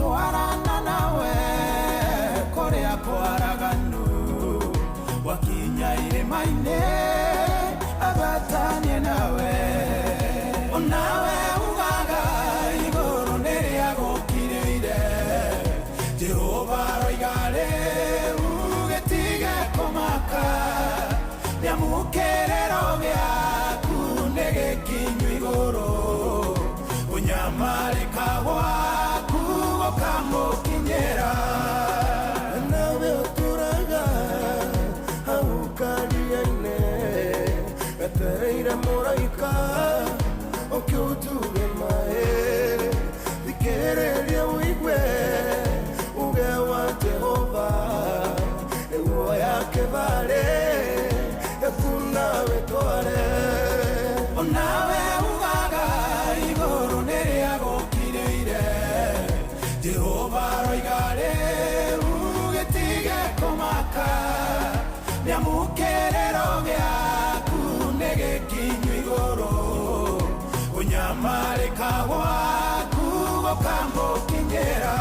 Gũtwarana nawe kũrĩa kwaraganu, wakinya irĩma-inĩ abatanie nawe. Onawe ugaga igũrũ nĩrĩa gũkirĩire. Jehova aroiga rĩu gĩtige kũmaka, nĩamu kĩrĩro gĩaku nĩ gĩkinyu igũrũ, kũnyamarĩka gwaku gũkamũkinyĩra. Nawe ũtũraga hau karia-inĩ, etereire mũraika ũke ũtuge maĩ. Thikĩrĩria ũigue uge wa Jehova, nĩguo yake barĩ yaku nawe tware. Onawe ugaga igũrũ nĩrĩa gũkirĩire. Jehova aroiga rĩu gĩtige kũmaka, nĩamu kĩrĩro gĩaku nĩ gĩkinyu igũrũ, kũnyamarĩka gwaku gũkamũkinyĩra.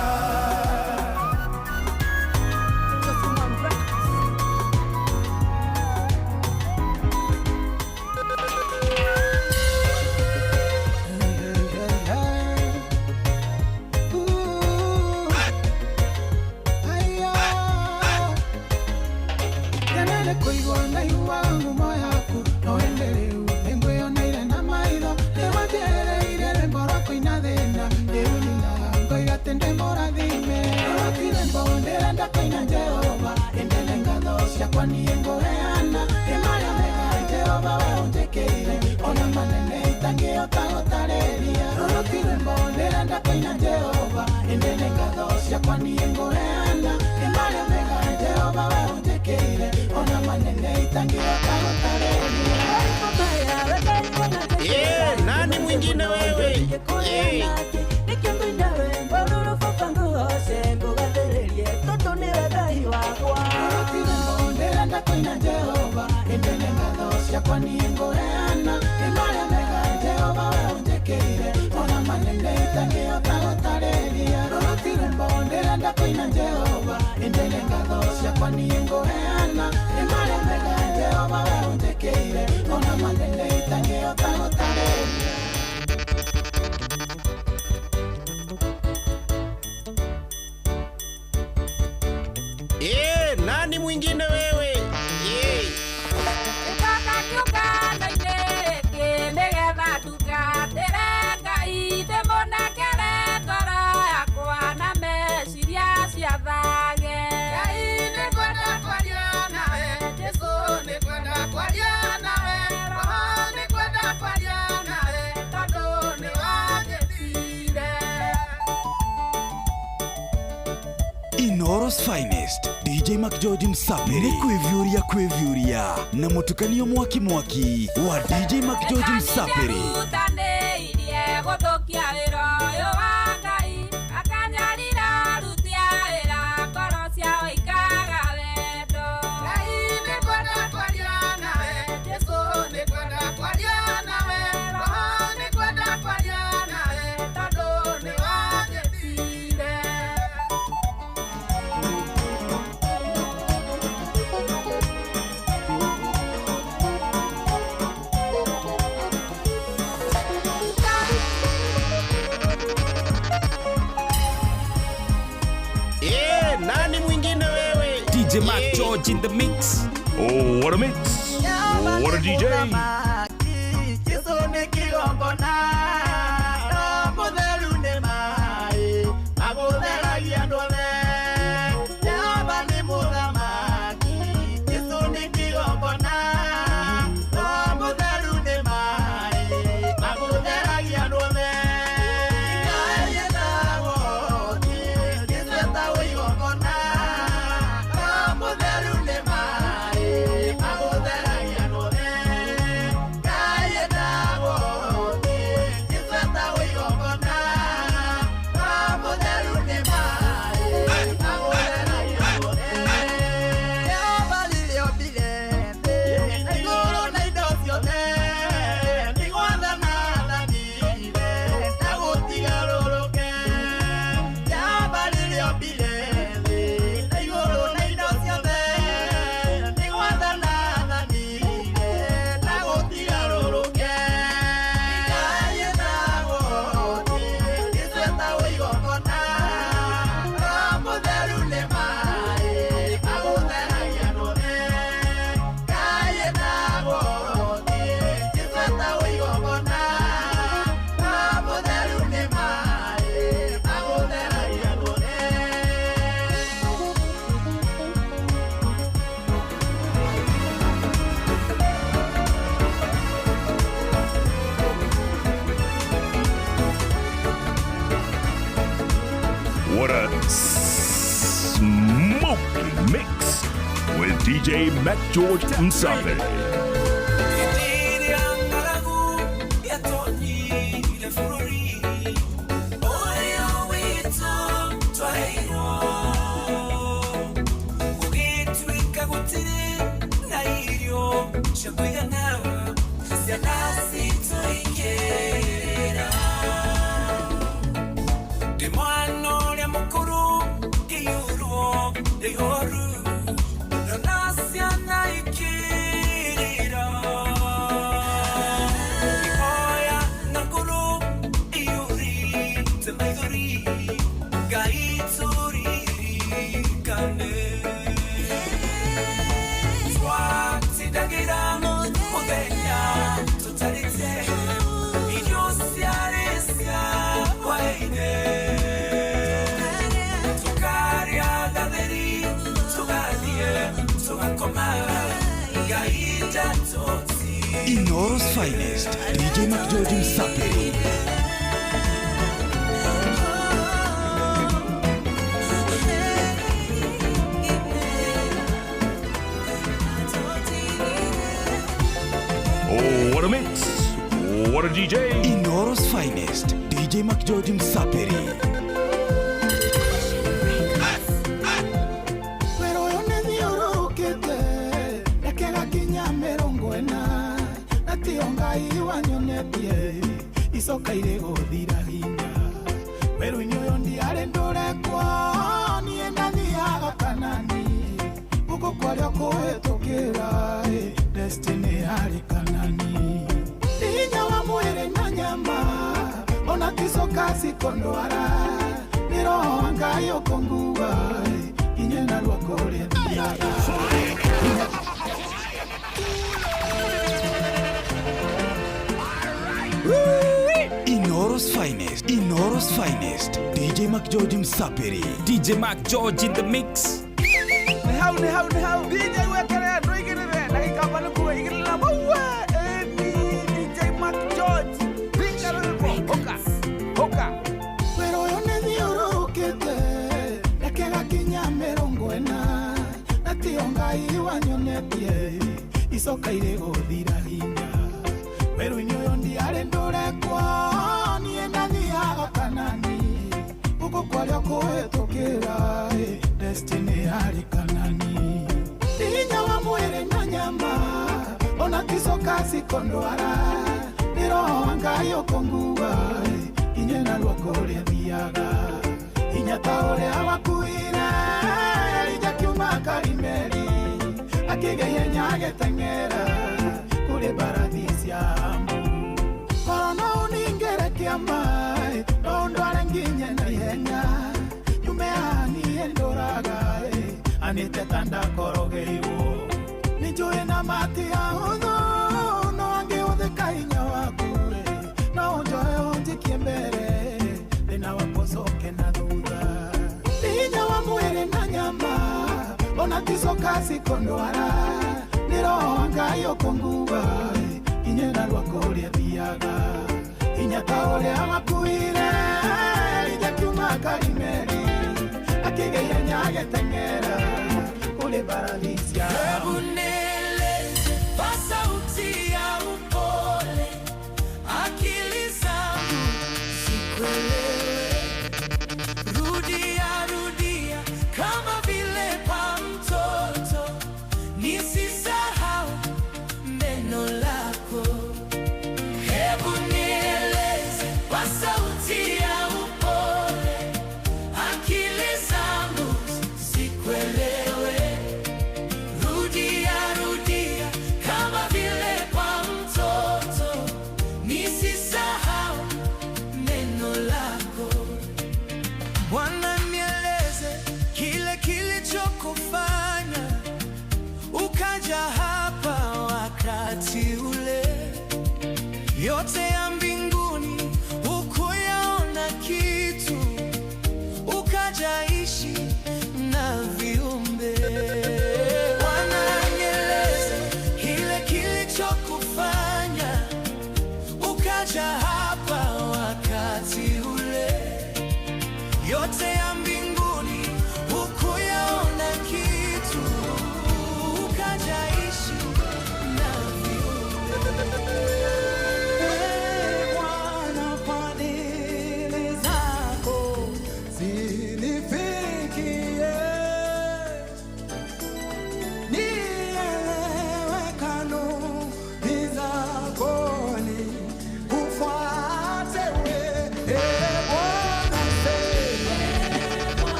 Kenere kũigua ndaigua ngumo yaku, no ĩndĩ rĩu nĩngwĩyoneire na maitho. Nĩwanjereire rwĩmbo rwa kũina thĩna, rĩu nyinaga ngoiga atĩ ndĩ mũrathime. Rũrũ ti rwĩmbo ndĩrenda kũina Jehova, ĩndĩ nĩ ngatho ciakwa niĩ ngũheana. Nĩ marĩa mega Jehova we ũnjĩkĩire, ona manene itangĩhota gũtarĩria. Rũrũ ti rwĩmbo ndĩrenda kũina Jehova, ĩndĩ nĩ ngatho ciakwa niĩ ngũheana. Nĩ marĩa mega Jehova we ũnjĩkĩire, ona manene itangĩhota gũtarĩria. Eh, nani mwingine wewe? Eh. Rũrũ ti rwĩmbo ndĩrenda kũina Jehova, ĩndĩ nĩ ngatho ciakwa niĩ ngũheana. Nĩ marĩa mega Jehova we ũnjĩkĩire, ona manene itangĩhota gũtarĩria. Rũrũ ti rwĩmbo ndĩrenda kũina Jehova, ĩndĩ nĩ ngatho ciakwa niĩ ngũheana. Nĩ marĩa mega Jehova we ũnjĩkĩire, ona manene itangĩhota gũtarĩria. Eh, nani mwingine wewe? Eh. Ĩcoka kĩũngano-inĩ gĩkĩ nĩgetha tungatĩre Ngai, ndĩmũnengere ngoro yakwa na meciria ciathage. Ngai nĩngwenda kwaria nawe, Jesũ nĩngwenda kwaria nawe, Roho nĩngwenda kwaria nawe, tondũ nĩwanjĩtire. Inooro's finest DJ McGeorge Msapiri nĩ kwĩviũria kwĩviũria na mũtukanio mwaki mwaki wa DJ McGeorge Msapiri. Nĩrutanĩirie gũthũkia wĩra ũyũ wa Ngai, akanyarira aruti a wĩra, ngoro ciao ikaga wendo. Ngai nĩngwenda kwaria nawe, Jesũ nĩngwenda kwaria nawe, Roho nĩngwenda kwaria nawe, tondũ nĩwanjĩtire. Eh, nani mwingine wewe? DJ Mac George in the mix. Oh, what a mix. What a DJ. Jesu nĩ kĩgongona, no mũtheru nĩ maĩ magũtheragia andũ othe. Jehova nĩ mũthamaki, Jesu nĩ kĩgongona, no mũtheru nĩ maĩ magũtheragia andũ othe. Ngai etagwo Jesu etagwo igongona, no mũtheru nĩ maĩ magũtheragia andũ othe. What a smoky mix with DJ Mac George Msape. Inoro's finest, DJ Mac George Msaperi. Oh, what a mix. What a DJ. Inoro's finest, DJ Mac George Msaperi. Icokaire guthira hinya weru-inĩ ũyũ ndiarĩ ndũrekwo niĩ ndathiaga Kanani gũkũ kwarĩa kũhĩtũkĩra destiny yarĩ Kanani hinya wa mwĩrĩ na nyama ona ticoka cikondwara nĩ roho wa Ngai ũkũngua nginye narua kũrĩa thiaga. Inoro's finest, Inoro's finest, DJ Mac George Msaperi. DJ Mac George in the mix. Ni hau, DJ wekere, ndoigirire, na ikamba nikuwe, igirira mawe, ni DJ Mac George, ringa hoka, hoka. Wero ũyũ nĩ thiũrũrũkĩte, reke gakinya mĩrongo ĩna, na tiyo Ngai wanyonetie, icoka irĩ gũthira hinya. Weru-inĩ ũyũ ndiarĩ ndũrekwo niĩ ndathiaga Kanani gũkũ kwarĩa kũhĩtũkĩra destiny yarĩ Kanani hinya wa mwĩrĩ na nyama ona ticoka cikondwara nĩ roho wa Ngai ũkũngua nginye narua kũrĩa thiaga hinya ta ũrĩa wakuire Elija kiuma Karimeli akĩgĩa ihenya agĩteng'era kũrĩ mbarathi cia Korwo no ũningĩre kĩama no ũndware nginye na ihenya nyume haha niĩ ndũraga anĩte ta ndakorogeirwo nĩ njũĩ na mati ahũthũ no angĩhũthĩka hinya waku no ũnjoe ũnjikie mbere thĩna wakwa ũcoke na thutha hinya wa mwĩrĩ na nyama ona ticoka cikondwara nĩ roho wa Ngai ũkũngua nginye narua kũrĩa thiaga hinya ta ũrĩa wakuire Elija kiuma Karimeli akĩgĩa ihenya agĩteng'era kũrĩ mbarathi cia Hebu nieleze kwa sauti ya upole, akili zangu zikuelewe. Rudia, rudia kama vile pa mtoto, nisisahau neno lako. Hebu nieleze kwa sauti ya upole, akili zangu zikuelewe. Rudia,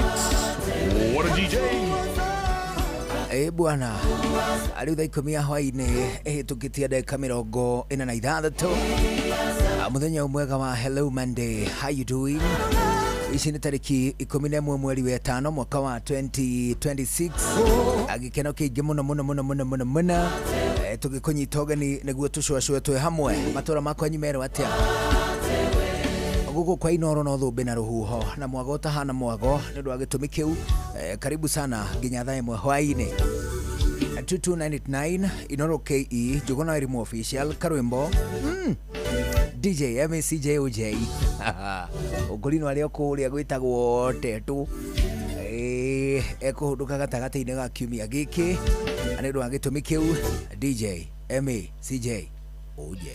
mix. What a DJ! Ĩ bwana, rĩu thaa 10 ya hwainĩ ĩhĩtũkĩtie ndagĩka 46. Mũthenya mwega wa Hello Monday, how you doing? Ici nĩ tarĩki 11 mweri wa 5 mwaka wa 2026. Gĩkeno kĩingĩ mũno mũno mũno mũno mũno mũno. Tũgĩkũnyita ũgeni nĩguo tũcũacũe twĩ hamwe. Matũra makwa merwo atĩa? Gũkũ kwa Inoro no thũmbĩ na rũhuho na mwago ũtahana mwago nĩ ũndũ wa gĩtũmi kĩu. Karibu sana nginya thaa 1 hwaĩ-inĩ. 22989 Inoro KE Njũgũna Wairimu official karwimbo. DJ MACJOJ ũngũrino arĩa kũrĩa gwĩtagwo Tetu ekũhũndũka gatagatĩ-inĩ ga kiumia gĩkĩ na nĩ ũndũ wa gĩtũmi kĩu DJ MACJOJ.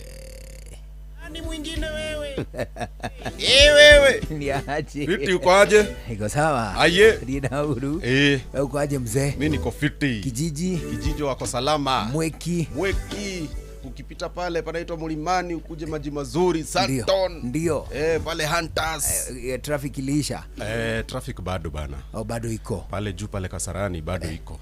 Nani mwingine wewe? Eh, wewe. Ni aje? Fiti, uko aje? Iko sawa. Aye. Nina huru. Eh. Wewe uko aje mzee? Mimi niko fiti. Kijiji? Kijiji wako salama. Mweki. Mweki. Ukipita pale panaitwa Mlimani ukuje maji mazuri Santon. Ndio. Eh, pale Hunters. Traffic iliisha. Traffic bado bana. Oh, bado iko. Pale juu pale Kasarani bado iko.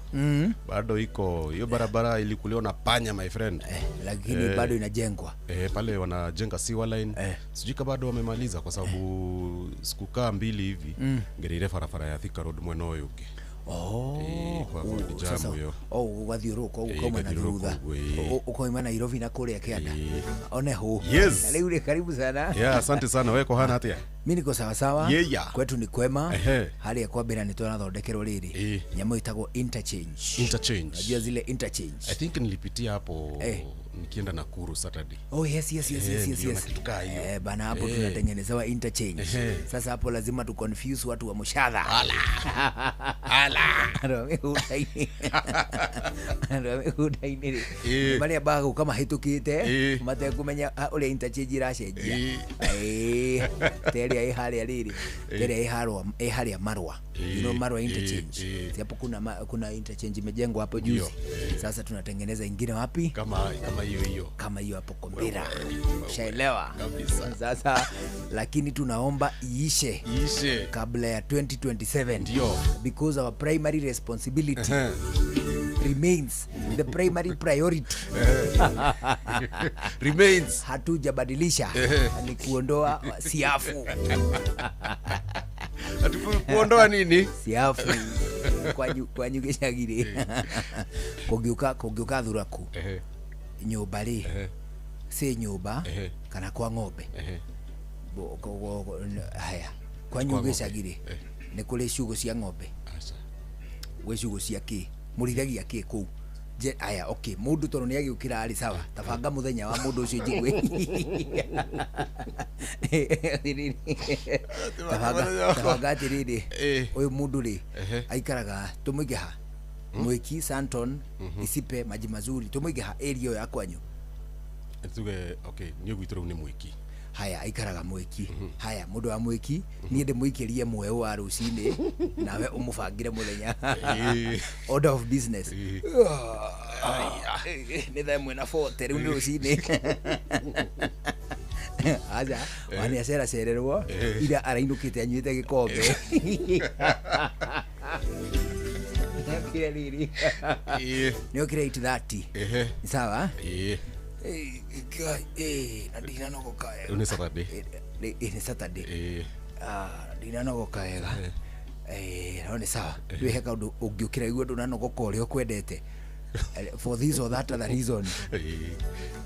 Bado iko. Hiyo barabara ilikuliwa na panya my friend. Lakini bado inajengwa. Pale wanajenga sewer line. Sijui kama bado wamemaliza kwa sababu sikukaa mbili hivi. Ngereire barabara ya Thika Road mwena ũyũ ũngĩ. Oh, kwa hivyo ni jamu sasa, hiyo. oh, ũgathiũrũrũka ũguo ukauma na ũgathiũrũrũka thutha. ũguo, ĩĩ. Ukauma Nairobi na kũrĩa kĩanda. One hu. Yes. Rĩu rĩ, karibu sana. Yeah, asante sana. Wewe kuhana atĩa? Mi niko sawa sawa. Yeah. Kwetu ni kwema. Ehe. Harĩa kwa mbere nĩ twanathondekerwo rĩrĩ. Nyamũ ĩtagwo interchange. Interchange. Unajua zile interchange. I think nilipitia hapo nikienda Nakuru Saturday. Oh, yes, yes, yes, yes, yes, niliona yes. kitu kaa hiyo. Bana hapo tunatengenezewa interchange. Sasa hapo lazima tu confuse watu wa mshadha. Ala. Ala. Andũ a mĩgũnda-inĩ. Andũ a mĩgũnda-inĩ rĩ, marĩa bagũka mahĩtũkĩte matekũmenya ũrĩa interchange iracenjia. Ta ĩrĩa ĩ harĩa rĩrĩ, ta ĩrĩa ĩ harĩa Marwa. You know Marwa interchange. Si hapo kuna interchange imejengwa hapo juzi. Sasa tunatengeneza ingine wapi? Kama hiyo hiyo. Kama hiyo hapo Kombira. Ushaelewa? Kabisa. Sasa lakini tunaomba iishe. Iishe kabla ya 2027. Ndio. Because our primary responsibility remains the primary priority. Remains. Hatujabadilisha. Ni kuondoa siafu. Kuondoa nini? Siafu. Kwanyu gĩcagi-rĩ. Kũngĩũka thuraku. Nyũmba rĩ, si nyũmba kana kwa ng'ombe. Haya, kwanyu gĩcagi-rĩ, nĩ kũrĩ ciugũ cia ng'ombe. Gwĩ ciugũ cia kĩ? Mũrĩithagia kĩ kũu? Aya, okay, mũndũ tondũ nĩ agĩũkĩra rĩ, sawa, tabanga mũthenya wa mũndũ ũcio njigue. Tabanga atĩrĩrĩ, ũyũ mũndũ rĩ, aikaraga tũmũige ha? Mwiki, Santon, Isipe, Maji Mazuri, tũmũige ha area ĩyo ya kwanyu? Tuge, okay, niĩ gwitũ rĩu nĩ Mwiki. Haya, aikaraga Mwiki. Haya, mũndũ wa Mwiki, niĩ ndĩmũikĩrie mweũ wa rũcinĩ, nawe ũmũbangĩre mũthenya. Order of business. Nĩ thaa 1:40 rĩu nĩ rũcinĩ. Aja, wani aceracererwo, ira arainũkĩte anyuĩte gĩkombe. Nĩokire rĩrĩ. Nĩokire 8:30. Ni sawa? Na ndinanogoka wega. Rĩu nĩ Saturday. Nĩ Saturday. Ndinanogoka wega. No nĩ sawa. Rĩu he kaũndũ ũngĩũkĩra igue ndũnanogoka ũrĩa ũkwendete. For this or that other reason.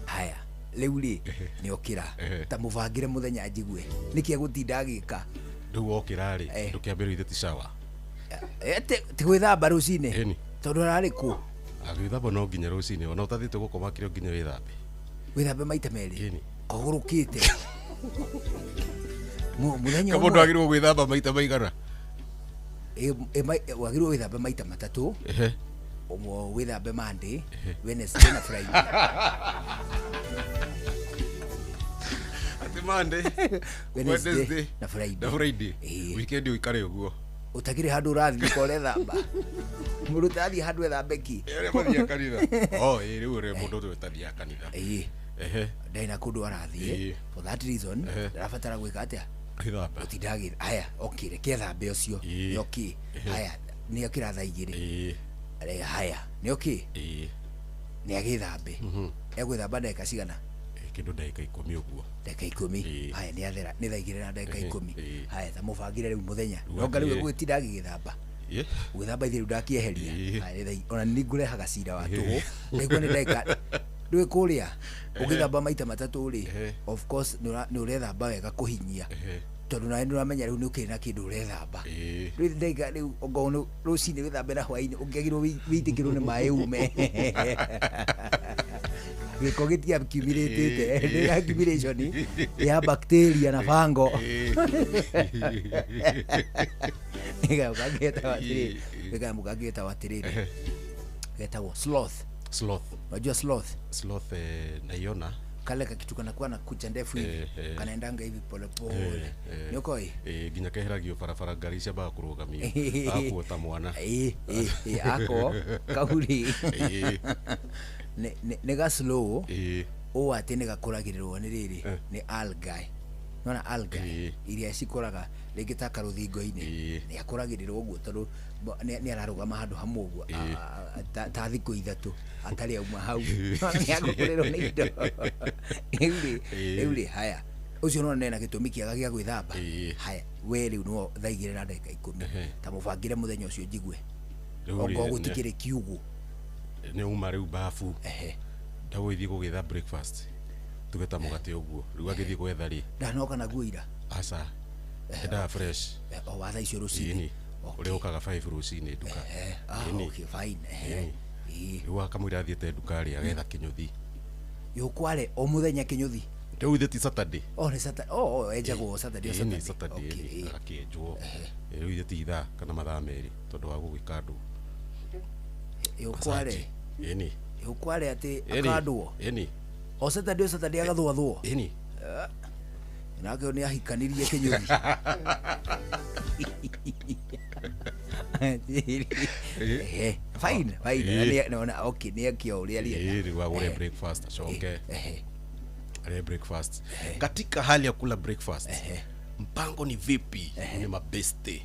Haya, rĩu rĩ, nĩokĩra. Ta mũbangĩre mũthenya njigue. Nĩkĩ egũtinda agĩka? Rĩu wokĩra rĩ, ndũkĩambĩrĩrie ithe ti shower. Ti gwĩthamba rũcinĩ? Tondũ ararĩ kũ? Agĩthamba no nginya rũcinĩ, ona ũtathiĩte gũkoma kĩrĩa nginya wĩthambe. Wĩthambe maita merĩ? Kũgũrũkĩte. Mũthenya Ka mũndũ agĩrĩirwo gwĩthamba maita maigana? Wagĩrĩirwo wĩthambe maita matatũ. Ũmwe wĩthambe Monday, Wednesday na Friday. Ati Monday, Wednesday na Friday. Na Friday. Weekend ũikare ũguo. Ũtakĩrĩ handũ ũrathiĩ ũkore thamba. Mũndũ ũtarathiĩ handũ ethambe ki. Arĩa mathiaga kanitha. Oh, rĩu ũrĩa mũndũ ũrĩa ũtathiaga kanitha. Ndarĩ na kũndũ arathiĩ. For that reason, ndarabatara gwĩka atĩa? Agĩthamba. Gũtinda agĩ haya, okay, reke thambe ũcio. Ĩĩ. Nĩ okay. Haya, nĩ okĩra thaa 2. Ĩĩ. Haya, nĩ okay. Ĩĩ. Nĩ agĩthambe. Egwĩthamba ndagĩka cigana? Kĩndũ ndagĩka 10 ũguo. Ndagĩka 10. Haya, nĩ athera, nĩ thaa 2 na ndagĩka 10. Ĩĩ. Haya, ta mũbangĩre rĩu mũthenya. Rĩu Nonga rĩu athiĩ. egũgĩtinda agĩgĩthamba. Ĩĩ. Gwĩthamba ithe rĩu ndakĩeheria. Ĩĩ. Haya, nĩ thaa ona nĩ ngũrehaga cira wa tũhũ. Ndaigua nĩ ndagĩka ndũĩ kũrĩa ũgĩthamba maita matatũ rĩ, of course nĩ ũrethamba wega kũhinyia, tondũ nawe nĩ ũramenya rĩu nĩ ũkĩrĩ na kĩndũ ũrethamba. Rĩu ndagĩka rĩu ongorwo nĩ rũcinĩ wĩthambe na hwaĩ-inĩ, ũngĩagĩrwo wĩitĩkĩrwo nĩ maĩ ume. Gĩko gĩtiakiumĩrĩtĩte, nĩ accumulation ya bacteria na fango. Gĩgaũka getagwo atĩrĩrĩ, getagwo sloth. Sloth. Unajua sloth? Sloth, naiona. Kale kakitu kanakuwa na kucha ndefu hivi, kanaendanga hivi pole pole. Nĩ ũkoĩ? Nginya keheragio barabara ngari ciambaga kũrũgamio. Akuo ta mwana. Ĩĩ, ĩĩ, ĩĩ, ako kau rĩ nĩ ga slow ũũ atĩ nĩ gakũragĩrĩrwo nĩ rĩrĩ, nĩ algae. Nĩwona algae iria cikũraga rĩngĩ ta karũthingo-inĩ, nĩ akũragĩrĩrwo ũguo tondũ nĩ ararũgama handũ hamwe ũguo ta thikũ 3 atarĩ auma hau. Nĩ agũkũrĩrwo nĩ indo. Rĩu rĩ, haya, ũcio nĩwona ena gĩtũmi kĩega gĩa gwĩthamba. Haya, we rĩu no thaa 2 na ndagĩka 10, ta mũbangĩre mũthenya ũcio njigue. Rĩu rĩ, Ongorwo gũtikĩrĩ kiugũ. Nĩ uma rĩu babu. Ndagũgĩthiĩ gũgĩetha breakfast. Tuge ta mũgate ũguo. Rĩu agĩthiĩ gwetha rĩ. Ndanoka naguo ira. Aca. Endaga fresh. O wa thaa icio rũcinĩ. Ĩni. Ũrĩa ũkaga 5 rũcinĩ nduka. Ĩni. Okay, fine. Ĩni. Rĩu akamwĩra athiĩte nduka rĩ, agetha kĩnyũthi. Yũkware o mũthenya kĩnyũthi. Rĩu ithe ti Saturday. Oh, nĩ Saturday. Oh, enjagwo Saturday, o Ĩni, Saturday. Saturday, ĩni, agakĩenjwo. Rĩu ithe ti ithaa kana mathaa 2 tondũ wa gũgĩka andũ. Yũkware. Ĩni. Yũkware atĩ Ĩni. akandwo. Ĩni. O Saturday, o Saturday agathwathwo. Ĩni. Nake nĩ ahikanirie kĩnyũthi. Fine, fine. Nĩona, okay, nĩ eke o ũrĩa arĩenda. Ĩĩ, rĩu agũre breakfast acoke ale breakfast. Katika hali ya kula breakfast, mpango ni vipi? Ni mabeste.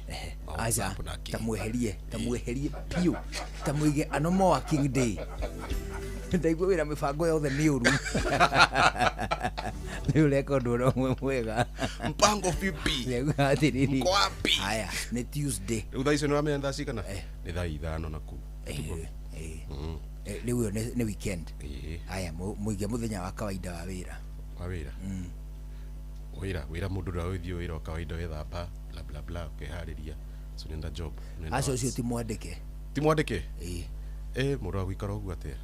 Aca, tamweherie, tamweherie piũ, tamũige ano more working day. Ndaigua wĩra mĩbango yothe mĩũru. Rĩu ũreka ũndũ ũrĩa ũmwe mwega. Mpango vipi? Ndaigua atĩrĩrĩ. Mko wapi? Haya, nĩ Tuesday. Rĩu thaa icio nĩ wamenya thaa cigana? Nĩ thaa 5 na kũu. Rĩu ĩyo nĩ weekend. Haya, mũige mũthenya wa kawaida wa wĩra. Wa wĩra? Wĩra, wĩra mũndũ ndagũthiĩ wĩra wa kawaida wethamba, bla bla bla, ũkeharĩria. So nenda job. Nenda Aca ũcio works. ti mwandĩke. Ti mwandĩke? Ĩĩ. Mũndũ wa gũikara ũguo atĩa?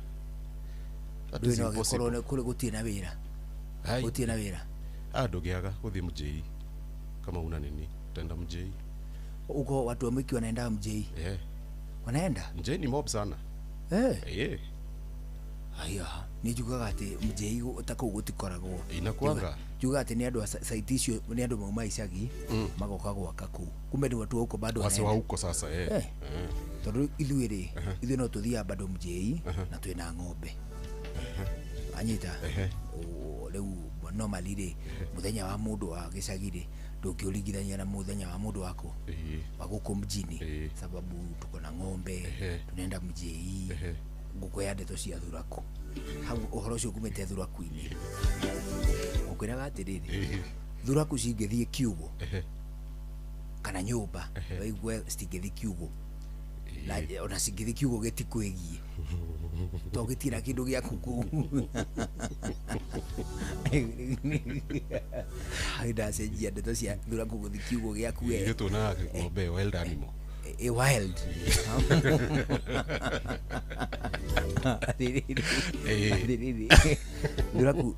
That Ndũĩ is no angĩkorwo impossible. nĩ kũrĩ gũtirĩ na wĩra. Hai. Gũtirĩ na wĩra. Ah, ndũngĩaga gũthiĩ mjei. Kama una nini, utaenda mjei. Huko watu wa Mwiki wanaenda mjei. Wanaenda? Mjei ni mob sana. Haya, nĩ njugaga atĩ mjei ta kũu gũtikoragwo. Inakuanga. Njugaga atĩ nĩ andũ a site icio nĩ andũ mauma icagi magoka gwaka kũu. Kumbe ni watu wa huko bado Wasi wa wanaenda. huko sasa, Tondũ ithuĩ rĩ, ithuĩ no tũthiaga bado mjei na twĩna ng'ombe. Anyita? Rĩu normally rĩ, mũthenya wa mũndũ wa gĩcagi rĩ, ndũngĩũringithania na mũthenya wa mũndũ wa kũ? Wa gũkũ mjini. Sababu tuko na ng'ombe, tunaenda mjei, ngũkũ ya ndeto cia thuraku. Hau ũhoro ũcio kumĩte thuraku-inĩ. Ngũkwĩraga atĩrĩrĩ, thuraku cingĩthiĩ kiugũ kana nyũmba, waigue citingĩthiĩ kiugũ. Na ona cingĩthiĩ kiugũ gĩtikwĩgiĩ. Tondũ gĩtirĩ na kĩndũ gĩaku kũu. Hau ndacenjia ndeto cia thuraku gũthiĩ kiugũ gĩaku we. Ithuĩ tuonaga ng'ombe wild animal. Wild. Atĩrĩrĩ, atĩrĩrĩ.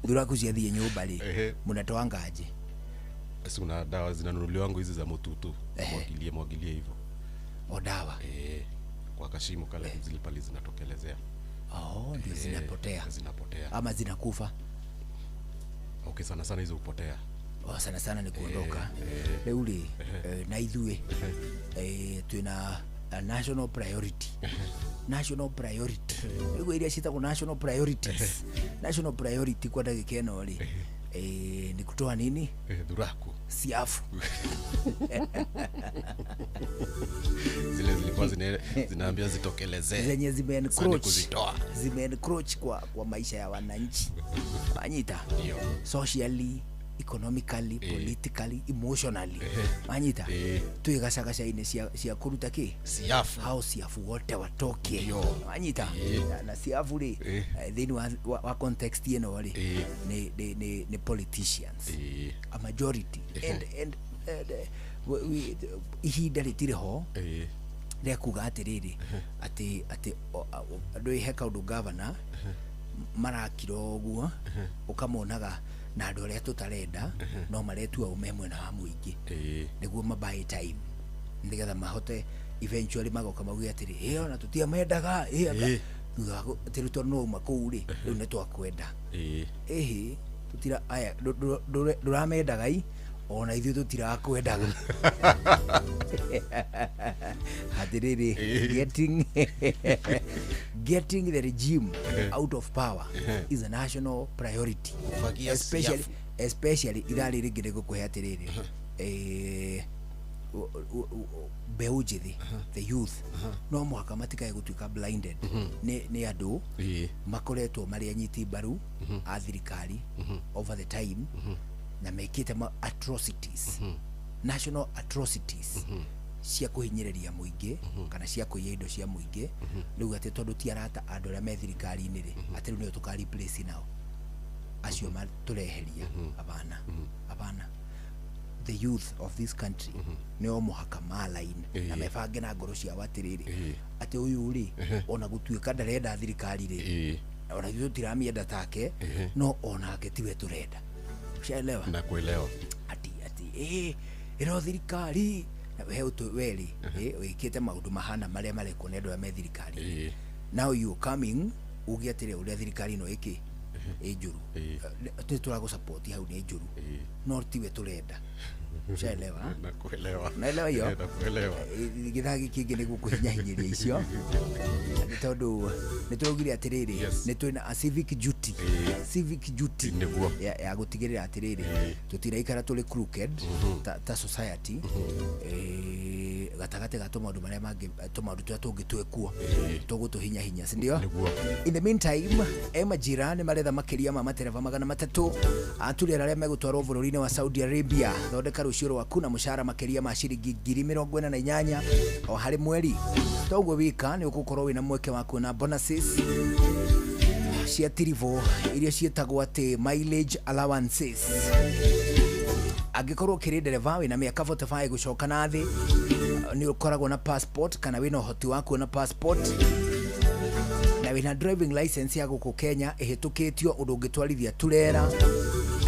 Thuraku ciathiĩ nyũmba rĩ, mũnatoa ngaje? Si una dawa zinanunuliwa hizi za mututu. Mwagilie, mwagilie hivyo. O dawa? Kwa kashimo kale zile pale zinatokelezea. Oh, ndio zinapotea. Zinapotea. Ama zinakufa. Okay, sana sana hizo hupotea. Oh, sana sana ni kuondoka. Rĩu rĩ, na ithuĩ, twĩna national priority. National priority. Rĩu iria ciĩtagwo national priorities. National priority kwa ndagĩka ĩno rĩ, Ni kutoa nini? Dhuraku. Siafu. Zile zilikuwa zinaambia zitokelezee. Zenye Sasa ni zimeencroach. kuzitoa. Zimeencroach kwa maisha ya wananchi. Manyita. Ndio. Socially, economically, politically, emotionally. Manyita. Twĩ gacagaca-inĩ cia kũruta kĩ? Siafu. Hao siafu wote watoke. Ndio. Manyita. Na siafu rĩ, thĩinĩ wa context ĩno rĩ, nĩ politicians. A majority. And ihinda rĩtirĩ ho rĩa kuga atĩrĩrĩ, atĩ andũ he kaũndũ governor marakira ũguo, ũkamonaga na andũ arĩa tũtarenda no maretua o me mwena wa mũingĩ nĩguo mabuy time nĩgetha mahote eventually magoka mauge atĩrĩ, ĩ ona tũtiamendaga, ĩ anga thutha wa atĩ rĩu tondũ nĩwauma kũu rĩ, rĩu nĩtwakwenda. Ĩhĩ, tũtira aya, ndũramendaga i ona ithuĩ tũtirakwendaga. Atĩrĩrĩ, getting the regime out of power is a national priority. Kufagia Especially siafu. ithaa rĩrĩ rĩngĩ nĩngũkũhe atĩrĩrĩ, mbeũ njĩthĩ, the youth, no mũhaka matikae gũtuĩka blinded nĩ andũ makoretwo marĩ anyiti mbaru a thirikari over the time na mekĩte atrocities, national atrocities cia kũhinyĩrĩria mũingĩ kana cia kũiya indo cia mũingĩ. Rĩu atĩ tondũ ti arata andũ arĩa me thirikari-inĩ rĩ, atĩ rĩu nĩo tũka replace nao acio matũreheria. Hapana, hapana. The youth of this country nĩ o mũhaka malain na mebange na ngoro ciao atĩrĩrĩ, atĩ ũyũ rĩ, ona gũtuĩka ndarenda thirikari rĩ, ona ithuĩ tũtiramĩenda take, no onake tiwe tũrenda. Ushaelewa? Nakuelewa. Ati ĩno thirikari na we ũtũ we rĩ, wĩkĩte maũndũ mahana marĩa marekwo nĩ andũ arĩa me thirikari. Now you coming uge atĩrĩ, ũrĩa thirikari ĩno ĩkĩ ĩ njũru, nĩ tũragũ hau nĩ njũru, no tiwe tũrenda. Ushaelewa? Nakuelewa. Naelewa hiyo? Nakuelewa. Gĩthaa gĩkĩ kĩngĩ nĩguo kũhinyahinyĩria icio, nĩ tondũ nĩ tũraugire atĩrĩrĩ, nĩ twĩna a civic duty, civic duty nĩguo ya gũtigĩrĩra atĩrĩrĩ, tũtiraikara tũrĩ crooked ta society, gatagatĩ ga tũmaũndũ marĩa mangĩ, tũmaũndũ tũrĩa tũngĩ twĩkuo tũgũtũhinyahinya, si ndio? In the meantime, Majira nĩ maretha makĩria ma matereba 300 aturera arĩa megũtwarwo bũrũri-inĩ wa Saudi Arabia. Thondeka rũciũ rwaku na mũcara makĩria ma ciringi 48,000 o harĩ mweri. Toguo wika nĩ ũgũkorwo wĩna mweke wa kuona bonuses cia tiribo iria ciĩtagwo atĩ mileage allowances. Angĩkorwo ũkĩrĩ ndereba wĩna mĩaka 45 gũcoka na thĩ, nĩ ũkoragwo na passport kana wĩna ũhoti wa kuona passport na wĩna driving license ya gũkũ Kenya ĩhĩtũkĩtio ũndũ ũngĩtwarithia turera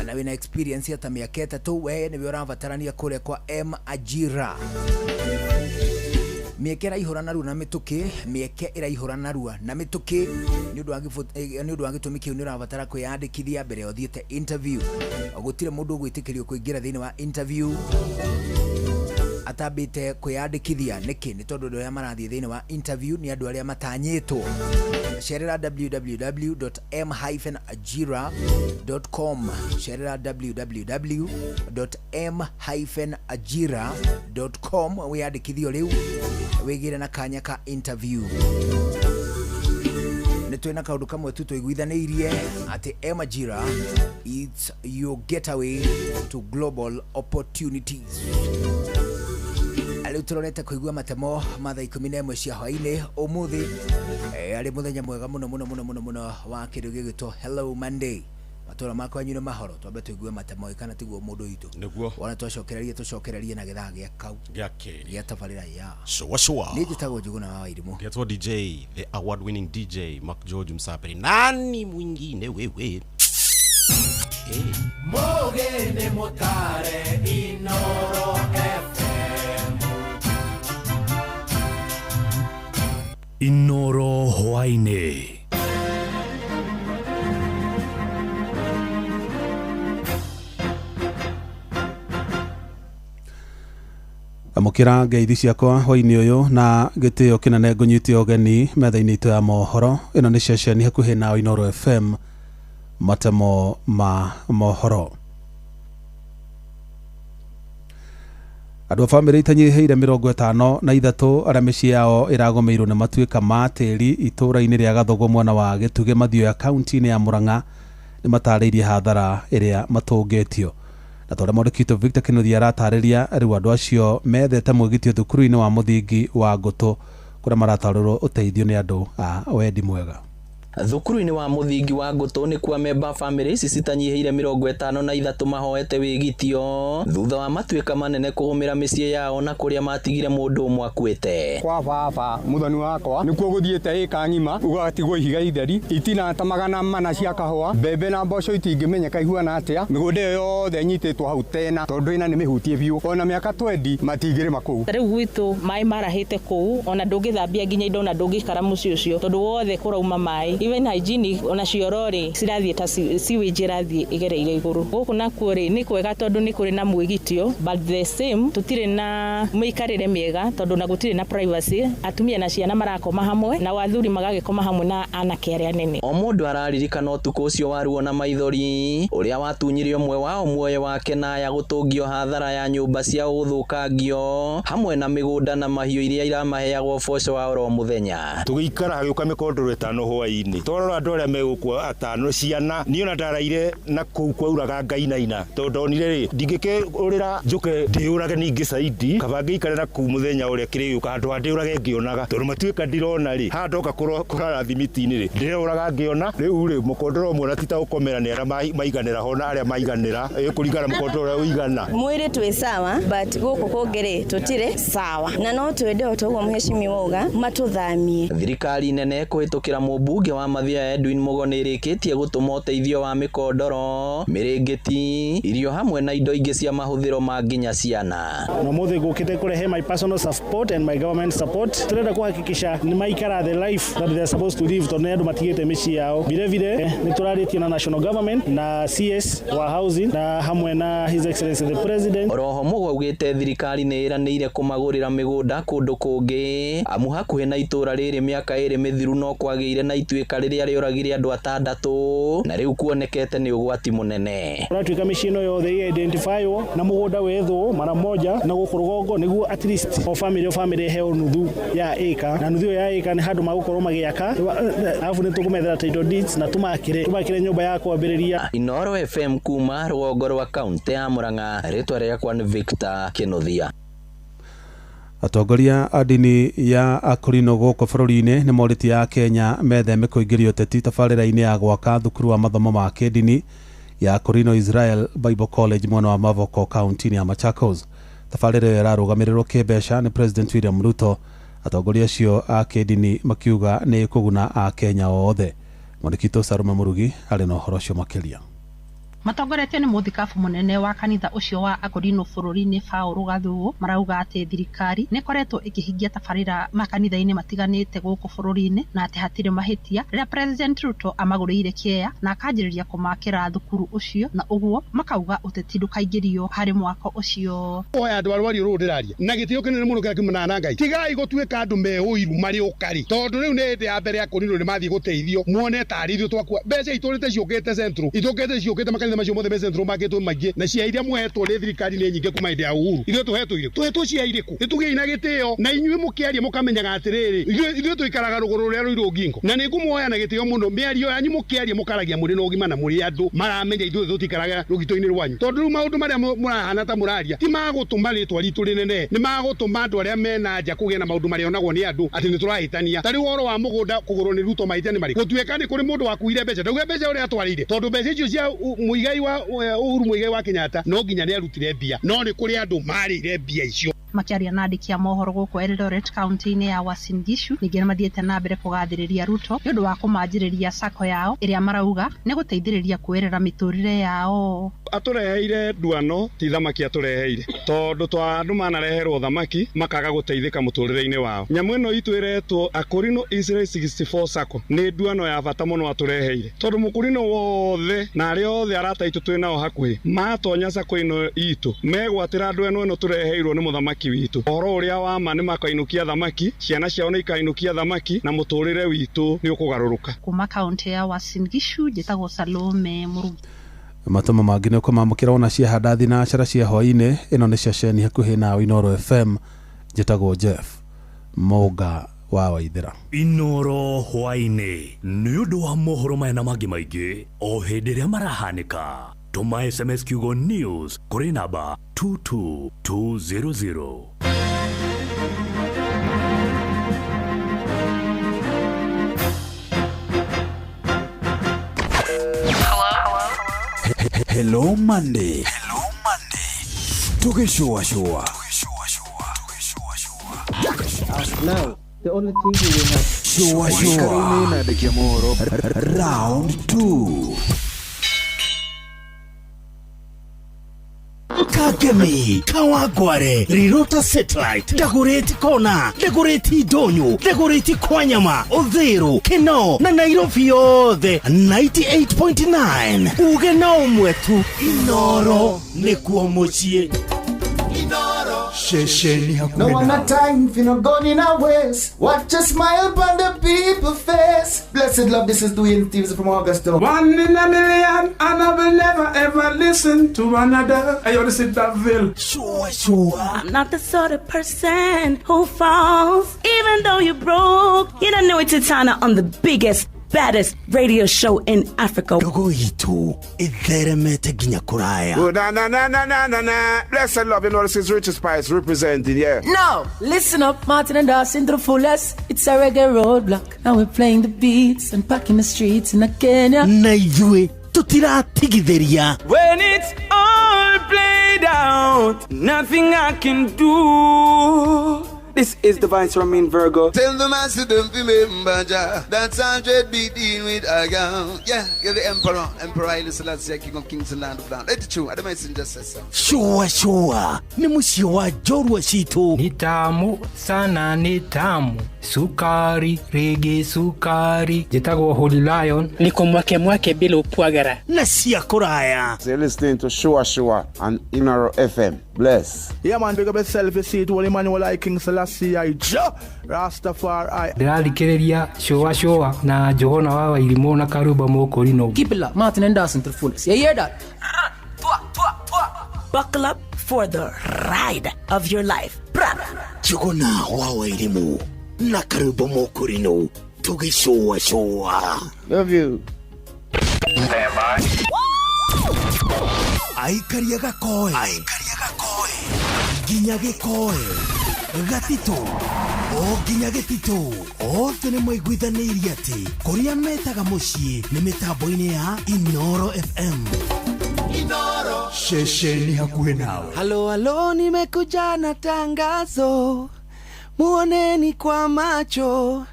na wĩna experience ya ta mĩaka 3, we nĩwe ũrabatarania kũrĩa kwa M Ajira. Mĩeke ĩraihũra narua na mĩtũkĩ, mĩeke ĩraihũra narua na mĩtũkĩ nĩ ũndũ wa gĩtũmi kĩu nĩ ũrabatara kwĩyandĩkithia mbere ya ũthiĩte interview. Gũtirĩ mũndũ ũgwĩtĩkĩrio kũingĩra thĩinĩ wa interview atambĩte kwĩyandĩkithia. Nĩkĩ? Nĩ tondũ andũ arĩa marathiĩ thĩinĩ wa interview nĩ andũ arĩa matanyĩtwo. Cerera www.m-ajira.com, cerera www.m-ajira.com wĩyandĩkithio rĩu wĩgĩre na kanya ka interview. Nĩ twĩna kaũndũ kamwe tu tũiguithanĩirie atĩ M-Ajira, it's your getaway to global opportunities. Rĩu tũrorete kũigua matemo ma thaa 11 cia hwaĩ-inĩ ũmũthĩ, arĩ mũthenya mwega mũno mũno mũno mũno mũno wa kĩndũ gĩgwĩtwo Hello Monday. Matũra makwa anyu nĩ mahoro, twambe tũigue matemo kana tiguo mũndũ witũ. Nĩguo. Wona twacokereria tũcokererie na gĩthaa gĩa kau gĩa kerĩ gĩa tabarĩra ya Shua shua. Niĩ njĩtagwo Njũgũna wa Wairimũ. Ngetwo DJ, the award winning DJ Mark George Msapiri. Nani mwingine wewe? Mũgĩ nĩ mũtare Inoro FM. Inoro hwaĩ-inĩ. Amũkĩra ngeithi ciakwa hwaĩ-inĩ ũyũ na gĩtĩo kĩnene ngũnyite ũgeni metha-inĩ itũ ya mohoro. Ĩno nĩ ceceni hakuhĩ na Inoro FM. Matemo ma mohoro. Andũ a bamĩrĩ itanyihĩire 53 arĩa mĩciĩ yao ĩragũmĩirwo nĩ matuĩka ma tĩri itũũra-inĩ rĩa Gathogo mwena wa Gĩtugĩ Mathioya kaunti-inĩ ya Murang'a nĩ matarĩirie hathara ĩrĩa matũngĩtio. Na ta ũrĩa mwandĩki witũ Victor Kinuthia aratarĩria, rĩu andũ acio methete mwĩgitio thukuru-inĩ wa mũthingi wa Ngũtũ kũrĩa maratarĩrwo ũteithio nĩ andũ a wendi mwega. Thukuru-inĩ wa mũthingi wa Ngũtũ nĩ kwa memba bamĩrĩ ici citanyihĩire 53 mahoete wĩgitio thutha wa matuĩka manene kũgũmĩra mĩciĩ yao na kũrĩa matigire mũndũ ũmwe akuĩte. Kwa baba muthoni wakwa nĩkuo gũthiĩte ĩka ng'ima ũgatigwo ihiga itheri itina ta 400 cia kahũa, mbembe na mboco itingĩmenyeka ihuana atĩa, mĩgũnda ĩyo yothe ĩnyitĩtwo hau tena tondũ ĩna nĩ mĩhutie biũ, ona mĩaka 20 matingĩrĩma kũu. Rĩu gwitũ maĩ marahĩte kũu, ona ndũngĩthambia nginya indo, ona ndũngĩikara mũciĩ ũcio tondũ wothe kũrauma maĩ. Even hygienic ona cioro rĩ cirathiĩ ta sewage irathiĩ igereire igũrũ. Gũkũ nakuo rĩ nĩ kwega tondũ nĩ kũrĩ na mwĩgitio, but the same tũtirĩ na mĩikarĩre mĩega tondũ na gũtirĩ na privacy. Atumia na ciana marakoma hamwe na athuri magagĩkoma hamwe na anake arĩa anene. O mũndũ araririkana ũtukũ ũcio wa ruo na maithori ũrĩa watunyire ũmwe wao muoyo wake na aya gũtũngio hathara ya nyũmba ciao gũthũkangio hamwe na mĩgũnda na mahiũ iria iramaheagwo ũboco wa oro mũthenya. Tũgĩikara hagĩũka mĩkondoro 5 hwaĩ-inĩ, twarora andũ arĩa megũkua 5 ciana, niĩ ona ndaraire na kũu kwauraga ngainaina tondũ ndonire rĩ ndingĩkĩũrĩra njũke ndĩũrage ningĩ caidi, kaba ngĩikare na kũu mũthenya ũrĩa kĩrĩgĩũka handũ ha ndĩũrage ngĩonaga, tondũ matuĩka ndirona rĩ haha ndoka kũrara thimiti-inĩ rĩ ndĩreũraga ngĩona. Rĩu rĩ mũkondoro ũmwe na ti ta gũkomera nĩ arĩa maiganĩra ho na arĩa maiganĩra kũringana mũkondoro ũrĩa ũigana. Mwĩrĩ twĩ sawa but gũkũ kũngĩ rĩ tũtirĩ sawa, na no twende o toguo mheshimiwa auga matũthamie. Thirikari nene kũhĩtũkĩra mũmbunge wa Mathioya Edwin Mugo nĩ ĩrĩkĩtie gũtũma ũteithio wa mĩkondoro, mĩrĩngĩti, irio hamwe na indo ingĩ cia mahũthĩro ma nginya ciana. Na mũthĩ ngũkĩte kũrehe my personal support and my government support. Tũrenda kũhakikisha nĩ maikara the life that they are supposed to live tondũ nĩ andũ matigĩte mĩciĩ yao. Vile vile nĩ tũrarĩtie na national government na CS wa housing na hamwe na His Excellency the President. Oroho Mugo augĩte thirikari nĩ ĩranĩire kũmagũrĩra mĩgũnda kũndũ kũngĩ amu hakuhĩ na itũũra rĩrĩ mĩaka 2 mĩthiru no kwagĩire na ituĩka rĩrĩa rĩoragire andũ 6 na rĩu kuonekete nĩ ũgwati mũnene. Ũratuĩka mĩciĩ ĩno yothe ĩ-identifywo na mũgũnda wethwo mara moja na gũkũ rũgongo nĩguo at least o family ĩheo nuthu ya ĩka, na nuthu ĩyo ya ĩka nĩ handũ magũkorwo magĩaka, alafu nĩ tũkũmethera title deeds na tũmakĩre nyũmba ya kwambĩrĩria. Inooro FM kuma rũgongo rwa kaunti ya Murang'a, rĩtwa rĩakwa nĩ Victor Kinuthia. Atongoria a ndini ya Akorino gũkũ bũrũri-inĩ nĩ morĩtie a Kenya metheme kũingĩria ũteti tabarĩra-inĩ ya gwaka thukuru wa mathomo ma kĩndini ya Akorino Israel Bible College mwena wa Mavoko kaunti-inĩ ya Machakos. Tabarĩra ĩyo ĩrarũgamĩrĩrwo kĩmbeca nĩ President William Ruto. Atongoria acio a kĩndini makiuga nĩ kũguna a Kenya othe. Mwandĩki witũ Salome Mũrugi arĩ na ũhoro ũcio makĩria. Matongoretio nĩ mũthikabu mũnene wa kanitha ũcio wa Akorino bũrũri-inĩ Paul Gathuo marauga atĩ thirikari nĩ ĩkoretwo ĩkĩhingia tabarĩra makanitha-inĩ matiganĩte gũkũ bũrũri-inĩ na atĩ hatirĩ mahĩtia rĩrĩa President Ruto amagũrĩire kĩea na akanjĩrĩria kũmakĩra thukuru ũcio, na ũguo makauga ũteti ndũkaingĩrio harĩ mwako ũcio. Oya andũ arwario rũrũ ndĩraria na gĩtĩo kĩnene mũno kĩrĩa kiumanaga na Ngai, tigai gũtuĩka andũ me ũiru marĩ ũkarĩ, tondũ rĩu nĩ hĩndĩ ya mbere ya Akorino nĩ mathiĩ gũteithio muone tarĩ ithuĩ twakua mbeca itũrĩte ciũkĩte central, itũkĩte ciũkĩte makanitha macio mothe me central makĩtwo maingĩ, na cia iria mwehetwo nĩ thirikari nĩ nyingĩ kuma hĩndĩ ya Uhuru. Ithuĩ tũhetwo irĩkũ? Tũhetwo cia irĩkũ? Nĩtũgĩi na gĩtĩo na inyuĩ mũkĩaria mũkamenyaga atĩrĩrĩ, ithuĩ tũikaraga rũgũrũ rũrĩa rũirũ ngingo, na nĩ ngũmuoya na gĩtĩo mũno. Mĩario yanyu mũkĩaria mũkaragia mũrĩ na ũgima na mũrĩ andũ maramenya ithuĩ tũtikaraga rũgito-inĩ rwanyu, tondũ rĩu maũndũ marĩa mũrahana ta mũraria ti magũtũma rĩtwa ritũ rĩnene, nĩ magũtũma andũ arĩa mena nja kũgĩa na maũndũ marĩonagwo nĩ andũ atĩ nĩ tũrahĩtania. Ta rĩu ũhoro wa mũgũnda kũgũrwo nĩ Ruto mahĩtia nĩ marĩkũ? Gũtuĩka nĩ kũrĩ mũndũ wakuire mbeca, ndauga mbeca ũrĩa atwarĩire, tondũ mbeca icio cia Muigai wa Uhuru Muigai wa Kenyatta no nginya nĩ arutire mbia, no nĩ kũrĩ andũ marĩire mbia icio. Makĩaria na andĩki a mohoro gũkũ Eldoret kaunti-inĩ ya Uasin Gishu, ningĩ nĩmathiĩte na mbere kũgathĩrĩria Ruto nĩ ũndũ wa kũmanjĩrĩria sacco yao ĩrĩa marauga nĩ gũteithĩrĩria kuoerera mĩtũrĩre yao. Atũreheire nduano ti thamaki atũreheire tondũ twa andũ manareherwo thamaki makaga gũteithĩka mũtũrĩre-inĩ wao. Nyamũ ĩno itũ ĩretwo Akorino Israel 64 Sacco nĩ nduano ya bata mũno atũreheire tondũ mũkũrino wothe na arĩa othe arata aitũ twĩ nao hakuhĩ matonya sacco ĩno itũ megwatĩra ndweno ĩno tũreheirwo nĩ mũthamaki witũ. Ũhoro ũrĩa wa ma nĩ makainũkia thamaki, ciana ciao nĩ ikainũkia thamaki na mũtũrĩre witũ nĩ ũkũgarũrũka. Kuma kaunti ya Uasin Gishu njĩtagwo Salome Mũrugi. Matoma mangĩ nĩ ũkũmamũkĩra ona ciahanda thinacara cia hwaĩ-inĩ. Ĩno nĩ ceceni hakuhĩ nawe Inooro FM. Njĩtagwo Jeff Mũnga wa Waithĩra. Inoro hwaĩ-inĩ nĩ ũndũ wa mohoro maya na mangĩ maingĩ o hĩndĩ ĩrĩa marahanĩka. Tũma SMS kiugo news kũrĩ namba 22200. Hello Monday. Hello Monday. Tugishua shua. Now, the only thing we will have. Shua shua. Round 2. Kagemi, Kawagware, Rirota Satellite, Dagoretti Kona, Dagoretti Donyo, Dagoretti Kwanyama, Odhero, Keno, na Nairobi yothe 98.9. Uge na umwetu Inoro nĩkuo mũciĩ. Shesheni No one a time for no gun in a waste. Watch a smile upon the people face. Blessed love, this is Dwayne Stevens from Augusta. One in a million, and I will never ever listen to another. I only sit that ville. Sure, sure. I'm not the sort of person who falls, even though you're broke. You don't know it's Titana on the biggest, baddest radio show in Africa. Dogo itu itheremete ginya kuraya. Oh, na na na na na na na. Blessed love, you know this is Richie Spice representing, yeah. No, listen up, Martin and Dawson to the fullest. It's a reggae roadblock, and we're playing the beats and packing the streets in Kenya. Na ithuĩ tutiratigithĩria. When it's all played out, nothing I can do. This is the Vice Ramin Virgo. Tell the master don't remember Jah. That's 100 beat in with a gun. Yeah, you're the emperor. Emperor Haile Selassie, King of Kings and Land of Land. Let it true. I don't mind just say so. Shua shua. Ni mũciĩ wa njorua citũ. Ni tamu sana, ni tamu. Sukari, rege sukari. Njĩtagwo Holy Lion. Niko mwake mwake bila upwagara. Na cia kũraya. So you're listening to Shua Shua on Inoro FM. Bless. Yeah man, big up yourself, you see it. Holy Emmanuel I King Selassie I Jah Rastafari. Ndĩrathikĩrĩria Shua Shua na Johana wa Wairimũ na Karuba Mũkũrino. Keep it locked, Martin and Dawson to the fullest. You hear that? Buckle up for the ride of your life. Njuguna wa Wairimũ na Karuba Mũkũrino tũgĩcũa cũa. Love you. Stand by. Aikaria gakoe. Nginya gĩkoe. Gatitũ. O nginya gĩtitũ. Othe nĩ maiguithanĩirie atĩ kũrĩa metaga mũciĩ nĩ mĩtambo-inĩ ya Inoro FM. Inoro. Shesheni hakuhĩ nawe. Halo halo, nimekuja na tangazo, muoneni kwa macho,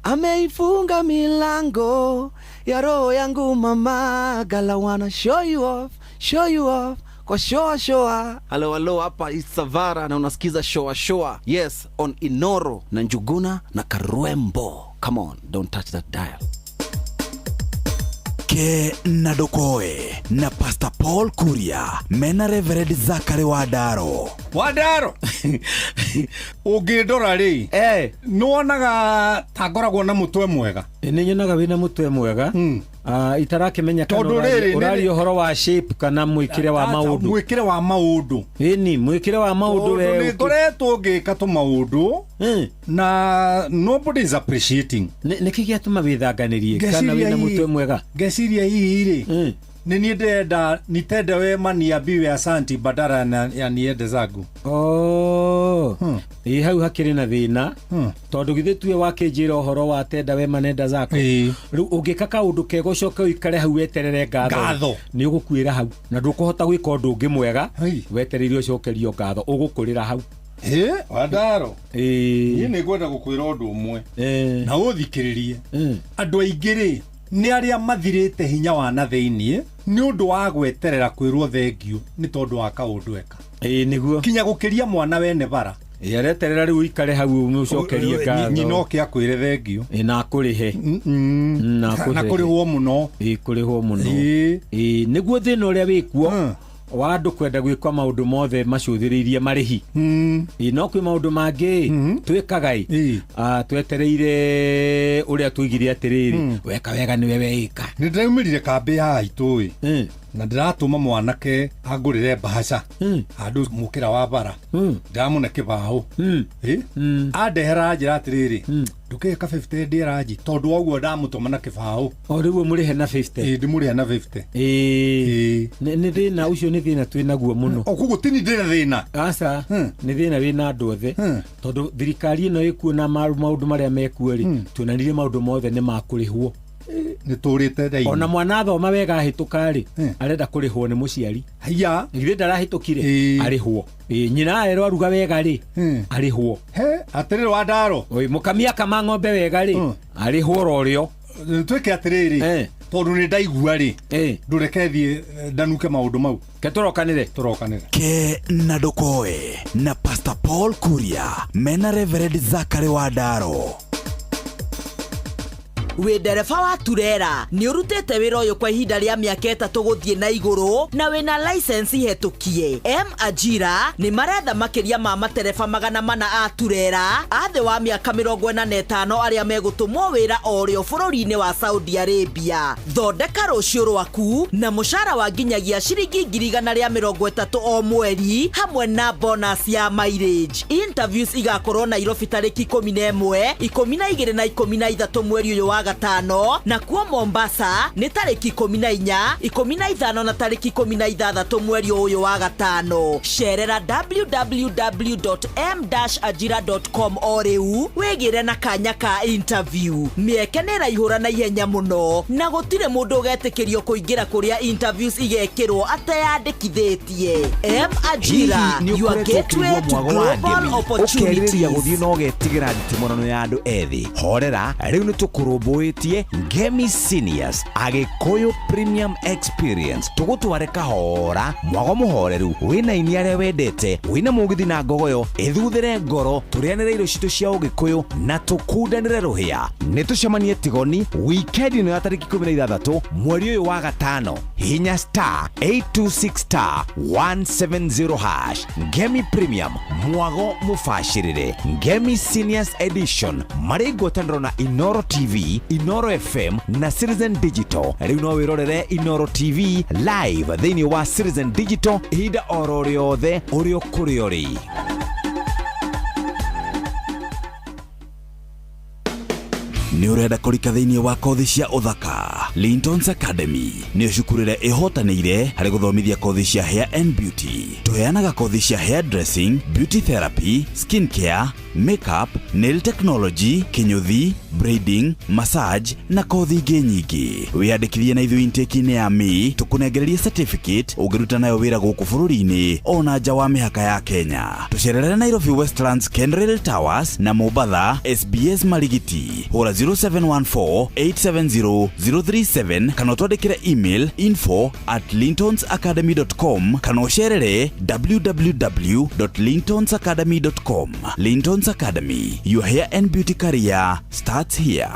ameifunga milango ya roho yangu mama. Gala wanna show you off, show you off kwa shoa shoa. Halo halo, hapa Isavara na unasikiza shoa shoa. Yes, on Inoro na Njuguna na Karwembo. Come on, don't touch that dial. Ke na Dokoe na Pastor Paul Kuria mena Reverend Zachary Wadaro. Wadaro. Ũngĩndora rĩ, nĩwonaga ta ngoragwo na mũtwe mwega. Nĩ nyonaga wĩna mũtwe mwega. Itarakĩmenya kana ũraria ũhoro wa shape kana mwĩkĩre wa maũndũ. Mwĩkĩre wa maũndũ. Ĩni, mwĩkĩre wa maũndũ we. Nĩ ngoretwo ngĩka tũmaũndũ na nobody is appreciating. Nĩkĩ gĩatũma wĩthanganĩrie kana wĩna mũtwe mwega? Ngeciria hihi rĩ, nĩ niĩ ndĩrenda nitende wema niambiwe asanti badala ya niende zangu. Oh. Ĩ hau hakĩrĩ na thĩna tondũ githĩ tuwe wakĩnjĩra ũhoro wa tenda wema nenda zako. Rĩu ũngĩka kaũndũ kega ũcoke ũikare hau weterere ngatho nĩ ũgũkuĩra hau na ndũkũhota gwĩka ũndũ ũngĩ mwega wetereire ũcokerio ngatho, ũgũkũrĩra hau. Wadaro, niĩ nĩ ngwenda gũkwĩra ũndũ ũmwe na ũthikĩrĩrie. Andũ aingĩ rĩ nĩ arĩa mathirĩte hinya wa na thĩiniĩ Nĩ ũndũ wa gweterera kwĩrwo thengiũ nĩ tondũ wa kaũndũ eka. Ĩĩ nĩguo. Kinya gũkĩria mwana wene bara. Ĩĩ areterera rĩu ũikare hau ũmũcokerie ngatho. Nyina oke akwĩre thengiũ. Ĩĩ na akũrĩhe. Na akũrĩhe. Na kũrĩhwo mũno. Ĩĩ kũrĩhwo mũno. Ĩĩ. Ĩĩ nĩguo thĩna ũrĩa wĩkuo wa andũ kwenda gwĩka maũndũ mothe macũthĩrĩirie marĩhi. Ĩĩ no kwĩ maũndũ mangĩ twĩkaga ĩ twetereire ũrĩa tuigire atĩrĩrĩ weka wega nĩwe weĩka. Nĩ ndĩraumĩrire kambĩ ya aitũ ĩ na ndĩratũma mwanake angũrĩre mbahaca handũ mũkĩra wa bara ndĩramũne kĩbaũ andehera njĩra atĩrĩrĩ ndũkĩhe ka 50 ndĩranji tondũ wa ũguo ndamũtũma na kĩbaũ. O rĩu ũmũrĩhe na 50. Ĩĩ ndĩmũrĩhe na 50. Ĩĩ nĩ thĩna ũcio, nĩ thĩna twĩ naguo mũno. O koguo tini ndĩna thĩna. Aca nĩ thĩna wĩna andũ othe tondũ thirikari ĩno ĩkuo na maũndũ marĩa mekuo rĩ tuonanirie maũndũ mothe nĩ makũrĩhwo. Nĩ tũrĩte raini. Ona mwana athoma wega ahĩtũka rĩ arenda kũrĩhwo nĩ mũciari. Haiya. Githĩ ndarahĩtũkire arĩhwo. Ĩĩ nyina erwo aruga wega rĩ arĩhwo. He atĩrĩrĩ wa ndaro. Oi mũkamia akama ng'ombe wega rĩ arĩhwo oro rĩo. Twĩke atĩrĩrĩ tondũ nĩ ndaigua rĩ ndũreke thiĩ ndanuke maũndũ mau. Ke tũrokanĩre. Tũrokanĩre. Ke na ndũkoe na Pastor Paul Kuria mena Reverend Zachary Wandaro. Wĩ ndereba wa turera nĩ ũrutĩte wĩra ũyũ kwa ihinda rĩa mĩaka 3 gũthiĩ na igũrũ na wĩna license hetũkie. M Ajira nĩ maretha makĩria ma matereba 400 a turera a thĩ wa mĩaka 45 arĩa megũtũmwo wĩra o rĩo bũrũri-inĩ wa Saudi Arabia. Thondeka rũciũ rwaku na mũcara wa nginyagia ciringi 130,000 o mweri hamwe na bonus ya mileage. Interviews igakorwo Nairobi tarĩki 11, 12 na 13 mweri ũyũ wa gatano, na kuo Mombasa nĩ tarĩki 14, 15 na tarĩki 16 mweri ũyũ wa gatano. Cerera www.m-ajira.com o rĩu wĩgĩre na kanya ka interview. Mĩeke nĩ ĩraihũra na ihenya mũno na gũtirĩ mũndũ ũgetĩkĩrio kũingĩra kũrĩa interviews igekĩrwo ateyandĩkithĩtie. M Ajira, your gateway to global opportunities. Ũkerirĩria gũthiĩ na ũgetigĩra nditimũrano ya andũ ethĩ. Horera, rĩu nĩ tũkũrũmbũĩtie Ngemi Seniors Agĩkũyũ Premium Experience. Tũgũtware kahora mwago mũhoreru wĩna ini arĩa wendete wĩna mũgithi na ngogoyo ĩthuthĩre ngoro tũrĩanĩre irio citũ cia ũgĩkũyũ na tũkundanĩre rũhĩa. Nĩ tũcemanie Tigoni wikendi ĩno ya tarĩki 16 mweri ũyũ wa gatano. Hinya star 826 star 170 hash. Ngemi Premium mwago mũbacĩrĩre. Ngemi Seniors Edition marĩ ngwatanĩro na Inoro TV, Inoro FM na Citizen Digital. Rĩu no wĩrorere Inoro TV live thĩinĩ wa Citizen Digital ihinda oro rĩothe ũrĩ o kũrĩa ũrĩ. Nĩ ũrenda kũrika thĩinĩ wa kothi cia ũthaka? Lintons Academy nĩyo cukuru ĩrĩa ĩhotanĩire harĩ gũthomithia kothi cia hair and beauty. Tũheanaga kothi cia hair dressing, beauty therapy, skin care, makeup, nail technology, kinyuthi, braiding, massage na kothi ingĩ nyingĩ. Wĩyandĩkithie na ithuĩ intake-inĩ ya May tũkũnengererie certificate ũngĩruta nayo wĩra gũkũ bũrũri-inĩ ona nja wa mĩhaka ya Kenya. Tũcerere Nairobi Westlands Kenrail Towers na Mombatha SBS Marigiti. Hũra 0714 870 037 kana ũtwandĩkĩre email info@lintonsacademy.com kana ũcerere www.lintonsacademy.com. Lintons Academy, your hair and beauty career starts here.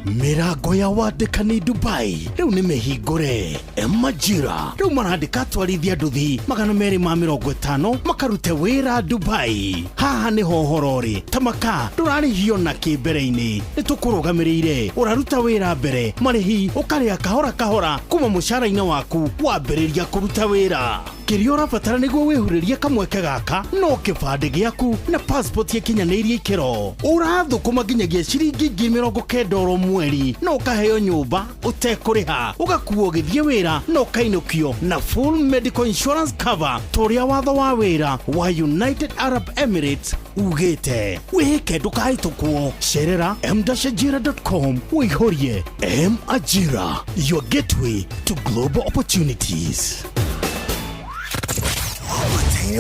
Mĩrango ya wandĩkani Dubai rĩu nĩ mĩhingũre. Majira rĩu marandĩka atwarithia nduthi 250 makarute wĩra Dubai. Haha nĩho ũhoro ũrĩ. Tamaka ndũrarĩhio na kĩ mbere-inĩ, nĩ tũkũrũgamĩrĩire. Ũraruta wĩra mbere, marĩhi ũkarĩha kahora kahora kuma mũcara-inĩ waku wambĩrĩria kũruta wĩra. Kĩrĩa ũrabatara nĩguo wĩhurĩrie kamweke gaka no kĩbandĩ gĩaku na passport ĩkinyanĩirie ikĩro. Ũrathũkũma nginyagia ciringi 90,000 oro mweri na ũkaheo nyũmba ũtekũrĩha, ũgakuo ũgĩthiĩ wĩra na ũkainũkio na full medical insurance cover ta ũrĩa watho wa wĩra wa United Arab Emirates ugĩte. Wĩhĩke ndũkahĩtũkwo. Cerera m-ajira.com ũihũrie. M Ajira, your gateway to global opportunities.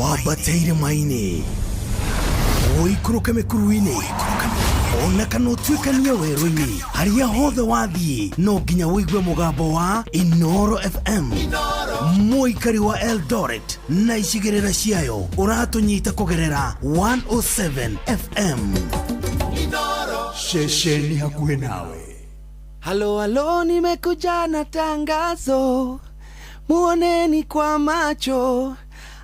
Wambate irĩma-inĩ, ũikũrũke mĩkuru-inĩ, Ona kana ũtuĩkanie werũ-inĩ harĩa hothe wathiĩ no nginya ũigue mũgambo wa Inoro FM. Mũikari wa Eldoret na icigĩrĩra ciayo ũratũnyita kũgerera 107 FM. Ceceni hakuhĩ nawe. Halo halo, nimekuja na tangazo, muoneni kwa macho,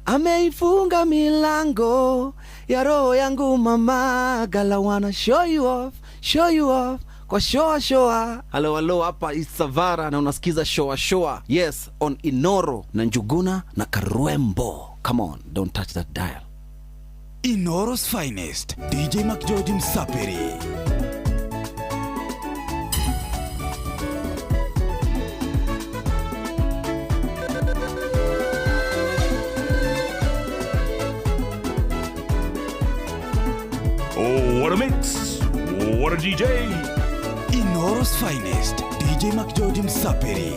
ameifunga milango ya roho yangu mama gala, wanna show you off, show you off kwa shoa shoa. Halo halo, hapa Isavara na unasikiza shoa shoa. Yes, on Inoro na Njuguna na Karwembo. Come on, don't touch that dial. Inoro's finest, DJ McGeorge Msapiri. Oh, what a mix! What a DJ! Inoro's finest, DJ McGeorge Msapiri.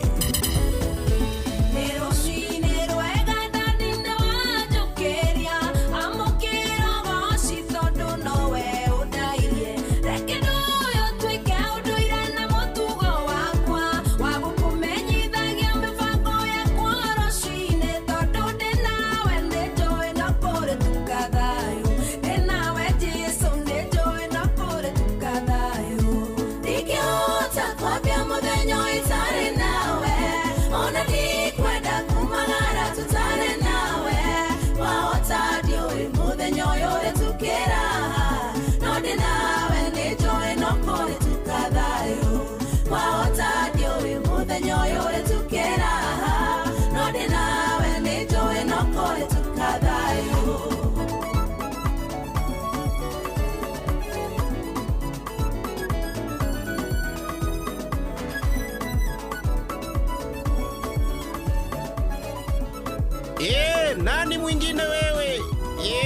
Nani mwingine wewe?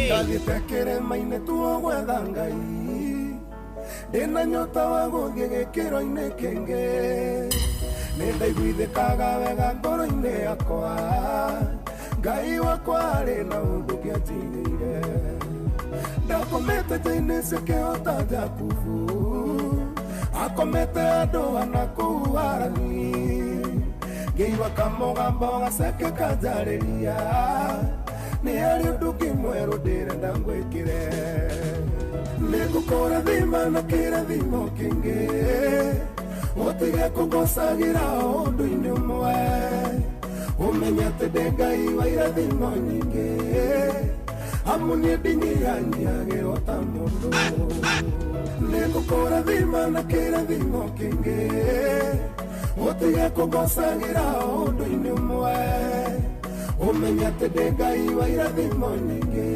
Ndathiĩte kĩrĩma-inĩ tuo gwetha Ngai, ndĩna nyota wa gũthiĩ gĩkĩro-inĩ kĩngĩ, nĩndaiguithĩkaga wega ngoro-inĩ yakwa, Ngai wakwa arĩ na ũndũ kĩanjigĩire. Ndakomete nja-inĩ cia kĩhota Jakubu, akomete andũ ana kũu Harani, ngĩigua kamũgambo gaceke kanjarĩria, nĩ harĩ ũndũ ũngĩ mwerũ ndĩrenda ngwĩkĩre. Nĩngũkũrathima na kĩrathimo kĩingĩ, ũtige kũngocagĩra o ũndũ-inĩ ũmwe, ũmenye atĩ ndĩ Ngai wa irathimo nyingĩ, amu niĩ ndinyihanyiagĩrwo ta mũndũ. Nĩngũkũrathima na kĩrathimo kĩingĩ, ũtige kũngocagĩra o ũndũ-inĩ ũmwe, ũmenye atĩ ndĩ Ngai wa irathimo nyingĩ,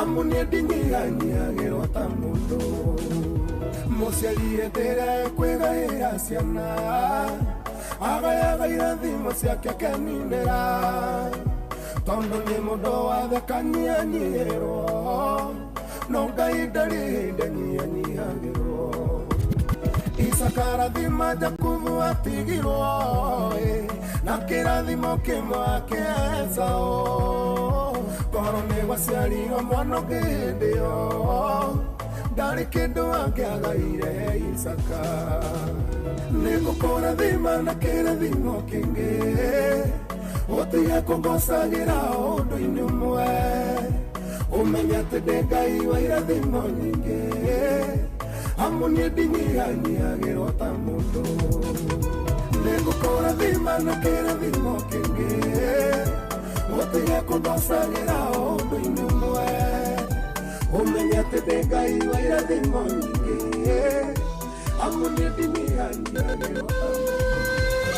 amu niĩ ndinyihanyiagĩrwo ta mũndũ. Mũciari hĩndĩ ĩrĩa ekwĩgaĩra ciana, agayaga irathimo ciake akeninĩra, tondũ nĩ mũndũ wathekanyihanyihĩrwo, no Ngai ndarĩ hĩndĩ anyihanyihagĩrwo. Isaka arathima Jakubu atigirwo, na kĩrathimo kĩmwe kĩa Esau. Korwo nĩ gwaciarirwo mwana ũngĩ hĩndĩ ĩyo, ndarĩ kĩndũ angĩagaire Isaka. Nĩngũkũrathima na kĩrathimo kĩingĩ, ũtige kũngocagĩra o ũndũ-inĩ ũmwe, ũmenye atĩ ndĩ Ngai wa irathimo nyingĩ, amu niĩ ndinyihanyiagĩrwo ta mũndũ. Nĩngũkũrathima na kĩrathimo kĩingĩ, ũtige kũngocagĩra o ũndũ-inĩ ũmwe, ũmenye atĩ ndĩ Ngai wa irathimo nyingĩ, amu niĩ ndinyihanyiagĩrwo ta mũndũ.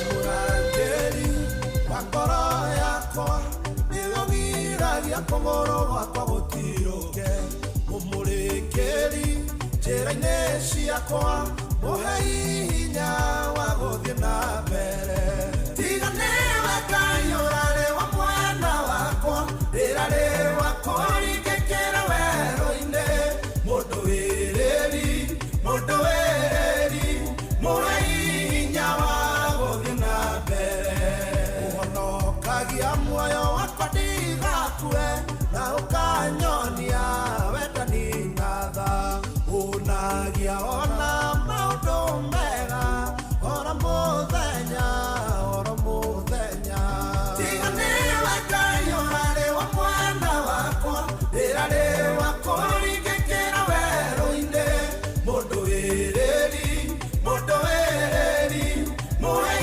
Mũrangĩri wa ngoro yakwa nĩwe ũgiragia kũgũrũ gwakwa gũtirũke, mũmũrĩkĩri njĩra-inĩ ciakwa, mũhei hinya wa gũthiĩ na mbere. Tiga nĩwe Ngai ũrarĩ wa mwena wakwa, ndĩrarĩ wa kũringĩkĩra werũ-inĩ, mũndũ wĩrĩri, mũndũ wĩrĩri, mũhei hinya wa gũthiĩ na mbere. Ũhonokagia muoyo wakwa ndigakue, na ũkanyonia wendani na tha. Una Ndiaona maũndũ mega oro mũthenya oro mũthenya. Tiga nĩwe Ngai ũrarĩ wa mwena wakwa, ndĩrarĩ wa kũringĩkĩra werũ-inĩ. Mũndũ wĩrĩri, mũndũ wĩrĩri, mũhe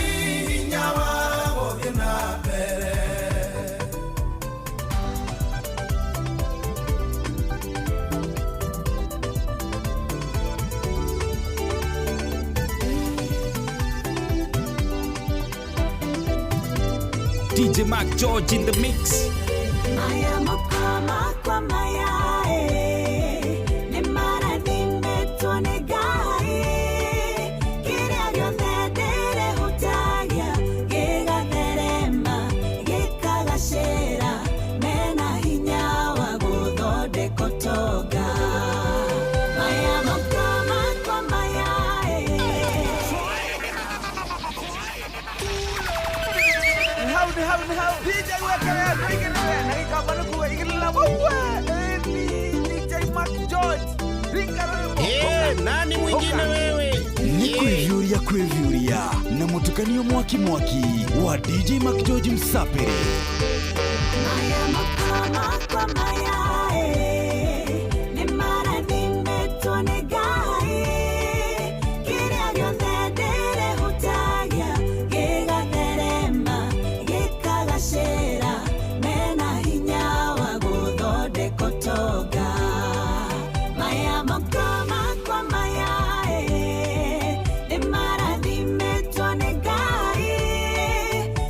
hinya wa gũthiĩ na mbere. DJ Mark George in the mix. Maya moko makwa maya nĩ marathimĩtwo nĩ Ngai. Kĩrĩa gĩothe ndĩrehutagia gĩgatherema gĩkagacĩra, mena hinya wa gũthondeka ũtonga. Maya moko makwa maya Hau ni hau ni hau DJ wekere igirire na gikamba nĩkuga igĩrĩra waue DJ Mark George ringa rwĩmbo. Nani mwingine wewe? Ni kwĩvyũria kwĩvyũria na mũtukanio mwaki mwaki wa DJ Mark George Msapere. Maya moko makwa maya nĩ marathimĩtwo nĩ Ngai. Kĩrĩa gĩothe ndĩrehutagia gĩgatherema gĩkagacĩra, mena hinya wa gũthondeka ũtonga. Maya moko makwa maya nĩ marathimĩtwo nĩ Ngai.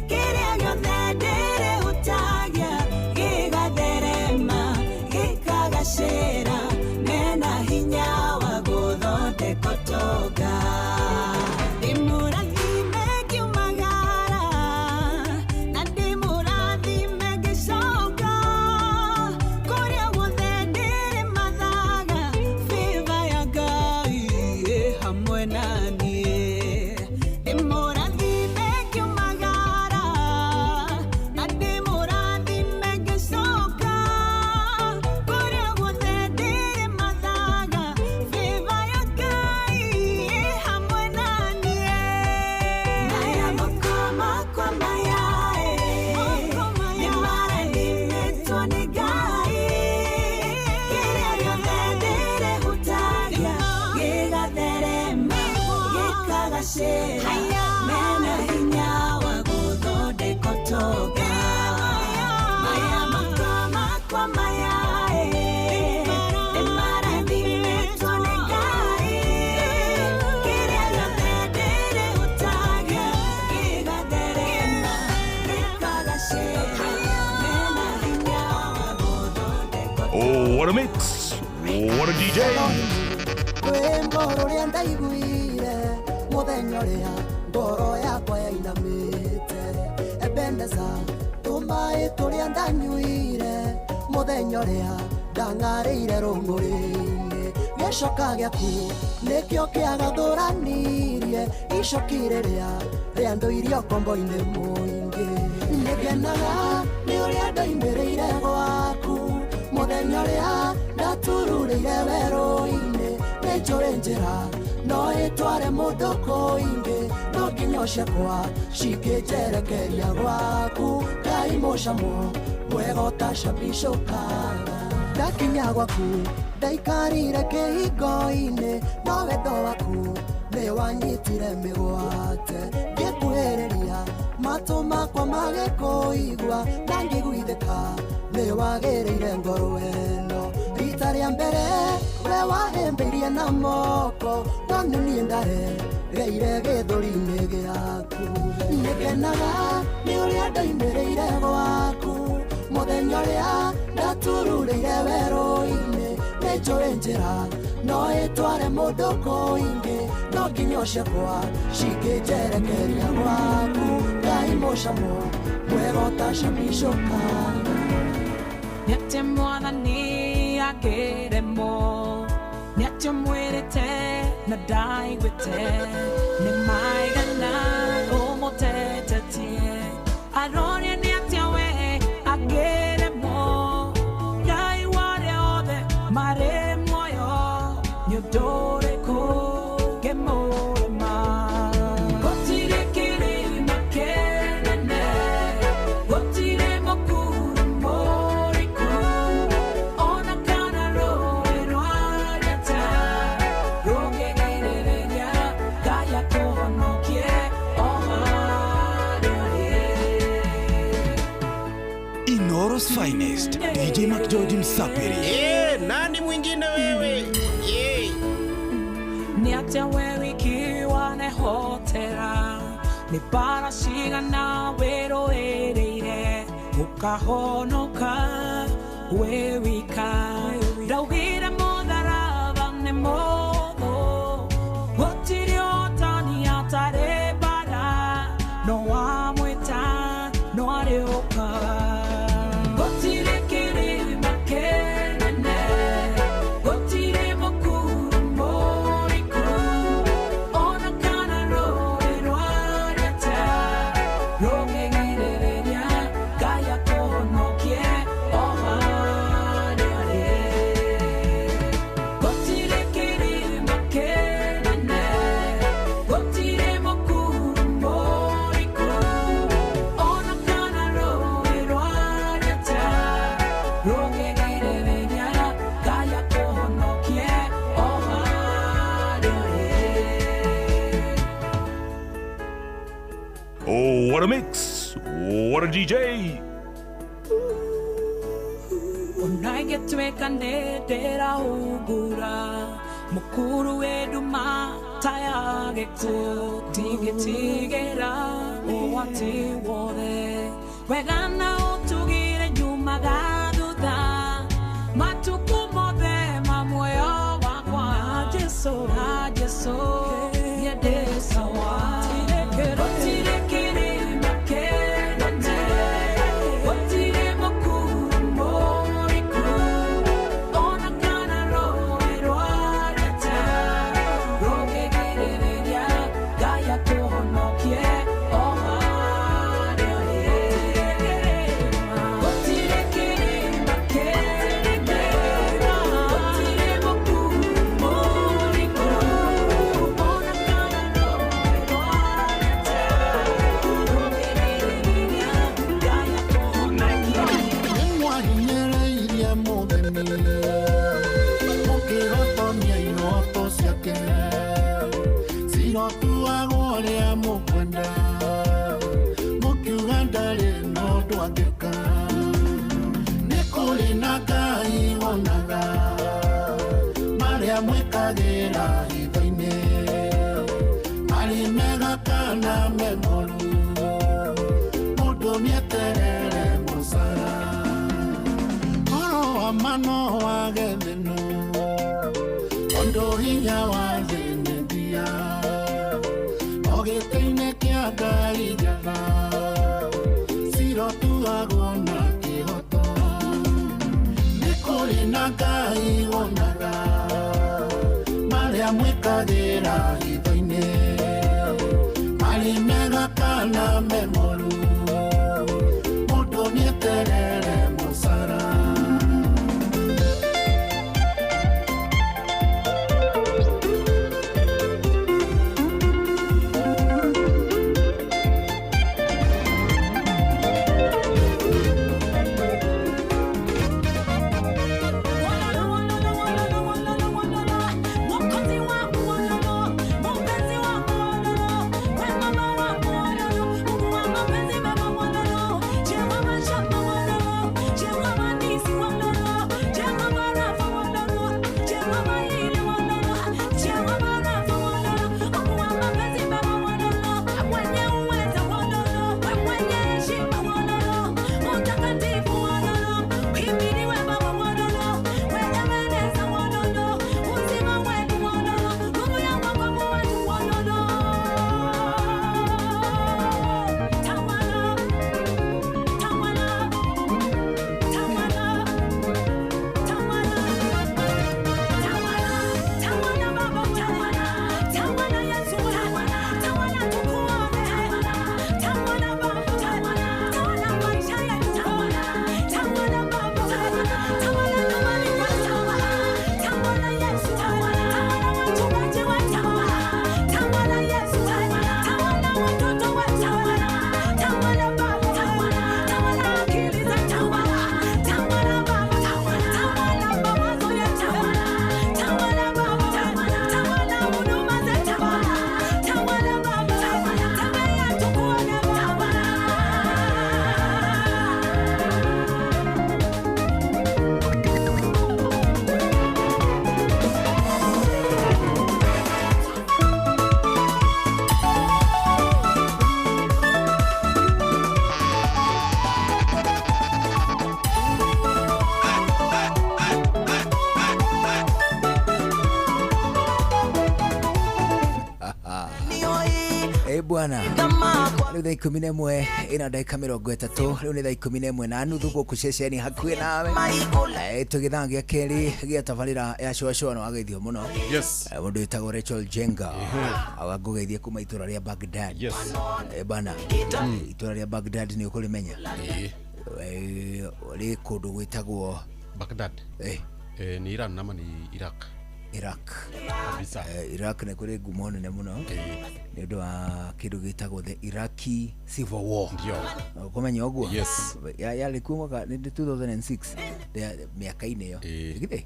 Kĩrĩa gĩothe ndĩrehutagia gĩgatherema gĩkagacĩra, mena hinya wa gũthondeka ũtonga. Ndĩmũrathime ngiumagara na ndĩmũrathime ngĩcoka, kũrĩa guothe ndĩrĩmathaga favor ya Ngai ĩ hamwe na niĩ. Ndĩmũrathime ngiumagara na ndĩmũrathime ngĩcoka, kũrĩa guothe ndĩrĩmathaga favor ya Ngai ĩ hamwe na niĩ. Maya moko makwa maya nĩ marathimĩtwo nĩ Ngai. Kĩrĩa gĩothe ndĩrehutagia gĩgatherema gĩkagacĩra, mena hinya wa gũthondeka ũtonga. Maya moko makwa maya nĩ marathimĩtwo nĩ Ngai. Kĩrĩa gĩothe ndĩrehutagia gĩgatherema gĩkagacĩra, mena hinya wa gũthondeka. Oh, what a mix. What a DJ. Rwĩmbo rũrĩa ndaiguire mũthenya ũrĩa ngoro yakwa yainamĩte, Ebeneza tũmaĩ tũrĩa ndanyuire mũthenya ũrĩa ndang'arĩire rũng'ũrĩ-inĩ. Gĩcoka gĩaku nĩkĩo kĩagathũranirie icoki rĩrĩa rĩandũirie ũkombo-inĩ mũingĩ. Nĩngenaga nĩ ũrĩa ndoimĩrĩire gwaku mũthenya ũrĩa ndatururĩire werũ-inĩ. Nĩnjũrĩ njĩra no ĩtware mũndũ kũingĩ, no nginya ciakwa cingĩnjerekeria gwaku. Ngai mũcamo mwega ũtacabicũkaga. Ndakinya gwaku ndaikarire kĩhingo-inĩ, no wendo waku nĩ wanyitire mĩgwate. Ngĩkuhĩrĩria matũ makwa magĩkũigua, na ngĩiguithĩka nĩ wagĩrĩire ngoro ĩno. Rita rĩa mbere we wahĩmbĩirie na moko, no nĩ niĩ ndaregeire gĩthũri-inĩ gĩaku. Nĩngenaga nĩ ũrĩa ndoimĩrĩire gwaku mũthenya ũrĩa ndatururĩire werũ-inĩ. Nĩnjũĩ njĩra no ĩtware mũndũ kũingĩ, no nginya ciakwa cingĩnjerekeria gwaku. Ngai mũcamo mwega ũtacabicũkaga. Nĩatĩ mwathani akĩremwo, nĩatĩ ũmwĩrĩte na ndaiguĩte, nĩ maigana ũmũtetetie. Aroria nĩatĩa we akĩremwo, Ngai wa arĩa othe marĩ muoyo, nĩ ũndũ ũrĩkũ finest, DJ Mac George Msapiri. Nani mwingine wewe? Nĩ atĩa we wiki wanehotera nĩ bara cigana wĩrũĩrĩire ũkahonoka wĩ wika ndaugire mũtharaba nĩ mũthũ gũtirĩ ũtani atarĩ bara no wamwĩta no arĩũka gũtirĩ kĩrĩma kĩnene gũtirĩ mũkuru mũriku ona kana rũĩ rwarĩte rũngĩgirĩrĩria Ngai akũhonokie o harĩa arĩ. Gũtirĩ kĩrĩma kĩnene gũtirĩ mũkuru mũriku ona kana rũĩ rwarĩte rũngĩgirĩrĩria Ngai akũhonokie o harĩa arĩ. Oh, what a mix! What a DJ! Ona ingĩtuĩka nĩ ndĩrahungura mũkuru wĩ nduma ta ya gĩkuũ ndingĩtigĩra ũgwati wothe wega na ũtugire nyumaga thutha matukũ mothe ma muoyo wakwa na Jesũ niĩ ndĩ sawa. Gũtirĩ kĩrĩma kĩnene gũtirĩ mũkuru mũriku ona kana rũĩ rwarĩte rũngĩgirĩrĩria Ngai akũhonokie o harĩa ũrĩ. Gũtirĩ kĩrĩma kĩnene gũtirĩ mũkuru mũriku ona kana rũĩ rwarĩte rũngĩgirĩrĩria Ngai akũhonokie. Nĩmwahinyĩrĩirie mũthĩni mũkĩhotomia iroto ciake cirotuagwo ũrĩa mũkwenda mũkiuga ndarĩ na ũndũ angĩka nĩ kũrĩ na Ngai wonaga marĩa mwĩkagĩra hitho-inĩ marĩ mega kana me moru mũndũ nĩeterere mũcara ũhoro wa ma no wage thĩno tondũ hinya wa thĩ nĩ ndia no gĩtĩ-inĩ kĩa Ngai njatha cirotuagwo na kĩhoto nĩ kũrĩ na Ngai wonaga marĩa mwĩkagĩra hitho-inĩ marĩ mega kana me moru mũndũ nĩeterere mũcara. Mwokozi wangu, Bwana rĩu thaa 11 ĩna ndagĩka 30 rĩu nĩ thaa 11:30 gũkũ ceceni hakuhĩ nawe. Tũgĩthaa gĩa kerĩ gĩa tabarĩra ya cũacũa no wageithio mũno. Yes. Mũndũ wĩtagwo Rachel Jenga awangũgeithie kuma itũra rĩa Baghdad. Yes. Bana itũra rĩa Baghdad nĩ ũkũrĩmenya? Rĩ kũndũ gwĩtagwo Baghdad. Ni Iran ama ni Iraq? Iraq. Kabisa. Iraq nĩ kũrĩ ngumo nene mũno nĩ ũndũ wa kĩndũ gĩtagwo the Iraqi Civil War. Ndio. Ũkũmenya ũguo? Yes. Yarĩ kuo mwaka nĩ 2006 mĩaka-inĩ ĩyo. Githĩ?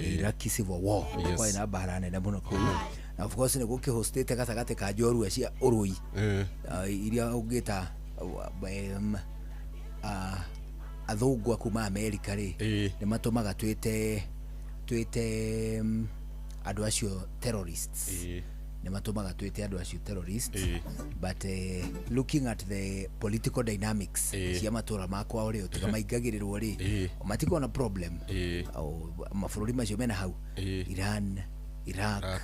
Iraqi Civil War. Yes. Kwarĩ na mbara nene mũno kũu. Na of course nĩ gũkĩhostĩte gatagatĩ ka njorua cia ũrũi iria ũngĩta athũngũ a kuma Amerika rĩ nĩ matũmaga twĩte andũ acio terrorists. Nĩ matũmaga twĩte andũ acio terrorists. But looking at the political dynamics cia matũra makwa rĩ tiga maingagĩrĩrwo rĩ matikoragwo na problem. Mabũrũri macio mena hau Iran, Iraq,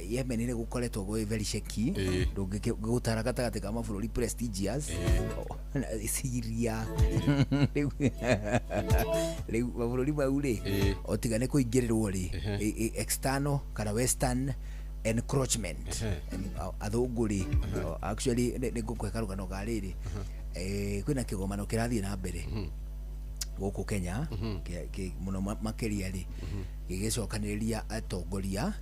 Yemen nĩ gũkoretwo gwĩ very shaky ndũngĩgũtara gatagatĩ ka mabũrũri prestigious Syria rĩu mabũrũri mau rĩ o tiga nĩ kũingĩrĩrwo rĩ external kana western encroachment athũngũ rĩ actually nĩ ngũkũhe karũgano ka rĩrĩ kwĩna kĩgomano kĩrathiĩ na mbere gũkũ Kenya mũno makĩria rĩ gĩgĩcokanĩrĩria atongoria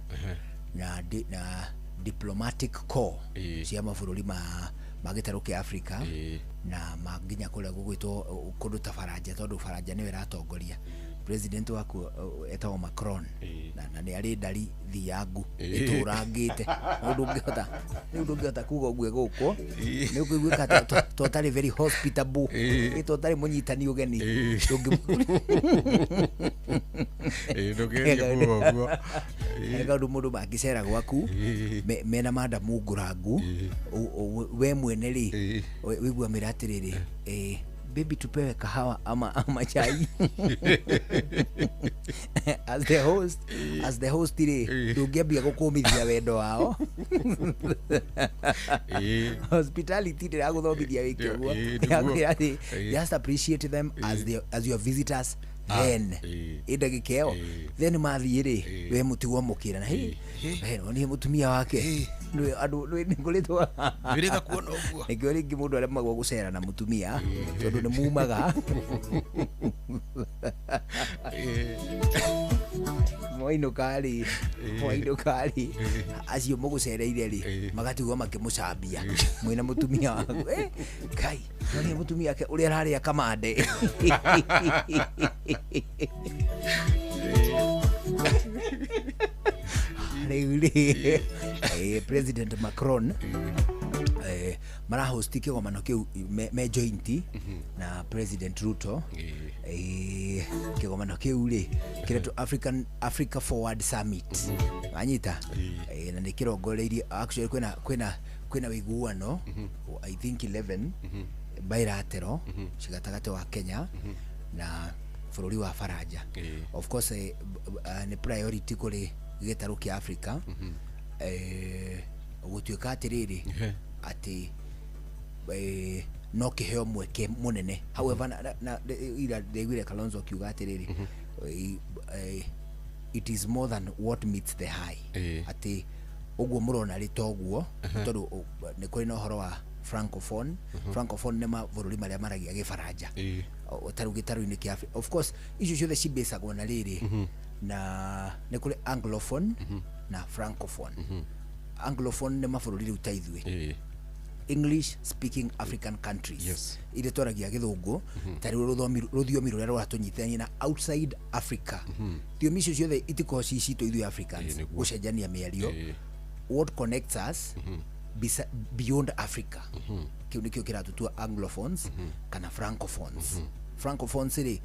na diplomatic corps cia mabũrũri ma gĩtarũ kĩa Africa na ma nginya kũrĩa gũgwĩtwo kũndũ ta Faranja tondũ Faranja nĩwe ĩratongoria. President waku etagwo Macron na nĩ arĩ ndari thiangu ĩtũrangĩte ndũngĩhota kuga ũguo gũkũ nĩ ũkũiguĩka tũtarĩ very hospitable tũtarĩ mũnyitani ũgeni kaũndũ mũndũ mangĩcera gwaku mena madamu ngũrangu we mwene rĩ wĩigua mĩra atĩrĩrĩ baby tupewe kahawa ama chai as the host rĩ ndũngĩambia gũkũmithia wendo wao hospitality ndĩragũthomithia wĩke ũguo yakwĩra atĩ just appreciate them as your visitors then ĩ ndagĩka ĩyo then mathiĩ rĩ we mũtigwo mũkĩra na hĩ nĩ mũtumia wake andũ nĩngũrĩtwo Wĩrĩga kuona ũguo nĩkĩo rĩngĩ mũndũ aremagwo gũcera na mũtumia tondũ nĩ mumaga mwainũka rĩ acio mũgũcereire rĩ magatigwo makĩmũcambia mwĩna mũtumia waku Ngai nĩ mũtumia wake ũrĩa ararĩa kamande rĩu rĩ President Macron marahosti kĩgomano kĩu me joint na President Ruto. Kĩgomano kĩu rĩ kĩretwo Africa Forward Summit wanyita na nĩ kĩrongoreirie actually kwĩna wĩiguano I think 11 bilateral cigatagatĩ wa Kenya na bũrũri wa Faranja. Of course nĩ priority kũrĩ gĩtarũ kĩa Africa gũtuĩka atĩrĩrĩ atĩ no kĩheo mweke mũnene. However na ira ndaiguire Kalonzo akiuga atĩrĩrĩ it is more than what meets the eye atĩ ũguo mũrona rĩ toguo tondũ nĩ kũrĩ na ũhoro wa francophone. Francophone nĩ mabũrũri marĩa maragia gĩbaranja tarĩu gĩtarũ-inĩ kĩa Africa. Of course icio ciothe cibĩcagwo na rĩrĩ na nĩ kũrĩ anglophone na francophone. Anglophone nĩ mabũrũri rĩu ta ithuĩ English speaking African countries. Yes. Iria twaragia gĩthũngũ ta rĩu rũthiomi rũrĩa rũratũnyitithania na outside Africa. Thiomi icio ciothe itikoragwo ci citũ ithuĩ Africans gũcenjania mĩario. What connects us beyond Africa kĩu nĩkĩo kĩratũtua anglophones kana francophones. Francophones rĩ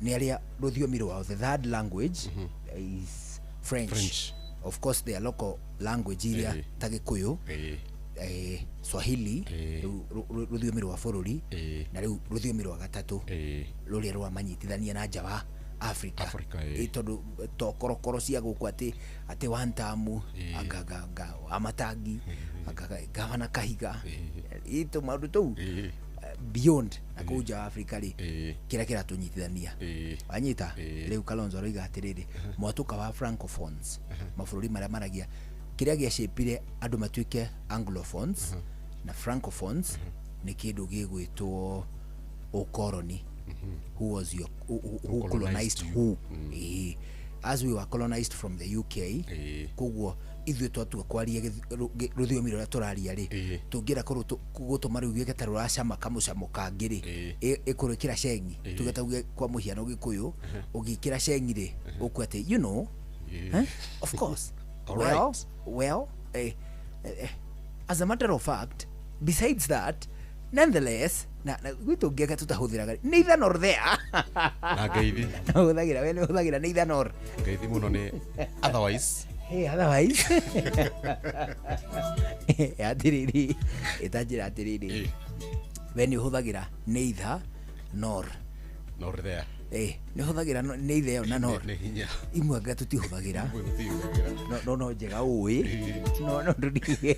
nĩ arĩa rũthiomi rwao the third language is French. Of course their local language iria ta Gĩkũyũ, Swahili rũthiomi rwa bũrũri na rĩu rũthiomi rwa gatatũ rũrĩa rwamanyitithania na nja wa Africa tondũ to korokoro cia gũkũ atĩ wantamu anga amatangi anga gavana Kahiga ito maũndũ tũu beyond na kũu nja wa Africa rĩ kĩrĩa kĩratũnyitithania wanyita rĩu Kalonzo aroiga atĩrĩrĩ mwatũka wa francophones mabũrũri marĩa maragia kĩrĩa gĩacĩpire andũ matuĩke anglophones na francophones nĩ kĩndũ gĩgwĩtwo ũkoroni. Who was your who colonized who? As we were colonized from the UK, koguo ithuĩ twatua kwaria rũthiomi rũrĩa tũraria rĩ tũngĩenda gũtũma rĩu gĩke ta rũracama kamũcamo kangĩ rĩ ĩkũrĩkĩra cengi tuge ta uge kwa mũhiano Gĩkũyũ ũgĩkĩra cengi rĩ ũkua atĩ you know of course. All right. Well, as a matter of fact, besides that, nonetheless, na gwitũ ngĩka tũtahũthĩraga neither nor there. Na ngeithi hũthagĩra we nĩ hũthagĩra neither nor ngeithi mũno nĩ otherwise. Hey, otherwise. Atĩrĩrĩ ĩtanjĩra atĩrĩrĩ we nĩ ũhũthagĩra neither nor nor there. Nĩ ũhũthagĩra neither ĩyo na nor imwe anga tũtihũthagĩra no njega ũĩ no ndũtige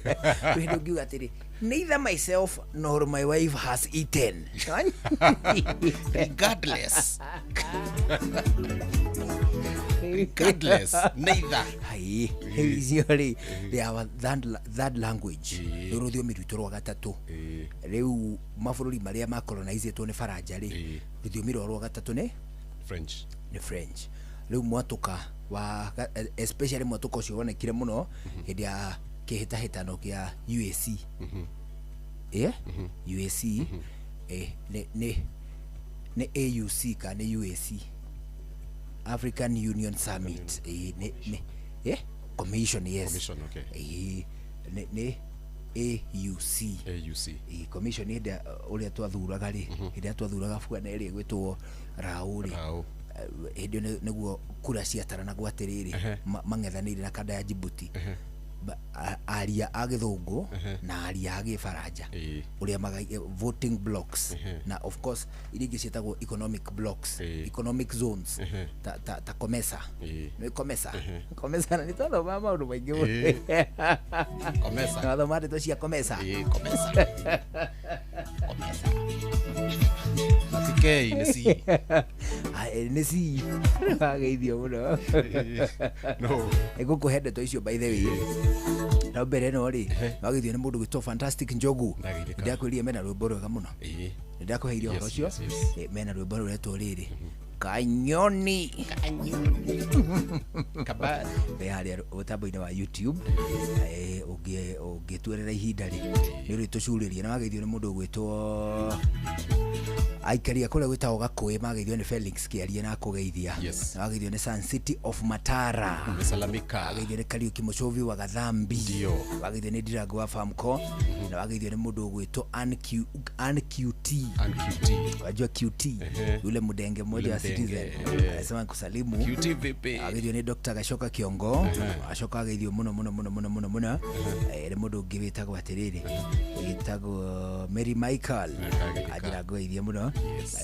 hĩndĩ ũngiuga atĩrĩ neither myself nor my wife has eaten. Regardless. Regardless, neither. Hai, icio rĩ they are third language. Rĩu rũthiomi rwitũ rwa gatatũ. Rĩu mabũrũri marĩa makolonizĩtwo nĩ Faranja rĩ rũthiomi rwao rwa gatatũ nĩ French. Nĩ French. Rĩu mwatũka wa especially mwatũka ũcio wonekire mũno hĩndĩ ya kĩhĩtahĩtano kĩa UAC. UAC nĩ AUC kana nĩ UAC. African Union Summit. Commission, yes. Commission, okay. Ne AUC. AUC. Commission hĩndĩ ũrĩa twathuraga rĩ hĩndĩ twathuraga bwana ĩrĩa ĩgwĩtwo Rao rĩ hĩndĩ ĩyo nĩguo kura ciataranagwo atĩrĩrĩ mang'ethanĩire na kanda ya Djibouti aria a gĩthũngũ na aria a gĩbaranja ũrĩa voting blocks na of course iria ingĩ ciĩtagwo economic blocks, economic zones ta COMESA. Nĩ COMESA. COMESA na nĩtwathoma maũndũ maingĩ mũno. COMESA. Twathoma ndeto cia COMESA. COMESA. COMESA. Ti K nĩ C. Nĩ C. Wageithio mũno. No. Ngũkũhe ndeto icio by the way. Na mbere no rĩ wageithio nĩ mũndũ gwĩtwo Fantastic Njogu. Ndakwĩrire mena rwĩmbo rwega mũno. Ndakwĩrire ũhoro ũcio mena rwĩmbo rũretwo rĩrĩ Kanyoni. Kabari. Be harĩa mũtambo-inĩ wa YouTube ũngĩtuerera ihinda rĩ nĩ ũrĩtũcurĩria na wageithio nĩ mũndũ ũgwĩtwo aikaria kũrĩa gwĩtagwo Gakũĩ mageithio nĩ Felix Kĩarie na akũgeithia. Na wageithio nĩ Sun City of Matara. Umesalamika. Wageithio nĩ Kariuki Mũcovi wa Gathambi. Ndio. Wageithio nĩ Ndirango wa Famco. Na wageithio nĩ mũndũ ũgwĩtwo Ann QT. Wajua QT yule mudenge mmoja wa Citizen. Anasema kusalimu. QT vipi? Wageithio nĩ Dr. Gashoka Kiongo. Gashoka ageithio mũno mũno mũno mũno mũno mũno. Nĩ mũndũ ũngĩ wĩtagwo atĩrĩrĩ wĩtagwo Mary Michael. Anjĩra ngũgeithie mũno.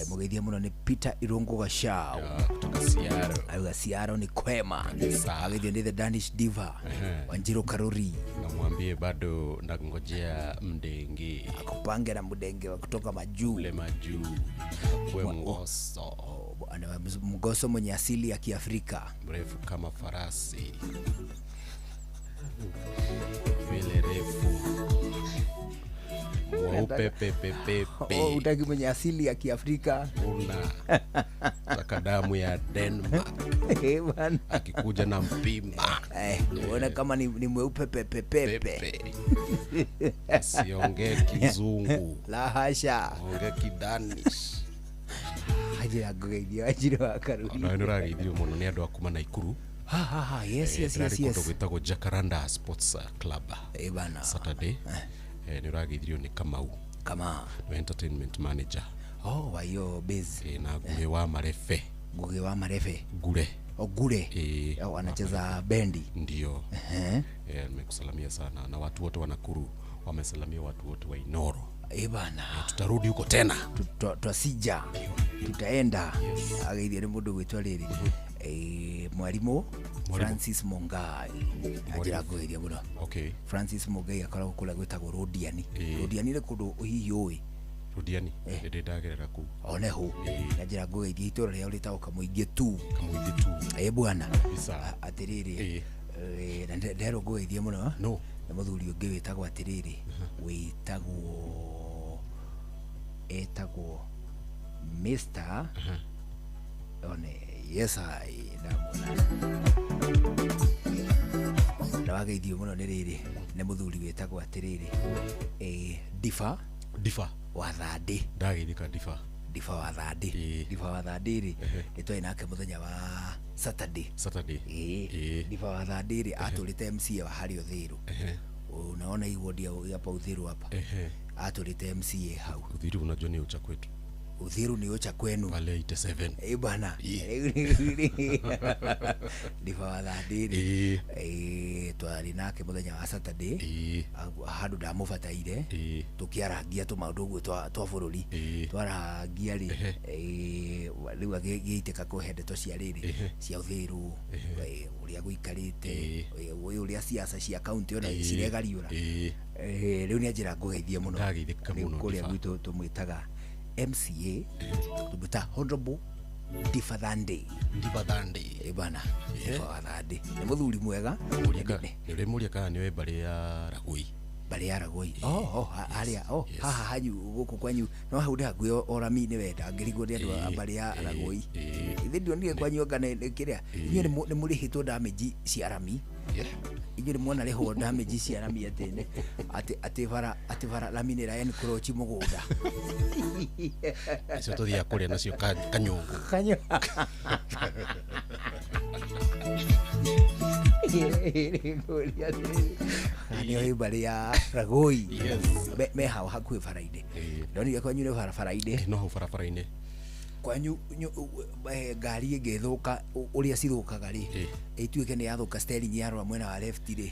Mũgeithie mũno nĩ Peter Irungu Gachau kutoka Siaro. Auga Siaro ni kwema. Ageithio nĩ the Danish Diva Wanjiru Karuri. Namwambie bado ndangojea mdenge. Akupange na mdenge wa kutoka majuu. Ule majuu. Akue mgoso. Mgoso mwenye asili ya Kiafrika. Mrefu kama farasi. Vile refu. Mweupe pepe pepe. Oh, utaki mwenye asili ya Kiafrika. Una taka damu ya Denmark. Akikuja na mpima. Unaona kama ni mweupe pepe pepe. Asiongee kizungu. La hasha. Ongee kidanish. Ajira ngũgeithio Wanjiru wa Karuri. Ona nĩ ũrageithio mũno nĩ andũ a kuma Naikuru. Ha yes yes yes yes. Kũndũ gwĩtagwo Jacaranda Sports Club. Bana. Saturday. Nĩ ũrageithirio nĩ Kamau. Kamau. No entertainment manager. Oh, wa hiyo base. Na Ngũgĩ wa Marefe. Ngũgĩ wa Marefe. Ngure. O Ngure. Anacheza bendi. Ndio. Nimekusalamia sana na watu wote wa Nakuru wamesalamia watu wote wa Inoro. Ĩ bana. Tutarudi huko tena. Twasija tutaenda ageithio nĩ mũndũ gwĩtwo rĩrĩ mwarimũ Francis Mungai anjĩra ngũgeithia mũno. Okay. Francis Mungai akoragwo kũrĩa gwĩtagwo Rũndiani. Rũndiani nĩ kũndũ hihi ũĩ? Rũndiani nĩ ndagerera kũu. Oneho na njĩra ngũgeithia itũra rĩao rĩtagwo Kamũingĩ tu. Kamũingĩ tu. Ĩ bwana. Kabisa. Atĩrĩrĩ, na nderwo ngũgeithie mũno no nĩ mũthuri ũngĩ wĩtagwo atĩrĩrĩ, wĩtagwo etagwo Mr. One yes I ndamwona. Na wageithio mũno nĩ rĩrĩ nĩ mũthuri wĩtagwo atĩrĩrĩ Difa. Difa wa Thandĩ. Ndageithĩka Difa. Difa wa Thandĩ. Difa wa Thandĩ rĩ nĩ twarĩ nake mũthenya wa Saturday. Saturday. Difa wa Thandĩ rĩ atũrĩte MCA wa harĩa Uthiru. Unaona hii wodi ya hapa Uthiru hapa. Atũrĩte MCA hau. Uthiru unajua ni ucha kwetu. Uthiru ni ucha kwenu. Pale 87. Bwana. Difa wa Thandĩ rĩ twarĩ nake mũthenya wa Saturday handũ ndamũbataire tũkĩarangia tũmaũndũ ũguo twa bũrũri twarangia rĩ rĩu agĩitĩka kũhe ndeto cia rĩrĩ cia Uthiru ũrĩa gũikarĩte ũrĩa siasa cia kaunti ona ciregariũra. Rĩu nĩ anjĩra ngũgeithie mũno. Ndageithĩka mũno kũrĩa Difa. gwitũ tũmwĩtaga MCA tũmwĩta Honorable Difa Thandĩ. Difa Thandĩ. Bana. Difa wa Thandĩ nĩ mũthuri mwega. Nĩ ũrĩmũria kana nĩwe mbarĩ ya Ragũi. Mbarĩ ya Ragũi. Oh, harĩa oh haha hanyu gũkũ kwanyu no hau ndĩ hakuhĩ o rami nĩ wenda ngĩrigwo nĩ andũ a mbarĩ ya Ragũi. Ithe ndionire kwanyu anga nĩ kĩrĩa inyuĩ nĩ mũrĩhĩtwo damage cia rami. Inyuĩ nĩ mwona rĩhwo damage cia rami atĩ atĩ bara atĩ bara rami nĩ ĩra encroach mũgũnda. Icio tũthiaga kũrĩa nacio kanyũngũ. Kanyũ. Nĩ mbarĩ ya Ragũi. Me hau hakuhĩ bara-inĩ. Ndonire kwanyu nĩ barabara-inĩ. No hau barabara-inĩ. Kwanyu ngari ĩngĩthũka ũrĩa cithũkaga rĩ ĩtuĩke nĩ yathũka steering yarora mwena wa left rĩ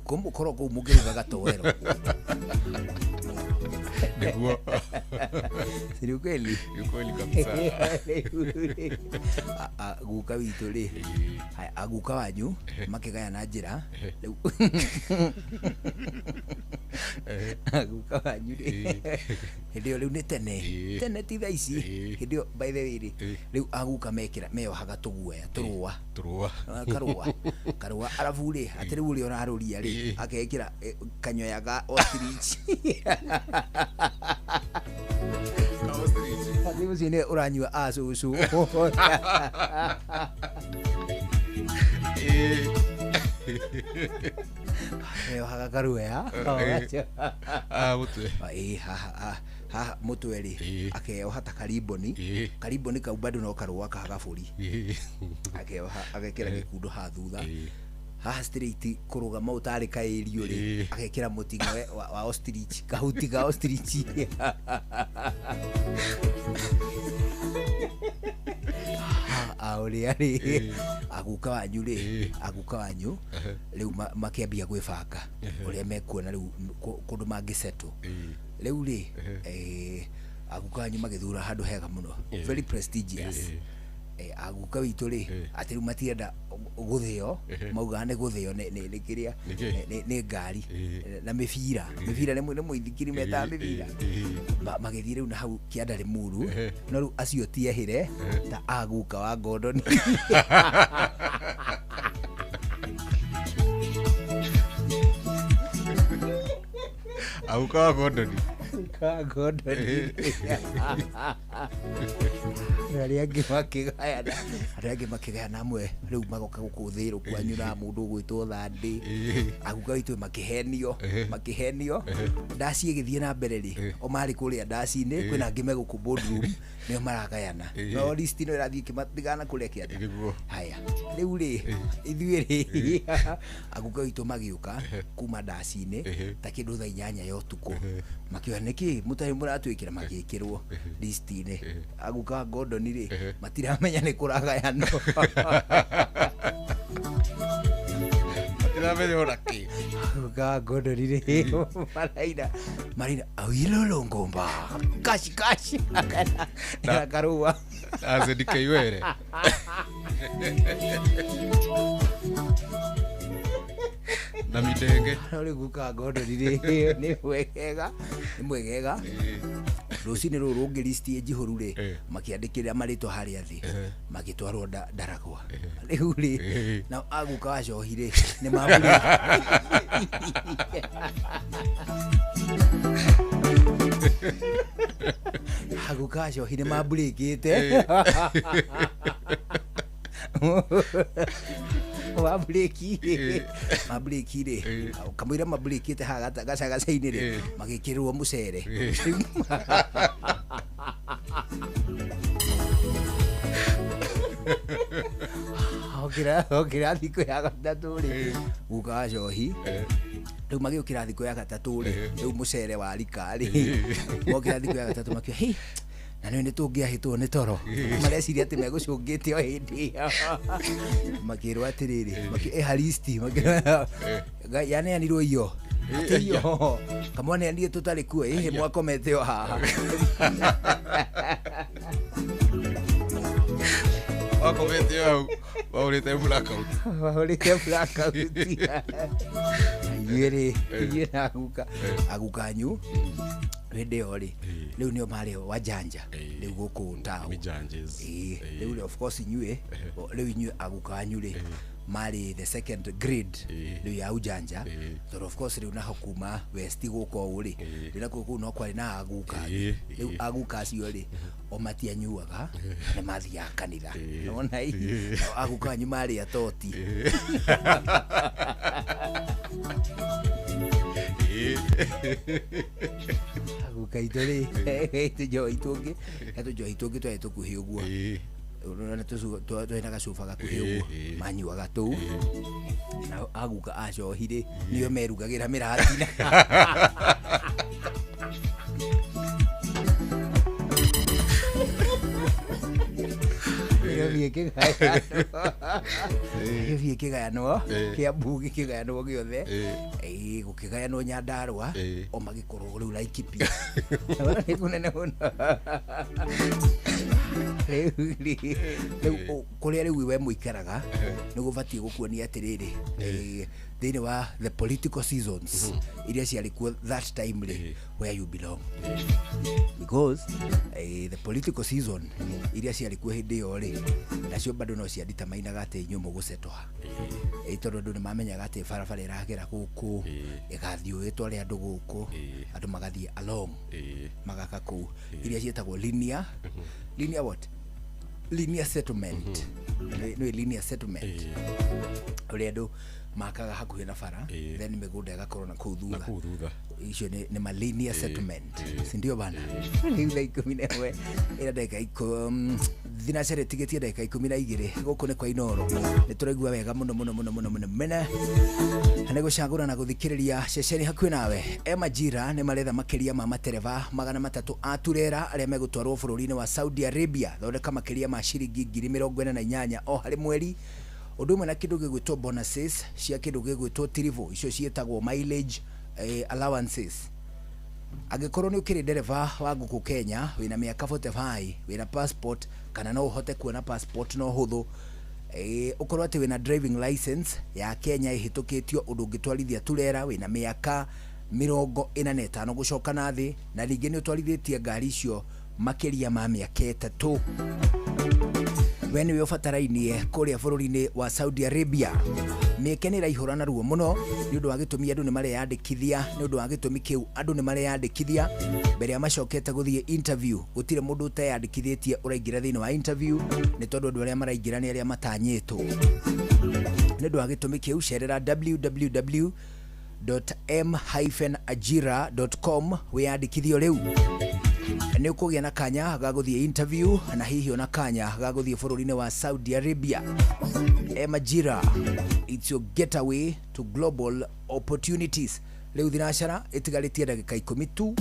kũmũkorwo kũu mũkĩruga gatoero. Nĩguo. Si ni ukweli? Ni ukweli kabisa. Guka witũ rĩ aguka wanyu makĩgayana njĩra rĩu aguka wanyu rĩ hĩndĩ ĩyo rĩu nĩ tene tene ti thaa ici hĩndĩ ĩyo by the way rĩ rĩu aguka mekĩra meyohaga tũguoya tũrũa tũrũa karũa karũa arabu rĩ atĩ rĩu ũrĩa ũrarũria rĩ akekĩra kanyoya ga ostrich. Atĩ ũcio nĩ ũranyua a cũcũ. Meyohaga karuoya. Mũtwe. Haha mũtwe rĩ akeyoha ta kariboni. Kariboni kau bado no karũa ka gabũri. Akeyoha agekĩra gĩkundo haha thutha. Haha straight kũrũgama ũtarĩ kaĩrio rĩ agekĩra mũting'oe wa ostrich kahuti ga ostrich. Ũrĩa rĩ aguka wanyu rĩ aguka wanyu rĩu makĩambia gwĩbanga ũrĩa mekuona rĩu kũndũ mangĩsettle. Rĩu rĩ aguka wanyu magĩthura handũ hega mũno very prestigious. Aguka witũ rĩ atĩ rĩu matienda gũthĩo maugaga nĩ gũthĩo nĩ kĩrĩa nĩ ngari na mĩbira mĩbira nĩ mũithikiri metaga mĩbira magĩthiĩ rĩu na hau kĩanda Limuru no rĩu acio ti ehĩre ta aguka wa Gordon. Aguka wa Gordon. Ka Gordon. Arĩa angĩ makĩgayana arĩa angĩ makĩgayana amwe rĩu magoka gũkũ Thĩrũ kwanyu na mũndũ ũgwĩtwo Thandĩ aguka witũ makĩhenio makĩhenio ndaci ĩgĩthiĩ na mbere rĩ o marĩ kũrĩa ndaci-inĩ kwĩna angĩ me gũkũ boardroom nĩo maragayana no list ĩno ĩrathiĩ ĩkĩmatigana kũrĩa kĩanda. Haya rĩu rĩ ithuĩ rĩ aguka witũ magĩũka kuma ndaci-inĩ ta kĩndũ thaa 8 ya ũtukũ makĩoya nĩkĩ mũtarĩ mũratwĩkĩra magĩkĩrwo list-inĩ aguka Gordon rĩ matiramenya nĩ kũragayanwo. Matiramenya ona kĩ. Guka ngondori rĩ maraina maraina awilolo ngomba kashi kashi na karua Azedike Iwere. Na midenge. No rĩu guka ngondori rĩ nĩ mwegega nĩ mwegega rũcinĩ rũrũ rũngĩ listi njihũru rĩ makĩandĩkĩra marĩtwa harĩa thĩ magĩtwarwo ndaragwa rĩu rĩ na aguka wa cohi rĩ nĩ mambũrĩ aguka wa cohi nĩ mambũrĩkĩte mabreki mabreki rĩ kamũira mabrĩkĩte haha gacagaca-inĩ rĩ magĩkĩrĩrwo mũcere. Okĩra thikũ ya gatatũ rĩ guka wa cohi rĩu magĩũkĩra thikũ ya gatatũ rĩ rĩu mũcere wa rika rĩ mokĩra thikũ ya gatatũ makiuga hĩ na nĩ tũngĩahĩtwo nĩ toro mareciria atĩ megũcũngĩte o hĩndĩ ĩyo makĩrwo atĩrĩrĩ ĩharisti yaneanirwo iyo atĩ iyo kamwaneanire tũtarĩ kuo ĩhĩ mwakomete o haha wakomete hau waũrĩte blackout waũrĩte blackout inyuĩ rĩ inyuĩ na aguka aguka anyu hĩndĩ ĩyo rĩ rĩu nĩo marĩ wajanja rĩu gũkũ taũ rĩu of course inyuĩ rĩu inyuĩ aguka anyu rĩ marĩ the second grade rĩu ya ujanja tondũ of course rĩu naho kuma west gũka ũũ rĩ rĩu nakuo kũu no kwarĩ na aguka rĩu aguka acio rĩ o matianyuaga na mathiaga kanitha nĩwona aguka anyu marĩ atoti aguka itũ rĩ tũnjohi tũngĩ he tũnjohi tũngĩ twarĩ tũkuhĩ ũguo twarĩ na gacuba gakuhĩ ũguo manyuaga tũu na aguka a njohi rĩ nĩo merugagĩra mĩratina gĩthiĩ kĩgayanwo Kĩambu gĩkĩgayanwo gĩothe gũkĩgayanwo Nyandarũa o magĩkorwo rĩu Laikipia nĩ kũnene mũno rĩu kũrĩa rĩu we mũikaraga nĩ gũbatiĩ gũkuonia atĩrĩrĩ thĩinĩ wa the political seasons iria ciarĩ kuo that time rĩ where you belong because the political season iria ciarĩ kuo hĩndĩ ĩyo rĩ nacio bado no cianditamainaga atĩ inyuĩ mũgũcetwa tondũ andũ nĩ mamenyaga atĩ barabara ĩragera gũkũ ĩgathiĩ ĩtware andũ gũkũ andũ magathiĩ along magaka kũu iria ciĩtagwo linear linear what linear settlement nĩ linear settlement ũrĩa andũ makaga hakuhĩ na bara then mĩgũnda ĩgakorwo na kũu thutha icio nĩ ma linear settlement si ndio bana rĩu thaa 11 ĩna ndagĩka thinacara ĩtigĩtie ndagĩka 12 gũkũ nĩ kwa Inooro nĩ tũraigua wega mũno mũno mũno mũno mũno mene nĩ gũcagũra na gũthikĩrĩria ceceni hakuhĩ nawe Majira nĩ maretha makĩria ma matereba 300 a turera arĩa megũtwarwo bũrũri-inĩ wa Saudi Arabia thondeka makĩria ma ciringi 48,000 o harĩ mweri ũndũ ũmwe na kĩndũ gĩgwĩtwo bonuses cia kĩndũ gĩgwĩtwo tirivo icio ciĩtagwo mileage allowances angĩkorwo nĩ ũkĩrĩ ndereba wa ngũkũ Kenya wĩna mĩaka 45 wĩna passport kana no ũhote kuona passport no hũthũ ũkorwo atĩ wĩna driving license ya Kenya ĩhĩtũkĩtio ũndũ ũngĩtwarithia turera wĩna mĩaka 45 gũcoka na thĩ na ningĩ nĩ ũtwarithĩtie ngari icio makĩria ma mĩaka 3 we nĩwe ũbatarainie kũrĩa bũrũri-inĩ wa Saudi Arabia mĩeke nĩ ĩraihũra na ruo mũno nĩ ũndũ wa gĩtũmi andũ nĩ mareyandĩkithia nĩ ũndũ wa gĩtũmi kĩu andũ nĩ mareyandĩkithia mbere ya macokete gũthiĩ interview gũtirĩ mũndũ ũteyandĩkithĩtie ũraingĩra thĩinĩ wa interview nĩ tondũ andũ arĩa maraingĩra nĩ arĩa matanyĩtwo nĩ ũndũ wa gĩtũmi kĩu cerera www.m-ajira.com wĩyandĩkithio rĩu nĩ ũkũgĩa na kanya ga gũthiĩ interview na hihi ona kanya ga gũthiĩ bũrũri-inĩ wa Saudi Arabia. Majira, it's your getaway to global opportunities. Rĩu thinacara ĩtigarĩtie ndagĩka 10 tu.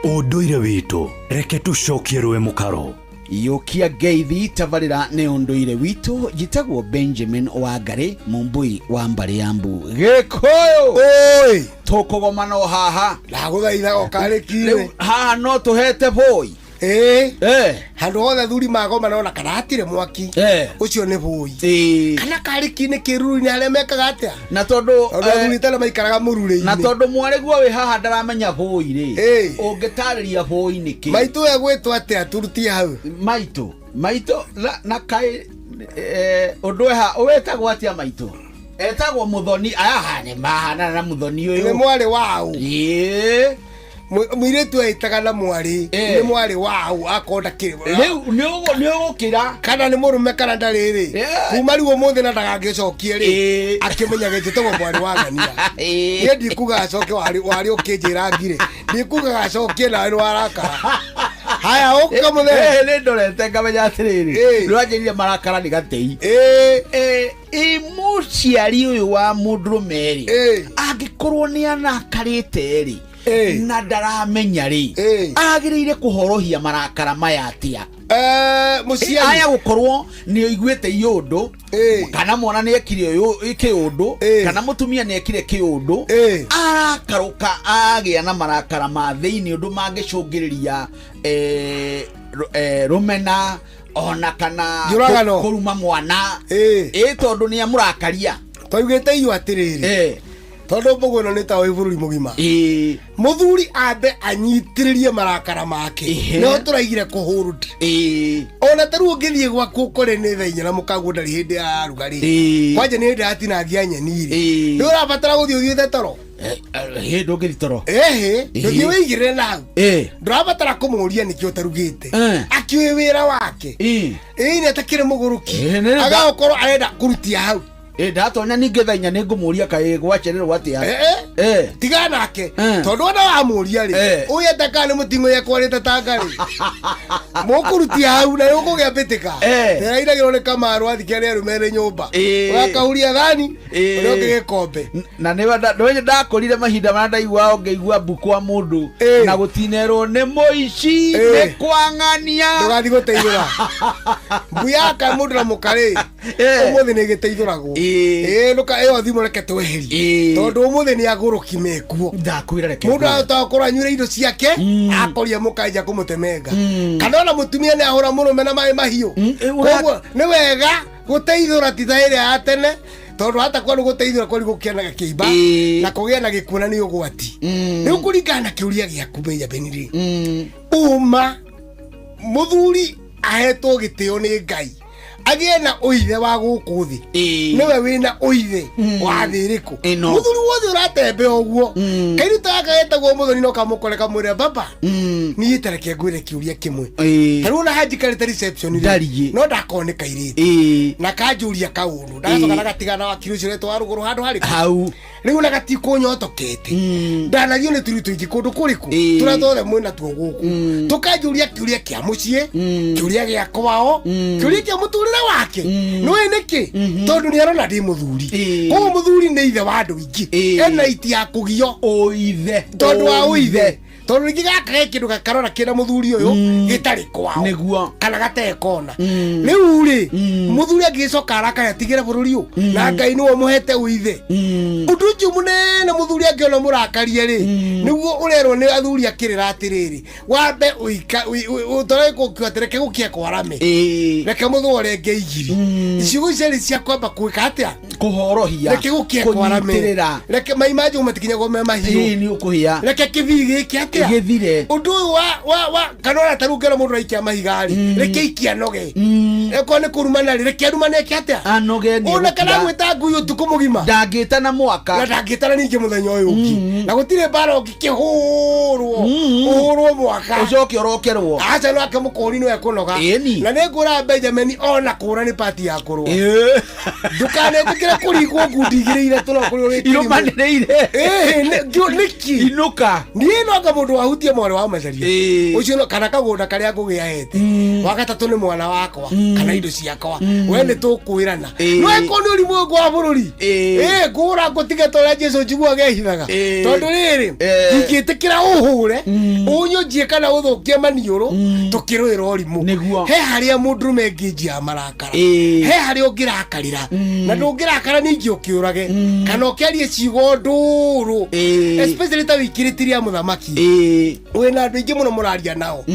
Ũndũire witũ reke tũcokie rũĩ mũkaro Yũkia ngeithi tabarĩra nĩ ũndũire witũ. Njĩtagwo Benjamin Wangari, mũmbui wa mbarĩ ya mbu Gĩkũyũ. Oi, tũkũgomana o haha. Ndagũthaitha okarĩki. Rĩu haha no tũhete bũi. Ĩĩ, handũ hothe athuri magomana ona kana hatirĩ mwaki, ũcio nĩ bũi kana karĩki-inĩ, kĩruru-inĩ harĩa mekaga atĩa. Na tondũ tondũ athuri tene maikaraga mũrurĩ-inĩ. Na tondũ mwarĩguo wĩ haha ndaramenya bũi rĩ, ũngĩtarĩria bũi nĩkĩ? Maitũ egwĩtwo atĩa? Turutie hau. Maitũ, maitũ na kaĩ ũndũ eha wĩtagwo atĩa? Maitũ etagwo Mũthoni. Aya nĩ mahanana na Mũthoni ũyũ. Nĩ mwarĩ waũ? Ĩĩ. Mũirĩtu eĩtaga na mwarĩ. Nĩ mwarĩ waũ akorwo ndakĩrĩ? Rĩu nĩ ũgũkĩra. Kana nĩ mũrũme kana ndarĩ rĩ, kuma rĩu ũmũthĩ na ndagangĩcokie rĩ, akĩmenya gĩtĩtagwo mwarĩ wa ng'ania. Niĩ ndikuga acoke warĩ ũkĩnjĩra ngire, ndikuga acokie nawe nĩ warakara. Haya, ũka mũthee. Nĩ ndorete ngamenya atĩrĩrĩ, nĩwanjĩrire marakara nĩ gatei. Ĩ mũciari ũyũ wa mũndũrũme rĩ, angĩkorwo nĩ anakarĩte rĩ na ndaramenya rĩ, agĩrĩire kũhorohia marakara maya atĩa? Mũciari. Aya gũkorwo nĩ ũiguĩte iũndũ, kana mwana nĩ ekire ũyũ kĩũndũ, kana mũtumia nĩ ekire kĩũndũ, arakarũka, agĩa na marakara ma thĩinĩ, ũndũ mangĩcũngĩrĩria rũmena ona kana Njũragano. kũruma mwana, ĩ tondũ nĩ amũrakaria. Twaugĩte iyu atĩrĩrĩ, tondũ mbũgũ ĩno nĩ ta wĩ bũrũri mũgima, mũthuri ambe anyitĩrĩrie marakara make. Nĩho tũraigire kũhũrud. Ona ta rĩu ũngĩthiĩ gwaku ũkore nĩ thaa 4 na mũkaguo ndarĩ hĩndĩ ya rugarĩ, kwanja nĩ hĩndĩ yatinangia nyeni rĩ, nĩ ũrabatara gũthiĩ ũthiĩte toro. Hĩ, ndũngĩthi toro. Ĩhĩ, ndũthiĩ wĩigĩrĩre na hau. Ndũrabatara kũmũria nĩkĩ ũtarugĩte, akĩũĩ wĩra wake. Ĩĩ, nĩ atakĩrĩ mũgũrũki, agagũkorwo arenda kũrutia hau. Ĩ ndatonya ningĩ thaa 4 nĩ ngũmũria kaĩ gwacererwo atĩa? Tiga nake, tondũ ona wamũria rĩ, ũyũ ataka nĩ mũting'o yekwarĩte tanga rĩ, mũkũrutia hau na ũkũgĩa mbĩtĩka. Ĩrainagĩrwo nĩ kamaru athike arĩa arũme nĩ nyũmba, ũgakahuria thani ũrĩa ũngĩ gĩkombe. Na nĩ ndakũrire mahinda marĩa ndaigua ũngĩigua mbu kwa mũndũ na gũtinerwo nĩ mũici, nĩ kwang'ania. Ndũgathiĩ gũteithũra mbu yaka mũndũ na mũkarĩ. Ũmũthĩ nĩ gĩteithũragwo. Ĩĩ, ndũka ĩyo thimũ reke tweherie, tondũ ũmũthĩ nĩ agũrũki mekuo. Ndakwĩra reke mũndũ ngwĩre. ahota gũkorwo anyuire indo ciake, akoria mũkanja kũmũtemenga, kana ona mũtumia nĩ ahũra mũrũme na maĩ mahiũ. Koguo nĩ wega gũteithũra, ti ta ĩrĩa ya tene, tondũ hata kwa gũteithũra kwari gũkĩanaga kĩimba na kũgĩa na gĩkuo na nĩ ũgwati. Rĩu kũringana na kĩũria gĩaku Benjamin rĩ, ũma mũthuri ahetwo gĩtĩo nĩ Ngai agĩe na ũithe wa gũkũ thĩ, nĩwe wĩna ũithe wa thĩ ĩrĩkũ. Ĩno. Mũthuri wothe ũratembea ũguo, kairĩtu gaka getagwo Mũthoni, no kamũkore kamwĩre, "Baba, niĩ tareke ngwĩre kĩũria kĩmwe." Ta rĩu ona hanjikarĩte reception rĩ, Ndariĩ. no ndakorwo nĩ kairĩtu na kanjũria kaũndũ, ndagacoka nagatigana wakiri ũcio ũretwo wa rũgũrũ handũ harĩkũ. Hau. Rĩu na gatikũnyotokete, ndanagio nĩ tũirĩtu tũingĩ kũndũ kũrĩkũ tũrĩa twothe mwĩna tuo gũkũ, tũkanjũria kĩũria kĩa mũciĩ, kĩũria gĩa kwao, kĩũria kĩa mũtũrĩre wake. Nĩũĩ nĩkĩ? Tondũ nĩ arona ndĩ mũthuri. Koguo mũthuri nĩ ithe wa andũ aingĩ, ena iti ya kũgio ũithe. Tondũ wa ũithe, tondũ rĩngĩ gaka ge kĩndũ gakarora kĩna mũthuri ũyũ gĩtarĩ kwao. Nĩguo. Kana gatekona. Rĩu rĩ, mũthuri angĩgĩcoka arakare atigĩre bũrũri ũyũ, na Ngai nĩwe ũmũhete ũithe ũndũ ũcio mũnene. Mũthuri angĩona mũrakarie rĩ, nĩguo ũrerwo nĩ athuri akĩrĩra atĩrĩrĩ, wambe ũtore gũkiuga atĩ reke gũkie kwarame, reke mũthũore ngeigiri. Ciugo icio rĩ cia kwamba gwĩka atĩa? Kũhorohia. Reke gũkie kwarame. Kũnyitĩrĩra. Reke mai ma njũgũ matikinyagwo me mahiũ. Ĩĩ, nĩ ũkũhĩa. Reke kĩbii gĩke atĩa? Gĩthire. Ũndũ ũyũ wa kana ona tarĩu ngera mũndũ aikia mahiga rĩ, reke ikia anoge. Eko nĩ kũrumana rĩ, reke arumane eke atĩa? Anoge nĩ ona kana egũkira. gwĩta ngui ũtukũ mũgima. Ndangĩta na mwaka. Na ndangĩtana ningĩ mũthenya ũyũ ũngĩ, na gũtirĩ mbara ũngĩkĩhũrwo ũhũrwo mwaka ũcoke ũrokerwo. Aca, no ake mũkũri nĩwe kũnoga. Ĩni. Na nĩ ngũra Benjamin ona kũra nĩ pati ya kũrũa. Ndũkanetĩkĩre kũringwo ngundi igĩrĩ ithatũ no kũrĩ ũrĩ kĩrimũ. Irũmanĩrĩire. Ĩĩ, nĩkĩ? Inũka. Niĩ no anga mũndũ wahutie mwarĩ wa macaria ũcio kana kagũnda karĩa ngũgĩ ahete. Wa gatatũ nĩ mwana wakwa. Kana indo ciakwa we nĩ tũkwĩrana no ĩkorwo nĩ ũrimũ ũyũ wa bũrũri ĩ ngũra ngũtige ta ũrĩa Jesu njiguaga ehithaga tondũ rĩrĩ ingĩtĩkĩra ũhũre ũnyũnjie kana ũthũkie maniũrũ tũkĩrũĩra ũrimũ. He harĩa mũndũrũme ngĩnjia marakara, he harĩa ũngĩrakarĩra na ndũngĩrakara ningĩ ũkĩũrage kana ũkĩarie ciugo ndũrũ, especially ta wĩikĩrĩti rĩa mũthamaki wĩna andũ aingĩ mũno mũraria nao.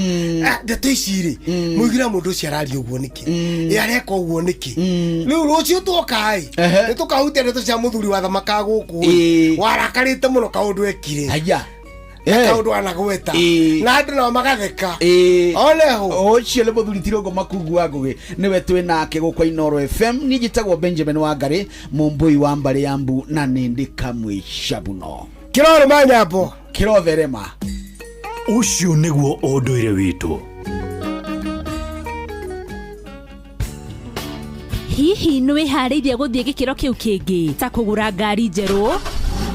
Ah, ndeto ici rĩ mũigĩra mũndũ ũcio araria ũguo nĩkĩ, ĩ areka ũguo nĩkĩ? Rĩu rũciũ twoka ĩ nĩ tũkahutia ndeto cia mũthuri wa thamaka gũkũ ĩ warakarĩte mũno kaũndũ ekire kaũndũ anagweta na andũ nao magatheka oneho. Ũcio nĩ mũthuri Tirũngũ Makungu wa Ngũgĩ, nĩwe twĩ nake gũkũ Inooro FM. Niĩ njĩtagwo Benjamin Wangari, mũmbũi wa mbarĩ ya mbu, na nĩ ndĩ kamwe cabuno. Kĩrorũma nyambo. Kĩrotherema. Ũcio nĩguo ũndũire witũ. Hihi nĩ wĩharĩirie gũthiĩ gĩkĩro kĩu kĩngĩ, ta kũgũra ngari njerũ,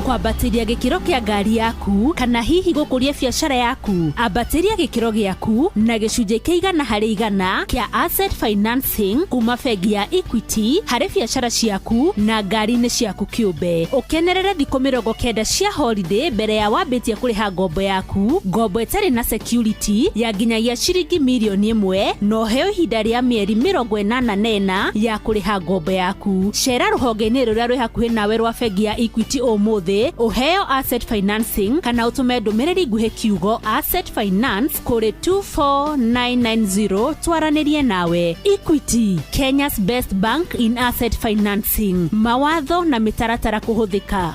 kwambatĩria gĩkĩro kĩa ngari yaku, kana hihi gũkũria biacara yaku? Ambatĩria gĩkĩro gĩaku na gĩcunjĩ kĩa 100% kĩa asset financing kuma bengi ya Equity harĩ biacara ciaku na ngari-inĩ ciaku kĩũmbe. Ũkenerere thikũ 90 cia holiday mbere ya wambĩtie kũrĩha ngombo yaku, ngombo ĩtarĩ na security ya nginyagia ciringi mirioni 1, na ũheo ihinda rĩa mĩeri 84 ya kũrĩha ngombo yaku. Cera rũhonge-inĩ rũrĩa rwĩ hakuhĩ nawe rwa bengi ya Equity ũmũthĩ ũheo asset financing, kana ũtũme ndũmĩrĩri nguhĩ kiugo asset finance kũrĩ 24990 twaranĩrie nawe. Equity, Kenya's best bank in asset financing. Mawatho na mĩtaratara kũhũthĩka.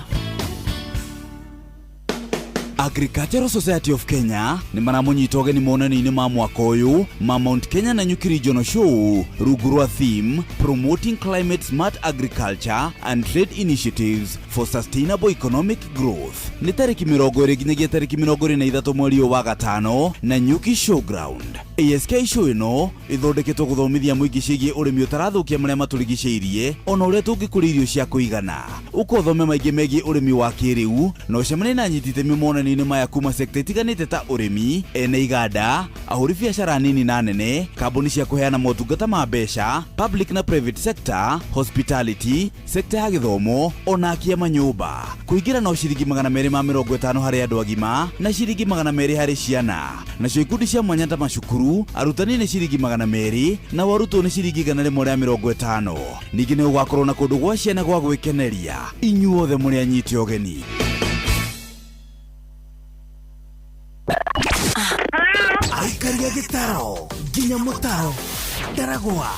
Agricultural Society of Kenya nĩ maramũnyita ũgeni monanio-inĩ ma mwaka ũyũ ma Mount Kenya na Nyuki Regional Show rungu rwa theme Promoting Climate Smart Agriculture and Trade Initiatives for Sustainable Economic Growth. Nĩ tarĩki 20 nginyagia tarĩki 23 mweri ũyũ wa gatano na Nyuki Showground. ASK show ĩno ĩthondeketwo gũthomithia mũingĩ ciĩgiĩ ũrĩmi ũtarathũkia marĩa matũrigicĩirie ona ũrĩa tũngĩkũria irio cia kũigana. Ũka ũthome maingĩ megiĩ ũrĩmi wa kĩrĩu na ũcemanie na anyiti itemi monanio-inĩ maya kuma sekta itiganĩte ta ũrĩmi, ene iganda, ahũri biacara nini na nene, kambuni cia kũheana motungata ma mbeca, public na private sector, hospitality, sekta ya gĩthomo ona akia manyũmba. Kũingĩra no ciringi 250 harĩ andũ agima na ciringi 200 harĩ ciana. Nacio ikundi cia mwanya ta macukuru, arutani nĩ ciringi 200 na arutwo nĩ ciringi 150. Ningĩ nĩ gũgakorwo na kũndũ gwa ciana gwa gwĩkeneria. Inyuothe mũrĩ anyite ũgeni. Aikaria gĩtaro nginya mũtaro ndaragwa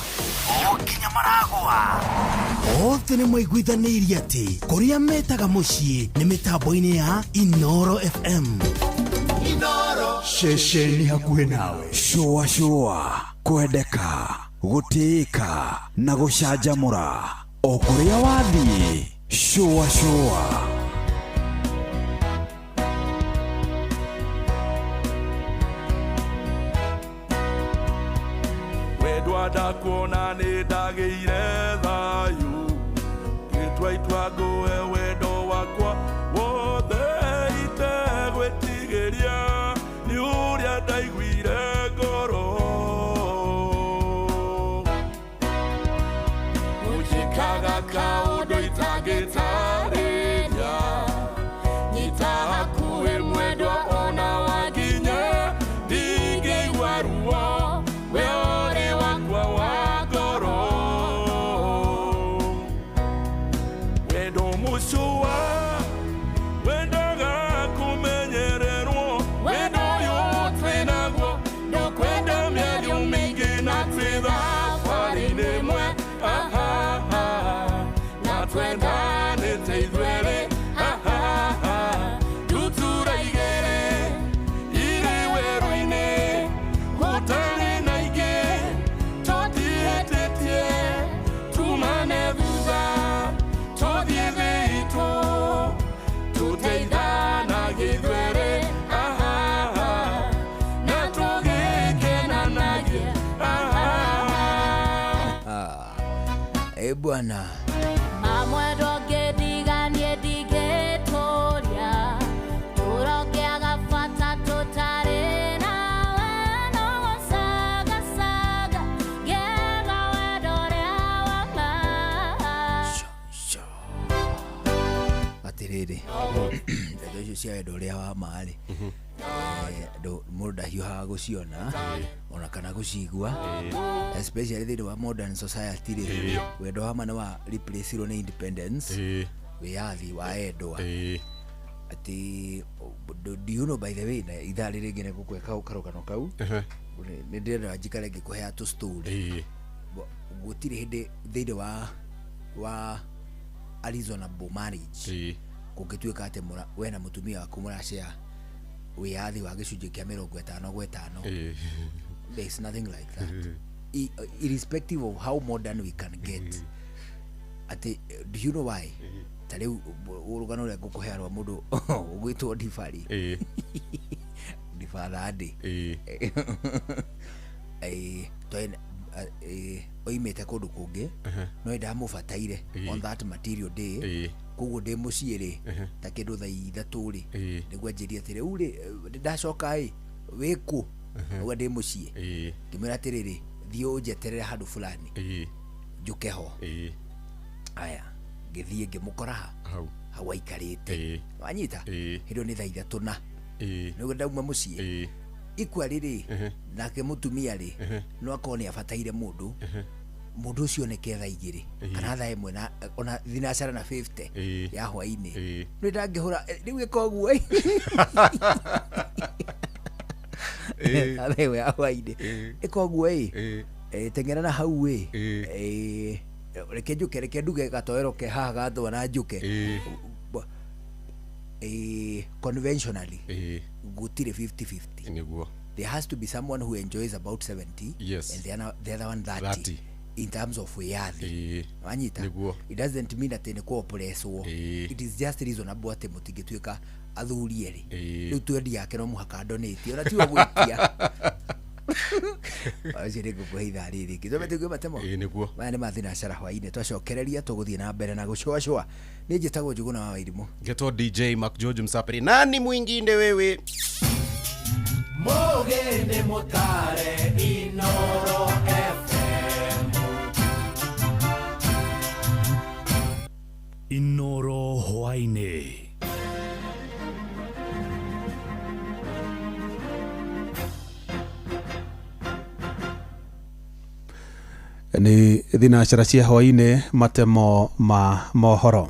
o nginya maragwa othe nĩ maiguithanĩirie atĩ kũrĩa metaga mũciĩ nĩ mĩtambo-inĩ ya Inoro FM. Ceceni hakuhĩ nawe. Shũa shũa, kwendeka, gũtĩĩka na gũcanjamũra o kũrĩa wathiĩ. Shũa shũa. Wendwa ndakuona nĩ ndagĩire thayũ, ngĩtua itua ngũhe wendo wakwa wothe, itegwĩtigĩria nĩ ũrĩa ndaiguire ngoro. Ũnjĩkaga kaũndũ itangĩtarĩria, nyita hakuhĩ mwendwa ona wanginya, ndingĩigua ruo we ũrĩ wakwa wa ngoro. Wendo mũcũa wendaga kũmenyererwo, wendo ũyũ twĩ naguo ndũkwenda mĩario mĩingĩ, na twĩ thabarĩ-inĩ ĩmwe, aha, na twendanĩte ithuerĩ, aha, ndutura igĩrĩ irĩ werũ-inĩ gũtarĩ na ingĩ, tũtihĩtĩtie tumane thutha tũthiĩ thĩ itũ tũteithanagie ithuerĩ, aha, na tũgĩkenanagie, aha. Eh bwana. Mamwendwo ngĩndiganie ndingĩtũria, tũrongĩaga bata tũtarĩ nawe, no gũcagacaga ngĩaga Atĩrĩrĩ, ndeto icio cia wendo ũrĩa wa ma rĩ, mũndũ ndahiũhaga gũciona ona kana gũcigua, especially thĩinĩ wa modern society rĩ, wendo wa ma nĩ wa replaceirwo nĩ independence, wĩyathi wa endwa. Atĩ do you know, by the way, na ithaa rĩrĩ rĩngĩ nĩ ngũkũhe karũgano kau. Nĩ ndĩrenda njikare ngĩkũheaga tũ story. Gũtirĩ hĩndĩ thĩinĩ wa a reasonable marriage kũngĩtuĩka atĩ we na mũtumia waku mũracea wĩyathi wa gĩcunjĩ kĩa 50 kwa 50. There is nothing like that. Irrespective of how modern we can get. Atĩ do you know why? Ta rĩu rũgano rũrĩa ngũkũhea rwa mũndũ ũgwĩtwo Ndibari, Ndibathandĩ, oimĩte kũndũ kũngĩ, no nĩ ndamũbataire on that material day. Koguo ndĩ mũciĩ rĩ, ta kĩndũ thaa 3 rĩ, nĩguo anjĩrie atĩ rĩu rĩ, ndacoka ĩ wĩkũ? Auga ndĩ mũciĩ. Ngĩmwĩra atĩrĩrĩ, thiĩ ũnjeterere handũ fulani njũke ho. Aya, ngĩthiĩ ngĩmũkora ha hau hau aikarĩte. Wanyita? Hĩndĩ ĩyo nĩ thaa 3 na nĩguo ndauma mũciĩ. Ikua rĩrĩ, nake mũtumia rĩ, no akorwo nĩ abataire mũndũ, mũndũ ũcio oneke thaa 2 kana thaa 1 na ona thinacara na 50 ya hwainĩ. Nĩ ndangĩhũra rĩu ĩka ũguo, thaa 1 ya hwainĩ ĩka ũguo ĩ, teng'era na hau ĩ, reke njũke, reke nduge gatoero ke haha gatwa na njũke. Conventionally gũtirĩ 50-50. There has to be someone who enjoys about 70 and the other one 30, 30. In terms of wĩyathi. Wanyita? Nĩguo. It doesn't mean atĩ nĩ kũoppresswo. It is just reasonable atĩ mũtingĩtuĩka athuri erĩ. Rĩu twendi yake no mũhaka donate, ona tiwe gwĩtia ũcio. Nĩ ngũkũhe ithaa rĩrĩ rĩngĩ twambe tũigue matemo. Ĩĩ, nĩguo. Maya nĩ mathinacara hwainĩ, twacokereria tũgũthiĩ na mbere na gũcũacũa. Nĩ njĩtagwo Njũgũna wa Wairimũ. Ngetwo DJ Mac George Msapiri, nani mwingine wewe? Mũgĩ mũtare Inoro FM. Inoro hwainĩ. Nĩ thinacara cia hwainĩ, matemo ma mohoro.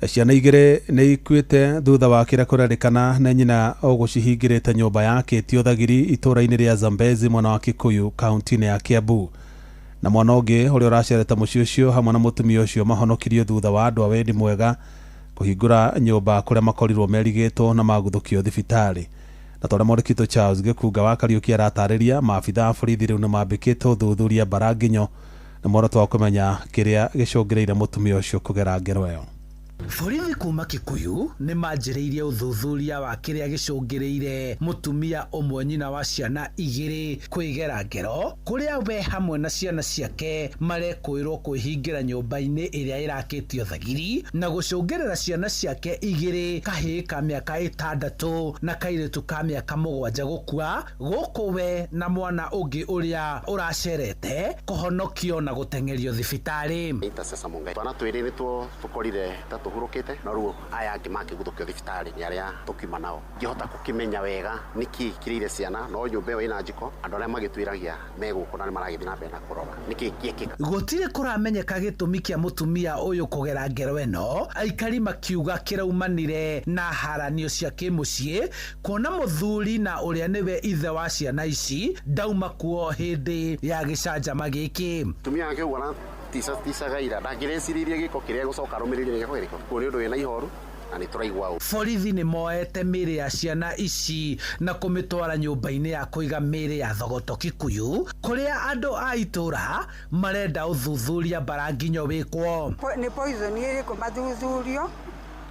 Ciana 2 nĩ ikuĩte thutha wa kĩrĩa kũrerĩkana nĩ nyina ũgũcihingĩrĩte nyũmba yakĩtio thagiri itũũra-inĩ rĩa Zambezi mwena wa Kikuyu, kaunti-inĩ ya Kiambu. Na mwana ũngĩ ũrĩa ũracerete mũciĩ ũcio hamwe na mũtumia ũcio mahonokirio thutha wa andũ a wendi mwega kũhingũra nyũmba kũrĩa makorirwo merigĩtwo na maguthũkio thibitarĩ. Na torĩa mwandĩki Charles Gĩkunga wa Kariũki aratarĩria, maabitha a borithi rĩu nĩ mambĩkĩte ũthuthuria mbaranginyo na muoroto wa kũmenya kĩrĩa gĩcũngĩrĩire mũtumia ũcio kũgera ngero ĩyo. Borithi kuma Kikuyu nĩ manjĩrĩirie ũthuthuria wa kĩrĩa gĩcũngĩrĩire mũtumia ũmwe nyina wa ciana 2 kwĩgera ngero, kũrĩa we hamwe na ciana ciake marekũĩrwo kwĩhingĩra nyũmba-inĩ ĩrĩa ĩrakĩtio thagiri na gũcũngĩrĩra ciana ciake 2, kahĩĩ ka mĩaka 6 na kairĩtu ka mĩaka 7 gũkua, gũkũ we na mwana ũngĩ ũrĩa ũracerete kũhonokio na gũteng'erio thibitarĩ. Ita sasa mungai twana twĩrĩ nĩtuo tũkorire ta tũhurũkĩte, no rĩu aya angĩ makĩguthũkio thibitarĩ nĩ arĩa tũkiuma nao. Ngĩhota gũkĩmenya wega nĩkĩ kĩrĩire ciana, no nyũmba ĩyo ĩna njiko, andũ arĩa magĩtuĩragia me gũkũ na nĩ maragĩthiĩ na mbere na kũrora nĩkĩ gĩekĩka. Gũtirĩ kũramenyeka gĩtũmi kĩa mũtumia ũyũ kũgera ngero ĩno, aikari makiuga kĩraumanire na haranio cia kĩmũciĩ, kuona mũthuri na ũrĩa nĩwe ithe wa ciana ici ndauma kuo hĩndĩ ya gĩcanjama gĩkĩ. Mũtumia wake ũguo araticaga ira ndangĩreciririe gĩko kĩrĩa gũcoka arũmĩrĩire nĩ gĩko kĩrĩkũ. Koguo nĩ ũndũ wĩna ihoru na nĩ tũraigua ũũ. Borithi nĩ moete mĩĩrĩ ya ciana ici na kũmĩtwara nyũmba-inĩ ya kũiga mĩĩrĩ ya Thogoto Kikuyu, kũrĩa andũ a itũũra marenda ũthuthuria mbaranginyo wĩkwo. Nĩ poison ĩrĩkũ mathuthurio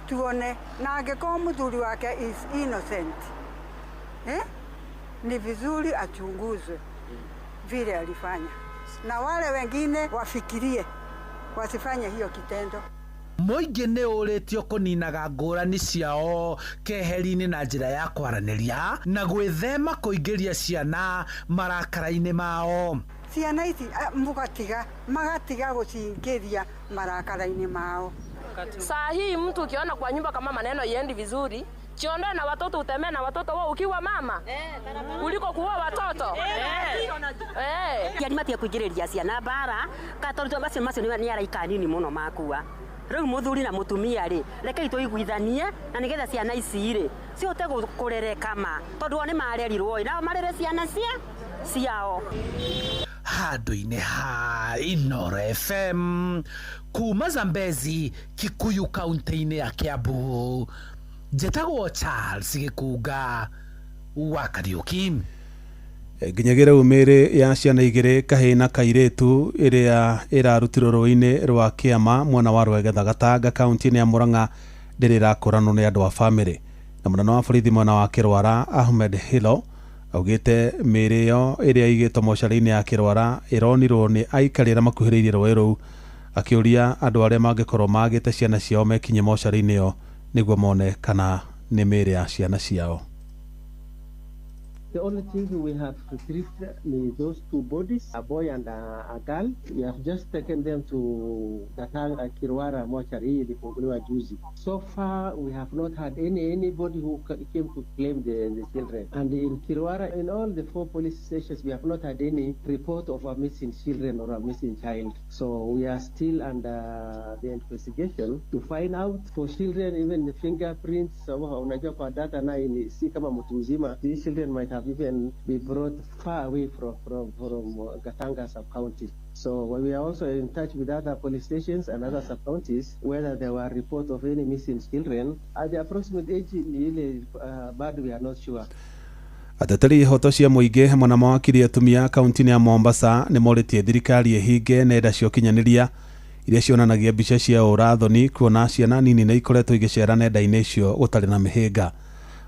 tuone, na angĩkorwo mũthuri wake is innocent, eh? Ni vizuri achunguzwe vile alifanya, na wale wengine wafikirie wasifanye hiyo kitendo. Mũingĩ nĩ ũrĩtio kũninaga ngũrani ciao keheri-inĩ na njĩra ya kwaranĩria na gwĩthema kũingĩria ciana marakara-inĩ mao. Ciana ici, mugatiga magatiga gũcingĩria marakara-inĩ mao. Saa hii mtu ukiona kwa nyumba kama maneno iendi vizuri, chiondoe na watoto, utemee na watoto wao ukiwa mama kuliko kuua watoto. Aciari matige kũingĩrĩria ciana mbara ka tondũ macio macio nĩ araika nini mũno makua rĩu mũthuri na mũtumia rĩ rekei tũiguithanie na nĩgetha ciana ici rĩ cihote kũrereka ma tondũ o nĩ marerirwo ĩ nao marere ciana cia ciao. Handũ-inĩ ha Inoro FM kuma Zambezi, Kikuyu, kaunti-inĩ ya Kiambu, njĩtagwo Charles Gĩkunga wa Kariũki. Nginyagia rĩu mĩĩrĩ ya ciana igĩrĩ, kahĩĩ na kairĩtu, ĩrĩa ĩrarutirwo rũĩ-inĩ rwa Kĩama mwena wa Rwegetha Gatanga kaunti-inĩ ya Murang'a ndĩrĩ ĩrakũranwo nĩ andũ a bamĩrĩ. Na mũnene wa borithi mwena wa Kĩrwara Ahmed Hilo augĩte mĩĩrĩ ĩyo ĩrĩa ĩigĩtwo mocarĩ-inĩ ya Kĩrwara ĩronirwo nĩ aikari arĩa makuhĩrĩirie rũĩ rũu, akĩũria andũ arĩa mangĩkorwo magĩte ciana ciao mekinye mocarĩ-inĩ ĩyo nĩguo mone kana nĩ mĩĩrĩ ya ciana ciao. The only thing we have retrieved is those two bodies, a boy and a girl. We have just taken them to Gatanga Kirwara mortuary hii ilifunguliwa juzi. So far we have not had anybody who came to claim the children. And in Kirwara, in all the four police stations, we have not had any report of a missing children or a missing child. So we are still under the investigation to find out for children, even the fingerprints. Unajua kwa data na ni si kama mtu mzima. These children might have even be brought far away from Gatanga sub-county. So we are also in touch with other police stations and other sub-counties whether there were reports of any missing children. At the approximate age, ile bado we are not sure. Ateteri ihoto cia mũingĩ hamwe na mawakiri atumia kaunti-inĩ ya Mombasa nĩ morĩtie thirikari ĩhinge nenda cia ũkinyanĩria iria cionanagia mbica cia ũrathoni kuona ciana nini nĩ ikoretwo igĩcera nenda-inĩ icio gũtarĩ na mĩhĩnga.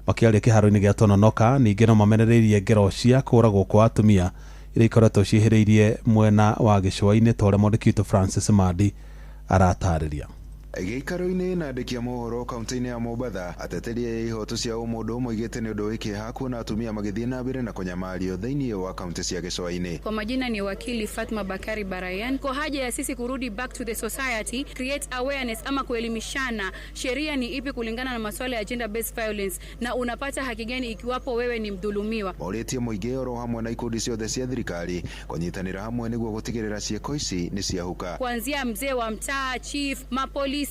Makĩaria kĩharo-inĩ gĩa Tononoka ningĩ no mamenereirie ngero cia kũragwo kwa atumia iria ikoretwo ciĩhĩrĩirie mwena wa gĩcũa-inĩ ta ũrĩa mwandĩki witũ Francis Mandi aratarĩria. Gĩikaro-inĩ na andĩki a mohoro kaunti-inĩ ya Mombatha, ateteri a ihoto cia ũmũndũ moigĩte nĩ ũndũ wĩ kĩeha kuona atumia magĩthiĩ na mbere na kũnyamario thĩinĩ wa kaunti cia gĩcũa-inĩ. Kwa majina ni wakili Fatma Bakari Barayan. Kwa haja ya sisi kurudi back to the society, create awareness ama kuelimishana sheria ni ipi kulingana na masuala ya gender based violence na unapata haki gani ikiwapo wewe ni mdhulumiwa. Morĩtie mũingĩ oro hamwe na ikundi ciothe cia thirikari kũnyitanĩra hamwe nĩguo gũtigĩrĩra ciĩko ici nĩ ciahuka. Kuanzia mzee wa mtaa, chief, mapolisi,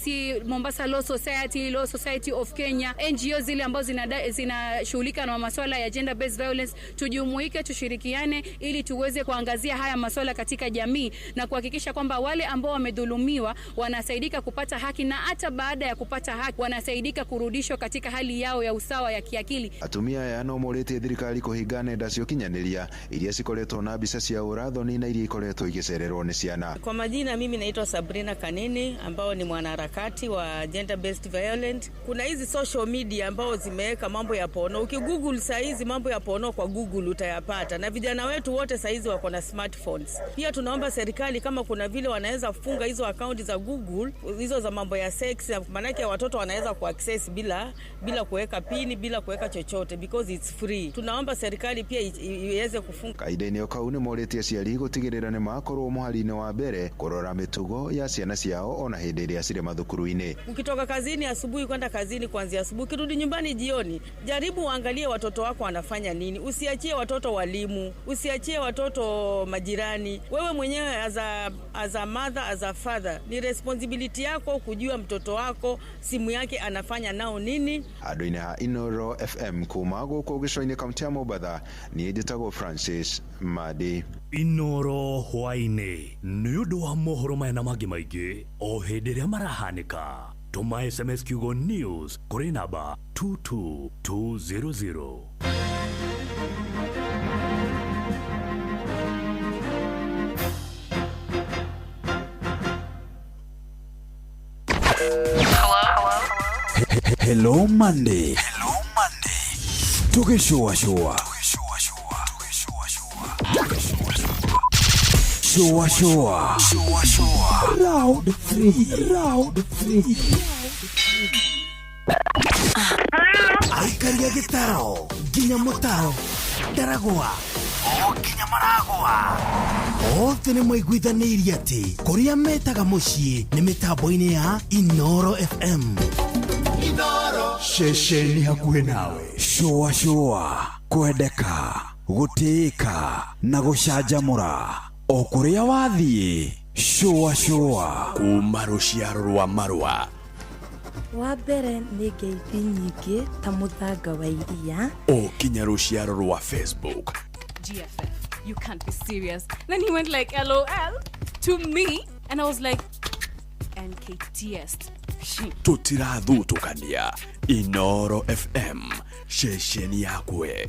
Mombasa Law Society, Law Society of Kenya, NGO zile ambazo zinashughulika na masuala ya gender based violence, tujumuike, tushirikiane ili tuweze kuangazia haya masuala katika jamii na kuhakikisha kwamba wale ambao wamedhulumiwa wanasaidika kupata haki, na hata baada ya kupata haki wanasaidika kurudishwa katika hali yao ya usawa ya kiakili. Atumia aya no morĩtie thirikari kũhinga nenda cia ũkinyanĩria iria cikoretwo na mbica cia ũrathoni na iria ikoretwo igĩcererwo nĩ ciana. Kwa majina mimi naitwa Sabrina Kanini ambao ni mwanaharakati wa gender based violence. Kuna hizi social media ambao zimeweka mambo ya pono. Ukigoogle saa hizi mambo ya pono kwa Google utayapata, na vijana wetu wote saa hizi wako na smartphones. Pia tunaomba serikali kama kuna vile wanaweza funga hizo akaunti za Google hizo za mambo ya sex, maanake watoto wanaweza kuaccess bila kuweka pini, bila kuweka chochote because it's free. Tunaomba serikali pia iweze kufunga. Kahinda-inĩ kau nĩ morĩtie aciari gũtigĩrĩra nĩ makorwo mũhari-inĩ wa mbere kũrora mĩtugo ya ciana ciao ona hĩndĩ ĩrĩa cirĩ mathukuru-inĩ. Ukitoka kazini asubuhi kwenda kazini kuanzia asubuhi, ukirudi nyumbani jioni, jaribu uangalie watoto wako wanafanya nini. Usiachie watoto walimu, usiachie watoto majirani. Wewe mwenyewe as a mother, as a father, ni responsibility yako kujua mtoto wako simu yake anafanya nao nini. Andũ-inĩ ha Inoro FM kuma gũkũ gĩcũa-inĩ kaunti ya Mombatha, niĩ njĩtagwo Francis Madi. Inoro hwaĩ-inĩ nĩ ũndũ wa mohoro maya na mangĩ maingĩ o hĩndĩ ĩrĩa marahanĩka. Tũma SMS kiugo news kũrĩ namba 22200. Hello Monday. Hello Monday. Tugĩcũacũa. Shua shua. Shua shua. Round 3. Round 3. Aikaria gĩtaro nginya mũtaro Ndaragwa O nginya maragũa. Othe nĩ maiguithanĩirie atĩ kũrĩa metaga mũciĩ nĩ mĩtambo-inĩ ya Inoro FM. Inoro. Ceceni hakuhĩ nawe. Shũa shũa, kwendeka, gũtĩĩka na gũcanjamũra o kũrĩa wathiĩ. Shũa shũa kuma rũciaro rwa marũa. Wa mbere nĩ ngeithi nyingĩ ta mũthanga wa iria. O kinya rũciaro rwa Facebook. GFF, you can't be serious. Then he went like, LOL to me. And I was like, NKTS. Tũtirathutũkania. Inoro FM, ceceni yakwe.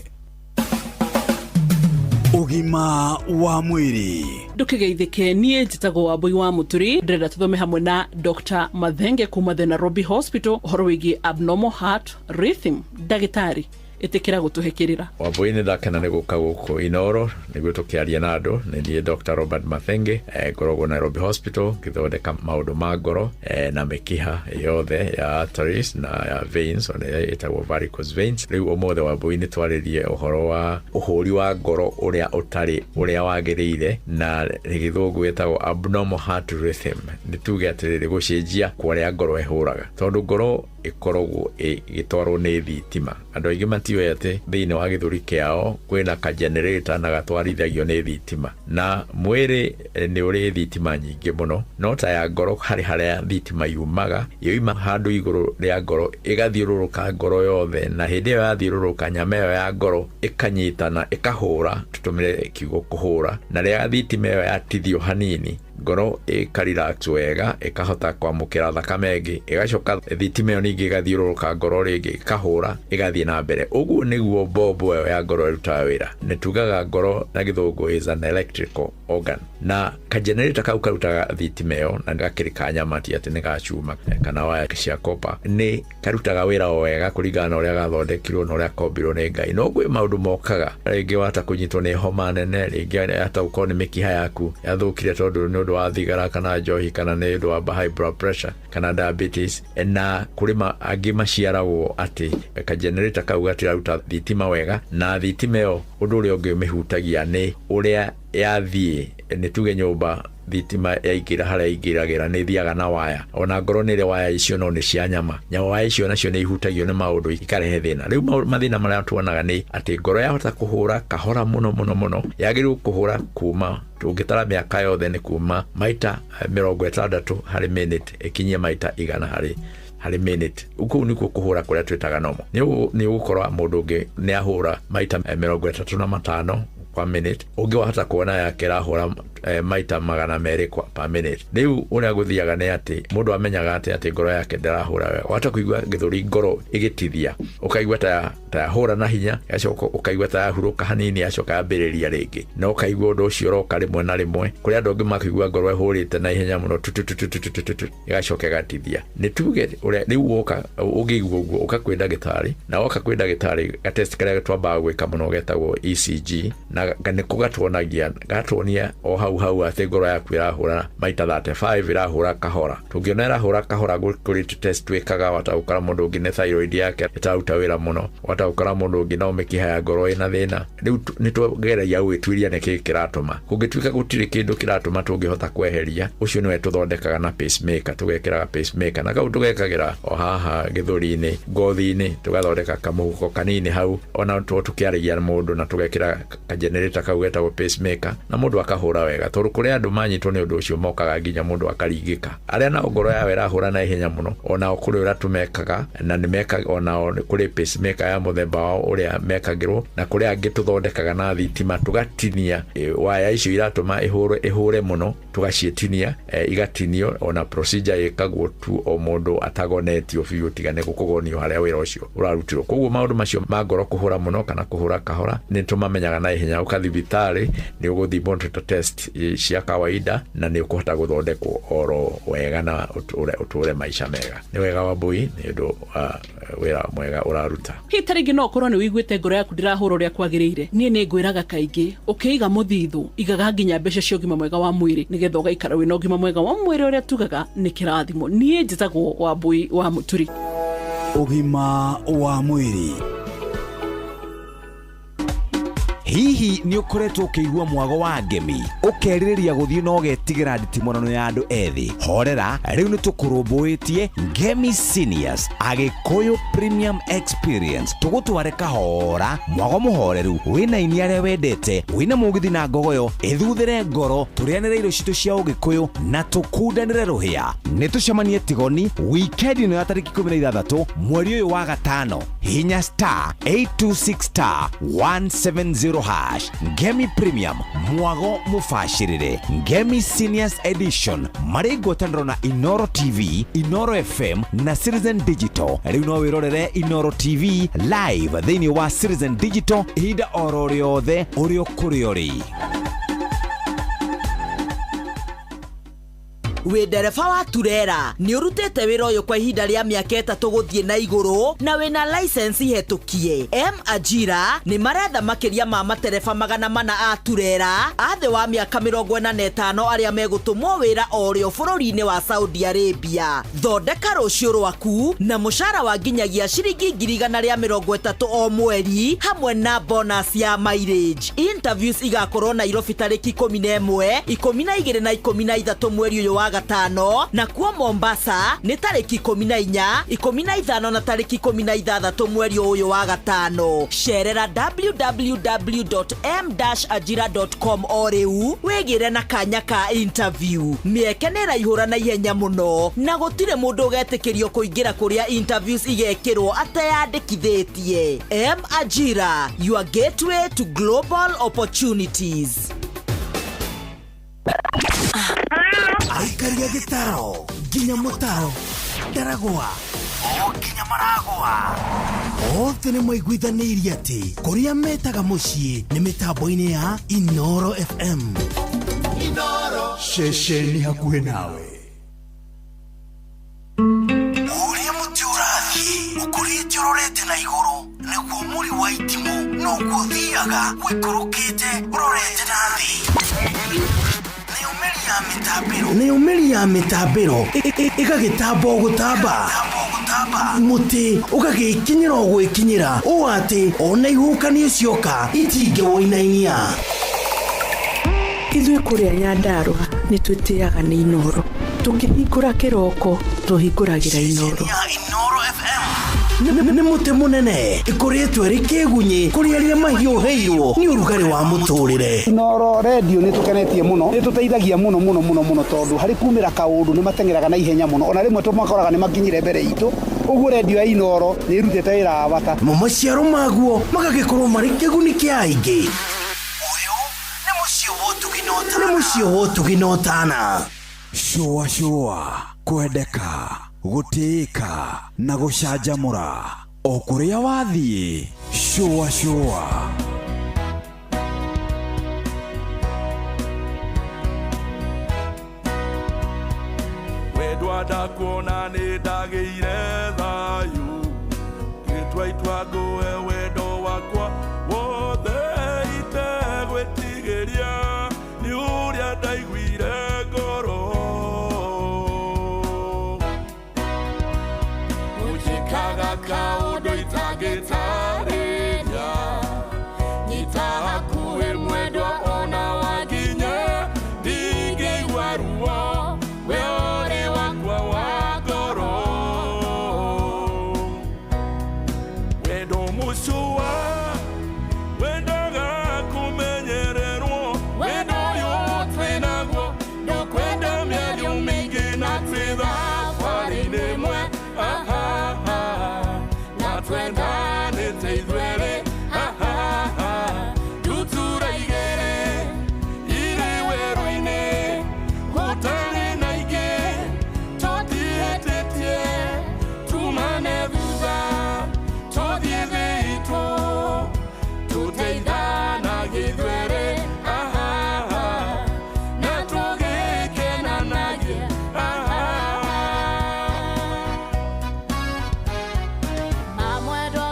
Ũgima wa mwĩrĩ. Ndũkĩgeithĩke, niĩ njĩtagwo Wambui wa Mũturi. Ndĩrenda tũthome hamwe na Dr Mathenge kuma the Nairobi Hospital ũhoro wĩgiĩ abnormal heart rhythm. Ndagĩtarĩ, ĩtĩkĩra gũtũhe kĩrĩra. Wambui, nĩ ndakena nĩ gũka gũkũ Inoro nĩguo tũkĩaria na andũ. Nĩ niĩ Dr Robert Mathenge, ngoragwo Nairobi Hospital ngĩthondeka maũndũ ma ngoro na mĩkiha yothe ya arteries na ya veins, ona ĩrĩa ĩtagwo varicose veins. Rĩu ũmũthĩ, Wambui, nĩ twarĩrie ũhoro wa ũhũri wa ngoro ũrĩa ũtarĩ ũrĩa wagĩrĩire, na gĩthũngũ ĩtagwo abnormal heart rhythm. Nĩ tuge atĩrĩrĩ, gũcenjia kwa ũrĩa ngoro ĩhũraga, tondũ ngoro ĩkoragwo ĩgĩtwarwo nĩ thitima. Andũ aingĩ matiũĩ atĩ thĩinĩ wa gĩthũri kĩao kwĩna kagenerator na gatwarithagio nĩ thitima, na mwĩrĩ nĩ ũrĩ thitima nyingĩ mũno, no ta ya ngoro harĩ harĩa thitima yumaga. Yoima handũ igũrũ rĩa ngoro, ĩgathiũrũrũka ngoro yothe, na hĩndĩ ĩyo yathiũrũrũka, nyama ĩyo ya ngoro ĩkanyitana, ĩkahũra, tũtũmĩre kiugo kũhũra. Na rĩrĩa thitima ĩyo yatithio hanini, ngoro ĩkarelax wega, ĩkahota kwamũkĩra thakame ĩngĩ, ĩgacoka thitima ĩyo ningĩ ĩgathiũrũrũka ngoro rĩngĩ, ĩkahũra, ĩgathiĩ na mbere. Ũguo nĩguo mbombo ĩyo ya ngoro ĩrutaga wĩra. Nĩ tugaga ngoro na gĩthũngũ is an electrical organ, na kagenerator kau karutaga thitima ĩyo, na gakĩrĩ ka nyama, ti atĩ nĩ ga cuma kana waya cia copper, nĩ karutaga wĩra o wega kũringana na ũrĩa gathondekirwo na ũrĩa kombirwo nĩ Ngai. No gwĩ maũndũ mokaga, rĩngĩ wata kũnyitwo nĩ homa nene, rĩngĩ hata gũkorwo nĩ mĩkiha yaku yathũkire tondũ nĩ ũndũ wa thigara kana njohi, kana nĩ ũndũ wa high blood pressure kana diabetes. Na kũrĩ angĩ maciaragwo atĩ kagenerator kau gatiraruta thitima wega, na thitima ĩyo ũndũ ũrĩa ũngĩ ũmĩhutagia nĩ ũrĩa yathiĩ. Nĩ tuge nyũmba thitima yaingĩra harĩa ingĩragĩra, nĩ ĩthiaga na waya. Ona ngoro nĩ ĩrĩ waya icio, no nĩ cia nyama. Nyama waya icio nacio nĩ ihutagio nĩ maũndũ, ikarehe thĩna. Rĩu mathĩna marĩa tuonaga nĩ atĩ ngoro yahota kũhũra kahora mũno mũno mũno. Yagĩrĩirwo kũhũra kuma, tũngĩtara mĩaka yothe, nĩ kuma maita 60 harĩ minute ĩkinyie maita 100 harĩ minute. Kũu nĩkuo kũhũra kũrĩa twĩtaga normal. Nĩ ũgũkora mũndũ ũngĩ nĩ ahũra maita 35 kwa minute, ũngĩ wahota kuona yake ĩrahũra maita 200 kwa per minute. Rĩu ũrĩa gũthiaga nĩ atĩ mũndũ amenyaga atĩ ngoro yake ndĩrahũra wega. Wahota kũigua gĩthũri ngoro ĩgĩtithia, ũkaigua ta yahũra na hinya, yacoka ũkaigua ta yahurũka hanini, yacoka yambĩrĩria rĩngĩ, na ũkaigua ũndũ ũcio ũroka rĩmwe na rĩmwe. Kũrĩ andũ angĩ makaigua ngoro ĩhũrĩte na ihenya mũno, tu tu tu tu tu tu tu tu, ĩgacoka ĩgatithia. Nĩ tuge ũrĩa rĩu woka ũngĩigua ũguo, ũka kwĩ ndagĩtarĩ, na woka kwĩ ndagĩtarĩ, gatest karĩa twambaga gwĩka mũno getagwo ECG, na nĩko gatuonagia, gatuonia o hau hau atĩ ngoro yaku ĩrahũra maita 35, ĩrahũra kahora. Tũngĩona ĩrahũra kahora, kũrĩ test twĩkaga. Wata gũkora mũndũ ũngĩ nĩ thyroid yake ĩtararuta wĩra mũno, wata gũkora mũndũ ũngĩ no mĩkiha ya ngoro ĩna thĩna. Rĩu nĩ tũgeragia gwĩtuĩria nĩkĩ kĩratũma. Kũngĩtuĩka gũtirĩ kĩndũ kĩratũma tũngĩhota kweheria, ũcio nĩwe tũthondekaga na pacemaker. Tũgekĩraga pacemaker, na kau tũgekagĩra o haha gĩthũri-inĩ, ngothi-inĩ, tũgathondeka kamũhuko kanini hau ona tũkĩaragia mũndũ, na tũgekĩra kagenerator kau getagwo pacemaker, na mũndũ akahũra wega. Tondũ kũrĩ andũ manyitwo nĩ ũndũ ũcio mokaga nginya mũndũ akaringĩka. Arĩa nao ngoro yao ĩrahũra na ihenya mũno, onao kũrĩ ũrĩa tũmekaga, na nĩ mekaga onao kũrĩ pacemaker ya mũthemba wao ũrĩa mekagĩrwo. Na kũrĩ angĩ tũthondekaga na thitima, tũgatinia waya icio iratũma ĩhũre mũno, tũgaciĩtinia, igatinio. Ona procedure ĩkagwo tu o mũndũ atagonetio biũ, tiga nĩ gũkũgonio harĩa wĩra ũcio ũrarutirwo. Koguo maũndũ macio ma ngoro kũhũra mũno kana kũhũra kahora nĩ tũmamenyaga na ihenya. Ũka thibitarĩ nĩ ũgũthimwo tũ test cia kawaida, na nĩ ũkũhota gũthondekwo oro wega na ũtũre maica mega. Nĩ wega, Wambui, nĩ ũndũ wa wĩra mwega ũraruta. Hihi ta rĩngĩ no ũkorwo nĩ wĩiguĩte ngoro yaku ndĩrahũra ũrĩa kwagĩrĩire. Niĩ nĩ ngwĩraga kaingĩ, ũkĩiga mũthithũ, igaga nginya mbeca cia ũgima mwega wa mwĩrĩ, nĩgetha ũgaikara wĩna ũgima mwega wa mwĩrĩ, ũrĩa tugaga nĩ kĩrathimo. Niĩ njĩtagwo Wambui wa Mũturi. Ũgima wa mwĩrĩ. Hihi nĩ ũkoretwo ũkĩigua mwago wa ngemi ũkerirĩria gũthiĩ na ũgetigĩra nditimũrano ya andũ ethĩ? Horera, rĩu nĩ tũkũrũmbũĩtie Ngemi Seniors Agĩkũyũ Premium Experience. Tũgũtware kahora mwago mũhoreru wĩna aini arĩa wendete, wĩna mũgithi na ngogoyo ĩthuthĩre ngoro, tũrĩanĩre irio citũ cia ũgĩkũyũ na tũkundanĩre rũhĩa. Nĩ tũcemanie Tigoni wikendi ĩno ya tarĩki 16 mweri ũyũ wa gatano. Hinya star 826 star 170 hash. Ngemi Premium, mwago mũbacĩrĩre. Ngemi Seniors Edition marĩ ngwatanĩro na Inoro TV, Inoro FM na Citizen Digital. Rĩu no wĩrorere Inoro TV live thĩinĩ wa Citizen Digital ihinda oro rĩothe ũrĩ o kũrĩa ũrĩ. Wĩ ndereba wa turera nĩ ũrutĩte wĩra ũyũ kwa ihinda rĩa mĩaka 3 gũthiĩ na igũrũ na wĩna license hetũkie. M Ajira nĩ maretha makĩria ma matereba 400 a turera a thĩ wa mĩaka 45 arĩa megũtũmwo wĩra o rĩo bũrũri-inĩ wa Saudi Arabia. Thondeka rũciũ rwaku na mũcara wa nginyagia ciringi 130,000 o mweri hamwe na bonus ya mileage. Interviews igakorwo Nairobi tarĩki 11, 12 na 13 mweri ũyũ wa gatano, na kuo Mombasa nĩ tarĩki 14, 15 na tarĩki 16 mweri ũyũ wa gatano. Cerera www.m-ajira.com o rĩu wĩgĩre na kanya ka interview. Mĩeke nĩ ĩraihũra na ihenya mũno na gũtirĩ mũndũ ũgetĩkĩrio kũingĩra kũrĩa interviews igekĩrwo ateyandĩkithĩtie. M Ajira, your gateway to global opportunities. Aikaria gĩtaro nginya mũtaro ndaragwa o nginya maragwa othe nĩ maiguithanĩirie atĩ kũrĩa metaga mũciĩ nĩ mĩtambo-inĩ ya Inoro FM. Inoro ceceni hakuhĩ nawe. Ũrĩa mũtĩ ũrathiĩ ũkũrĩte ũrorete na igũrũ nĩguo mũri wa itimũ noguo ũthiaga ũikũrũkĩte ũrorete na thĩ. Nĩyo mĩri ya mĩtambĩro ĩgagĩtamba o gũtamba, mũtĩ ũgagĩkinyĩra o gwĩkinyĩra ũũ atĩ ona ihuhũkanio cioka itingĩwũinainia. Ithuĩ kũrĩa Nyandarũa nĩ twĩtĩaga nĩ Inoro. Tũkĩhingũra kĩroko tũhingũragĩra Inoro. Nĩ mũtĩ mũnene ĩkũrĩtwo ĩrĩ kĩgunyĩ kũrĩ arĩa mahiũhĩirwo nĩ ũrugarĩ wa mũtũrĩre. Inoro radio nĩ tũkenetie mũno, nĩ tũteithagia mũno mũno mũno mũno tondũ harĩ kumĩra kaũndũ nĩ mateng'eraga na ihenya mũno, ona rĩmwe tũmakoraga nĩ makinyire mbere itũ. Ũguo radio ya Inoro nĩ ĩrutĩte wĩra wa bata. Mo maciaro maguo magagĩkorwo marĩ kĩguni kĩa aingĩ. Ũyũ nĩ mũciĩ wa ũtugi na ũtana. Nĩ mũciĩ wa ũtugi na ũtana. Shũa shũa, kwendeka, gũtĩĩka na gũcanjamũra o kũrĩa wathiĩ. Shũa shũa. Wendwa ndakuona nĩ ndagĩire thayũ, ngĩtua itua ngũhe wendo wakwa wothe itegwĩtigĩria nĩ ũrĩa ndaiguire ngoro. Ũnjĩkaga kaũndũ itangĩtarĩria, nyita hakuhĩ mwendwa ona wanginya ndingĩigua ruo, we ũrĩ wakwa wa ngoro. Wendo mũcũa wendaga kũmenyererwo, wendo ũyũ twĩnaguo ndũkwenda mĩario mĩingĩ na twĩ thabarĩ-inĩ ĩmwe. Na twendanĩte ithuerĩ, ndutura igĩrĩ irĩ werũ-inĩ gũtarĩ na ingĩ tũtihĩtĩtie, tumane thutha tũthiĩ thĩ itũ tũteithanagie ithuerĩ, na tũgĩkenanagie. Mamwendwa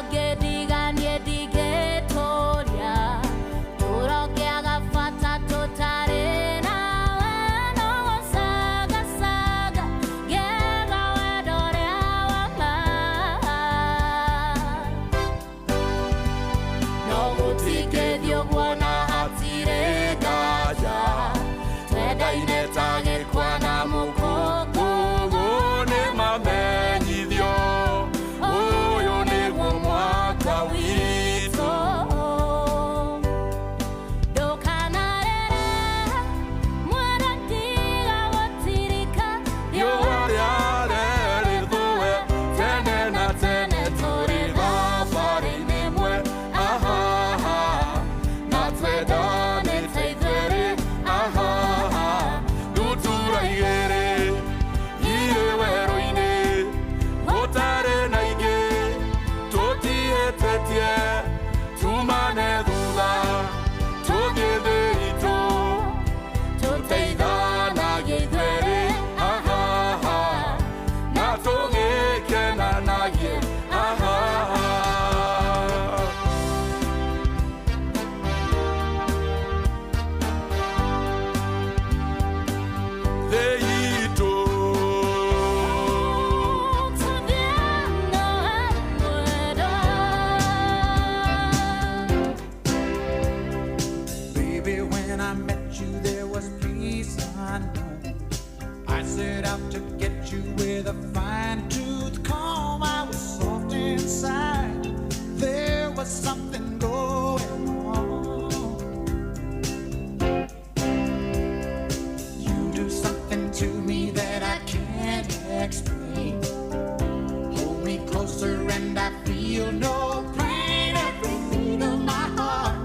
Feel no pain, every beat of my heart.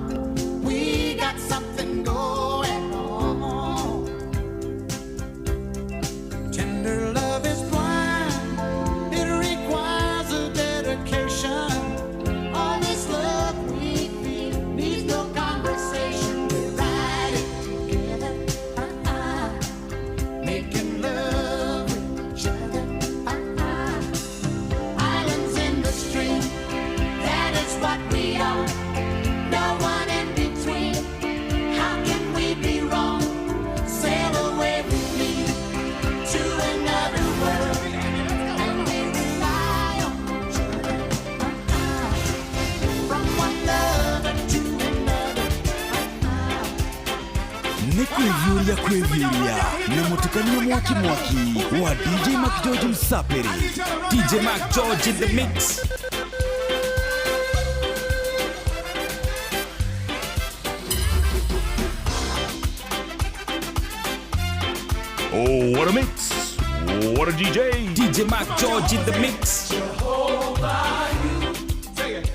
We got something going on. Tender love is blind, it requires a dedication. All this love we feel needs no conversation. We ride it together, making love with each other. Islands in the stream, that is what we are. No one in between. How can we be wrong? Sail away with me to another world, and we rely on each other. From one lover to another. Nĩ kwĩviũria kwĩviũria na mũtukanio mwaki mwaki wa DJ Mac George Msapiri. DJ Mac George in the mix. Oh, what a mix. What a DJ. DJ Mac George in the mix. Jehovah, you. Say it.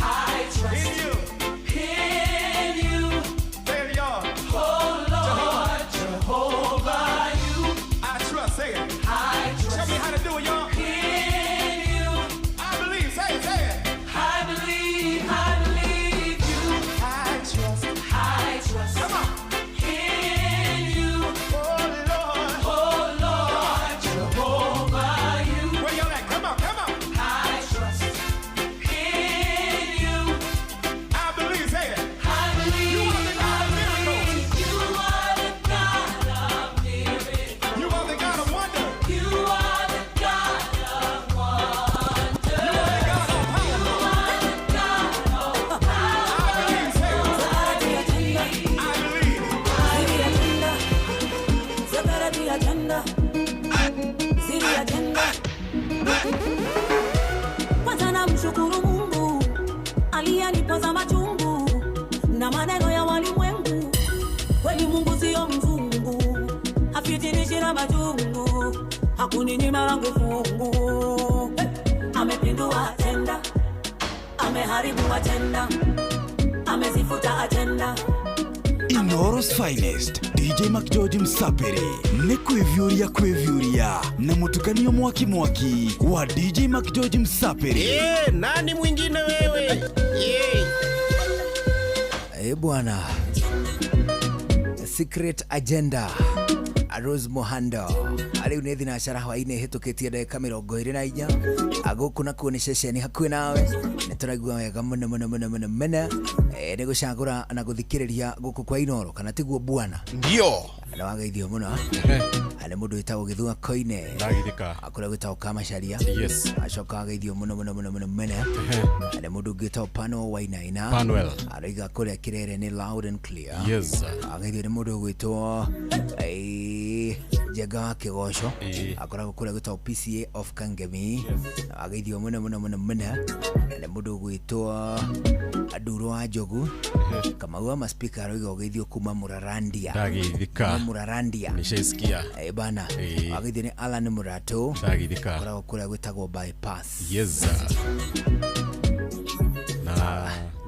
I trust in you. In you. Say it, y'all. Oh, Lord, Jehovah, you. I trust. Say it. I trust. Show me how to do it, y'all. In you. I believe. Say it, say it. I believe you. I trust. I trust. Come on. In you. Oh, Lord. Oh, Lord, Jehovah, you. Where y'all at? Come on, come on. I trust in you. I believe, say it. I believe. You are the God of miracles. You are the God of miracles. You are the God of wonder. You are the God of wonder. You are the God of power. You are the God of power. I believe, say it. I believe. Ziri agenda, ziri agenda. Kwanza namshukuru Mungu aliyenipoza machungu na maneno ya walimwengu. Kweli Mungu sio mzungu, hafitinishi na majungu, hakuninyima langu fungu. Hey! Amepindua agenda, ameharibu agenda, amezifuta agenda. Inoro's finest DJ Mac George Msapiri nĩ kwĩviũria kwĩviũria na mũtukanio mwaki mwaki wa DJ Mac George Msapiri. Nani mwingine wewe? Bwana Secret Agenda Rose Muhando ariu nĩ thinacara hwainĩ hĩtũkĩtie ndagĩka 24 agũkũ nakuo nĩ ceceni hakuhĩ nawe nĩ tũraigua wega mũno mũno mũno mũno mũno nĩ gũcagũra na gũthikĩrĩria gũkũ kwa Inoro kana tiguo bwana ndio na wageithio mũno nĩ mũndũ wĩtagwo Gĩthua Koine ndagithika akũrĩa gwĩtagwo Kamacharia. Yes. Acoka ageithio mũno mũno mũno mũno mũno nĩ mũndũ ũngĩ wĩtagwo Pano Wainaina. Panuel. Arauga kũrĩa Kĩrere nĩ loud and clear. Yes. Ageithio nĩ mũndũ ũgwĩtwo Njenga wa Kĩgoco akoragwo kũrĩa gwĩtagwo PCA of Kangemi. Ageithio mũno mũno mũno mũno nĩ mũndũ ũgwĩtwo Nduro wa Njogu Kamau wa maspika arauga ũgeithio kuma Mũrarandia. Ndagithika. Mũrarandia Nishaisikia. Bana ageithio nĩ Alan Murato Ndagithika. akoragwo kũrĩa gwĩtagwo Bypass. Yes.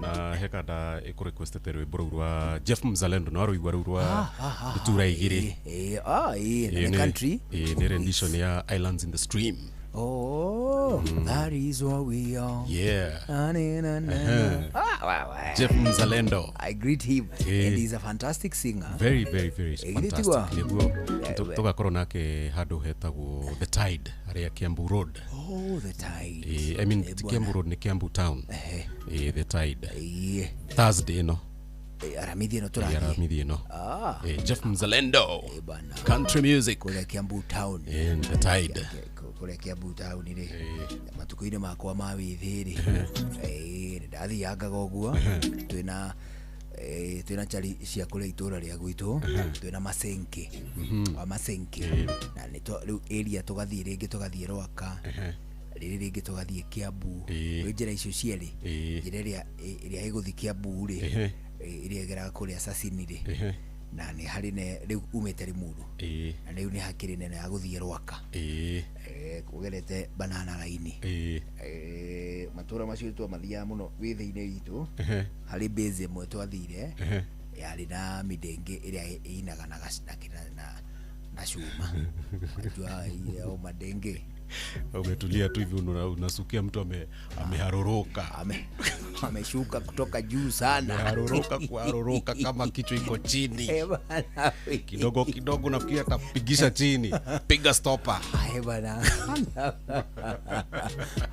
Na hekanda ikurequestete rwimbo rũu rwa Jeff Mzalendo no rũigua rũu rwa Ndutura igĩrĩ. Nĩ country. Nĩ rendition ya Islands in the Stream. Oh, that is what we are. Yeah. Na, na, na, na. Ah, wow, wow. Jeff Mzalendo. I greet him. And he's a fantastic singer. Very, very, very fantastic. Niguo tugakorwo nake handũ hetagwo The Tide harĩa Kiambu Road. Oh, The Tide. I mean Kiambu Road ni Kiambu Town. The Tide. Thursday no. Aramithi ĩno tũrathiĩ. Aramithi ĩno. Jeff Mzalendo. Country music. Kũrĩa Kiambu Town. In The Tide. Kũrĩa Kiambu Town rĩ matukũ-inĩ makwa ma wĩthĩ rĩ nĩ ndathiangaga ũguo twĩna chari cia kũrĩa itũra rĩa gwitũ twĩna Masenke wa Masenke na nĩ rĩu area tũgathiĩ rĩngĩ tũgathiĩ Rwaka rĩrĩ rĩngĩ tũgathiĩ Kiambu rĩu njĩra icio cierĩ njĩra ĩrĩa ĩgũthiĩ Kiambu rĩ ĩrĩa ĩgeraga kũrĩa Sasini rĩ na nĩ harĩ ne rĩu umĩte Limuru na rĩu nĩ hakĩrĩ nene ya gũthiĩ Rwaka ũgerete banana line. Matũra macio twamathiaga mũno wĩthĩ-inĩ witũ. Harĩ base ĩmwe twathire yarĩ na mĩdenge ĩrĩa ĩinaga na na cuma. Unajua ile au madenge. Umetulia tu hivi unasukia mtu ameharoroka. Ameshuka kutoka juu sana. Ameharoroka kuharoroka kama kichwa iko chini. Bana. Kidogo kidogo nafikiri atapigisha chini. Piga stopa. Bana.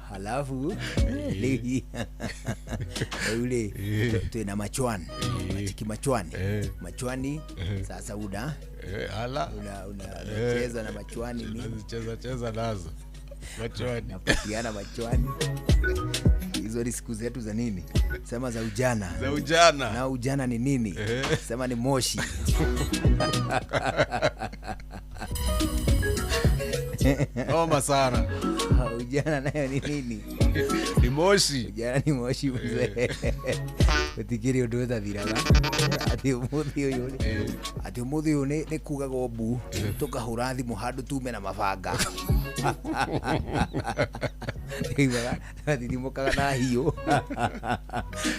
Halafu ule tuna machwani. Machiki machwani. Machwani sasa una ala unacheza na machwani nini? Cheza nazo. Machwani. Napatiana machwani. Hizo ni siku zetu za nini? Sema za ujana. Za ujana. Na ujana ni nini? Sema ni moshi. Noma sana. Ujana nayo ni nini? Ni moshi. Ujana ni moshi mzee. Utikiri undu utathiraga. Ati umuthi uyu ni. Ati umuthi uyu ni kugagwo mbu tukahura thimu handu tume na mabanga. Iguaga thithimokaga na hiũ.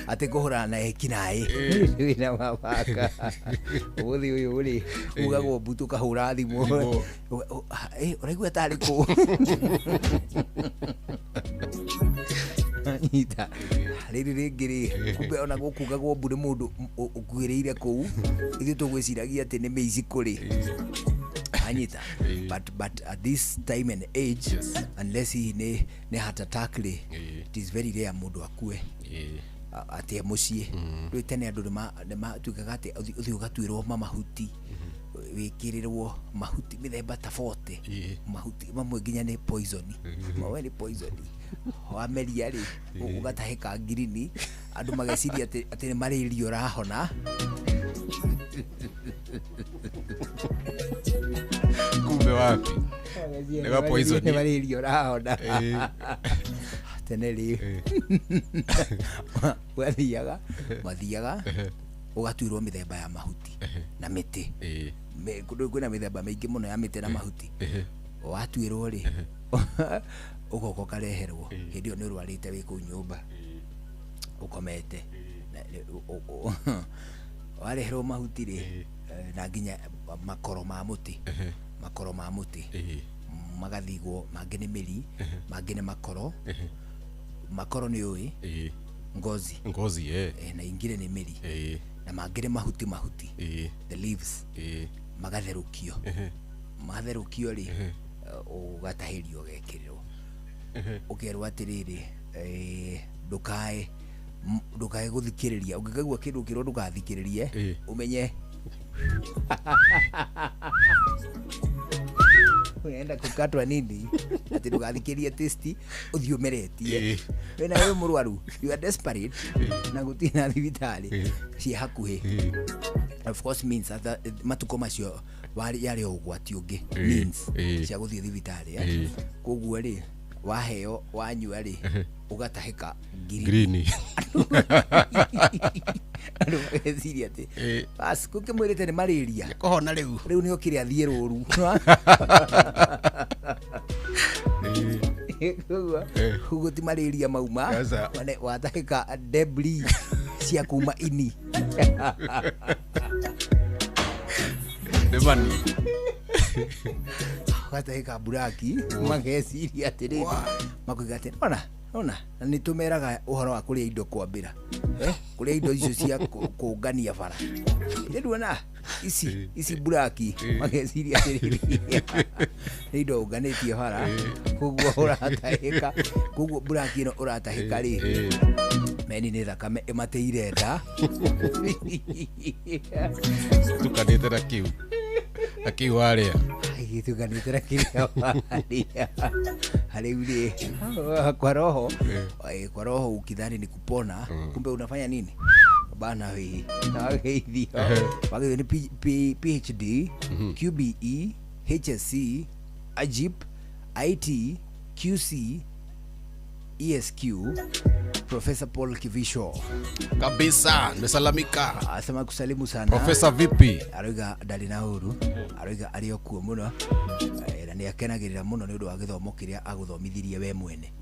Ati kuhura na ekinaĩ wĩna mabanga. Umuthi uyu ri kugagwo mbu tukahura thimu. Ũraigua tarĩ kũ? Nyita rĩrĩ rĩngĩ rĩ kumbe ona gũkugagwo mbu nĩ mũndũ ũkuĩrĩire kũu ithuĩ tũgwĩciragia atĩ nĩ mĩici kũrĩ anyita but at this time and age, yes, unless he ne heart attack rĩ, it is very rare mũndũ akue atĩ mũciĩ. Rĩu tene andũ nĩmatuĩkaga atĩ ũthiĩ ũgatuĩrwo mahuti, wĩkĩrĩrwo mahuti mĩthemba ta 40 mahuti mamwe nginya nĩ poison, mamwe nĩ poison wameria rĩ ũgatahĩka ngirini andũ mageciria atĩ nĩ malaria ũrahona. Kumbe wapi nĩ poison, nĩ malaria ũrahona. Tene rĩ wathiaga ũgatuĩrwo mĩthemba ya mahuti na mĩtĩ. Kwĩna mĩthemba mĩingĩ mũno ya mĩtĩ na mahuti. Watuĩrwo rĩ ũgoka ũkareherwo hĩndĩ ĩyo nĩ ũrwarĩte wĩ kũu nyũmba ũkomete. Wareherwo mahuti rĩ na nginya makoro ma mũtĩ, makoro ma mũtĩ magathigwo, mangĩ nĩ mĩri, mangĩ nĩ makoro. Makoro nĩ ũĩ ngozi na ingire nĩ mĩri, na mangĩ nĩ mahuti the leaves magatherũkio. Matherũkio rĩ ũgatahĩrio ũgekĩrĩrwo ũkerwo atĩrĩrĩ ndũkae gũthikĩrĩria ũngĩkaigua kĩndũ kĩrwo ndũgathikĩrĩrie ũmenye unaenda kukatwa nini ati ndũgathikĩrĩrie testi ũthiĩ ũmeretie wĩna wĩ mũrwaru, you are desperate na gũtirĩ na thibitarĩ ciĩ hakuhĩ. Of course means that matuko macio yarĩ o ũgwati ũngĩ means cia gũthiĩ thibitarĩ. Koguo rĩ waheo wanyua rĩ ũgatahĩka ngirini. Andũ mageciria atĩ bas gũkĩmwĩrĩte nĩ malaria kũhona rĩu rĩu nĩ okire athiĩ rũru. Koguo ti malaria mauma watahĩka debris cia kuma ini. Nĩ gatahĩka buraki mageciria atĩrĩrĩ makoiga atĩ ona na nĩ tũmeraga ũhoro wa kũrĩa indo kwambĩra kũrĩa indo icio cia kũngania bara nĩnduona ici buraki mageciria atĩrĩrĩ nĩ indo ũnganĩtie bara koguo ũratahĩka, koguo buraki ĩno ũratahĩka rĩ meni nĩ thakame ĩmatĩire nda tukanĩte na kĩu akiu warĩa gĩtukanĩte na kĩrĩa warĩa. Rĩu rĩ kwa roho, kwa roho ukidhani ni kupona kumbe unafanya nini bana we wageithio wageithio ni PhD QBE HSC AGIP IT QC ESQ Professor Paul Kivisho kabisa nimesalamika. Asema kusalimu sana Professor vipi? Aroiga ndarĩ na ũru, aroiga arĩ o kuo mũno na nĩ akenagĩrĩra mũno nĩ ũndũ wa gĩthomo kĩrĩa agũthomithirie we mwene.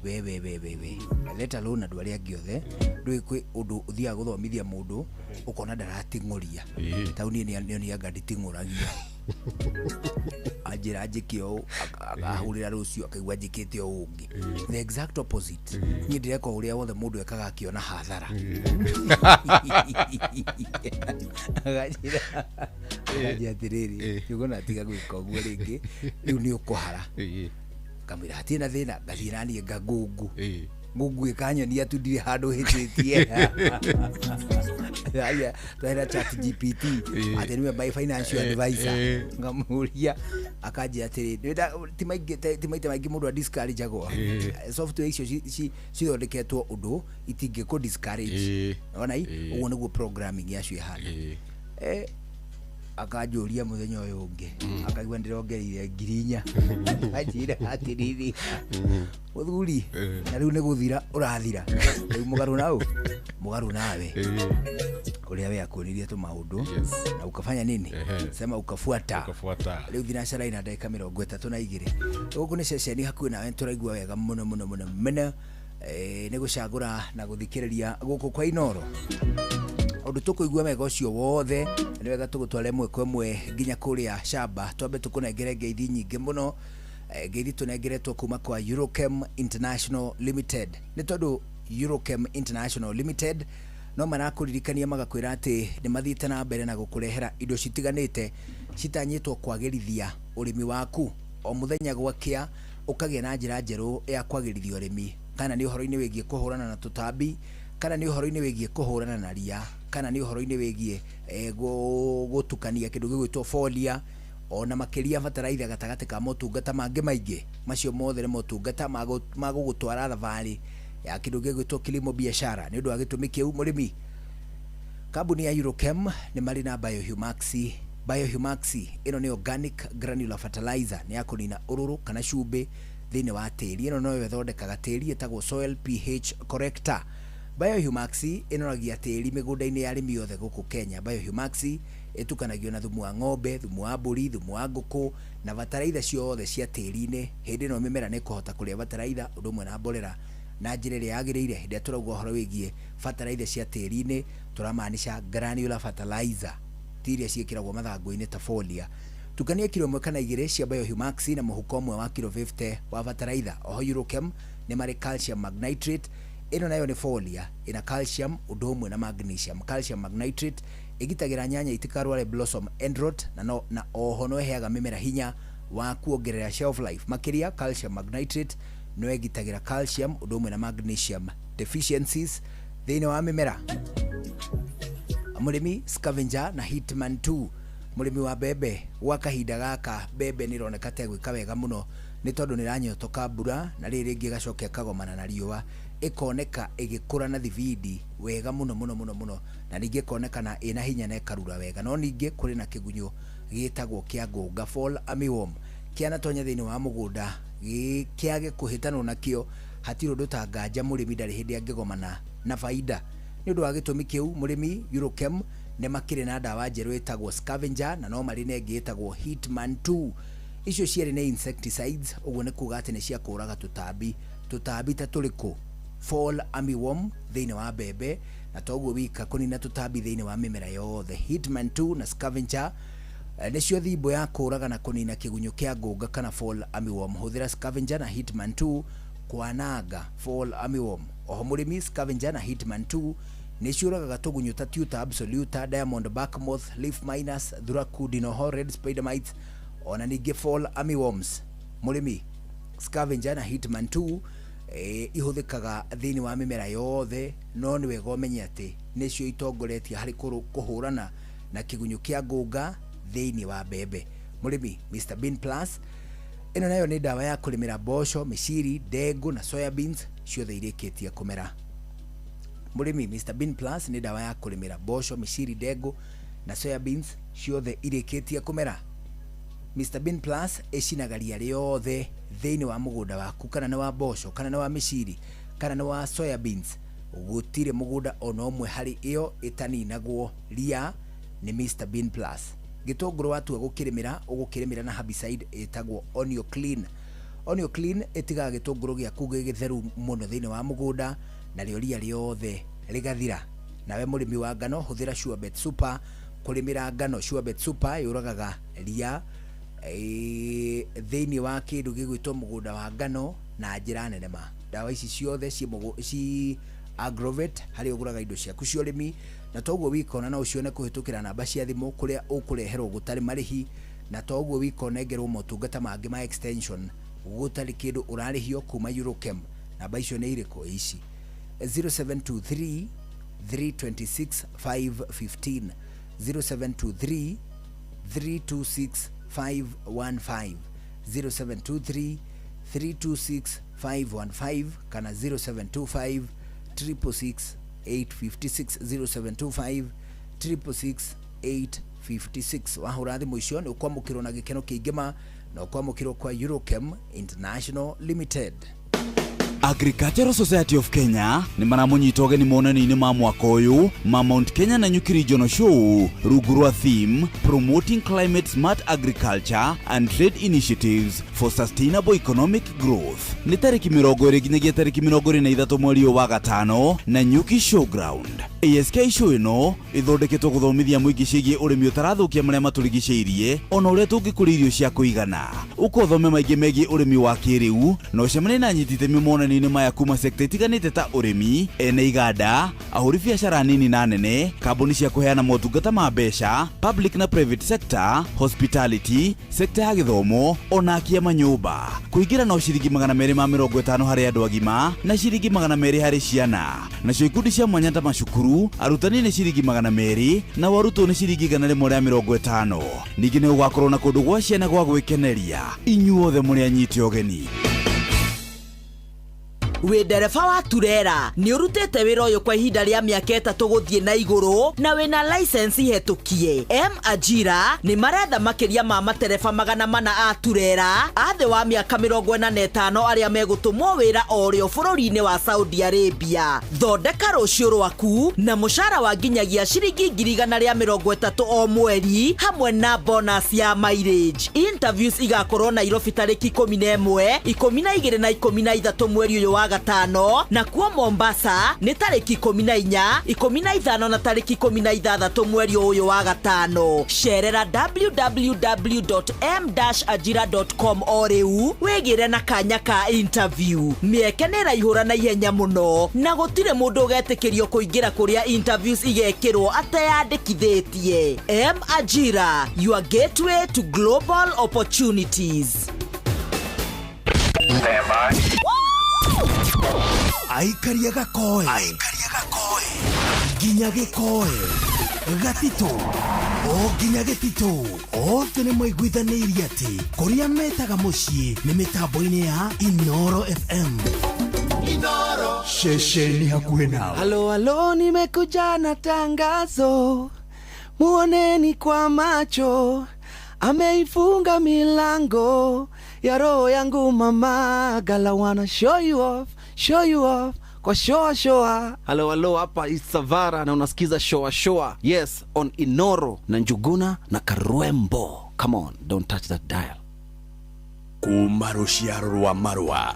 We we we we we, let alone andũ arĩa angĩ othe. Ndũĩ kwĩ ũndũ ũthiaga gũthomithia mũndũ ũkona ndarating'ũria. Tau niĩ nĩonianga nditing'ũragia, anjĩra njĩke ũũ, akahũrĩra rũciũ akaigua njĩkĩte ũũ ũngĩ, the exact opposite. Niĩ ndĩreka o ũrĩa wothe mũndũ ekaga akĩona hathara. Aganjĩra, akanjĩra atĩrĩrĩ, nĩũkona tiga gwĩka ũguo rĩngĩ, rĩu nĩ ũkũhara. Ngamwĩra hatirĩ na thĩna, ngathiĩ naniĩ ngangungu ngungu ĩkanyonia tu ndirĩ handũ hĩtĩtie. Aya, twahera Chat GPT atĩ nĩwe my financial advisor. Ngamũria, akanjĩra atĩrĩ, ti maita maingĩ mũndũ a discourage agwo. Software icio cithondeketwo ũndũ itingĩkũ discourage. Ona i ũguo nĩguo programming yacio ĩhana. Akanjũria mũthenya ũyũ ũngĩ, akaigua ndĩrongereire 4,000, anjĩra atĩrĩrĩ, mũthuri, na rĩu nĩ gũthira ũrathira rĩu, mũgarũ nau mũgarũ nawe ũrĩa we akuonirie tũmaũndũ na ukafanya nini? Sema ukafuata. Ukafuata. Rĩu thinacara ina ndagĩka 32. Gũkũ nĩ ceceni hakuhĩ nawe, tũraigua wega mũno mũno mũno mũno. Nĩ gũcagũra na gũthikĩrĩria gũkũ kwa Inoro ũndũ tũkũigua wega ũcio wothe. Nĩ wega tũgũtware ĩmwe kwa ĩmwe nginya kũrĩa shamba, twambe tũkũnengere ngeithi nyingĩ mũno. Ngeithi tũnengeretwo kuma kwa Eurochem International Limited, nĩ tondũ Eurochem International Limited no marakũririkania magakwĩra atĩ nĩ mathiĩte na mbere na gũkũrehera indo citiganĩte citanyĩtwo kwagĩrithia ũrĩmi waku. O mũthenya gwakĩa ũkagĩa na njĩra njerũ ya kwagĩrithia ũrĩmi, kana nĩ ũhoro-inĩ wĩgiĩ kũhũrana na tũtambi, kana nĩ ũhoro-inĩ wĩgiĩ kũhũrana na ria, kana nĩ ũhoro-inĩ wĩgiĩ gũtukania kĩndũ gĩgwĩtwo folia, ona makĩria bataraitha, gatagatĩ ka motungata mangĩ maingĩ. Macio mothe nĩ motungata ma gũgũtwara thabarĩ ya kĩndũ gĩgwĩtwo kilimo biashara. Nĩ ũndũ wa gĩtũmi kĩu, mũrĩmi, kambuni ya Eurochem nĩ marĩ na Biohumax. Biohumax ĩno nĩ organic granular fertilizer, nĩ ya kũnina ũrũrũ kana cumbĩ thĩinĩ wa tĩri. Ĩno noyo ĩthondekaga tĩri, ĩtagwo soil pH corrector. Biohumax ĩnoragia tĩri mĩgũnda-inĩ ya arĩmi othe gũkũ Kenya. Biohumax ĩtukanagio na thumu wa ng'ombe, thumu wa mbũri, thumu wa ngũkũ na bataraitha ciothe cia tĩri-inĩ. Hĩndĩ ĩno mĩmera nĩ ĩkũhota kũrĩa bataraitha ũndũ ũmwe na mborera na njĩra ĩrĩa yagĩrĩire. Hĩndĩ ĩrĩa tũrauga ũhoro wĩgiĩ bataraitha cia tĩri-inĩ, tũramaanisha granular fertilizer, ti iria ciĩkĩragwo mathangũ-inĩ ta folia. Tukania kilo 1 kana 2 cia Biohumax na mũhuko ũmwe wa kilo 50 wa bataraitha. Oho Eurochem nĩ marĩ calcium magnitrate. Ĩno nayo nĩ folia ĩna calcium ũndũ ũmwe na magnesium. Calcium magnitrate ĩgitagĩra nyanya itikarware blossom end rot, na, no, na oho no ĩheaga mĩmera hinya wa kuongerera shelf life. Makĩria, calcium magnitrate no ĩgitagĩra calcium ũndũ ũmwe na magnesium deficiencies thĩinĩ wa mĩmera. Mũrĩmi, Scavenger na Hitman 2, mũrĩmi wa mbembe, gwa kahinda gaka mbembe nĩ ĩroneka ta ĩgwĩka wega mũno, nĩ tondũ nĩ ĩranyotoka mbura na rĩrĩ rĩngĩ ĩgacoka ĩkagomana na riũa, ĩkoneka ĩgĩkũra na thibindi wega mũno mũno mũno mũno, na ningĩ ĩkonekana ĩna hinya na ĩkarura wega. No ningĩ kũrĩ na kĩgunyũ gĩtagwo kĩa ngũnga, fall armyworm, kĩanatonya thĩinĩ wa mũgũnda kĩage kũhĩtanwo nakĩo. Hatirĩ ũndũ ta nganja, mũrĩmi ndarĩ hĩndĩ angĩgomana na baida. Nĩ ũndũ wa gĩtũmi kĩu, mũrĩmi, Eurochem nĩ makĩrĩ na ndawa njerũ ĩtagwo Scavenger, na no marĩ na ĩngĩ ĩtagwo Hitman 2. Icio cierĩ nĩ insecticides, ũguo nĩ kuga atĩ nĩ cia kũũraga tũtambi. Tũtambi ta tũrĩkũ? Fall armyworm thĩinĩ wa mbembe, na toguo wika, kũnina tũtambi thĩinĩ wa mĩmera yothe. Hitman 2 na Scavenger nĩcio thimbo ya kũũraga na kũnina kĩgunyũ kĩa ngũnga kana fall armyworm. Hũthĩra Scavenger na Hitman 2 kwananga fall armyworm. Oho mũrĩmi, Scavenger na Hitman 2 nĩ ciũragaga tũgunyũ ta Tuta absoluta, diamond back moth, leaf minus, thuraku, dinoho, red spider mites, ona ningĩ fall armyworms. Mũrĩmi, Scavenger na Hitman 2 ihũthĩkaga thĩinĩ wa mĩmera yothe, no nĩ wega ũmenye atĩ nĩcio itongoretie harĩ kũhũrana na kĩgunyũ kĩa ngũnga thĩinĩ wa mbembe. Mũrĩmi, Mr Bean Plus, ĩno nayo nĩ ndawa ya kũrĩmĩra mboco, mĩciri, ndengũ na soya beans ciothe irĩkĩtie kũmera. Mũrĩmi, Mr Bean Plus nĩ ndawa ya kũrĩmĩra mboco, mĩciri, ndengũ na soya beans ciothe irĩkĩtie kũmera. Mr Bean Plus ĩcinaga ria rĩothe thĩinĩ wa mũgũnda waku, kana nĩ wa mboco, kana nĩ wa mĩciri, kana nĩ wa soya beans. Gũtirĩ mũgũnda ona ũmwe harĩ ĩyo ĩtaninagwo ria nĩ Mr Bean Plus. Gĩtũngũrũ watua gũkĩrĩmĩra, ũgũkĩrĩmĩra na herbicide ĩtagwo Onio Clean. Onion Clean ĩtigaga gĩtũngũrũ gĩaku gĩ gĩtheru mũno thĩinĩ wa mũgũnda, narĩo ria rĩothe rĩgathira. Nawe mũrĩmi wa ngano, hũthĩra Surebet Super kũrĩmĩra ngano. Surebet Super yũragaga ria thĩinĩ wa kĩndũ gĩgwĩtwo mũgũnda wa ngano na njĩra nene ma. Ndawa ici ciothe ci Agrovet harĩa ũgũraga indo ciaku cia ũrĩmi, na toguo wikona no ũcione kũhĩtũkĩra namba cia thimũ kũrĩa ũkũreherwo gũtarĩ marĩhi, na toguo wikonengerwo motungata mangĩ ma extension gũtarĩ kĩndũ ũrarĩhio kuma Eurochem. Namba icio nĩ irĩkũ? Ici: 0723 326 515, 0723 326 515, 0723 326 515 kana 0725 666 856, 0725 666 856. Wahũra thimũ icio nĩ ũkwamũkĩrwo na gĩkeno kĩingĩ ma, na ũkwamũkĩrwo kwa Eurochem International Limited. Agricultural Society of Kenya nĩ maramũnyita ũgeni monanio-inĩ ma mwaka ũyũ ma Mount Kenya na Nyuki Regional Show rungu rwa theme Promoting Climate Smart Agriculture and Trade Initiatives for Sustainable Economic Growth. Nĩ tarĩki 20 nginyagia tarĩki 23 mweri ũyũ wa gatano na Nyuki Showground. ASK show ĩno ĩthondeketwo gũthomithia mũingĩ ciĩgiĩ ũrĩmi ũtarathũkia marĩa matũrigicĩirie, ona ũrĩa tũngĩkũria irio cia kũigana. Ũka ũthome maingĩ megiĩ ũrĩmi wa kĩrĩu na ũcemanie na anyiti itemi monanio-inĩ maya kuma sekta itiganĩte ta ũrĩmi, ene iganda, ahũri biacara nini na nene, kambuni cia kũheana motungata ma mbeca, public na private sector, hospitality, sekta ya gĩthomo, ona akia manyũmba. Kũingĩra no ciringi 250 harĩ andũ agima na ciringi 200 harĩ ciana. Nacio ikundi cia mwanya ta macukuru, arutani nĩ ciringi 200 na arutwo nĩ ciringi 150. Ningĩ nĩ gũgakorwo na kũndũ gwa ciana gwa gwĩkeneria. Inyuothe mũrĩ anyite ũgeni. Wĩ ndereba wa turera, nĩ ũrutĩte wĩra ũyũ kwa ihinda rĩa mĩaka 3 gũthiĩ na igũrũ, na wĩna license hetũkie, M Ajira nĩ maretha makĩria ma matereba 400 a turera a thĩ wa mĩaka 45 arĩa megũtũmwo wĩra o rĩo bũrũri-inĩ wa Saudi Arabia. Thondeka rũciũ rwaku na mũcara wa nginyagia ciringi 130,000 o mweri hamwe na bonus ya mileage. Interviews igakorwo Nairobi tarĩki 11, 12 na 13 mweri ũyũ wa gatano, na kuo Mombasa nĩ tarĩki 14, 15 na tarĩki 16 mweri ũyũ wa gatano. Cerera www.m-ajira.com o rĩu wĩgĩre na kanya ka interview. Mĩeke nĩ ĩraihũra na ihenya mũno, na gũtirĩ mũndũ ũgetĩkĩrio kũingĩra kũrĩa interviews igekĩrwo ateyandĩkithĩtie. M Ajira, your gateway to global opportunities. Aikaria gakoe nginya gĩkoe gatitũ o nginya gĩtitũ, othe nĩ maiguithanĩirie atĩ kũrĩa metaga mũciĩ nĩ mĩtambo-inĩ ya Inoro FM. Inoro ceceni hakuhĩ nawe. Halo halo, nimekuja na tangazo, muoneni kwa macho, ameifunga milango ya roho yangu mama, gala wanna show you off, show you off kwa shoa shoa. Halo halo, hapa Isavara na unasikiza shoa shoa. Yes, on Inoro na Njuguna na Karwembo. Come on, don't touch that dial. Kuma rũciaro rwa marũa.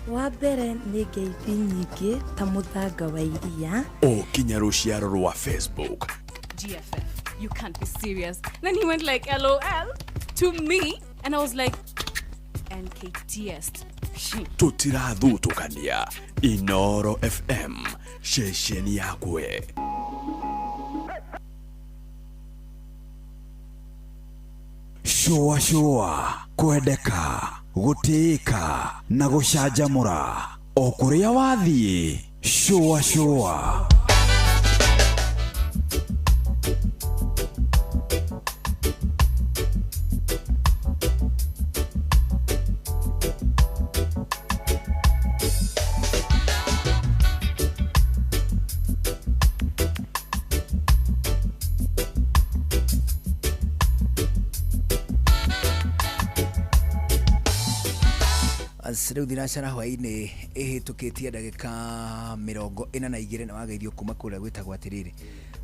Wa mbere nĩ ngeithi nyingĩ ta mũthanga wa iria, o kinya rũciaro rwa Facebook. GFF, you can't be serious. Then he went like LOL to me, and I was like NKTS. Tũtirathutũkania. Inoro FM, ceceni yakwe. Shũa shũa, kwendeka, gũtĩĩka na gũcanjamũra o kũrĩa wathiĩ. Shũa shũa. Rĩu thinacara hwaĩ-inĩ ĩhĩtũkĩtie ndagĩka 42 na wageithio kuma kũrĩa gwĩtagwo atĩrĩrĩ,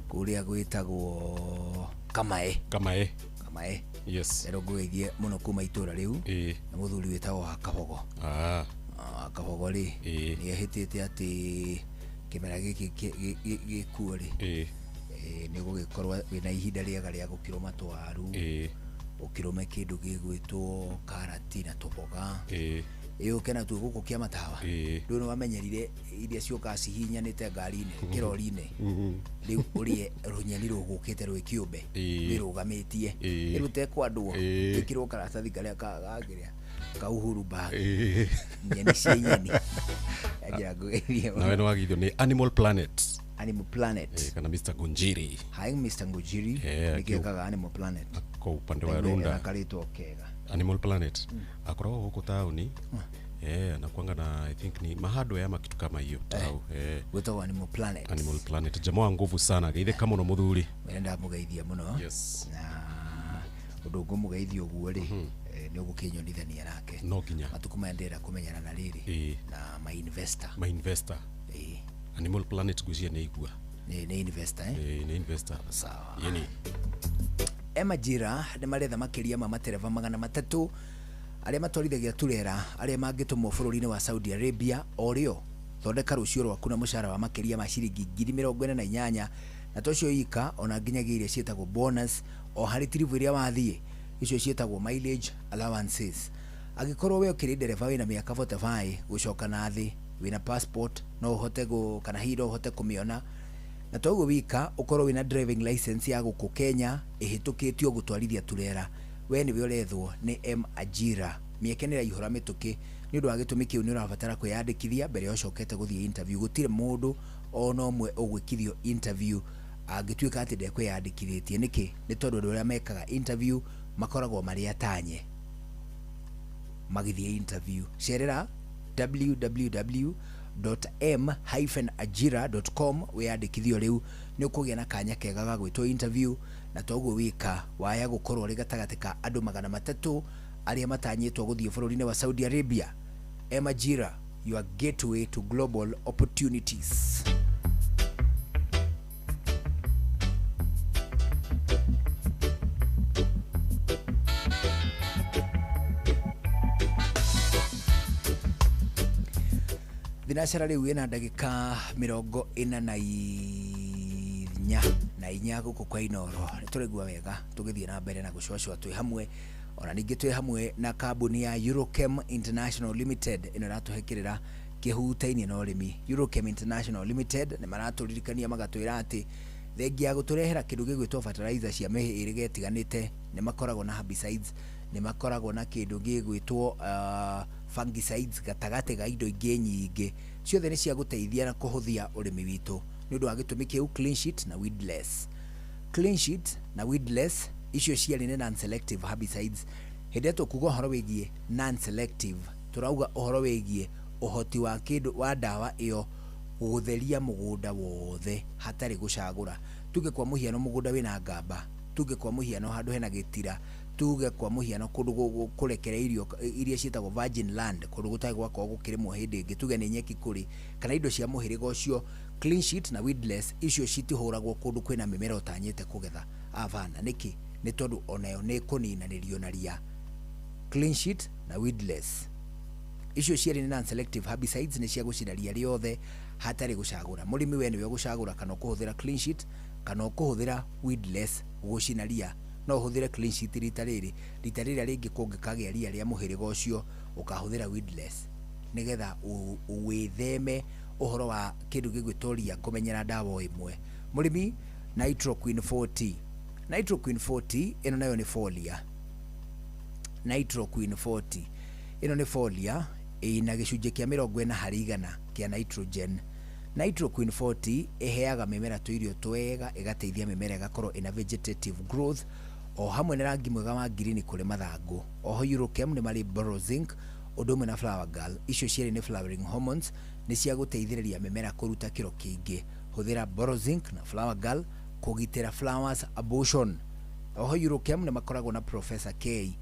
kũrĩa gwĩtagwo Kamae. Kamae. Kamae. Yes. Rero ngũgeithie mũno kuma itũra rĩu. Ĩĩ. Na mũthuri wĩtagwo wa Kabogo. Ah. Wa Kabogo rĩ, nĩ ehĩtĩte atĩ kĩmera gĩkĩ gĩkuo rĩ, Ĩĩ. Nĩ ũgũgĩkorwo wĩna ihinda rĩega rĩa gũkĩrũma twaru, Ĩĩ. ũkĩrũme kĩndũ gĩgwĩtwo karati na tũboga. Ĩĩ. Ĩ ũke natuo gũkũ kĩamatawa. Ĩĩ. Rĩu nĩ wamenyerire iria ciũkaga cihihinyanĩte ngari-inĩ, kĩrori-inĩ. Rĩu ũrĩe rũnyeni rũgũkĩte rwĩ kĩũmbe, Ĩĩ. rwĩrũgamĩtie, Ĩĩ. rũtekwandwo, Ĩĩ. ĩkĩrwo karatathi karĩa gakĩrĩa ka Uhuru bag. Ĩĩ. Nyeni cia nyeni. Anjĩra ngũgeithie mũno. Nawe nĩ wageithio nĩ Animal Planet. Animal Planet. Kana Mr. Gonjiri. Hi Mr. Ngujiri. Eh, Nĩkĩo ekaga Animal Planet. Kwa upande wa Naigua Runda. ena karĩtwa kega. Animal Planet. Akoragwo gũkũ taũni. Anakuanga na I think ni mahardware ama kitu kama hiyo tau. Gwĩtagwo Animal Planet. Animal Planet. Jamaa wa nguvu sana. Geithĩka mũno mũthuri. Mwene ndamũgeithia mũno. Yes. Na ũndũ ngũmũgeithia ũguo rĩ, nĩ ũgũkĩnyonithania nake. No nginya. Matukũ maya ndĩrenda kũmenyana na rĩrĩ. Ĩĩ. Na my investor. My investor. Ĩĩ. Animal Planet ngwĩciria nĩ igua. Nĩ investor, eh? Ĩĩ, nĩ investor. Sawa. Yeni. Emajira nĩ maretha makĩria ma matereba 300 arĩa matwarithagia turera arĩa mangĩtũmwo bũrũri-inĩ wa Saudi Arabia o rĩo. Thondeka rũciũ rwaku na mũcara wa makĩria ma ciringi 48,000 na tocio ika ona nginyagia iria ciĩtagwo bonus o harĩ tiribu ĩrĩa wathiĩ, icio ciĩtagwo mileage allowances. Angĩkorwo we ũkĩrĩ ndereba wĩna mĩaka 45 gũcoka na thĩ, wĩna passport no ũhote kana hihi no ũhote kũmĩona, na toguo wika ũkorwo wĩna driving license ya gũkũ Kenya ĩhĩtũkĩtio gũtwarithia turera, we nĩwe ũrethwo nĩ M Ajira. Mĩeke nĩ ĩraihũra mĩtũkĩ, nĩ ũndũ wa gĩtũmi kĩu nĩ ũrabatara kwĩyandĩkithia mbere ya ũcokete gũthiĩ interview. Gũtirĩ mũndũ ona ũmwe ũgwĩkithio interview angĩtuĩka atĩ ndekwĩyandĩkithĩtie. Nĩkĩ? Nĩ tondũ andũ arĩa mekaga interview makoragwo marĩ atanye magĩthiĩ interview. Cerera www.m-ajira.com wĩyandĩkithio rĩu, nĩ ũkũgĩa na kanya kega ga gwĩtwo interview, na toguo wika waya gũkorwo ũrĩ gatagatĩ ka andũ 300 arĩa matanyĩtwo gũthiĩ bũrũri-inĩ wa Saudi Arabia. M Ajira, your gateway to global opportunities. Thinacara rĩu ĩna ndagĩka 44 gũkũ kwa Inoro. Nĩ tũraigua wega tũgĩthiĩ na mbere na gũcũacũa twĩ hamwe, ona ningĩ twĩ hamwe na kambuni ya Eurochem International Limited ĩno ĩratũhe kĩrĩra kĩhutaine na ũrĩmi. Eurochem International Limited nĩ maratũririkania magatwĩra atĩ thengia ya gũtũrehera kĩndũ gĩgwĩtwo fertilizer cia mĩhĩrĩga ĩtiganĩte, nĩ makoragwo na herbicides, nĩ makoragwo na kĩndũ gĩgwĩtwo fungicides gatagatĩ ga indo ingĩ nyingĩ, ciothe nĩ cia gũteithia na kũhũthia ũrĩmi witũ. Nĩ ũndũ wa gĩtũmi kĩu, clean sheet na weedless. Clean sheet na weedless icio cierĩ nĩ non-selective herbicides. Hĩndĩ ĩrĩa tũkuga ũhoro wĩgiĩ non-selective, tũrauga ũhoro wĩgiĩ ũhoti wa kĩndũ wa ndawa ĩyo gũtheria mũgũnda wothe hatarĩ gũcagũra. Tuge kwa mũhiano mũgũnda wĩna ngamba, tuge kwa mũhiano handũ hena gĩtira, tuge kwa mũhiano kũndũ kũrekereirio iria ciĩtagwo virgin land, kũndũ gũtarĩ gwakorwo gũkĩrĩmwo hĩndĩ ĩngĩ, tuge nĩ nyeki kũrĩ kana indo cia mũhĩrĩga ũcio. Clean sheet na weedless icio citihũragwo kũndũ kwĩna mĩmera ũtanyĩte kũgetha. Abana, nĩkĩ? Nĩ tondũ onayo nĩ ĩkũninanĩrio na ria. Clean sheet na weedless icio cierĩ nĩ non-selective herbicides, nĩ cia gũcina ria rĩothe hatarĩ gũcagũra. Mũrĩmi we nĩwe ũgũcagũra kana ũkũhũthĩra clean sheet kana ũkũhũthĩra weedless gũcina ria. No ũhũthĩre clean sheet rita rĩrĩ, rita rĩrĩa rĩngĩ kũngĩkagĩa ria rĩa mũhĩrĩga ũcio ũkahũthĩra weedless, nĩgetha wĩtheme ũhoro wa kĩndũ gĩgwĩtwo ria kũmenyera ndawa o ĩmwe. Mũrĩmi, Nitroquin 40. Nitroquin 40 ĩno nayo nĩ folia. Nitroquin 40 ĩno nĩ folia ĩna gĩcunjĩ kĩa 40% kĩa nitrogen. Nitroquin 40 ĩheaga mĩmera tũirio twega, ĩgateithia mĩmera ĩgakorwo ĩna vegetative growth o hamwe na rangi mwega wa ngirini kũrĩ mathangũ. Oho Eurochem nĩ marĩ Borozinc ũndũ ũmwe na Flower Girl. Icio cierĩ nĩ flowering hormones, nĩ cia gũteithĩrĩria mĩmera kũruta kĩro kĩingĩ. Hũthĩra Borozinc na Flower Girl kũgitĩra flowers abortion. Oho Eurochem nĩ makoragwo na Professor K.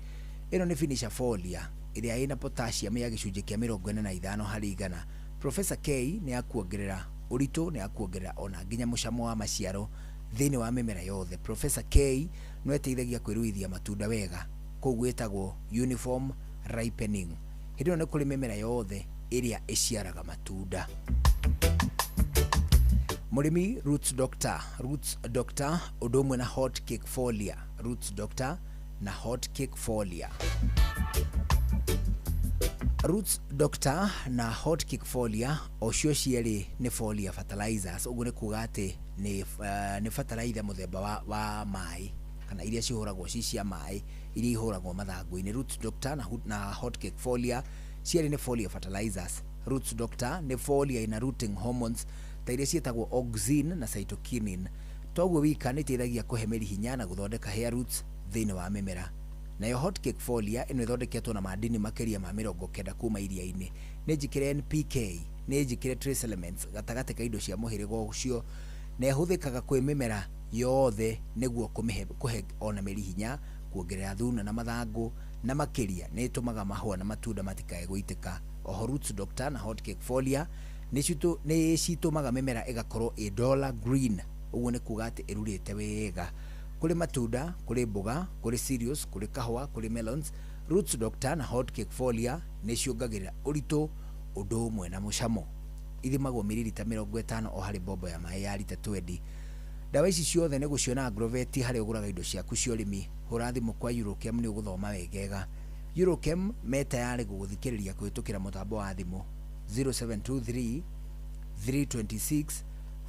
Ĩno nĩ finisher folia ĩrĩa ĩna potassium ya gĩcunjĩ kĩa 45%. Professor K nĩ ya kuongerera ũritũ, nĩ ya kuongerera ona nginya mũcamo wa maciaro Thĩinĩ wa mĩmera yothe, Professor K no ĩteithagia kwĩruithia matunda wega, kũu gwĩtagwo uniform ripening. Hĩndĩ ĩno nĩ kũrĩ mĩmera yothe ĩrĩa ĩciaraga matunda. Mũrĩmi, Roots Doctor, Roots Doctor ũndũ ũmwe na Hot Cake Folia, Roots Doctor na Hot Cake Folia. Roots Doctor na Hot Cake Folia o cio cierĩ nĩ folia fertilizers, ũguo nĩ kuga atĩ nĩ fertilizer mũthemba wa maĩ kana iria cihũragwo ci cia maĩ, iria ihũragwo mathangũ-inĩ. Roots Doctor na Hot Cake Folia cierĩ nĩ folia fertilizers. Roots Doctor nĩ folia ina rooting hormones ta iria ciĩtagwo auxin na cytokinin. Toguo wika, nĩ iteithagia kũhe mĩri hinya na gũthondeka hair roots thĩinĩ wa mĩmera. Nayo Hot Cake Folia ĩno ĩthondeketwo na madini makĩria ma 90 kuma iria-inĩ, nĩ njĩkĩre NPK, nĩ njĩkĩre trace elements gatagatĩ ka indo cia mũhĩrĩga ũcio, na ĩhũthĩkaga kwĩ mĩmera yothe nĩguo kũmĩhe kũhe ona mĩri hinya, kuongerera thuna na mathangũ, na makĩria nĩ ĩtũmaga mahũa na matunda matikae gũitĩka. Oho Roots Doctor na Hot Cake Folia nĩ citũmaga mĩmera ĩgakorwo ĩ dollar green, ũguo nĩ kuga atĩ ĩrurĩte wega. Kũrĩ matunda, kũrĩ mboga, kũrĩ cereals, kũrĩ kahũa, kũrĩ melons, Roots Doctor na Hot Cake Folia nĩ ciongagĩrĩra ũritũ ũndũ ũmwe na mũcamo. Ithimagwo mililita 50 o harĩ mbombo ya maĩ ya rita 20. Ndawa ici ciothe nĩ gũciona Agrovet harĩa ũgũraga indo ciaku cia ũrĩmi. Hũra thimũ kwa Eurochem nĩ ũgũthoma wegega. Eurochem me tayarĩ gũgũthikĩrĩria kũhĩtũkĩra mũtambo wa thimũ 0723 326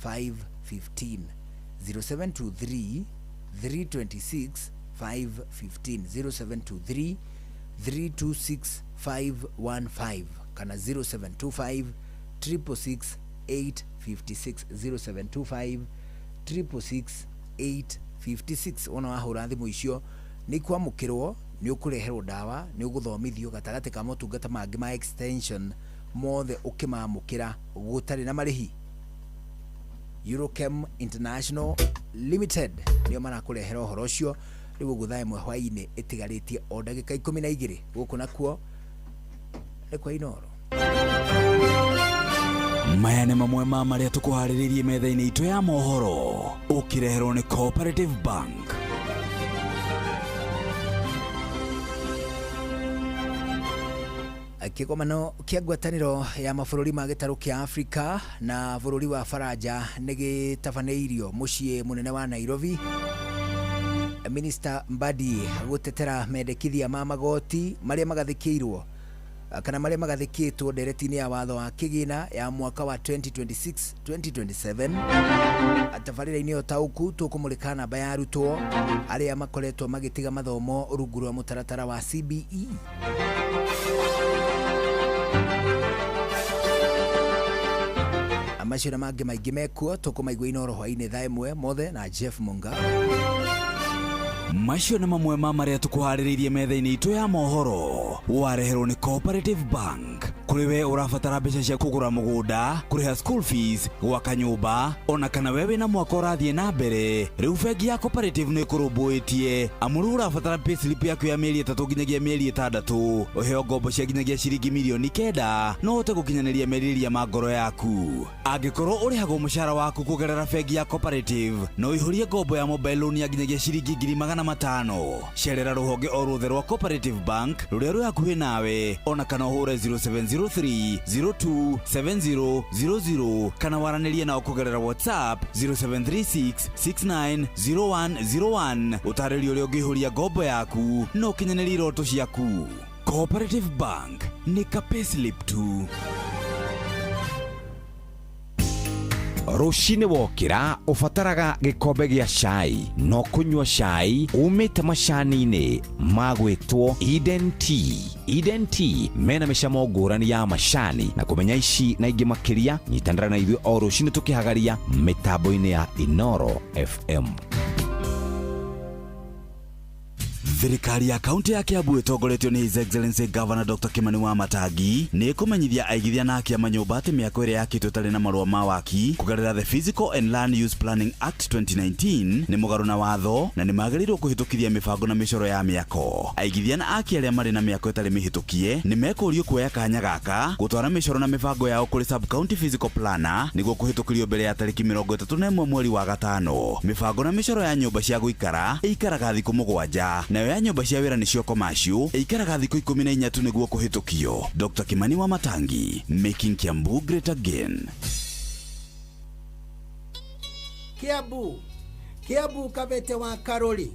515, 0723 326 515, 0723 326 515 kana 0725 666 856, 0725 666 856. Wona wahũra thimũ icio nĩ ikwamũkĩrwo, nĩ ũkũreherwo ndawa, nĩ ũgũthomithio gatagatĩ ka motungata mangĩ ma extension mothe ũkĩmamũkĩra gũtarĩ na marĩhi. Eurochem International Limited nĩo marakũrehera ũhoro ũcio. Rĩu ũguo thaa 1 hwaĩ-inĩ ĩtigarĩtie o ndagĩka 12. Gũkũ nakuo nĩ kwa Inoro. Maya nĩ mamwe ma marĩa tũkũharĩrĩirie metha-inĩ itũ ya mohoro, ũkĩreherwo nĩ Cooperative Bank. Kĩgomano kĩa ngwatanĩro ya mabũrũri ma gĩtarũ kĩa Afrika na bũrũri wa Faranja nĩ gĩtabanĩirio mũciĩ mũnene wa Nairobi. Minister Mbadi gũtetera mendekithia ma magoti marĩa magathĩkĩirwo kana marĩa magathĩkĩtwo ndereti-inĩ ya watho wa kĩgĩna ya mwaka wa 2026-2027. Tabarĩra-inĩ ũtaũku tũkũmũrĩka namba ya arutwo arĩa makoretwo magĩtiga mathomo rungu rwa mũtaratara wa CBE. Macio na mangĩ maingĩ mekuo tũkũmaigua Inoro hwaĩ-inĩ thaa 1 mothe na Jeff Munga. Macio nĩ mamwe ma marĩa tũkũharĩrĩirie metha-inĩ itũ ya mohoro, wareherwo nĩ Cooperative Bank. Kũrĩ we ũrabatara mbeca cia kũgũra mũgũnda, kũrĩha school fees, gwaka nyũmba, ona kana we wĩna mwaka ũrathiĩ na mbere, rĩu bengi ya Cooperative nĩ ĩkũrũmbũĩtie, amu rĩu ũrabatara payslip yaku ya mĩeri 3 nginyagia mĩeri 6, ũheo ngombo cia nginyagia ciringi mirioni 9 no ũhote gũkinyanĩria merirĩria ma ngoro yaku. Angĩkorwo ũrĩhagwo mũcara waku kũgerera bengi ya Cooperative, no ũihũrie ngombo ya mobile loan ya nginyagia ciringi 500,000. Cerera rũhonge o ruothe rwa Cooperative Bank rũrĩa rwĩ hakuhĩ nawe, ona kana ũhũre 0703 027000 kana waranĩrie nao kũgerera WhatsApp 0736 690101, ũtarĩrio ũrĩa ũngĩihũria ngombo yaku na ũkinyanĩrie iroto ciaku. Cooperative Bank nĩ ka payslip tu. Rũcinĩ wokĩra ũbataraga gĩkombe gĩa cai, no kũnyua cai umĩte macani-inĩ magwĩtwo Eden Tea. Eden Tea mena mĩcamo ngũrani ya macani, na kũmenya ici na ingĩ makĩria, nyitanĩra na ithuĩ o rũcinĩ tũkĩhagaria mĩtambo-inĩ ya Inoro FM. Thirikari ya kaunti ya Kiambu ĩtongoretio nĩ His Excellency Governor Dr. Kimani Wamatangi nĩ ĩkũmenyithia aigithia na akia manyũmba atĩ mĩako ĩrĩa yakĩtwo ĩtarĩ na marũa ma waki kũgerera the Physical and Land Use Planning Act 2019 nĩ mũgarũ na watho na nĩ magĩrĩirwo kũhĩtũkithia mĩbango na mĩcoro ya mĩako. Aigithia na aki arĩa marĩ na mĩako ĩtarĩ mĩhĩtũkie nĩ mekũrio kuoya kanya gaka gũtwara mĩcoro na mĩbango yao kũrĩ sub county physical planner nĩguo kũhĩtũkĩrio mbere ya tarĩki 31 mweri wa gatano. Mĩbango na mĩcoro ya nyũmba cia gũikara ĩikaraga thikũ 7, nayo ya nyũmba cia wĩra nĩcio commercial ĩikaraga thikũ 14 tu nĩguo kũhĩtũkio. Dr. Kimani Wamatangi, making Kiambu great again. Kiambu, Kiambu Kabete wa Karori,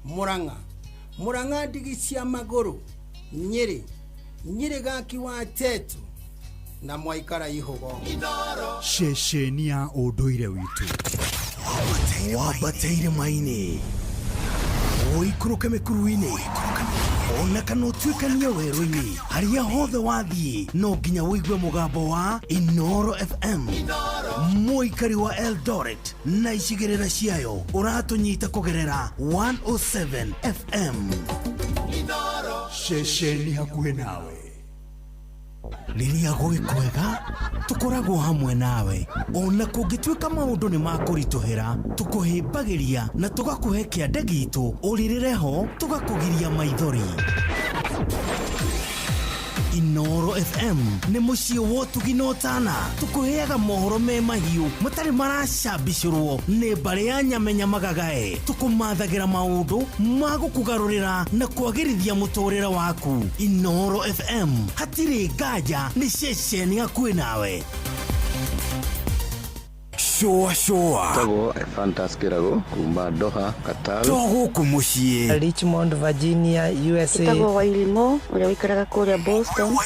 Murang'a, Murang'a ndigi cia magũrũ, Nyĩrĩ, Nyĩrĩ gaki wa Tetu na mwaikara ihugo. Ceceni ya ũndũire witũ wambate irĩma-inĩ, ũikũrũke mĩkuru-inĩ, ona kana ũtuĩkanie werũ-inĩ, harĩa hothe wathiĩ no nginya ũigue mũgambo wa Inoro FM. Mũikari wa Eldoret na icigĩrĩra ciayo ũratũnyita kũgerera 107 FM. Ceceni hakuhĩ nawe. Rĩrĩa gwĩ kwega tũkoragwo hamwe nawe, ona kũngĩtuĩka maũndũ nĩ makũritũhĩra, tũkũhĩmbagĩria na tũgakũhe kĩande gitũ, ũrĩrĩre ho tũgakũgiria maithori. Inoro FM nĩ mũciĩ wa ũtugi na ũtana, tũkũheaga mohoro me mahiũ matarĩ maracambicũrwo nĩ mbarĩ ya nyamenya magagae, tũkũmathagĩra maũndũ ma gũkũgarũrĩra na kwagĩrithia mũtũrĩre waku. Inoro FM hatirĩ nganja, nĩ ceceni hakuhĩ nawe. Shũa shũa. Tagwo Ephantus Kĩrago kuma Doha, Qatar. To gũkũ mũciĩ. Richmond, Virginia, USA. Njĩtagwo Wairimu ũrĩa ũikaraga kũrĩa Boston.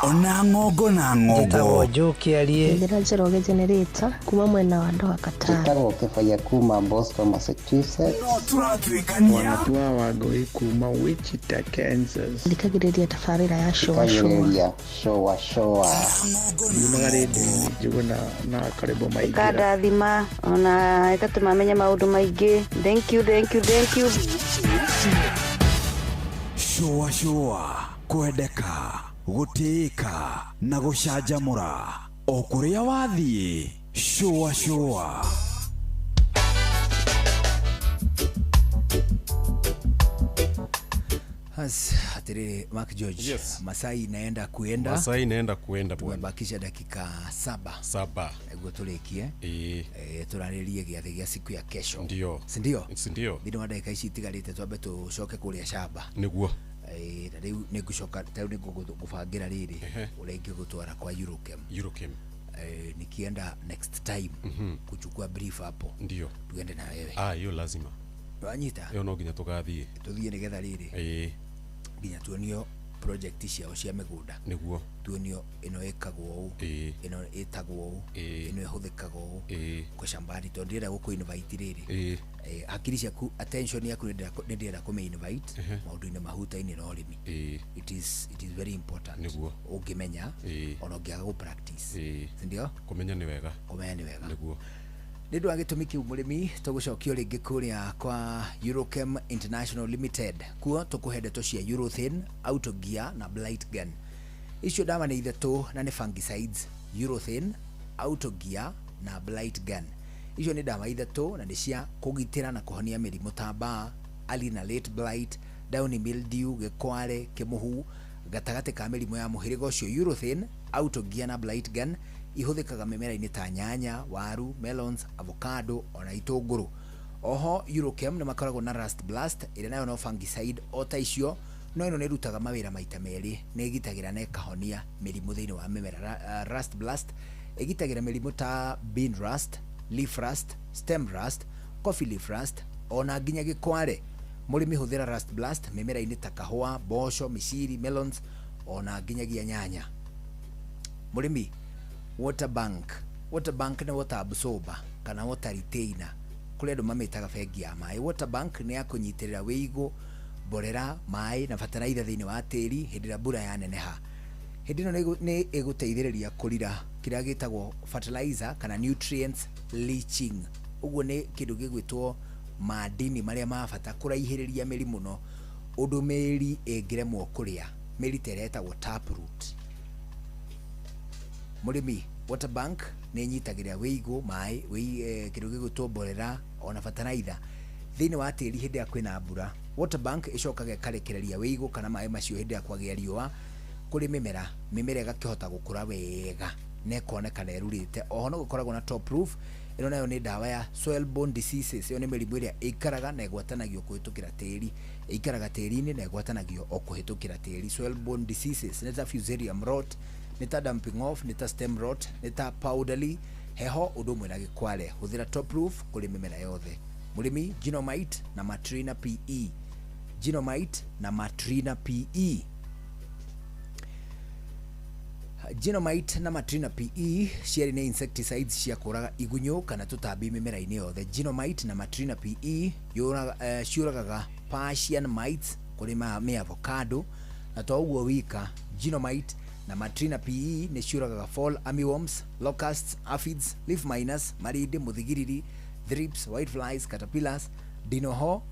Ona ng'ongo na ng'ongo. Njĩtagwo Joe Kĩarie. Njĩra Njoroge Generator kuma mwena wa Doha, Qatar. Njĩtagwo Kĩbaya kuma Boston, Massachusetts. No tũratuĩkania. Wanatua Wangũi kuma Wichita, Kansas. Thikagĩrĩria tabarĩra ya Shũa Shũa. Thikagĩrĩria Shũa Shũa. Yumaga rĩndiũ-inĩ Njũgũna na Karĩmbo Maingĩra. Ĩkandathima ona ĩgatũma menye maũndũ maingĩ. Thank you, thank you, thank you. Shũa shũa, kwendeka, gũtĩĩka na gũcanjamũra o kũrĩa wathiĩ. Shũa shũa. Has atiriri Mark George. Yes. Masai inaenda kuenda. Masai inaenda kuenda bwana. Tumebakisha dakika 7. Niguo turikie. Turaririe giathi gia siku ya kesho. Ndio. Si ndio? Si ndio. Thini wa ndagika ici itigarite twambe tucoke kuria shamba. Niguo. Na riu ningucoka ta riu ningũgũbangĩra rĩrĩ ũrĩa ingĩgũtwara kwa Eurochem. Eurochem. Nikienda next time kuchukua brief hapo. Ndio. Tuende na wewe. Ah, hiyo lazima. Wanyita? Hiyo no nginya tugathiĩ. Tuthiĩ nĩgetha rĩrĩ. Nginya tuonio project ciao cia mĩgũnda. Nĩguo. Tuonio ĩno ĩkagwo ũũ, ĩno ĩtagwo ũũ, ĩno ĩhũthĩkaga ũũ kwa shambani, tondũ ndĩrenda gũkũ invite rĩrĩ. Hakiri ciaku, attention yaku nĩ ndĩrenda kũmĩ invite maũndũ-inĩ mahutaine na ũrĩmi. It is very important. Nĩguo. Ũngĩmenya ona ũngĩaga gũ practice. Si ndio? Kũmenya nĩ wega. Kũmenya nĩ wega. Nĩguo. Nĩ ũndũ wa gĩtũmi kĩu mũrĩmi tũgũcokio rĩngĩ kũrĩa kwa Eurochem International Limited. Kuo tũkũhe ndeto cia Eurothane, Autogear na Blight Gun. Icio ndawa nĩ ithatũ na nĩ fungicides, Eurothane, Autogear na Blight Gun. Icio nĩ ndawa ithatũ na nĩ cia kũgitĩra na kũhonia mĩrimũ ta mbaa, early na late blight, downy mildew, gĩkware, kĩmũhu, gatagatĩ ka mĩrimũ ya mũhĩrĩga ũcio. Eurothane, Autogear na Blight Gun ihũthĩkaga mĩmera-inĩ ta nyanya, waru, melons, avocado ona itũngũrũ. Oho Eurochem nĩ makoragwo na Rust Blast ĩrĩa nayo no fungicide o ta icio, no ĩno nĩ ĩrutaga mawĩra maita merĩ, nĩ ĩgitagĩra na ĩkahonia mĩrimũ thĩinĩ wa mĩmera. Rust Blast ĩgitagĩra mĩrimũ ta bean rust, leaf rust, stem rust, coffee leaf rust ona nginya gĩkware. Mũrĩmi hũthĩra Rust Blast mĩmera-inĩ ta kahũa, mboco, mĩciri, melons ona nginyagia nyanya. Mũrĩmi, water bank. Water bank nĩ water absorber kana water retainer, kũrĩa andũ mamĩtaga bengi ya maĩ. Water bank nĩ ya kũnyitĩrĩra wĩigũ, mborera, maĩ na bataraitha thĩinĩ wa tĩri hĩndĩ ĩrĩa mbura yaneneha. Hĩndĩ ĩno nĩ ĩgũteithĩrĩria kũrira kĩrĩa gĩtagwo fertilizer kana nutrients leaching. Ũguo nĩ kĩndũ gĩgwĩtwo Madini marĩa ma bata kũraihĩrĩria mĩri mũno ũndũ mĩri ĩngĩremwo kũrĩa mĩri ta ĩrĩa ĩtagwo taproot. Mũrĩmi, water bank nĩ ĩnyitagĩrĩra wĩigũ maĩ kĩndũ gĩgwĩtwo mborera ona bataraitha thĩinĩ wa tĩri hĩndĩ ĩrĩa kwĩna mbura. Water bank ĩcokaga ĩkarekereria wĩigũ kana maĩ macio hĩndĩ ĩrĩa kwagĩa riũa kũrĩ mĩmera, mĩmera ĩgakĩhota gũkũra wega na ĩkonekana ĩrurĩte. Oho no gũkoragwo na top proof, ĩno nayo nĩ ndawa ya soil borne diseases. Ĩyo nĩ mĩrimũ ĩrĩa ĩikaraga na ĩgwatanagio kũhĩtũkĩra tĩri, ĩikaraga tĩri-inĩ na ĩgwatanagio o kũhĩtũkĩra tĩri. Soil borne diseases nĩ ta fusarium rot, nĩ ta damping off, nĩ ta stem rot, nĩ ta powdery heho, ũndũ ũmwe na gĩkware. Hũthĩra top proof kũrĩ mĩmera yothe. Mũrĩmi, Genomite na Matrina PE, Genomite na Matrina PE, Genomite na Matrina PE cierĩ nĩ insecticides cia kũraga igunyũ kana tũtambi mĩmera-inĩ yothe. Genomite na Matrina PE ciũragaga Persian mites kũrĩ mĩ avocado, na to ũguo wika, Genomite na Matrina PE nĩ ciũragaga fall armyworms, locusts, aphids, leaf miners, marindi, mũthigiriri, thrips, white flies, caterpillars, ndinoho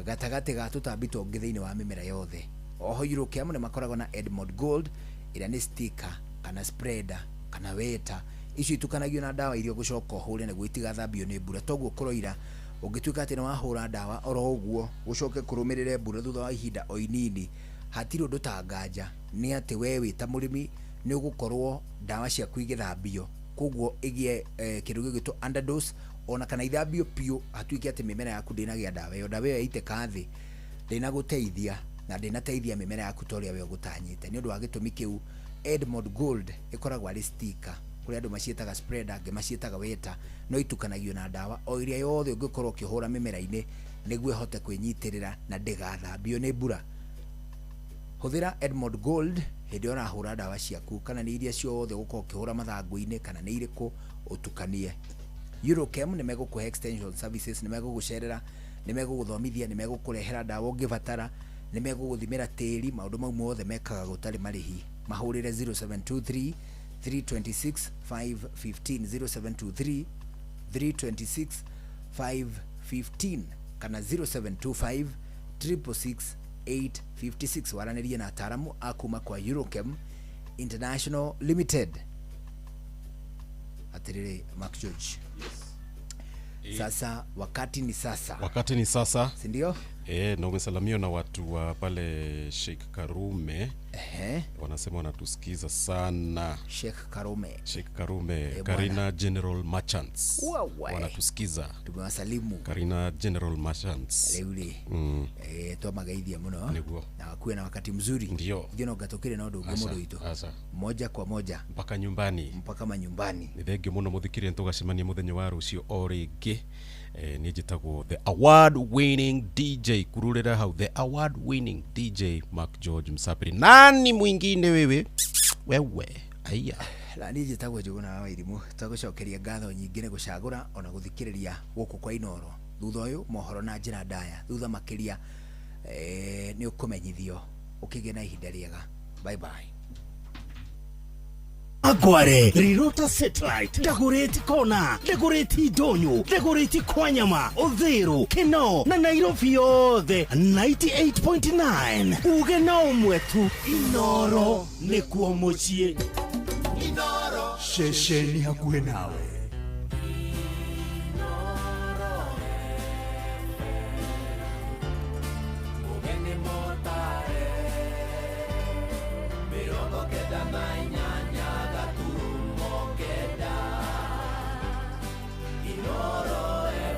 gatagatĩ ga tũtambi tũngĩ thĩinĩ wa mĩmera yothe. Oho Eurochem nĩ makoragwo na Edmond Gold, ĩrĩa nĩ sticker kana spreader kana weta. Icio itukanagio na ndawa iria ũgũcoka ũhũre nĩguo itigathambio nĩ mbura. Toguo kũroira ũngĩtuĩka atĩ nĩ wahũra ndawa oro ũguo gũcoke kũrũmĩrĩre mbura thutha wa ihinda o inini, hatirĩ ũndũ ta nganja nĩ atĩ we wĩ ta mũrĩmi nĩ ũgũkorwo ndawa ciaku igĩthambio, koguo ĩgĩe kĩndũ gĩgwĩtwo underdose, ona kana ithambio biũ hatuĩke atĩ mĩmera yaku ndĩnagĩa ndawa ĩyo. Ndawa ĩyo yaitĩka thĩ ndĩnagũteithia na ndĩnateithia mĩmera yaku ta ũrĩa we ũgũtanyĩte. Nĩ ũndũ wa gĩtũmi kĩu Edmond Gold ĩkoragwo arĩ sticker, kũrĩ andũ maciĩtaga spreader, angĩ maciĩtaga weta, no itukanagio na ndawa o iria yothe ũngĩkorwo ũkĩhũra mĩmera-inĩ nĩguo ĩhote kwĩnyitĩrĩra na ndĩgathambio nĩ mbura. Hũthĩra Edmond Gold hĩndĩ ĩrĩa ũrahũra ndawa ciaku, kana nĩ iria ciothe ũgũkorwo ũkĩhũra mathangũ-inĩ kana nĩ irĩkũ ũtukanie. Eurochem nĩ megũkũhe extension services, nĩ megũgũcerera, nĩ megũgũthomithia, nĩ megũkũrehera ndawa ũngĩbatara, nĩ megũgũthimĩra tĩri. Maũndũ mau mothe mekaga gũtarĩ marĩhi. Mahũrĩre 0723 326 515, 0723 326 515 kana 0725 666 856. Waranĩrie na ataramu a kuma kwa Eurochem International Limited. Atĩrĩrĩ Mark George, sasa wakati ni sasa. Wakati ni sasa. Si ndio? Na umesalamiwa na watu wa pale Sheikh Karume. Wanasema wanatusikiza sana. Sheikh Karume. Sheikh Karume, Bwana. Karina General Merchants. Wewe. Wanatusikiza. Tumewasalimu. Karina General Merchants. Rĩu rĩ, twamagaithia mũno. Nĩguo. Na wakuwe na wakati mzuri. Ndio. Ithuĩ no ngatũkĩrĩ na ũndũ ũngĩ Aca, mũndũ witũ. aca. Moja kwa moja. Mpaka nyumbani. Mpaka manyumbani. Nĩ thengio mũno mũthikĩrĩria, nĩtũgacemania mũthenya wa rũciũ o rĩngĩ. Niĩ njĩtagwo the award winning DJ kururĩra hau, the award winning DJ Mark George Msapiri. Nani mwingine wewe? Wewe. Aya. Na niĩ njĩtagwo Njũgũna wa Wairimũ. Twagũcokeria ngatho nyingĩ nĩ gũcagũra ona gũthikĩrĩria gũkũ kwa Inoro. Thutha ũyũ mohoro na njĩra ndaya, thutha makĩria nĩ ũkũmenyithio. Ũkĩgĩe na ihinda rĩega. Bye bye. Agware Rirota Satellite ndagũrĩti kona, ndagũrĩti ndonyo, ndagũrĩti kwanyama, Uthiru, Kino na Nairobi yothe 98.9. Uge na ũmwe tu, Inoro nĩkuo mũciĩ. Ceceni hakuhĩ nawe. Mugeni motare, 98 gaturumo 9, Inoro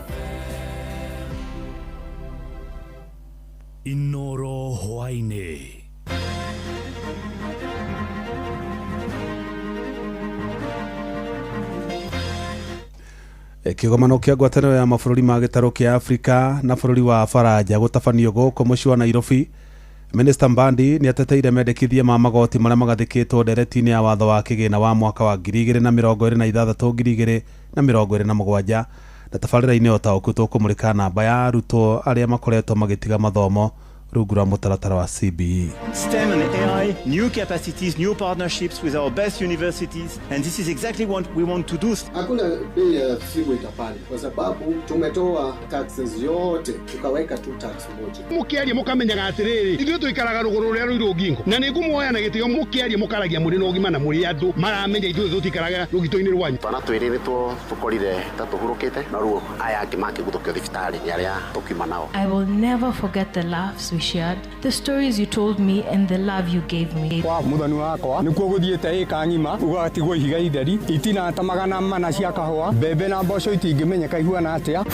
FM. Inoro hwaĩ-inĩ. Kĩgomano kĩa ngwatanĩro ya mabũrũri ma gĩtarũ kĩa Afrika na bũrũri wa Faranja gũtabanio gũkũ mũciĩ wa Nairobi. Minista Mbandi nĩ ateteire mendekithia ma magoti marĩa magathĩkĩtwo ndereti-inĩ ya watho wa kĩgĩna wa mwaka wa 2026 2027. Na tabarĩra-inĩ o ta ũku tũkũmũrĩka namba ya arutwo arĩa makoretwo magĩtiga mathomo Rungu rwa mũtaratara wa CBE. STEM and AI, new capacities, new partnerships with our best universities, and this is exactly what we want to do. Hakuna bei ya simu itapanda kwa sababu tumetoa taxes yote tukaweka tu tax moja. Mukiaria mukamenyaga atiriri, ithuĩ tũikaraga rũgũrũ rũrĩa rũirũ ngingo, na nĩ ngũmuoya na gĩtĩo mũkĩaria mũkaragia mũrĩ na ũgima na mũrĩ andũ maramenya ithuĩ tũtikaraga rũgito-inĩ rwanyu. Twana twĩrĩ nĩtuo tũkorire ta tũhurũkĩte, no rĩu aya angĩ makĩguthũkio thibitarĩ nĩ arĩa tũkiuma nao. I will never forget the laughs we shared, the stories you told me, and the love you gave me. Kwa muthoni wakwa nikuo guthiĩte ĩka ng'ima ũgatigwo ihiga itheri itina ta 400 cia kahũa, mbembe na mboco itingĩmenyeka ihuana atĩa.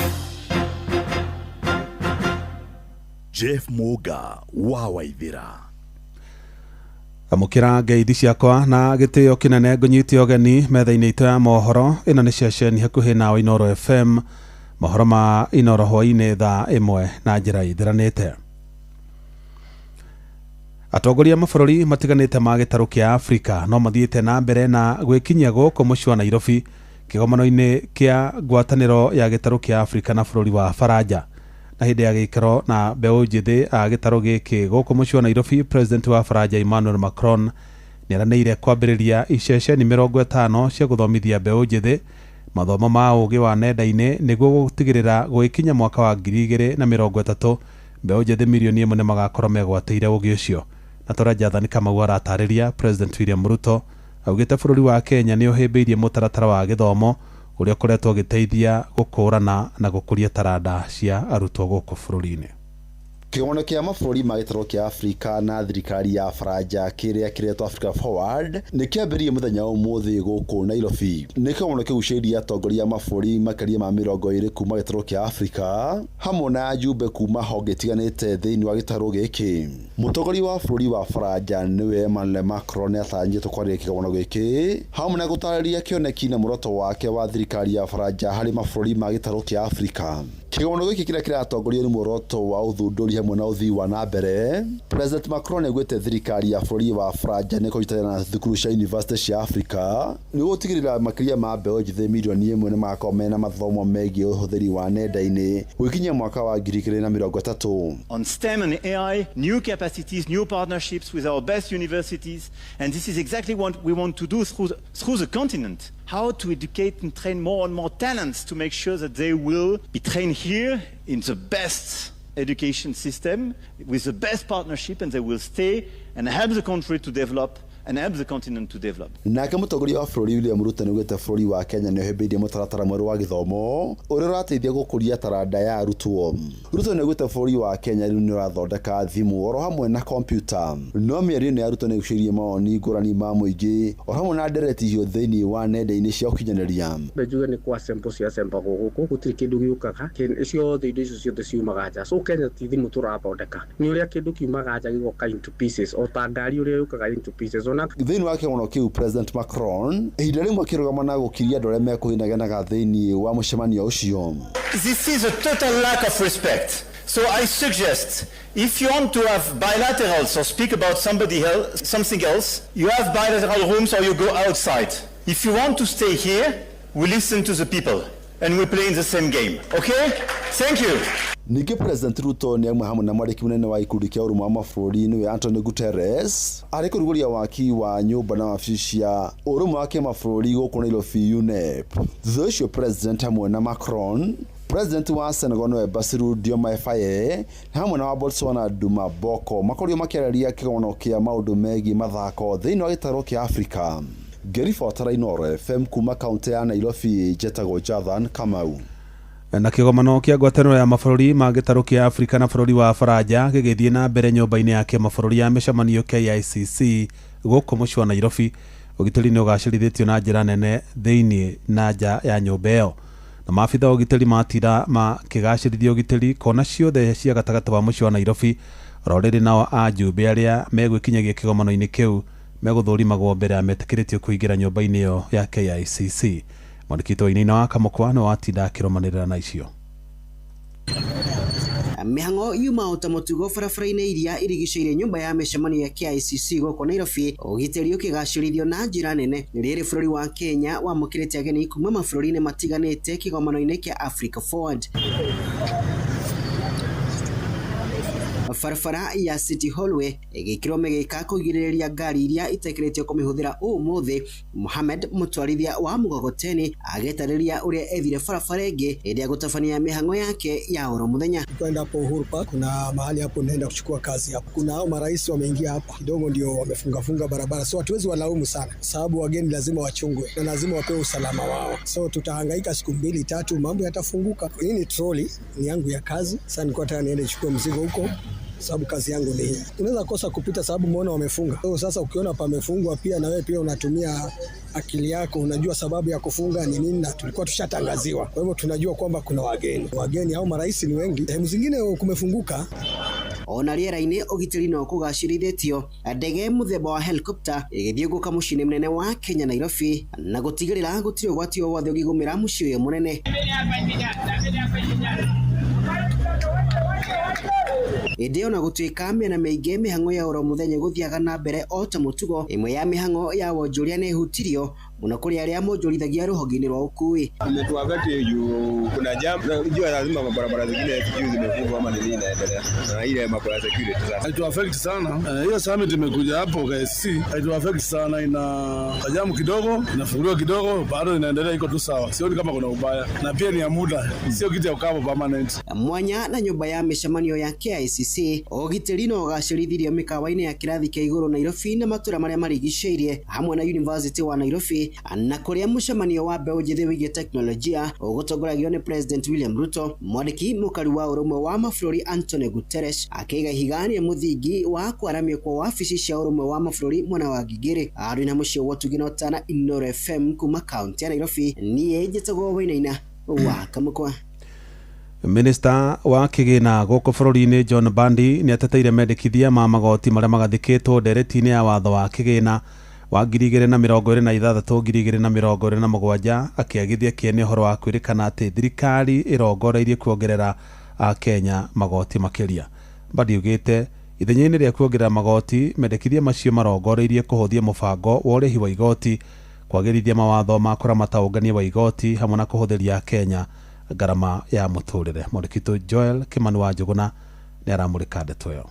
Jeff Muga wa Waithira. Amũkĩra ngeithi ciakwa na gĩtĩo kĩnene, ngũnyite ũgeni metha-inĩ itũ ya mohoro. Ĩno nĩ ceceni hakuhĩ nawe, Inooro FM. Mohoro ma Inooro hwaĩ-inĩ thaa 1 na njĩra ithiranĩte. Atongoria mabũrũri matiganĩte ma gĩtarũ kĩa Afrika no mathiĩte na mbere na gwĩkinyia gũkũ mũciĩ wa Nairobi kĩgomano-inĩ kĩa ngwatanĩro ya gĩtarũ kĩa Afrika na bũrũri wa Faranja. Na hĩndĩ ya gĩikaro na mbeũ njĩthĩ a gĩtarũ gĩkĩ gũkũ mũciĩ wa Nairobi, President wa Faranja Emmanuel Macron nĩeranĩire kwambĩrĩria iceceni 50 cia gũthomithia mbeũ njĩthĩ mathomo ma ũgĩ wa nenda-inĩ nĩguo gũtigĩrĩra gũgĩkinya mwaka wa 2030 mbeũ njĩthĩ mirioni 1 nĩmagakorwo megwatĩire ũgĩ ũcio. Na tora Jathani Kamau aratarĩria, President William Ruto augĩte bũrũri wa Kenya nĩ ũhĩmbĩirie mũtaratara wa gĩthomo ũrĩa ũkoretwo ũgĩteithia gũkũrana na gũkũria taranda cia arutwo gũkũ bũrũri-inĩ. Kĩgomano kĩa mabũrũri ma gĩtarũ kĩa Afrika na thirikari ya Faranja kĩrĩa kĩretwo Africa Forward nĩ kĩambĩrĩirie mũthenya wa ũmũthĩ gũkũ Nairobi. Nĩ kĩgomano kĩgucĩrĩirie atongoria a mabũrũri makĩria ma 20 kuma gĩtarũ kĩa Afrika hamwe na ajumbe kuma honge itiganĩte thĩinĩ wa gĩtarũ gĩkĩ. Mũtongoria wa bũrũri wa Faranja nĩwe Emmanuel Macron nĩatanyĩtwo kwarĩria kĩgomano gĩkĩ hamwe na gũtarĩria kĩoneki na muoroto wake wa thirikari ya Faranja harĩ mabũrũri ma gĩtarũ kĩa Afrika. Kĩgomano gĩkĩ kĩrĩa kĩratongorio nĩ muoroto wa ũthundũri hamwe na ũthii wa na mbere. President Macron nĩaugĩte thirikari ya bũrũri wa Faranja nĩ ĩkũnyitanĩra na thukuru cia university cia Afrika nĩguo gũtigĩrĩra makĩria ma mbeũ njĩthĩ mirioni 1 nĩmagakorwo mena mathomo megiĩ ũhũthĩri wa nenda-inĩ gũgĩkinya mwaka wa 2030. On STEM and AI, new capacities, new partnerships with our best universities, and this is exactly what we want to do through the continent. How to educate and train more and more talents to make sure that they will be trained here in the best education system with the best partnership, and they will stay and help the country to develop and help the continent to develop. Nake mũtongoria wa bũrũri William Ruto nĩaugĩte bũrũri wa Kenya nĩũhĩmbĩirie mũtaratara mwerũ wa gĩthomo ũrĩa ũrateithia gũkũria taranda ya arutwo. Ruto nĩaugĩte bũrũri wa Kenya rĩu nĩũrathondeka thimũ oro hamwe na kompiuta. No mĩario ĩno ya Ruto nĩĩgucĩrĩirie mawoni ngũrani ma mũingĩ oro hamwe na ndereti hiũ thĩinĩ wa nenda-inĩ cia ũkinyanĩria. Njuge nĩ kwa sample cia sembagwo gũkũ, gũtirĩ kĩndũ gĩũkaga, ciothe indo icio ciothe ciumaga nja. So Kenya ti thimũ tũrathondeka, nĩ ũrĩa kĩndũ kiumaga nja gĩgoka into pieces, o ta ngari ũrĩa yũkaga into pieces. Ona thĩinĩ wa kĩgomano kĩu President Macron ihinda rĩmwe akĩrũgama na gũkiria andũ arĩa mekũinagenaga thĩinĩ wa mũcemanio ũcio. This is a total lack of respect. So I suggest if you want to have bilaterals or speak about somebody else, something else, you have bilateral rooms or you go outside. If you want to stay here, we listen to the people and we play in the same game. Okay? Thank you. Ningĩ President Ruto nĩ amwe hamwe na mwandĩki mũnene wa ikundi kĩa ũrũmwe wa mabũrũri nĩwe Antonio Guterres arĩ kũrugũria waki wa nyũmba na wabici cia ũrũmwe wa kĩmabũrũri gũkũ Nairobi UNEP. Thutha ũcio President hamwe na Macron, President wa Senegal nĩwe Bassirou Diomaye Faye na hamwe na wa Botswana Duma Boko makorirwo makĩarĩria kĩgomano kĩa maũndũ megiĩ mathako thĩinĩ wa gĩtarũ kĩa Afrika. Ngĩribotera Inooro FM kuma kaunti ya Nairobi, njetagwo Jathan Kamau. Na kĩgomano kĩa ngwatanĩro ya mabũrũri ma gĩtarũ kĩa Afrika na bũrũri wa Faranja gĩgĩthiĩ na mbere nyũmba-inĩ ya kĩmabũrũri ya mĩcemanio KICC gũkũ mũciĩ wa Nairobi. Ũgitĩri nĩ ũgacĩrithĩtio na njĩra nene thĩinĩ na nja ya nyũmba ĩyo, na maabitha ũgitĩri matira makĩgacĩrithia ũgitĩri kona ciothe cia gatagatĩ wa mũciĩ wa Nairobi. Oro rĩrĩ nao ajumbe arĩa megwĩkinyagia kĩgomano-inĩ kĩu megũthũrimagwo mbere ya metĩkĩrĩtio kũingĩra nyũmba-inĩ ĩyo ya KICC. Mwandĩki witũ Wainaina wa Kamũkwa nĩwe watinda akĩrũmanĩrĩra na icio. Mĩhang'o yuma o ta mũtugo barabara-inĩ iria irigicĩirie nyũmba ya mĩcemanio ya KICC gũkũ Nairobi, ũgitĩri ũkĩgacĩrithio na njĩra nene. Rĩrĩ bũrũri wa Kenya wamũkĩrĩte ageni kuma mabũrũri-inĩ matiganĩte kĩgomano-inĩ kĩa Africa Forward. Barabara ya City Hallway ĩgĩkĩrwo mĩgĩka kũgirĩrĩria ngari iria itekĩrĩtio kũmĩhũthĩra ũmũthĩ. Mohamed, mũtwarithia wa mũgogoteni, agĩtarĩria ũrĩa ethire barabara ĩngĩ hĩndĩ ya gũtabania mĩhang'o yake ya oro mũthenya. Kwenda hapo Uhuru Park, kuna mahali hapo naenda kuchukua kazi hapo. Kuna hao marais wameingia hapa kidogo, ndio wamefungafunga barabara, so hatuwezi walaumu sana, sababu wageni lazima wachungwe na lazima wapewe usalama wao, so tutahangaika siku mbili tatu, mambo yatafunguka. Hii ni troli ni yangu ya kazi, sasa nilikuwa nataka niende nichukue mzigo huko sababu kazi yangu ni hii. Unaweza kosa kupita sababu muona wamefunga. So, sasa ukiona pamefungwa pia na wewe pia unatumia akili yako, unajua sababu ya kufunga ni nini, na tulikuwa tushatangaziwa. Kwa hivyo tunajua kwamba kuna wageni, wageni au marais ni wengi. Sehemu zingine kumefunguka. Ona rĩera-inĩ ũgitĩri no kũgacĩrithĩtio, ndege mũthemba wa helicopter ĩgĩthiũngũka mũciĩ-inĩ mũnene wa Kenya Nairobi, na gũtigĩrĩra gũtirĩ ũgwati o wothe ũngĩgũmĩra mũciĩ ũyũ mũnene. Hĩndĩ ĩyo na gũtuĩka mĩena mĩingĩ mĩhang'o ya oro mũthenya ĩgũthiaga na mbere o ta mũtugo, ĩmwe ya mĩhang'o ya wonjoria nĩ ĩhutirio mũno kũrĩ arĩa monjorithagia rũhonge-inĩ rwa ũkui. Imetuaffect juu kuna jam, jua lazima barabara zingine sijui zimefungwa ama ni nini inaendelea, na ile mambo ya security sasa Haituaffect sana. Hiyo summit imekuja hapo KICC, haituaffect sana, ina kajamu kidogo, inafunguliwa kidogo, bado inaendelea, iko tu sawa, sioni kama kuna ubaya, na pia ni ya muda, sio kitu ya kukaa permanent. Mwanya na nyũmba ya mĩcemanio ya KICC, ũgitĩri no ũgacĩrithirio mĩkawa-inĩ ya kĩrathi kĩa igũrũ Nairobi na matũra marĩa marigicĩirie hamwe na University wa Nairobi, na kũrĩa mũcemanio wa mbeũ njĩthĩ wĩgiĩ teknolojia ũgũtongoragio nĩ President William Ruto. Mwandĩki mũkaru wa ũrũmwe wa mabũrũri Antonio Guterres akĩiga ihiga rĩa mũthingi wa kwaramio kwa wabici cia ũrũmwe wa mabũrũri mwena wa Ngigĩrĩ. Arĩ na mũciĩ wa Ũtugi na Ũtana, Inooro FM kuma kaunti ya Nairobi, niĩ njĩtagwo Wainaina wa Kamũkwa. Minista wa kĩgĩna gũkũ bũrũri-inĩ John Mbadi nĩ ateteire mendekithia ma magoti marĩa magathĩkĩtwo ndereti-inĩ ya watho wa kĩgĩna wa 2026 2027, akĩagithia kĩene ũhoro wa kwĩrĩkana atĩ thirikari ĩrongoreirie kuongerera Akenya magoti makĩria. Mbadi augĩte ithenya-inĩ rĩa kuongerera magoti, mendekithia macio marongoreirie kũhũthia mũbango wa ũrĩhi wa igoti, kwagĩrithia mawatho ma kũramata ũngania wa igoti hamwe na kũhũthĩria Akenya ngarama ya mũtũrĩre. Mwandĩki Joel Kimani wa Njũgũna nĩ aramũrĩka ndeto ĩyo.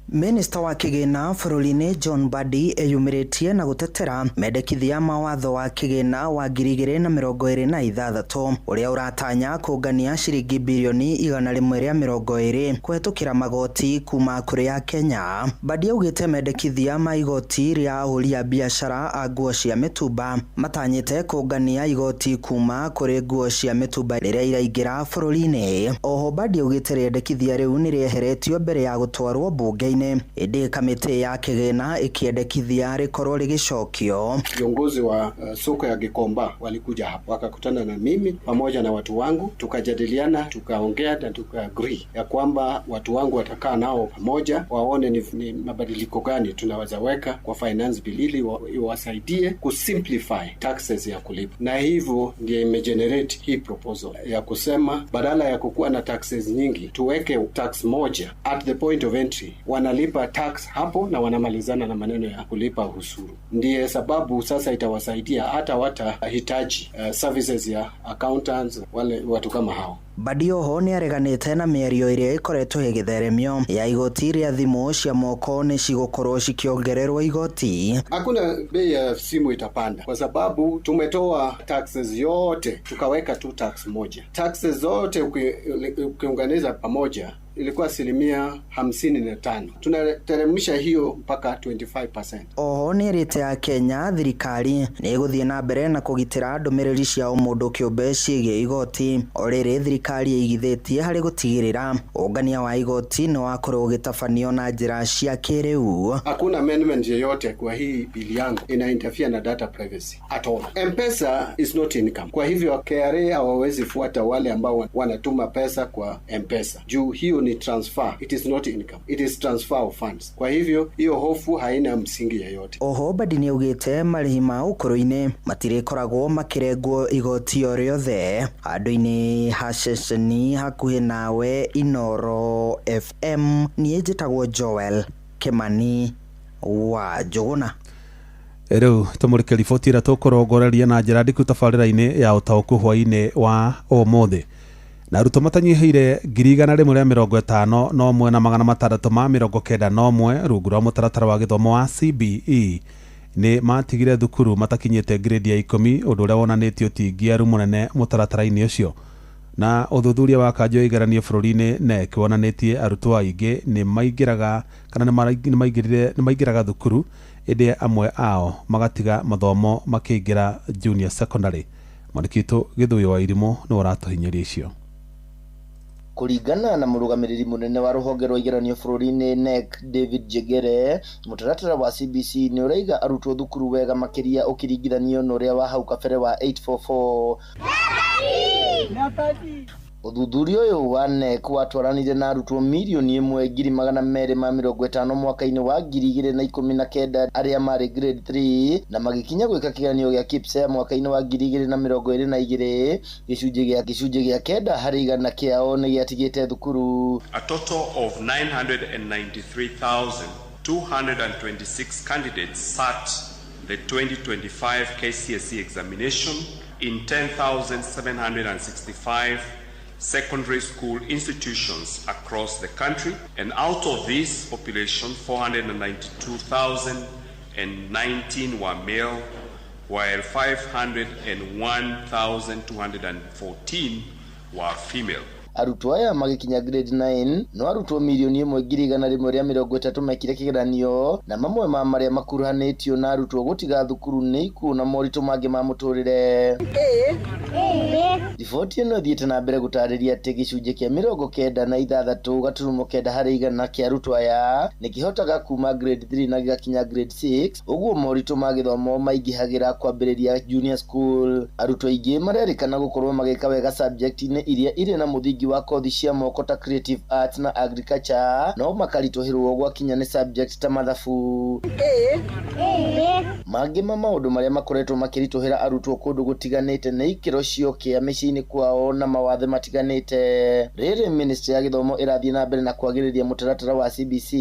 Minista wa kĩgĩna bũrũri-inĩ John Mbadi eyumĩrĩtie na gũtetera mendekithia ma watho wa kĩgĩna wa 2026 ũrĩa ũratanya kũngania ciringi birioni 120 kũhetũkĩra magoti kuma kũrĩ Akenya. Mbadi augĩte mendekithia ma igoti rĩa ahũri a biacara a nguo cia mĩtumba matanyĩte kũngania igoti kuma kũrĩ nguo cia mĩtumba rĩrĩa iraingĩra bũrũri-inĩ. Oho Mbadi augĩte rĩendekithia rĩu nĩ rĩeheretio mbere ya gũtwarwo bunge-inĩ, ĩndĩ kamĩtĩ ya kĩgĩna ĩkĩendekithia rĩkorwo rĩgĩcokio. Viongozi wa soko ya Gikomba walikuja hapa wakakutana na mimi pamoja na watu wangu, tukajadiliana, tukaongea na tukaagree ya kwamba watu wangu watakaa nao pamoja waone ni mabadiliko gani tunaweza weka kwa finance bill ili iwasaidie kusimplify taxes ya kulipa, na hivyo ndiyo imegenerate hii proposal ya kusema badala ya kukuwa na taxes nyingi tuweke tax moja at the point of entry, wanalipa tax hapo na wanamalizana na maneno ya kulipa ushuru. Ndiye sababu sasa itawasaidia hata watahitaji services ya accountants, wale watu kama hao. Mbadi oho nĩ areganĩte na mĩario ĩrĩa ĩkoretwo ĩgĩtheremio ya igoti rĩa thimũ cia moko nĩ cigũkorwo cikĩongererwo igoti. Hakuna bei ya simu itapanda kwa sababu tumetoa taxes yote tukaweka tu tax moja. Taxes zote ukiunganisha pamoja ilikuwa 55%. Tunateremsha hiyo mpaka 25%. Oho nĩ ĩrĩte Akenya thirikari nĩ ĩgũthiĩ na mbere na kũgitĩra ndũmĩrĩri cia ũmũndũ kĩũmbe ciĩgiĩ igoti. O rĩrĩ thirikari ĩigithĩtie harĩ gũtigĩrĩra ũngania wa igoti nĩ wakorwo ũgĩtabanio na njĩra cia kĩrĩu. Hakuna amendment yoyote kwa hii bili yangu ina interfere na data privacy at all. M-Pesa is not income. Kwa hivyo KRA hawawezi fuata wale ambao wanatuma pesa kwa M-Pesa. Juu hiyo ni transfer, it is not income, it is transfer of funds. Kwa hivyo hiyo hofu haina msingi yeyote. Oho Mbadi nĩaugĩte marĩhi ma ũkũrũ-inĩ matirĩkoragwo makĩrengwo igoti o rĩothe. Handũ-inĩ ha ceceni hakuhĩ nawe Inooro FM, niĩ njĩtagwo Joel Kimani wa Njũgũna. Rĩu tũmũrĩke riboti ĩrĩa tũkũrongoreria na njĩra ndiku tabarĩra-inĩ ya ũtaũku hwaĩ-inĩ wa ũmũthĩ. Na arutwo matanyihĩire 151,691 rungu rwa mũtaratara wa gĩthomo wa CBE nĩ matigire thukuru matakinyĩte grade ya 10, ũndũ ũrĩa wonanĩtio ũtingiaru mũnene mũtaratara-inĩ ũcio. Na ũthuthuria wa kanjũ ya igeranio bũrũri-inĩ KNEC wonanĩtie arutwo aingĩ nĩ maingĩraga kana nĩ maingĩraga thukuru, ĩndĩ amwe ao magatiga mathomo makĩingĩra junior secondary. Mwandĩki witũ Gĩthũyũ wa Irimũ nĩwe ũratũhinyĩria icio. Kũringana na mũrũgamĩrĩri mũnene wa rũhonge rwa igeranio bũrũri-inĩ KNEC David Njengere, mũtaratara wa CBC nĩ ũraiga arutwo thukuru wega makĩria ũkĩringithanio na ũrĩa wa hau kabere wa 844. Ũthuthuria ũyũ wa KNEC watwaranire na arutwo 1,250,000 mwaka-inĩ wa 2019 arĩa marĩ grade 3 na magĩkinya gwĩka kĩgeranio gĩa KPSEA mwaka-inĩ wa 2022. Gĩcunjĩ gĩa 9 harĩ igana kĩao nĩ gĩatigĩte thukuru. A total of 993,226 candidates sat the 2025 KCSE examination in 10,765 secondary school institutions across the country, and out of this population, 492,019 were male, while 501,214 were female. Arutwo aya magĩkinya grade 9 no arutwo 1,130,000 mekire kĩgeranio, na mamwe ma marĩa makuruhanĩtio na arutwo gũtiga thukuru nĩ ikuũ na moritũ mangĩ ma mũtũrĩre. Riboti ĩno ĩthiĩte na mbere gũtarĩria atĩ gĩcunjĩ kĩa 96.9 harĩ igana kĩa arutwo aya nĩ kĩhotaga kuma grade 3 na gĩgakinya grade 6, ũguo moritũ ma gĩthomo maingĩhagĩra kwambĩrĩria junior school. Arutwo aingĩ marerĩkana gũkorwo magĩka wega subject-inĩ iria irĩ na mũthingi wa kothi cia moko ta creative arts na agriculture, no makaritũhĩrwo gwakinya nĩ subject ta mathabu. Mangĩ ma maũndũ marĩa makoretwo makĩritũhĩra arutwo kũndũ gũtiganĩte nĩ ikĩro cia mĩciĩ-inĩ kwao na mawathe matiganĩte. Rĩrĩ ministry ya gĩthomo ĩrathiĩ na mbere na kwagĩrĩria mũtaratara wa CBC,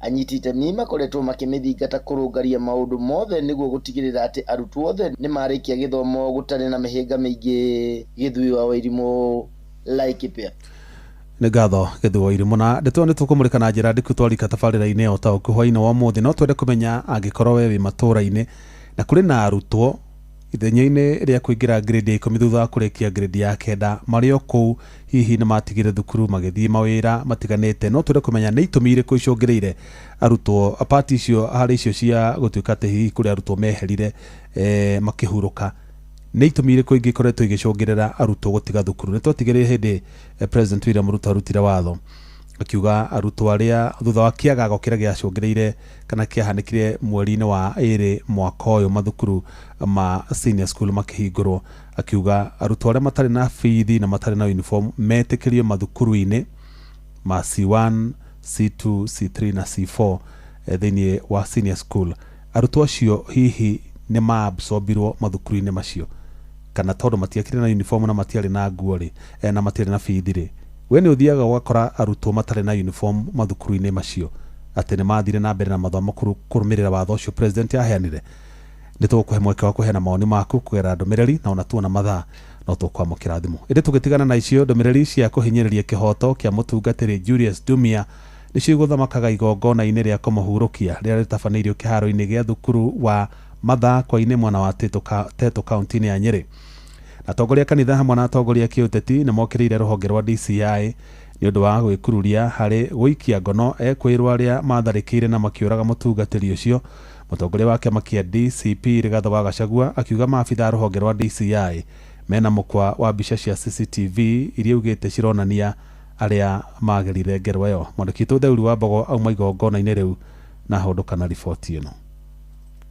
anyiti itemi makoretwo makĩmĩthingata kũrũngaria maũndũ mothe nĩguo gũtigĩrĩra atĩ arutwo othe nĩ marĩkia gĩthomo gũtarĩ na mĩhĩnga mĩingĩ. Gĩthuĩ wa Wairimũ, Laikipia. Nĩ ngatho Gĩthuĩ wa Irimũ. Na ndeto nĩ tũkũmũrĩka na njĩra ndiku twarika tabarĩra-inĩ o ta ũkũ hwaĩ-inĩ wa ũmũthĩ. No twende kũmenya angĩkorwo we wĩ matũũra-inĩ na kũrĩ na arutwo ithenya-inĩ rĩa kũingĩra grade ya 10 thutha wa kũrĩkia grade ya 9 marĩ o kũu, hihi nĩ matigire thukuru magĩthiĩ mawĩra matiganĩte. No twende kũmenya nĩ itũmi irĩkũ icũngĩrĩire arutwo apati icio harĩ icio cia gũtuĩka atĩ hihi kũrĩ arutwo meherire makĩhurũka. Nĩ itũmi irĩkũ ingĩ ikoretwo igĩcũngĩrĩra arutwo gũtiga thukuru? Nĩ twatigĩrĩire hĩndĩ President William Ruto arutire watho akiuga arutwo arĩa thutha wa kĩagago kĩrĩa gĩacũngĩrĩire kana kĩahanĩkire mweri-inĩ wa 2 mwaka ũyũ mathukuru ma senior school makĩhingũrwo, akiuga arutwo arĩa matarĩ na bithi na matarĩ na uniform metĩkĩrio mathukuru-inĩ ma C1, C2, C3 na C4 thĩinĩ wa senior school. Arutwo acio hihi nĩ maabsorbirwo mathukuru-inĩ macio kana tondũ matiakĩrĩ na uniform na matiarĩ na nguo rĩ, na matiarĩ na bithi rĩ, we nĩ ũthiaga ũgakora arutwo matarĩ na uniform mathukuru-inĩ macio atĩ nĩ mathire na mbere na mathomo kũrũmĩrĩra watho ũcio president aheanire. Nĩ tũgũkũhe mweke wa kũheana mawoni maku kũgerera ndũmĩrĩri, na ona tuona mathaa no tũkwamũkĩra thimũ. Ĩndĩ tũgĩtigana na icio ndũmĩrĩri cia kũhinyĩrĩria kĩhoto kĩa mũtungatĩri Julius Dumia nĩcio igũthamakaga igongona-inĩ rĩa kũmũhurũkia rĩrĩa rĩtabanĩirio kĩharo-inĩ gĩa thukuru wa Mathakwa-inĩ mwena wa Tetu kaunti-inĩ ya Nyĩrĩ. Atongoria kanitha hamwe na atongoria kĩũteti nĩ mokĩrĩire rũhonge rwa DCI nĩ ũndũ wa gwĩkururia harĩ gũikia ngono ekwĩrwo arĩa matharĩkĩire na makĩũraga mũtungatĩri ũcio. Mũtongoria wa kĩama kĩa DCP Rigathĩ wa Gachagua akiuga maabitha a rũhonge rwa DCI mena mũkwa wa mbica cia CCTV iria augĩte cironania arĩa magerire ngero ĩyo. Mwandĩki witũ Theuri wa Mbogo auma igongona-inĩ rĩu na ahũndũka na riboti ĩno.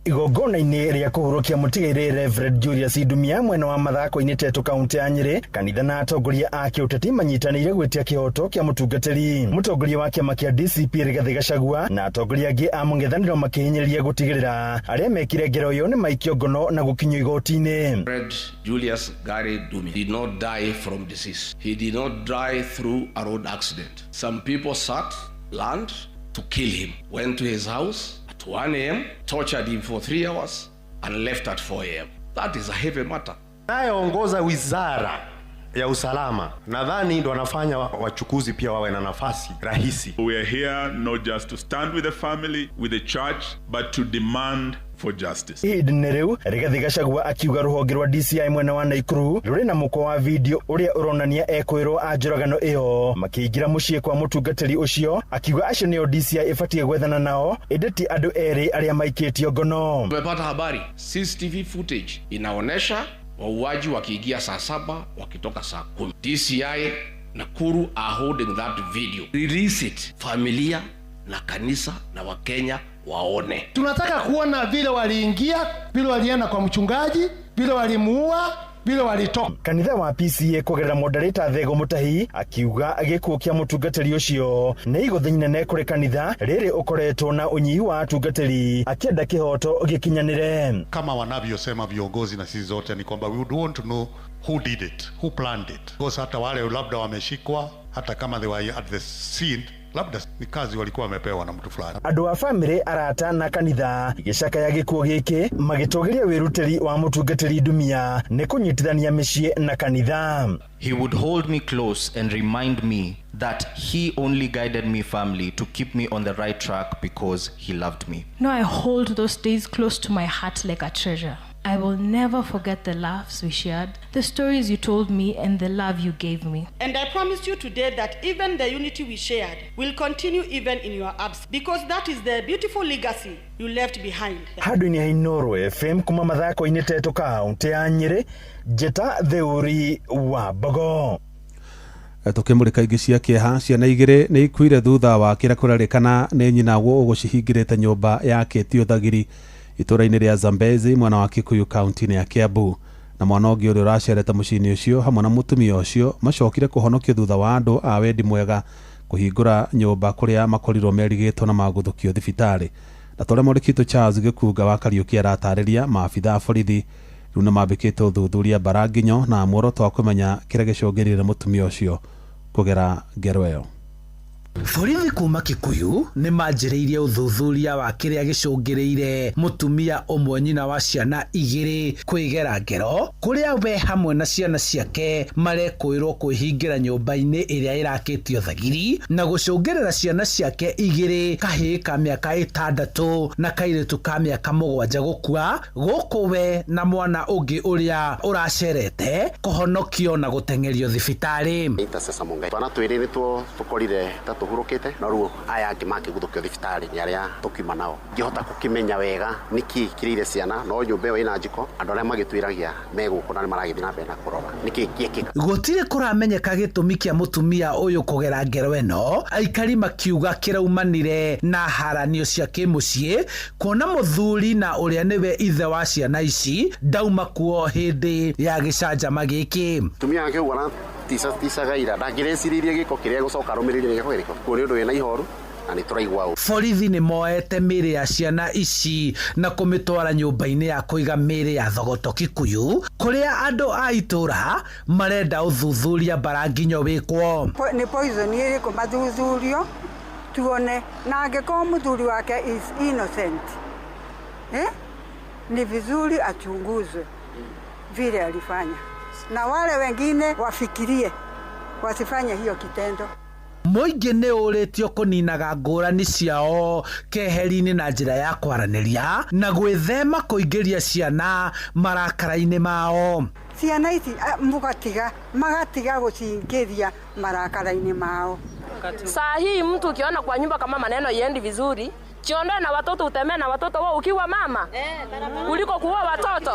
Igongona-inĩ rĩa kũhurũkia mũtigairĩ Reverend Julius Ndumia mwena wa Mathako-inĩ Tetu kaunti ya Nyĩrĩ, kanitha na atongoria a kĩũteti manyitanĩire gwĩtia kĩhoto kĩa mũtungatĩri. Mũtongoria wa kĩama kĩa DCP Rigathĩ Gachagua na atongoria angĩ a mũng'ethanĩro makĩhinyĩrĩria gũtigĩrĩra arĩa mekire ngero ĩyo nĩ maikio ngono na gũkinyio igoti-inĩ. Reverend Julius Gary Ndumia did not die from disease. He did not die through a road accident. Some people sat, planned to kill him, went to his house at 1 a.m., tortured him for 3 hours and left at 4 a.m. That is a heavy matter. Nayeongoza wizara ya usalama, nadhani ndo wanafanya wachukuzi pia wawe na nafasi rahisi. We are here not just to stand with the family, with the church, but to demand for justice. Ihinda-inĩ rĩu Rigathi Gachagua akiuga rũhonge rwa DCI mwena wa Nakuru rũrĩ na mũkwa wa video ũrĩa ũronania ekũĩrwo a njũragano ĩyo makĩingĩra mũciĩ kwa mũtungatĩri ũcio, akiuga acio nĩo DCI ĩbatiĩ gwethana nao ĩndĩ ti andũ erĩ arĩa maikĩtio ngono. Tumepata habari CCTV footage inaonyesha wauaji wakiingia saa 7 wakitoka saa 10. DCI Nakuru are holding that video. Release it. Familia na kanisa na Wakenya waone. Tunataka kuona vile waliingia, vile walienda kwa mchungaji, vile walimuua, vile walitoka. Kanitha wa PCA kũgerera moderator Thego Mutahi akiuga gĩkuũ kĩa mũtungatĩri ũcio nĩ igũthĩ inene kũrĩ kanitha rĩrĩ ũkoretwo na ũnyihu wa atungatĩri, akĩenda kĩhoto gĩkinyanĩre. Kama wanavyosema viongozi na sisi zote ni kwamba we would want to know who did it, who planned it. Because hata wale labda wameshikwa, hata kama they were at the scene, labda ni kazi walikuwa wamepewa na mtu fulani. Andũ a bamĩrĩ, arata na kanitha gĩcakaya gĩkuũ gĩkĩ magĩtũgĩria wĩrutĩri wa mũtungatĩri Ndumia nĩ kũnyitithania mĩciĩ na kanitha. He would hold me close and remind me that he only guided me firmly to keep me on the right track because he loved me. Now I hold those days close to my heart like a treasure. I will never forget the laughs we shared, the stories you told me, and the love you gave me. And I promise you today that even the unity we shared will continue even in your absence, because that is the beautiful legacy you left behind. Handũ-inĩ ha Inooro FM kuma mathako-inĩ Tetu kaũntĩ ya Nyĩrĩ, Njĩta Theuri wa Mbogo. Tukimurika ingĩ cia kĩeha, ciana igĩrĩ nĩ ikuire thutha wa kĩrĩa kũrerĩkana nĩ nyina ũgũcihingĩrĩte nyũmba yakĩtio thagiri itũũra-inĩ rĩa Zambezi mwena wa Kikuyu kaunti-inĩ ya Kiambu. Na mwana ũngĩ ũrĩa ũracerete mũciĩ-inĩ ũcio hamwe na mũtumia ũcio macokire kũhonokio thutha wa andũ a wendi mwega kũhingũra nyũmba kũrĩa makorirwo merigĩtwo na maguthũkio thibitarĩ. Na torĩa mwandĩki witũ Charles Gĩkunga wa Kariũki aratarĩria, maabitha a borithi rĩu nĩ mambĩkĩte ũthuthuria mbaranginyo na muoroto wa kũmenya kĩrĩa gĩcũngĩrĩire mũtumia ũcio kũgera ngero ĩyo. Borithi kuma Kikuyu nĩ manjĩrĩirie ũthuthuria wa kĩrĩa gĩcũngĩrĩire mũtumia ũmwe nyina wa ciana igĩrĩ kwĩgera ngero kũrĩa we hamwe na ciana ciake marekũĩrwo kwĩhingĩra nyũmba-inĩ ĩrĩa ĩrakĩtio thagiri na gũcũngĩrĩra ciana ciake igĩrĩ, kahĩĩ ka mĩaka 6 na kairĩtu ka mĩaka 7 gũkua, gũkũ we na mwana ũngĩ ũrĩa ũracerete kũhonokio na gũteng'erio thibitarĩ. Twana twĩrĩ nĩtuo tũkorire ta tũhurũkĩte no rĩu aya angĩ makĩguthũkio thibitarĩ nĩ arĩa tũkiuma nao. Ngĩhota gũkĩmenya wega nĩkĩ kĩrĩire ciana, no nyũmba ĩyo ĩna njiko, andũ arĩa magĩtwĩragia me gũkũ na nĩ maragĩthiĩ na mbere na kũrora nĩkĩ gĩekĩka. Gũtirĩ kũramenyeka gĩtũmi kĩa mũtumia ũyũ kũgera ngero ĩno, aikari makiuga kĩraumanire na haranio cia kĩmũciĩ, kuona mũthuri na ũrĩa nĩwe ithe wa ciana ici ndauma kuo hĩndĩ ya gĩcanjama gĩkĩ. Mũtumia wake ũguo araticaga ira ndangĩreciririe gĩko kĩrĩa gũcoka arũmĩrĩire gĩko kĩrĩkũ, kuo nĩ ũndũ wĩna ihoru na nĩ tũraigua ũũ. Borithi nĩ moete mĩĩrĩ ya ciana ici na kũmĩtwara nyũmba-inĩ ya kũiga mĩĩrĩ ya Thogoto Kikuyu kũrĩa andũ a itũũra marenda ũthuthuria mbaranginyo wĩkwo. Nĩ poison ĩrĩkũ mathuthurio tuone, na angĩkorwo mũthuri wake is innocent, ni vizuri achunguzwe vile alifanya, na wale wengine wafikirie wasifanye hiyo kitendo. Mũingĩ nĩ ũrĩtio kũninaga ngũrani ciao keheri-inĩ na njĩra ya kwaranĩria na gwĩthema kũingĩria ciana marakara-inĩ mao. Ciana ici mũgatiga magatiga gũcingĩria marakara-inĩ mao. Saa hii mtu ukiona kwa nyumba kama maneno iendi vizuri, jiondoe na watoto, utemee na watoto wao ukiwa mama kuliko kuua watoto.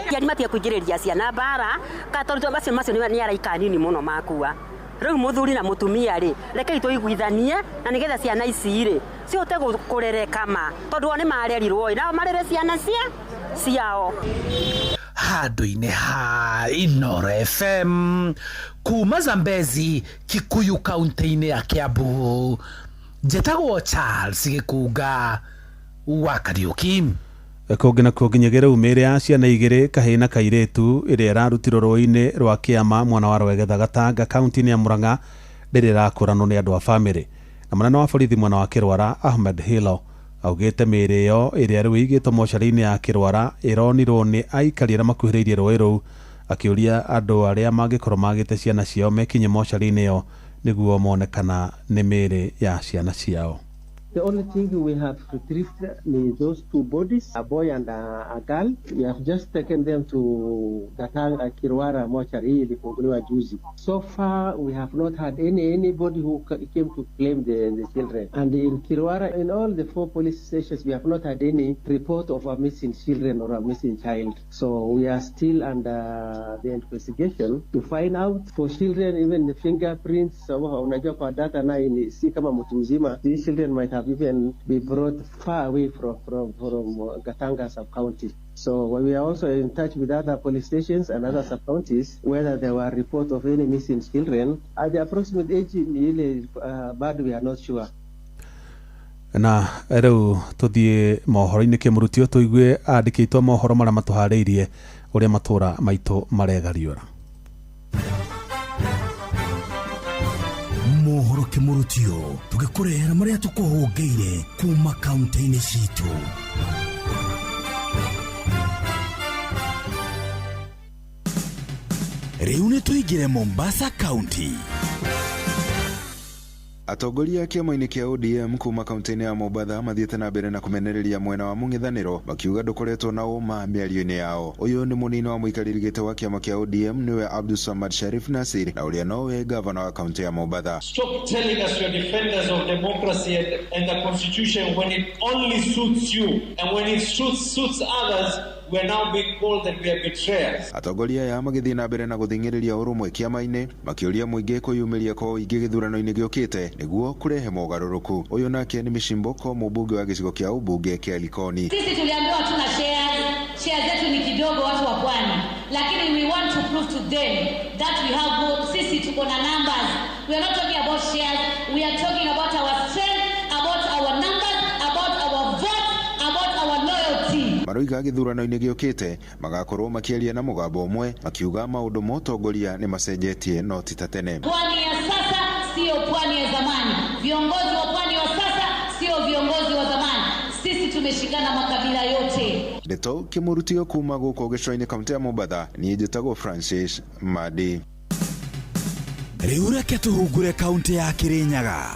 Aciari matige kũingĩrĩria ciana mbara ka tondũ macio macio nĩ araika nini mũno makua. Rĩu mũthuri na mũtumia rĩ, rekei tũiguithanie na nĩgetha ciana ici rĩ cihote kũrereka ma, tondũ o nĩ marerirwo nao marere ciana ciao. Handũ-inĩ ha Inooro FM kuma Zambezi, Kikuyu kaunti-inĩ ya Kiambu, njĩtagwo Charles Gĩkunga wa Kariũki. Kũngĩ na kuo nginyagia rĩu mĩĩrĩ ya ciana igĩrĩ, kahĩĩ na kairĩtu, ĩrĩa ĩrarutirwo rũĩ-inĩ rwa Kĩama mwena wa Rwegetha Gatanga kaunti-inĩ ya Murang'a ndĩrĩ ĩrakũranwo nĩ andũ a bamĩrĩ. Na mũnene wa borithi mwena wa Kĩrwara Ahmed Hilo augĩte mĩĩrĩ ĩyo ĩrĩa rĩu ĩigĩtwo mocarĩ-inĩ ya Kĩrwara ĩronirwo nĩ aikari arĩa makuhĩrĩirie rũĩ rũu Akĩũria andũ arĩa mangĩkorwo magĩte ciana ciao mekinye mocarĩ-inĩ ĩyo nĩguo mone kana nĩ mĩĩrĩ ya ciana ciao. The only thing we have retrieved is those two bodies, a boy and a girl. We have just taken them to Gatanga Kirwara mortuary ilifunguliwa juzi. So far, we have not had anybody who came to claim the children. And in Kirwara, in all the four police stations, we have not had any report of a missing children or a missing child. So we are still under the investigation to find out for children, even the fingerprints. Unajua kwa data na si kama mtu mzima. These children might have even be brought far away from Gatanga sub-county. So we are also in touch with other police stations and other sub-counties whether there were reports of any missing children. At the approximate age, ile bado we are not sure. Na rĩu tũthiĩ mohoro-inĩ kĩmũrutio tũigue andĩkĩtwo mohoro marĩa matũharĩirie ũrĩa matũra maitũ maregariũra. Mohoro kĩmũrutio tũgĩkũrehera marĩa tũkũhũngĩire kuma kaunti-inĩ citũ. Rĩu nĩ tũingĩre Mombasa County. Atongoria a kĩama-inĩ kĩa ODM kuma kaunti-inĩ ya Mombatha mathiĩte na mbere na kũmenereria mwena wa mũng'ethanĩro makiuga ndũkoretwo na ũma mĩario-inĩ yao. Ũyũ nĩ mũnini wa mũikarĩri gĩtĩ wa kĩama kĩa ODM nĩwe Abdul Samad Sharif Nasir na ũrĩa nowe gavana wa kaunti ya Mombatha. Stop telling us you're defenders of democracy and the constitution when it only suits you, and when it suits others we are now being called that we are betrayers. Atongoria aya magĩthiĩ na mbere na gũthing'ĩrĩria ũrũmwe kĩama-inĩ makĩũria mũingĩ kwĩyumĩria kwa ũingĩ gĩthurano-inĩ gĩũkĩte nĩguo kũrehe mogarũrũku. Ũyũ nake nĩ Mishimboko, mũmbunge wa gĩcigo kĩa ũmbunge kĩa Likoni. Sisi tuliambiwa tuna shares zetu ni kidogo watu wa pwani, lakini we want to prove to them that we have vote. Sisi tuko na numbers. We are not talking about shares, we are talking about our strength, about our numbers, about our vote, about our loyalty. Maroiga gĩthurano-inĩ gĩũkĩte magakorwo makĩaria na mũgambo ũmwe makiuga maũndũ ma ũtongoria nĩ macenjetie no ti ta tene. Pwani ya sasa sio pwani ya zamani. Viongozi wa pwani wa sasa sio viongozi wa zamani. Sisi tumeshikana makabila yote. Ndeto kĩmũrutio kuma gũkũ gĩcũa-inĩ kaunti ya Mombatha, niĩ njĩtagwo Francis Madi. Rĩu reke tũhungure kaunti ya Kirinyaga.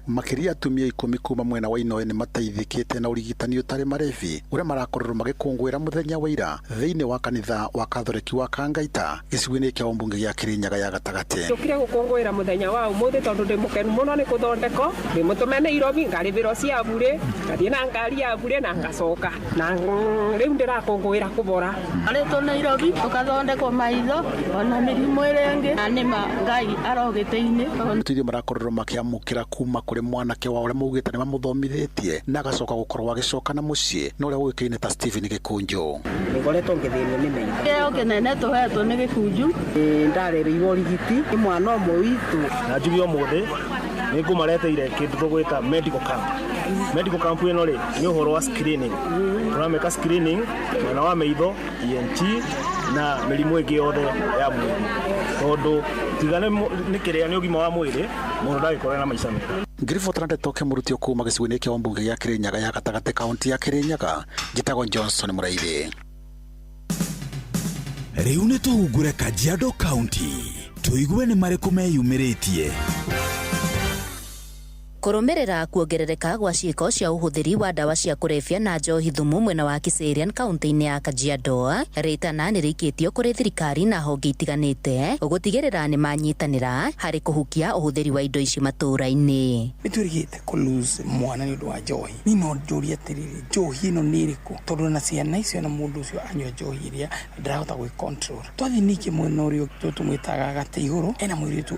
Makĩria atumia 10 kuma mwena wa Inoe nĩ mateithĩkĩte na ũrigitani ũtarĩ marĩbi ũrĩa marakorirwo magĩkũngũĩra mũthenya wa ira thĩinĩ wa kanitha wa Katholeki wa Kangaita gĩcigo-inĩ kĩa ũmbunge gĩa Kirinyaga ya gatagatĩ. Tũkire gũkũngũĩra mũthenya wa ũmũthĩ tondũ ndĩ mũkenu mũno nĩ kũthondekwo, ndĩ mũtũme Nairobi ngarĩbĩrwo cia bure, ngathiĩ na ngari ya bure na ngacoka na rĩu ndĩrakũngũĩra kũbora. Arĩtwo Nairobi ũkathondekwo maitho ona mĩrimũ ĩrĩa ĩngĩ na nĩma Ngai arogĩte-inĩ. Tũtithio marakorirwo makĩamũkĩra kuma kũrĩ mwanake wa ũrĩa maugĩte nĩ mamũthomithĩtie na agacoka gũkorwo agĩcoka na mũciĩ na ũrĩa ũĩkaine ta Stephen Gĩkunju. Nĩngoretwo ngĩthĩnio nĩ maitho. Kĩheo kĩnene tũhetwo nĩ Gĩkunju. Ndarereirwo ũrigiti nĩ mwana ũmwe witũ. Na njuge ũmũthĩ nĩ ngũmareteire kĩndũ tũgwĩta medical camp. Medical camp ĩno rĩ nĩ ũhoro wa screening. Tũrameka screening mwena wa maitho, ENT na mĩrimũ ĩngĩ yothe ya mwĩrĩ. Tondũ tiga nĩ kĩrĩa nĩ ũgima wa mwĩrĩ mũndũ ndangĩkorwo na maica mega. Ngiribotera ndeto kĩmũrutio kuma gĩcigo-inĩ kĩa ũmbunge gĩa Kirinyaga ya gatagatĩ kaunti ya Kirinyaga, njĩtagwo Johnson Mũraithi. Rĩu nĩ tũhungure Kajiado County tũigue nĩ marĩkũ meyumĩrĩtie. Kũrũmĩrĩra kuongerereka gwa ciĩko cia ũhũthĩri wa ndawa cia kũrebia na njohi thumu mwena wa Kiserian kaunti-inĩ ya Kajiado, rĩtana nĩ rĩikĩtio kũrĩ thirikari na honge itiganĩte gũtigĩrĩra nĩ manyitanĩra harĩ kũhukia ũhũthĩri wa indo ici matũũra-inĩ. Nĩ twĩrĩgĩte kũ lose mwana nĩ ũndũ wa njohi. Niĩ no njũrie atĩrĩrĩ, njohi ĩno nĩ ĩrĩkũ? Tondũ na ciana icio na mũndũ ũcio anyua njohi ĩrĩa ndarahota gwĩ control. Twathiĩ ningĩ mwena ũrĩa tũmwĩtaga gatĩ igũrũ, ena mũirĩtu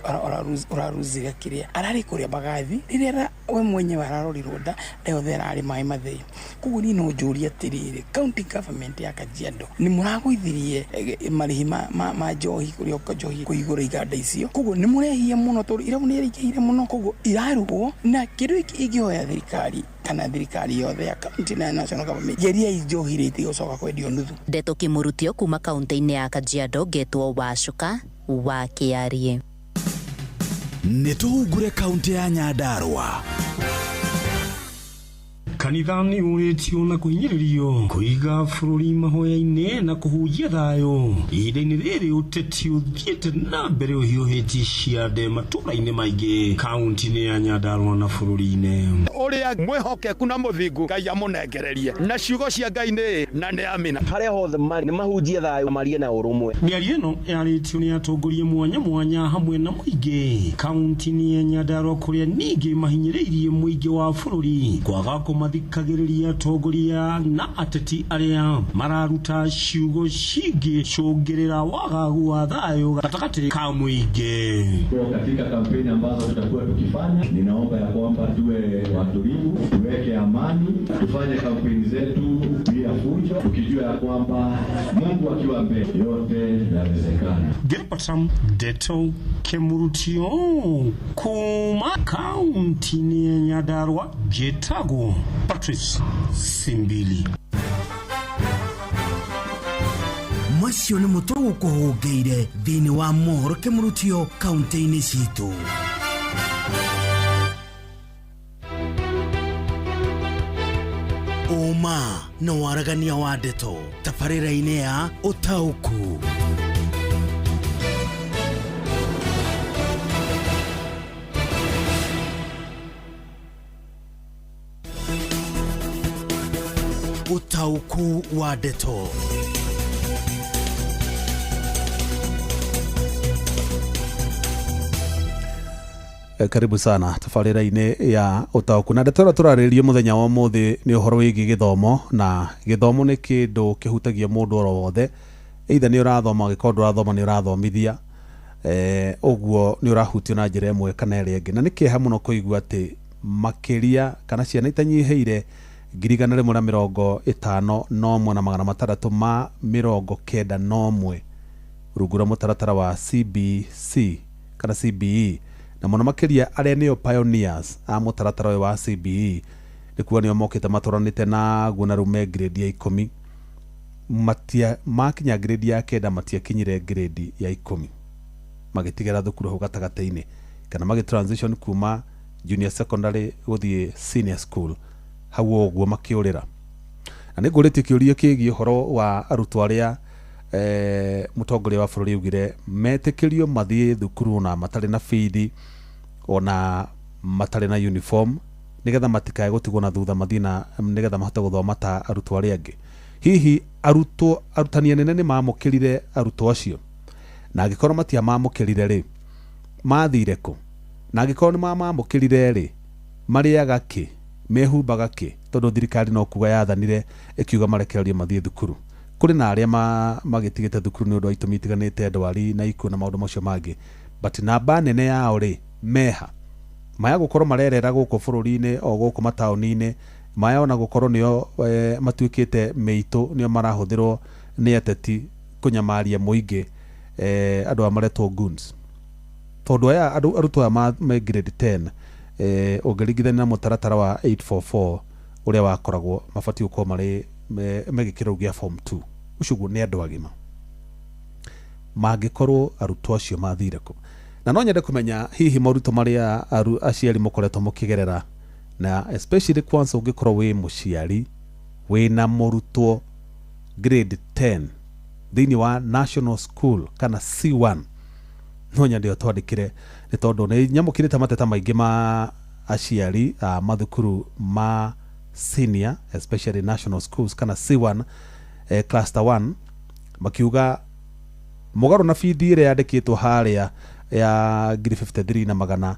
ũraruzire kĩrĩa ararĩ kũrĩa Mbagathi rĩrĩa we mwenyewe ararorirwo nda yothe ararĩ maĩ matheri. Koguo niĩ no njũrie atĩrĩrĩ, county government ya Kajiado nĩ mũragũithirie marĩhi ma njohi kũrĩa njohi kũihũra iganda icio, koguo nĩ mũrehia mũno tondũ irabu nĩ ĩraingĩhire mũno, koguo irarugwo na kĩndũ gĩkĩ ingĩhoya thirikari kana thirikari yothe ya county na national government, geriai njohi rĩ itigocoka kwendio nuthu. Ndeto kĩmũrutio kuma kaunti-inĩ ya Kajiado, ngetwo Wacuka wa Kĩarie. Nĩ tũhungure kaunti ya Nyandarua. Kanitha nĩ ũrĩtio na kũhinyĩrĩrio kũiga bũrũri mahoya-inĩ na kũhunjia thayũ. Ihinda-inĩ rĩrĩ ũteti ũthiĩte na mbere ũhiũhĩtie ciande matũũra-inĩ maingĩ kaunti-inĩ ya Nyandarua na bũrũri-inĩ. Ũrĩa mwĩhokeku na mũthingu Ngai amũnengererie na ciugo cia Ngai nĩ na nĩ amina. Harĩa hothe marĩ nĩ mahunjie thayũ marie na ũrũmwe. Mĩario ĩno yarĩtio nĩ atongoria mwanya mwanya hamwe na mũingĩ kaunti-inĩ ya Nyandarua kũrĩa ningĩ mahinyĩrĩirie mũingĩ wa bũrũri kwaga kũmathikagĩrĩria atongoria na ateti arĩa mararuta ciugo cingĩcũngĩrĩra wagagu wa thayũ gatagatĩ ka mũingĩ. Katika kampeni ambazo tutakuwa tukifanya, ninaomba ya kwamba tuwe watulivu, tuweke amani, tufanye kampeni zetu bila fujo, tukijua ya kwamba Mungu akiwa mbele yote yanawezekana. Gilbertson Ndeto Kemurutio kuma kaunti-inĩ ya Nyandarua, njĩtagwo Patrice Simbili. Macio nĩ mũtũrũ gũkũhũngĩire thĩinĩ wa mohoro kĩmũrutio kaunti-inĩ citũ. Ũma na waragania wa ndeto tabarĩra-inĩ ya ũtaũku. Ũtaũku wa ndeto. Karibu sana tabarĩra-inĩ ya ũtaũku na ndeto ĩrĩa tũrarĩrĩria mũthenya wa ũmũthĩ nĩ ũhoro wĩgiĩ gĩthomo, na gĩthomo nĩ kĩndũ kĩhutagia mũndũ oro wothe, either nĩ ũrathoma angĩkorwo ndũrathoma nĩ ũrathomithia, ũguo nĩ ũrahutio na njĩra ĩmwe kana ĩrĩa ĩngĩ. Na nĩ kĩeha mũno kũigua atĩ makĩria kana ciana itanyihĩire 151,691 rungu rwa mũtaratara wa CBC kana CBE, na mũno makĩria arĩa nĩo pioneers a mũtaratara ũyũ wa CBE nĩ kuga nĩo mokĩte matũranĩte naguo na rĩu me grade ya 10, matia makinya grade ya 9 matiakinyire grade ya 10, magĩtigĩra thukuru hau gatagatĩ-inĩ kana magĩ transition kuma junior secondary gũthiĩ senior school hau ũguo makĩũrĩra. Na nĩ ngũrĩtie kĩũria kĩgiĩ ũhoro wa arutwo arĩa mũtongoria wa bũrũri augire metĩkĩrio mathiĩ thukuru na matarĩ na bithi ona matarĩ na uniform nĩgetha matikae gũtigwo na thutha mathiĩ na nĩgetha mahote gũthoma ta arutwo arĩa angĩ. Hihi arutwo arutani anene nĩ mamũkĩrire arutwo acio? Na angĩkorwo matiamamũkĩrire rĩ, mathire kũ? Na angĩkorwo nĩ mamamũkĩrire rĩ, marĩaga kĩ? Mehumbaga kĩ? Tondũ thirikari no kuga yathanire ĩkiuga marekererio mathiĩ thukuru. Kũrĩ na arĩa magĩtigĩte thukuru nĩ ũndũ wa itũmi itiganĩte, ndwari na ikuũ na maũndũ macio mangĩ, but namba nene yao rĩ meha maya gũkorwo marerera gũkũ bũrũri-inĩ o gũkũ mataũni-inĩ, maya ona gũkorwo nĩo matuĩkĩte mĩitũ, nĩo marahũthĩrwo nĩ ateti kũnyamaria mũingĩ, andũ aya maretwo goons. Tondũ aya arutwo aya me grade 10 ũngĩringithania na mũtaratara wa 844 ũrĩa wakoragwo mabatiĩ gũkorwo marĩ megĩkĩro gĩa form 2, ũcio guo nĩ andũ agima. Mangĩkorwo arutwo acio mathire kũ? Na no nyende kũmenya hihi moritũ marĩa aciari mũkoretwo mũkĩgerera, na especially kwanza ũngĩkorwo wĩ mũciari wĩna mũrutwo grade 10 thĩinĩ wa national school kana C1, no nyende ũtwandĩkĩre nĩ tondũ nĩ nyamũkĩrĩte mateta maingĩ ma aciari a mathukuru ma senior especially national schools kana C1 cluster 1 makiuga mũgarũ na bithi ĩrĩa yandĩkĩtwo harĩa ya 53 na magana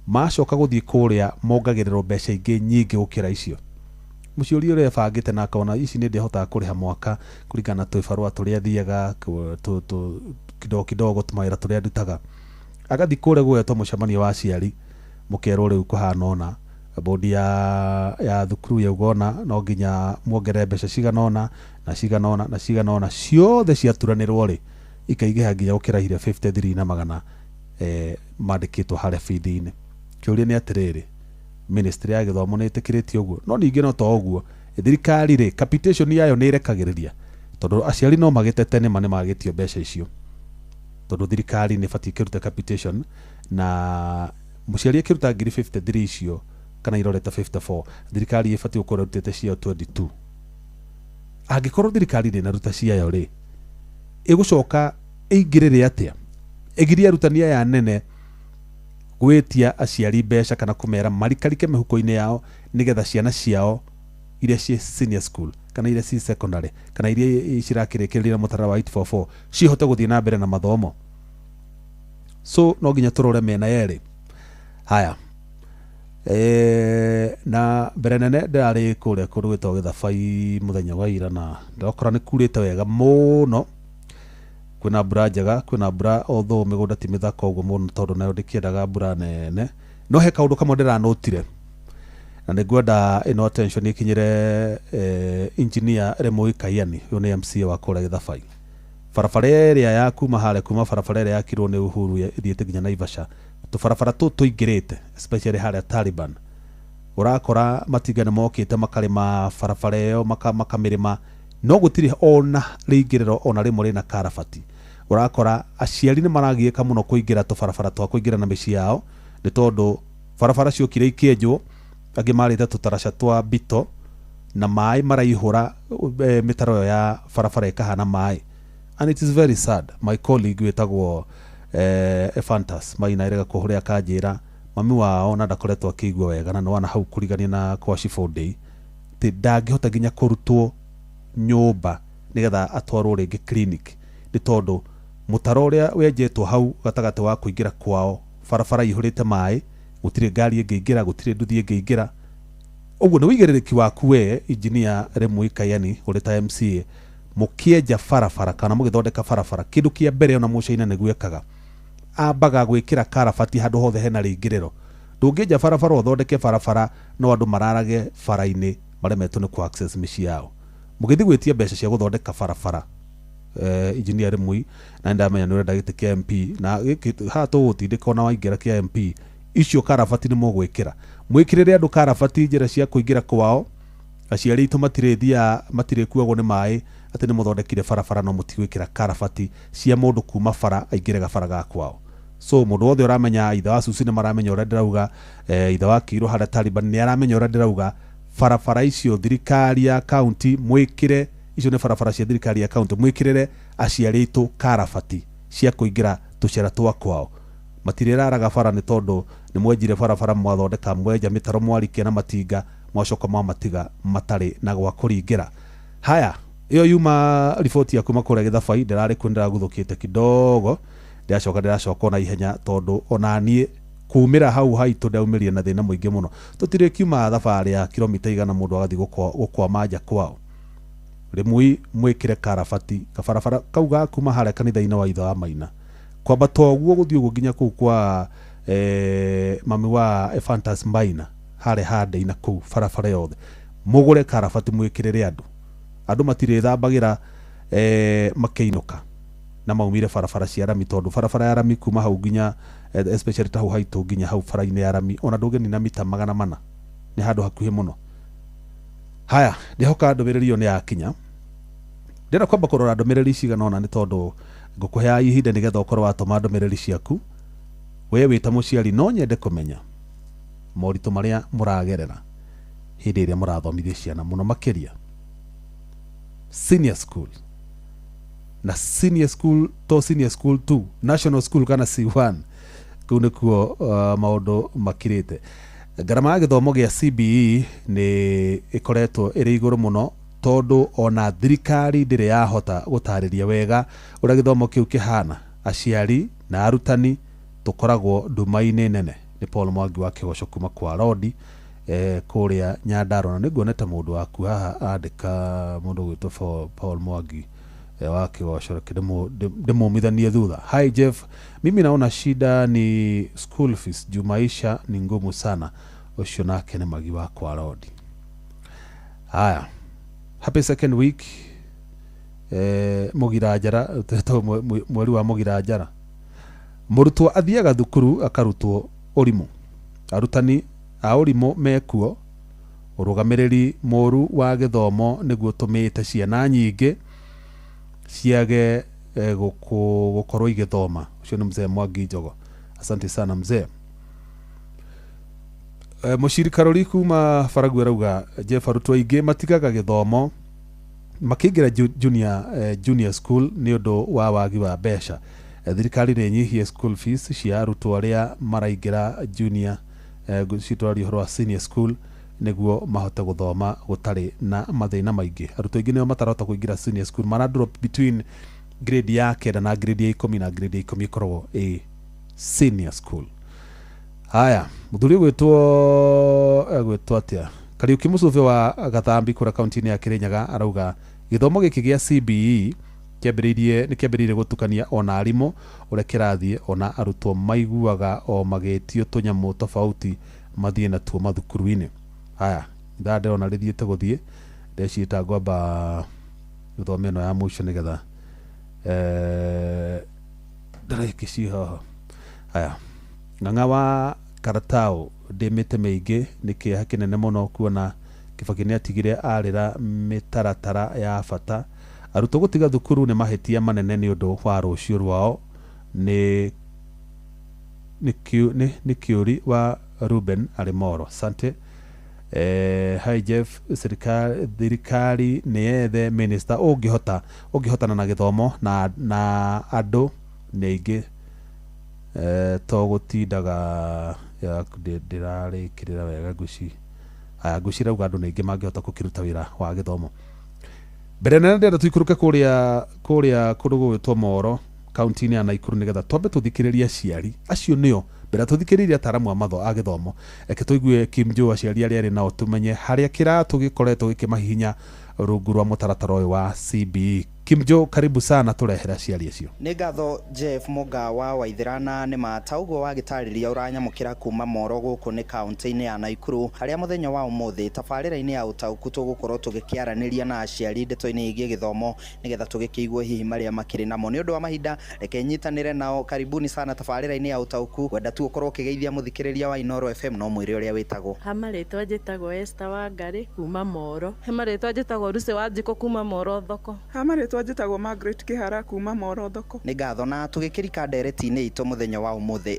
macoka gũthiĩ kũrĩa mongagĩrĩrwo mbeca ingĩ nyingĩ gũkĩra icio. Mũciũri ũrĩa ebangĩte na akona ici nĩ ndĩhotaga kũrĩha mwaka kũringana na tũbarũa tũrĩa thiaga kidogo kidogo tũmawĩra tũrĩa ndutaga, agathiĩ kũrĩa gwetwo mũcemanio wa aciari mũkerwo rĩu kũhana ũna, bodi ya thukuru yauga ũna no nginya muongerere mbeca cigana ũna na cigana ũna na cigana ũna, ciothe ciaturanĩrwo rĩ ikaingĩha nginya gũkĩra iria 53 na magana mandĩkĩtwo harĩa bithi-inĩ. Kĩũria nĩ atĩrĩrĩ, ministry ya gĩthomo nĩ ĩtĩkĩrĩtie ũguo? No ningĩ no to ũguo, thirikari rĩ capitation yayo nĩ ĩrekagĩrĩria, tondũ aciari no magĩtete nĩma nĩ magĩtio mbeca icio, tondũ thirikari nĩ ĩbatiĩ ĩkĩrute capitation, na mũciari akĩruta 53 icio kana irorete 54. Thirikari ĩbatiĩ gũkorwo ĩrutĩte ciayo 22. Angĩkorwo thirikari ndĩnaruta ciayo rĩ, ĩgũcoka ĩingĩrĩre atĩa ĩgirie arutani aya nene gwĩtia aciari mbeca kana kũmera marikarike mĩhuko-inĩ yao nĩgetha ciana ciao iria ciĩ senior school kana iria ciĩ secondary kana iria cirakĩrĩkĩrĩria mũtaratara wa 844 cihote gũthiĩ na mbere na mathomo. So no nginya tũrore mĩena yerĩ. Haya, na mbere nene ndĩrarĩ kũrĩa kũndũ gwĩtagwo Gĩthabai mũthenya wa ira na ndĩrakora nĩ kurĩte wega mũno. Kwĩna mbura njega, kwĩna mbura although mĩgũnda ti mĩthaka ũguo mũno tondũ nayo ndĩkĩendaga mbura nene. No he kaũndũ kamwe ndĩranotire na nĩngwenda ĩno attention ĩkinyĩre engineer Remoi Kaiani, ũyũ nĩ MCA wa kũrĩa Gĩthabai. Barabara ĩrĩa ya kuma harĩa kuma barabara ĩrĩa yakirwo nĩ Uhuru ĩthiĩte nginya Naivasha, tũbarabara tũtũ tũingĩrĩte especially harĩa Taliban, ũrakora matinga nĩ mokĩte makarĩma barabara ĩyo makamĩrĩma, no gũtirĩ ona rĩingĩrĩro ona rĩmwe rĩna karabati. Ũrakora aciari nĩ maragiĩka mũno kũingĩra tũbarabara twa kũingĩra na mĩciĩ yao nĩ tondũ barabara ciokire ikĩenjwo, angĩ marĩte tũtaraca twa bito na maĩ maraihũra mĩtaro ĩyo ya barabara ĩkahana maĩ. And it is very sad. My colleague wĩtagwo Ephantus Maina erega kũhũrĩa akanjĩra mami wao na ndakoretwo akĩigua wega na nĩwana hau kũrigania na kwa Chief Day atĩ ndangĩhota nginya kũrutwo nyũmba nĩgetha atwarwo rĩngĩ clinic nĩ tondũ mũtaro ũrĩa wenjetwo hau gatagatĩ wa kũingĩra kwao barabara ihũrĩte maĩ, gũtirĩ ngari ĩngĩingĩra, gũtirĩ nduthi ĩngĩingĩra. Ũguo nĩ ũigĩrĩrĩki waku we engineer Remoi Kaiani ũrĩ ta MCA, mũkĩenja barabara kana mũgĩthondeka barabara, kĩndũ kĩa mbere ona mũcaina nĩguo ekaga, ambaga gwĩkĩra karabati handũ hothe hena rĩingĩrĩro. Ndũngĩenja barabara ũthondeke barabara no andũ mararage bara-inĩ maremetwo nĩ kũ access mĩciĩ yao. Mũgĩthiĩ gwĩtia mbeca cia gũthondeka barabara, engineer Remoi, na nĩndamenya nĩ ũrenda gĩtĩ kĩa MP na gĩkĩ haha tũgũtindĩka ona waingĩra kĩa MP, icio karabati nĩ mũgwĩkĩra. Mwĩkĩrĩre andũ karabati njĩra cia kũingĩra kwao, aciari aitũ matirĩthiaga matirĩkuagwo nĩ maĩ atĩ nĩ mũthondekire barabara no mũtigwĩkĩra karabati cia mũndũ kuma bara aingĩre gabara ga kwao. So mũndũ wothe ũramenya ithe wa Susi nĩ maramenya ũrĩa ndĩrauga, ithe wa Kiirũ harĩa Taliban nĩ aramenya ũrĩa ndĩrauga. Barabara icio thirikari ya county mwĩkĩre, icio nĩ barabara cia thirikari ya county, mwĩkĩrĩre aciari aitũ karabati cia kũingĩra tũcera twa kwao. Matirĩraraga bara nĩ tondũ nĩ mwenjire barabara mwathondeka mwenja mĩtaro mwarikia na matinga mwacoka mwamatiga matarĩ na gwa kũringĩra. Haya, ĩyo yuma riboti ya kuma kũrĩa Gĩthabai, ndĩrarĩ kuo ndĩraguthũkĩte kidogo, ndĩracoka ona ihenya tondũ ona niĩ kumĩra hau haitũ ndaumĩrire na thĩna mũingĩ mũno. Tũtirĩ kiuma thabarĩ ya kilomita 100 mũndũ agathiĩ gũkwama nja kwao. Rĩmwe mwĩkĩre karabati kabarabara kau ga kuma harĩa kanitha-inĩ wa ithe wa Maina kwambata ũguo gũthiĩ ũguo nginya kũu kwa mami wa Ephantus Maina harĩa hande-inĩ kũu barabara yothe mũgũre karabati mwĩkĩrĩre andũ. Andũ matirĩthambagĩra makĩinũka na maumire barabara cia rami tondũ barabara ya rami kuma hau nginya especially ta hau haitũ nginya hau bara-inĩ ya rami ona ndũngĩnina mita 400 nĩ handũ hakuhĩ mũno. Haya, ndĩhoka ndũmĩrĩri ĩyo nĩ yakinya. Ndĩrenda kwamba kũrora ndũmĩrĩri cigana ũna nĩ tondũ ngũkũheaga ihinda nĩgetha ũkorwo watũma ndũmĩrĩri ciaku. We wĩ ta mũciari no nyende kũmenya moritũ marĩa mũragerera hĩndĩ ĩrĩa mũrathomithia ciana mũno makĩria senior school na senior school to senior school 2 national school kana C1 kũu nĩkuo maũndũ makirĩte. Ngarama ya gĩthomo gĩa CBE nĩ ĩkoretwo ĩrĩ igũrũ mũno tondũ ona thirikari ndĩrĩ yahota gũtarĩria wega ũrĩa gĩthomo kĩu kĩhana. Aciari na arutani tũkoragwo nduma-inĩ nene. Nĩ Paul Mwangi wa Kĩgoco kuma kwa Rodi kũrĩa Nyandarua, na nĩnguonete mũndũ waku haha andĩka mũndũ ũgwĩtwo Paul Mwangi wa Kĩgoco, reke ndĩmũmithanie thutha. Hi Jeff, mimi naona shida ni school fees juu maisha ni ngumu sana. Ũcio nake nĩ Magi wa kwa Rodi. Haya, happy second week. Mũgira njara, mweri wa mũgira njara. Mũrutwo athiaga thukuru akarutwo ũrimũ. Arutani a ũrimũ mekuo. Ũrũgamĩrĩri mũru wa gĩthomo nĩguo ũtũmĩte ciana nyingĩ ciage gũkorwo igĩthoma. Ũcio nĩ mzee Mwangi Njogo. Asante sana mzee. Mũciri Karori kuma Baragu arauga Jeff, arutwo aingĩ matigaga gĩthomo makĩingĩra junior school nĩ ũndũ wa wagi wa mbeca. Thirikari nĩ ĩnyihie school fees cia arutwo arĩa maraingĩra junior, citwaria ũhoro wa senior school, nĩguo mahote gũthoma gũtarĩ na mathĩna maingĩ. Arutwo aingĩ nĩo matarahota kũingĩra senior school, mara drop between grade ya 9 na grade ya 10, na grade ya 10 ĩkoragwo ĩ senior school. Haya, mũthuri ũgwĩtwo atĩa, Kariuki Mũcũbĩ wa Gathambi kũrĩa kaunti-inĩ ya Kĩrĩnyaga, arauga gĩthomo gĩkĩ gĩa CBE kĩambĩrĩirie nĩ kĩambĩrĩirie gũtukania ona arimũ ũrĩa kĩrathiĩ, ona arutwo maiguaga o magĩtio tũnyamũ tofauti mathiĩ natuo mathukuru-inĩ. Haya, ithaa ndĩrona rĩthiĩte gũthiĩ, ndeciĩta ngwamba gũthoma ĩno ya mũico nĩgetha ndarĩki ci haha. Haya, Ng'ang'a wa Karatau, ndĩ mĩtĩ mĩingĩ, nĩ kĩeha kĩnene mũno kuona Kibaki nĩ atigire arĩra mĩtaratara ya bata. Arutwo gũtiga thukuru nĩ mahĩtia manene nĩ ũndũ wa rũciũ rwao. Nĩ kĩũri wa Ruben Arimoro. Sante. Hi Jeff, thirikari nĩ yethe minister ũngĩhotana na gĩthomo na andũ nĩ aingĩ, to gũtindaga ndĩrarĩkĩrĩra wega nguci. Aya, nguci rauga andũ nĩ aingĩ mangĩhota gũkĩruta wĩra wa gĩthomo. Mbere nene ndĩrenda tũikũrũke kũrĩa kũndũ gũgwĩtwo Moro, kaunti-inĩ ya Naikuru, nĩgetha twambe tũthikĩrĩrie aciari acio nĩo mbere tũthikĩrĩrie ataaramu a matho a gĩthomo. Reke tũigue Kim Joe, aciari arĩa arĩ nao, tũmenye harĩa kĩratũ gĩkoretwo gĩkĩmahihinya rungu rwa mũtaratara ũyũ wa CBE. Kim Joe, karibu sana, tũrehere aciari acio. Nĩ ngatho Jeff Mũga wa Waithĩra, nĩ ma ta ũguo wagĩtarĩria, ũranyamũkĩra kuma Moro gũkũ nĩ kaunti-inĩ ya Naikuru, harĩa mũthenya wa ũmũthĩ tabarĩra-inĩ ya ũtaũku tũgũkorwo tũgĩkĩaranĩria na aciari ndeto-inĩ ĩgiĩ gĩthomo, nĩgetha tũgĩkĩigue hihi marĩa makĩrĩ namo. Nĩ ũndũ wa mahinda, reke nyitanĩre nao. Karibuni sana tabarĩra-inĩ ya ũtaũku. Wenda tu ũkorwo ũkĩgeithia mũthikĩrĩria wa Inooro FM no mwĩre ũrĩa wĩtagwo. Ha marĩtwa njĩtagwo Esther Wangari kuma Moro. He marĩtwa njĩtagwo Lucy Wanjikũ kuma Moro thoko. Ha marĩtwa njĩtagwo Margaret Kĩhara kuma Moro thoko. Nĩ ngatho. Na tũgĩkĩrika ndereti-inĩ itũ mũthenya wa ũmũthĩ,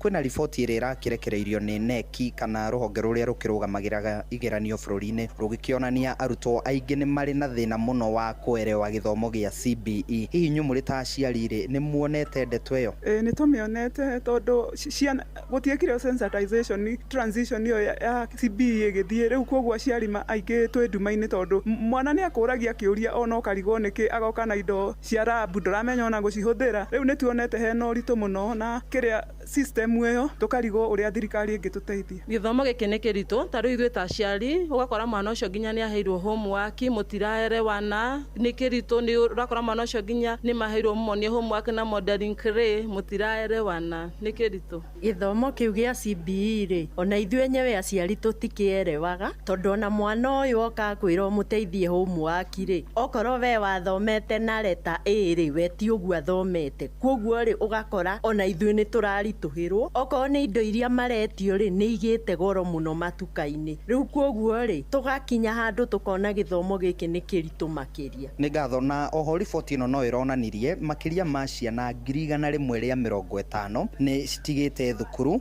kwĩna riboti ĩrĩa ĩrakĩrekereirio nĩ KNEC, kana rũhonge rũrĩa rũkĩrũgamagĩra igeranio bũrũri-inĩ, rũgĩkĩonania arutwo aingĩ nĩ marĩ na thĩna mũno wa kũerewa gĩthomo gĩa CBE. Hihi inyuĩ mũrĩ ta aciari rĩ, nĩ muonete ndeto ĩyo? Ĩĩ, nĩ tũmĩonete, tondũ ciana gũtiekire sensitization transition ĩyo ya CBE ĩgĩthiĩ rĩu, koguo aciari aingĩ twĩ nduma-inĩ, tondũ mwana nĩ akũragia kĩũria ona ũkarigwo nĩkĩ, agoka na indo cia lab ndũramenya ona gũcihũthĩra. Rĩu nĩ tuonete hena ũritũ mũno na kĩrĩa system ĩyo, tũkarigwo ũrĩa thirikari ĩngĩtũteithia. Gĩthomo gĩkĩ nĩ kĩritũ, ta rĩu ithuĩ ta aciari ũgakora mwana ũcio nginya nĩ aheirwo homework, mũtiraerewana, nĩ kĩritũ. Nĩ ũrakora mwana ũcio nginya nĩ maheirwo monie homework na modeling clay, mũtiraerewana, nĩ kĩritũ. Gĩthomo kĩu gĩa CBE rĩ, ona ithuĩ enyewe aciari tũtikĩerewaga, tondũ ona mwana ũyũ oka akwĩra ũmũteithie homework rĩ, okorwo we wathomete na letter A rĩ, we ti ũguo athomete. Koguo rĩ, ũgakora ona ithuĩ nĩ tũraritũhĩrwo. Okorwo nĩ indo iria maretio rĩ, nĩ igĩte goro mũno matuka-inĩ rĩu, koguo rĩ, tũgakinya handũ tũkona gĩthomo gĩkĩ nĩ kĩritũ makĩria. Nĩ ngatho. Na oho riboti ĩno no ĩronanirie makĩria ma ciana 150,000 nĩ citigĩte thukuru,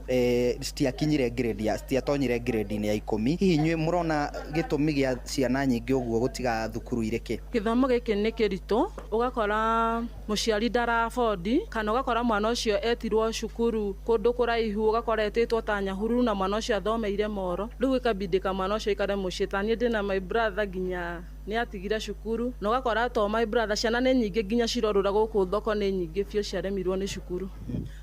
citiakinyire grade ya citiatonyire grade-inĩ ya 10. Hihi inyuĩ mũrona gĩtũmi gĩa ciana nyingĩ ũguo gũtiga thukuru irĩ kĩ? Gĩthomo gĩkĩ nĩ kĩritũ, ũgakora mũciari ndara afford, kana ũgakora mwana ũcio etirwo cukuru kũndũ kũraihu, ũgakora etĩtwo ta Nyahururu na mwana ũcio athomeire Moro, rĩu ĩkabindĩka mwana ũcio aikare mũciĩ. Ta niĩ ndĩna my brother nginya nĩ atigire cukuru, na ũgakora to my brother, ciana nĩ nyingĩ nginya cirorũra gũkũ thoko, nĩ nyingĩ biũ ciaremirwo nĩ cukuru.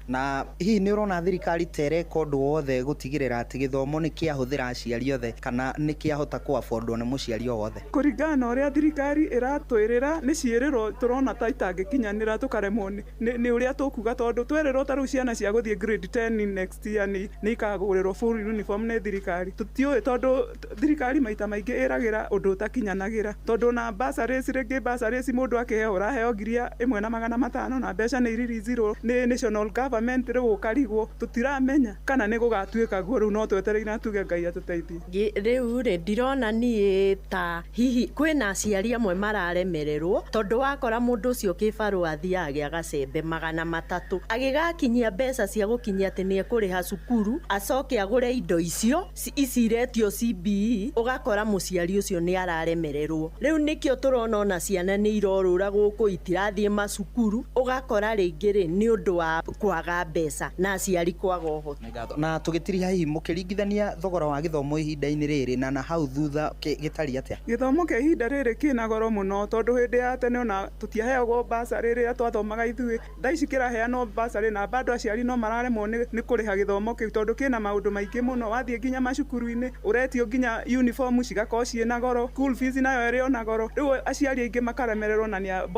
Na hihi nĩ ũrona thirikari ta ĩreka ũndũ wothe gũtigĩrĩra atĩ gĩthomo nĩ kĩahũthĩra aciari othe, kana nĩ kĩahota kũ affordwo nĩ mũciari o wothe? Kũringana na ũrĩa thirikari ĩratwĩrĩra, nĩ ciĩrĩro tũrona ta itangĩkinyanĩra, tũkaremwo nĩ ũrĩa tũkuga, tondũ twerĩrwo ta rĩu ciana cia gũthiĩ grade 10 next year nĩ ikagũrĩrwo full uniform nĩ thirikari, tũtiũĩ, tondũ thirikari maita maingĩ ĩragĩra ũndũ ũtakinyanagĩra, tondũ na bursaries rĩngĩ, bursaries mũndũ akĩheo ũraheo 1,500, na mbeca nĩ iriricirwo nĩ national government. government rĩu ũkarigwo tũtiramenya kana nĩ gũgatuĩka guo. Rĩu no twetereire na tuge Ngai atũteithie. Rĩu rĩ, ndirona niĩ ta hihi kwĩna aciari amwe mararemererwo, tondũ wakora mũndũ ũcio kĩbarũa athiaga gĩa gacembe 300, agĩgakinyia mbeca cia gũkinyia atĩ nĩ ekũrĩha cukuru, acoke agũre indo icio ici iretio CBE, ũgakora mũciari ũcio nĩ araremererwo. Rĩu nĩkĩo tũrona ona ciana nĩ irorũra gũkũ, itirathiĩ macukuru, ũgakora rĩngĩ rĩ, nĩ ũndũ wa kwaga mbeca na aciari kwaga ũhoti. Na tũgĩtiriha, hihi mũkĩringithania thogora wa gĩthomo ihinda-inĩ rĩrĩ na hau thutha, gĩtariĩ atĩa? Gĩthomo kĩa ihinda rĩrĩ kĩna goro mũno, tondũ hĩndĩ ya tene ona tũtiaheagwo basarĩ rĩrĩa twathomaga ithuĩ. Thaa ici kĩraheanwo basarĩ na bado aciari no mararemwo nĩ kũrĩha gĩthomo kĩu, tondũ kĩna maũndũ maingĩ mũno. Wathiĩ nginya macukuru-inĩ ũretio nginya uniform cigakorwo ciĩna goro, school fees nayo ĩrĩ ona goro. Rĩu aciari aingĩ makaremererwo na nĩ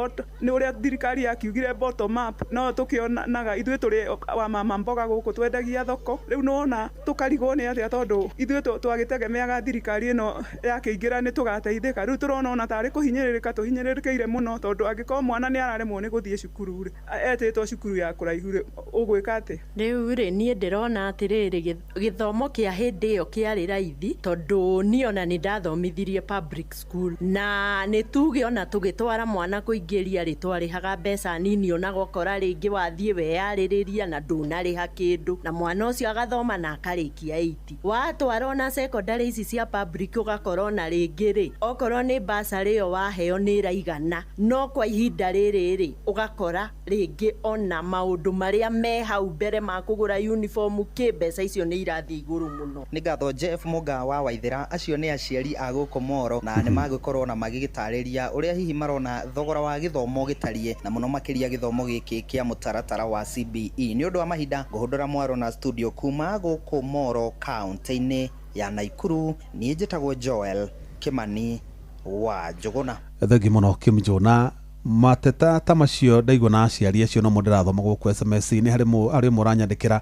ũrĩa thirikari yakiugire bottom up, no tũkĩonaga ithuĩ tũrĩ wa mama mboga gũkũ twendagia thoko. Rĩu nĩwona tũkarigwo nĩ atĩa, tondũ ithuĩ twagĩtegemeaga thirikari ĩno yakĩingĩra nĩ tũgateithĩka. Rĩu tũrona ona tarĩ kũhinyĩrĩrĩka tũhinyĩrĩrĩkĩire mũno, tondũ angĩkorwo mwana nĩ araremwo nĩ gũthiĩ cukuru rĩ, etĩtwo cukuru ya kũraihu rĩ, ũgwĩka atĩa? Rĩu rĩ, niĩ ndĩrona atĩrĩrĩ, gĩthomo kĩa hĩndĩ ĩyo kĩarĩ raithi, tondũ niĩ ona nĩ ndathomithirie public school, na nĩ tuge ona tũgĩtwara mwana kũingĩria rĩ, twarĩhaga mbeca nini, ona gũkora rĩngĩ wathiĩ weyarĩrĩria na ndũnarĩha kĩndũ, na mwana ũcio agathoma na akarĩkia 8. Watwara ona secondary ici cia public, ũgakora ona rĩngĩ rĩ, okorwo nĩ basarĩ ĩyo waheo nĩ ĩraigana, no kwa ihinda rĩrĩ rĩ, ũgakora rĩngĩ ona maũndũ marĩa me hau mbere ma kũgũra uniform kĩ, mbeca icio nĩ irathiĩ igũrũ mũno. Nĩ ngatho Jeff Mũga wa Waithera. Acio nĩ aciari a gũkũ Moro, na nĩ magũkorwo na magĩgĩtarĩria ũrĩa hihi marona thogora wa gĩthomo gĩtariĩ, na mũno makĩria gĩthomo gĩkĩ kĩa mũtaratara wa CBE. Nĩ ũndũ wa mahinda, ngũhũndũra mwaro na studio kuma gũkũ Moro, kaunti-inĩ ya Naikuru. Niĩ njĩtagwo Joel Kimani wa Njũgũna. Thengi mũno Kim na mateta ta macio ndaigua na aciari acio no ndĩrathoma gũkũ SMS-inĩ. Harĩ mũranyandĩkĩra,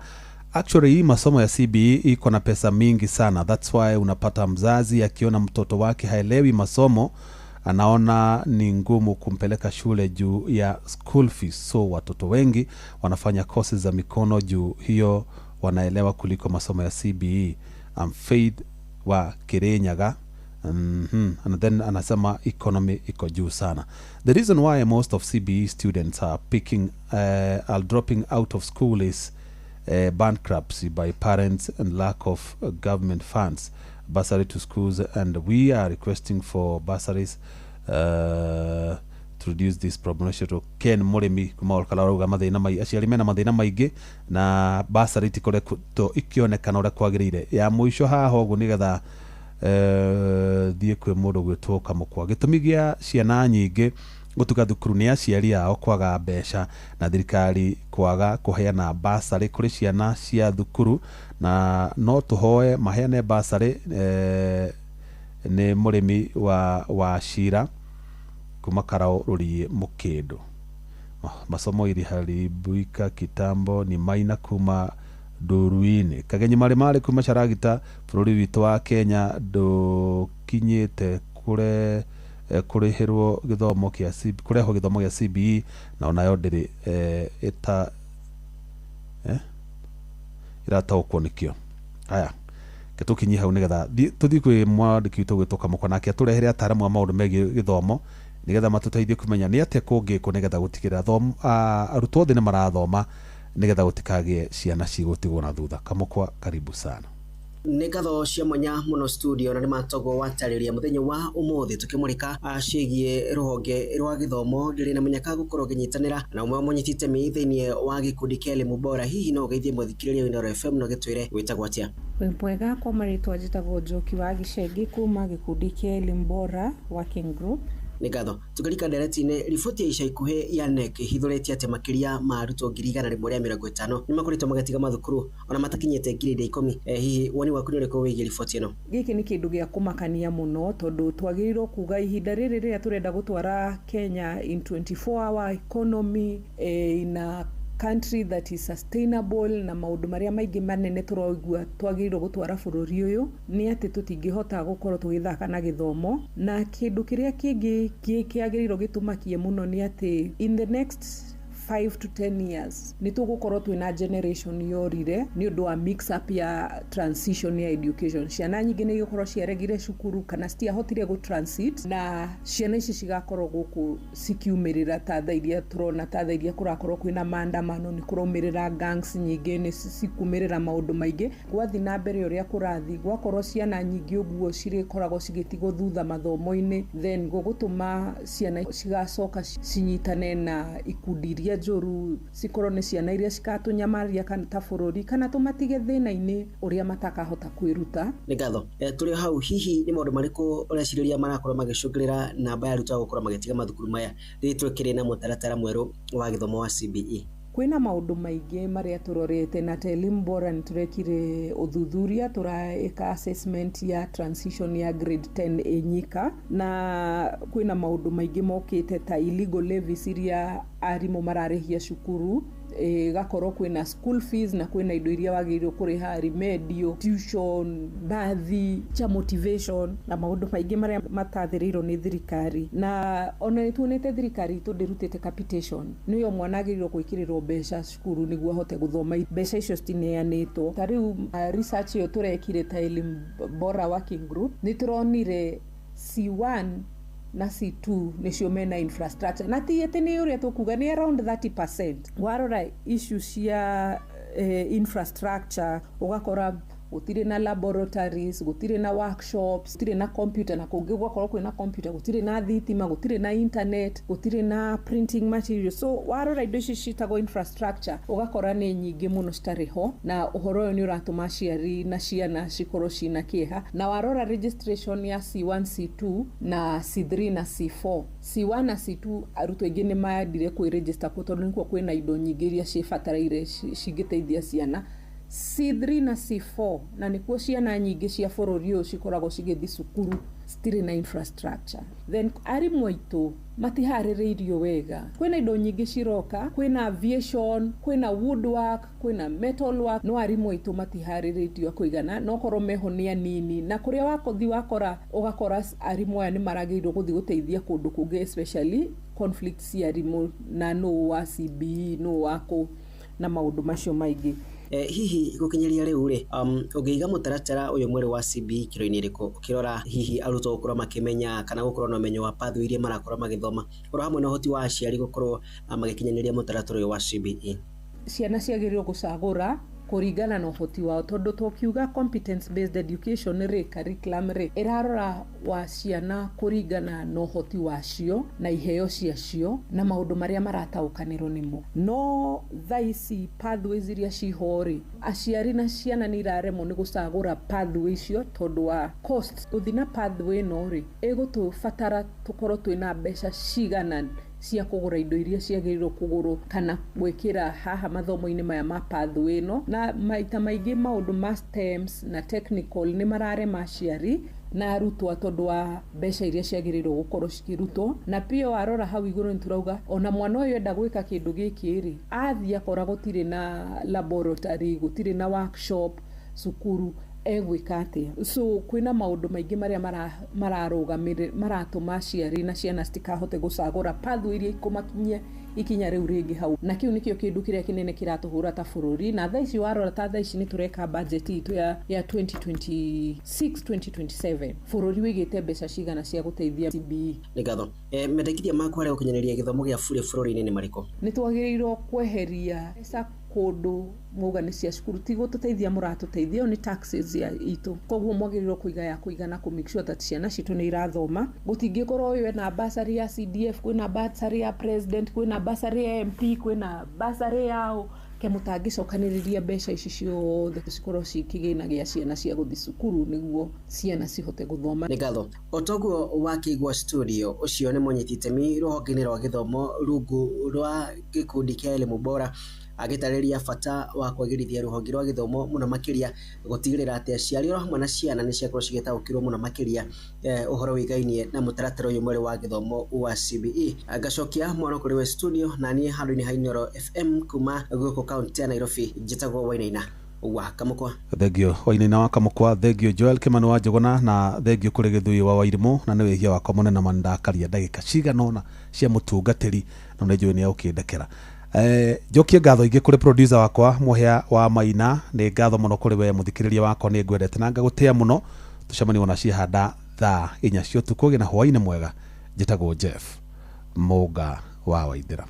"Actually, hii masomo ya CBE iko na pesa mingi sana. That's why unapata mzazi akiona mtoto wake haelewi masomo, anaona ni ngumu kumpeleka shule juu ya school fees. So watoto wengi wanafanya courses za mikono juu hiyo wanaelewa kuliko masomo ya CBE." I'm Faith wa Kirinyaga. And then anasema economy iko juu sana. "The reason why most of CBE students are picking are dropping out of school is bankruptcy by parents and lack of government funds, bursary to schools, and we are requesting for bursaries to reduce this problem." Ũcio Ken Mũrĩmi kuma Olkalou arauga mathĩna mai aciari mena mathĩna maingĩ na bursary itikoretwo ikĩonekana ũrĩa kwagĩrĩire. Ya mũico haha ũguo, nĩgetha thiĩ kwĩ mũndũ gwĩtwo Kamũkwa, gĩtũmi gĩa ciana nyingĩ gũtuga thukuru nĩ aciari ao kwaga mbeca na thirikari kwaga kũheana basarĩ kũrĩ ciana cia thukuru, na no tũhoe maheane basarĩ. Nĩ mũrĩmi wa Cira kuma Karau Rũriĩ Mũkĩndũ. Masomo iliharibika kitambo. Ni Maina kuma Nduruini. Kagenyi marĩ marĩ kuma Caragita, bũrũri witũ wa Kenya ndũkinyĩte kũre kũrĩhĩrwo gĩthomo kĩa kũrehwo gĩthomo gĩa CBE, na onayo ndĩrĩ ĩta ĩrataũkwo nĩkĩo. Haya, tũkinyie hau nĩgetha tũthiĩ kwĩ mwandĩki witũ gwĩtwo Kamũkwa, nake atũrehere ataramu a maũndũ megiĩ gĩthomo, nĩgetha matũteithie kũmenya nĩ atĩa kũngĩkwo nĩgetha gũtigĩrĩra arutwo othe nĩ marathoma, nĩgetha gũtikagĩe ciana cigũtigwo na thutha. Kamũkwa, karibu sana. Nĩ ngatho cia mwanya mũno studio, na nĩ matogwo watarĩria mũthenya wa ũmũthĩ tũkĩmũrĩka ciĩgiĩ rũhonge rwa gĩthomo. Ndĩrĩ na mũnyaka gũkorwo ngĩnyitanĩra na ũmwe wa mũnyiti itemi thĩinĩ wa gĩkundi kĩa Elimu Bora. Hihi no ũgeithie mũthikĩrĩria wa Inooro FM na ũgĩtwĩre wĩtagwo atĩa? Wĩ mwega, kwa marĩtwa njĩtagwo Njoki wa Gĩcengi kuma gĩkundi kĩa Elimu Bora Working Group. Nĩ ngatho. Tũkĩrika ndereti-inĩ, riboti ya ica ikuhĩ ya KNEC ĩhithũrĩtie atĩ makĩria ma arutwo 150,000 nĩ makoretwo magĩtiga mathukuru ona matakinyĩte grade 10. Hihi woni waku nĩ ũrĩkũ wĩgiĩ riboti ĩno? Gĩkĩ nĩ kĩndũ gĩa kũmakania mũno, tondũ twagĩrĩirwo kuga ihinda rĩrĩ rĩrĩa tũrenda gũtwara Kenya in 24 hour economy, in a country that is sustainable, na maũndũ marĩa maingĩ manene tũraigua twagĩrĩirwo gũtwara bũrũri ũyũ, nĩ atĩ tũtingĩhota gũkorwo tũgĩthaka na gĩthomo. Na kĩndũ kĩrĩa kĩngĩ kĩagĩrĩirwo gĩtũmakie mũno nĩ atĩ in the next 5 to 10 years nĩ tũgũkorwo twĩna generation yorire nĩ ũndũ wa mix up ya transition ya education. Ciana nyingĩ nĩ igũkorwo ciaregire cukuru kana citiahotire gũ transit, na ciana ici cigakorwo gũkũ cikiumĩrĩra ta thaa iria tũrona, ta thaa iria kũrakorwo kwĩna maandamano, nĩ kũraumĩrĩra gangs nyingĩ, nĩ cikumĩrĩra maũndũ maingĩ. Gwathi na mbere ũrĩa kũrathi, gwakorwo ciana nyingĩ ũguo cirĩkoragwo cigĩtigwo thutha mathomo-inĩ, then gũgũtũma ciana cigacoka cinyitane na ikundi iria njũru, cikorwo nĩ ciana iria cikatũnyamaria kana ta bũrũri, kana tũmatige thĩna-inĩ ũrĩa matakahota kwĩruta. Nĩ ngatho. Tũrĩ hau, hihi nĩ maũndũ marĩkũ ũrecirĩria marakorwo magĩcũngĩrĩra namba ya arutwo gũkorwo magĩtiga mathukuru maya rĩrĩa twĩkĩrĩ na mũtaratara mwerũ wa gĩthomo wa CBE? Kwĩna maũndũ maingĩ marĩa tũrorete na ta Elimu Bora nĩ tũrekire ũthuthuria, tũraĩka assessment ya transition ya grade 10 ĩnyika, na kwĩna maũndũ maingĩ mokĩte ta illegal levies iria arimũ mararĩhia cukuru, ĩgakorwo kwĩna school fees na kwĩna indo iria wagĩrĩirwo kũrĩha, remedial, tuition, bathi, cha motivation na maũndũ maingĩ marĩa matathĩrĩirwo nĩ thirikari. Na ona nĩ tuonete thirikari itũ ndĩrutĩte capitation, nĩyo mwana agĩrĩirwo gwĩkĩrĩrwo mbeca cukuru nĩguo ahote gũthoma, mbeca icio citineanĩtwo. Ta rĩu research ĩyo tũrekire ta Elimu Bora Working Group nĩ tũronire C1 na C2 nĩcio mena infrastructure, na ti atĩ nĩ ũrĩa tũkuga nĩ around 30%. Warora issue cia infrastructure ũgakora gũtirĩ na laboratories, gũtirĩ na workshops, gũtirĩ na computer, na kũngĩ gũgakorwo kwĩna computer, gũtirĩ na thitima, gũtirĩ na internet, gũtirĩ na printing material. So warora indo ici ciĩtagwo infrastructure ũgakora nĩ nyingĩ mũno citarĩ ho, na ũhoro ũyũ nĩ ũratũma aciari na ciana cikorwo ciĩna kĩeha. Na warora registration ya C1, C2 na C3 na C4, C1 na C2 arutwo aingĩ nĩ mandire kwĩregister kuo tondũ nĩkuo kwĩna indo nyingĩ iria ciĩbataraire cingĩteithia ciana. C3 na C4 na nĩkuo ciana nyingĩ cia bũrũri ũyũ cikoragwo cigĩthiĩ cukuru, citirĩ na infrastructure. Then arimũ aitũ matiharĩrĩirio wega, kwĩna indo nyingĩ ciroka, kwĩna aviation, kwĩna woodwork, kwĩna metalwork, no arimũ aitũ matiharĩrĩirio kũigana, no korwo meho nĩ anini, na kũrĩa wakothi wakora ũgakora arimũ aya nĩ maragĩrĩirwo gũthiĩ gũteithia kũndũ kũngĩ, especially conflict cia arimũ na nũ wa CBE, nũ wa kũ na maũndũ macio maingĩ. Hihi gũkinyĩria rĩu rĩ, ũngĩiga mũtaratara ũyũ mwerũ wa CBE kĩro-inĩ ĩrĩkũ ũkĩrora hihi arutwo gũkorwo makĩmenya kana gũkorwo na ũmenyo wa pathway iria marakorwo magĩthoma, oro hamwe na ũhoti wa aciari gũkorwo magĩkinyanĩria mũtaratara ũyũ wa CBE? Ciana ciagĩrĩirwo gũcagũra kũringana na ũhoti wao, tondũ tũkiuga competence based education rĩ, curriculum rĩ, ĩrarora wa ciana kũringana na ũhoti wacio na iheo ciacio na maũndũ marĩa marataũkanĩrwo nĩmo. No thaa ici pathways iria ciho rĩ, aciari na ciana nĩ iraremwo nĩ gũcagũra pathway icio tondũ wa cost. Gũthiĩ na pathway ĩno rĩ, ĩgũtũbatara tũkorwo twĩna mbeca cigana cia kũgũra indo iria ciagĩrĩirwo kũgũrwo kana gwĩkĩra haha mathomo-inĩ maya ma pathway ĩno. Na maita maingĩ maũndũ ma STEMs na technical nĩ mararema aciari na arutwo tondũ wa mbeca iria ciagĩrĩirwo gũkorwo cikĩrutwo. Na pia warora hau igũrũ nĩ tũrauga ona mwana ũyũ enda gwĩka kĩndũ gĩkĩ rĩ, athiĩ akora gũtirĩ na laboratory, gũtirĩ na workshop cukuru, egwĩka atĩa? So kwĩna maũndũ maingĩ marĩa mararũgamĩrĩra maratũma aciari na ciana citikahote gũcagũra pathway iria ikũmakinyia ikinya rĩu rĩngĩ hau, na kĩu nĩkĩo kĩndũ kĩrĩa kĩnene kĩratũhũra ta bũrũri. Na thaa ici warora ta thaa ici nĩ tũreka budget itũ ya 2026 2027, bũrũri wĩigĩte mbeca cigana cia gũteithia CBE? Nĩ ngatho. Mendekithia maku harĩ gũkinyanĩria gĩthomo gĩa bure bũrũri-inĩ nĩ marĩkũ? Nĩ twagĩrĩirwo kweheria mbeca kũndũ mwauga nĩ cia cukuru, ti gũtũteithia mũratũteithia, ĩyo nĩ taxes ya itũ, koguo mwagĩrĩirwo kũiga ya kũigana kũ make sure that ciana citũ nĩ irathoma. Gũtingĩkorwo ũyũ ena bursary ya CDF, kwĩna bursary ya president, kwĩna bursary ya MP, kwĩna bursary yao, ke mũtangĩcokanĩrĩria mbeca ici ciothe cikorwo ci kĩgĩna gĩa ciana cia gũthiĩ cukuru nĩguo ciana cihote gũthoma. Nĩ ngatho. O toguo wakĩigua studio, ũcio nĩ mũnyiti itemi rũhonge-inĩ rwa gĩthomo rungu rwa gĩkundi kĩa Elimu Bora, agĩtarĩria bata wa kwagĩrithia rũhonge rwa gĩthomo mũno makĩria gũtigĩrĩra atĩ aciari oro hamwe na ciana nĩ ciakorwo cigĩtaũkĩrwo mũno makĩria ũhoro wĩgainie na mũtaratara ũyũ mwerũ wa gĩthomo wa CBE. Ngacokia mwana kũrĩ we studio na niĩ handũ-inĩ ha Inooro FM kuma gũkũ kaunti ya Nairobi, njĩtagwo Wainaina wa Kamũkwa. Thengio Wainaina wa Kamũkwa, thengio Joel Kimani wa Njũgũna, na thengio kũrĩ Gĩthuĩ wa Wairimũ, na nĩ wĩhia wakwa mũnene ma ndakaria ndagĩka cigana ũna cia mũtungatĩri, na nĩ njũĩ nĩ egũkĩndekera. Njokie ngatho ingĩ kũrĩ producer wakwa Mũhĩa wa Maina, nĩ ngatho mũno kũrĩ we mũthikĩrĩria wakwa, nĩ ngwendete na ngagũtĩa mũno. Tũcemanie ona ciahanda thaa 4 cia ũtukũ. Gĩ na hwaĩ-inĩ mwega. Njĩtagwo Jeff Mũnga wa Waithĩra.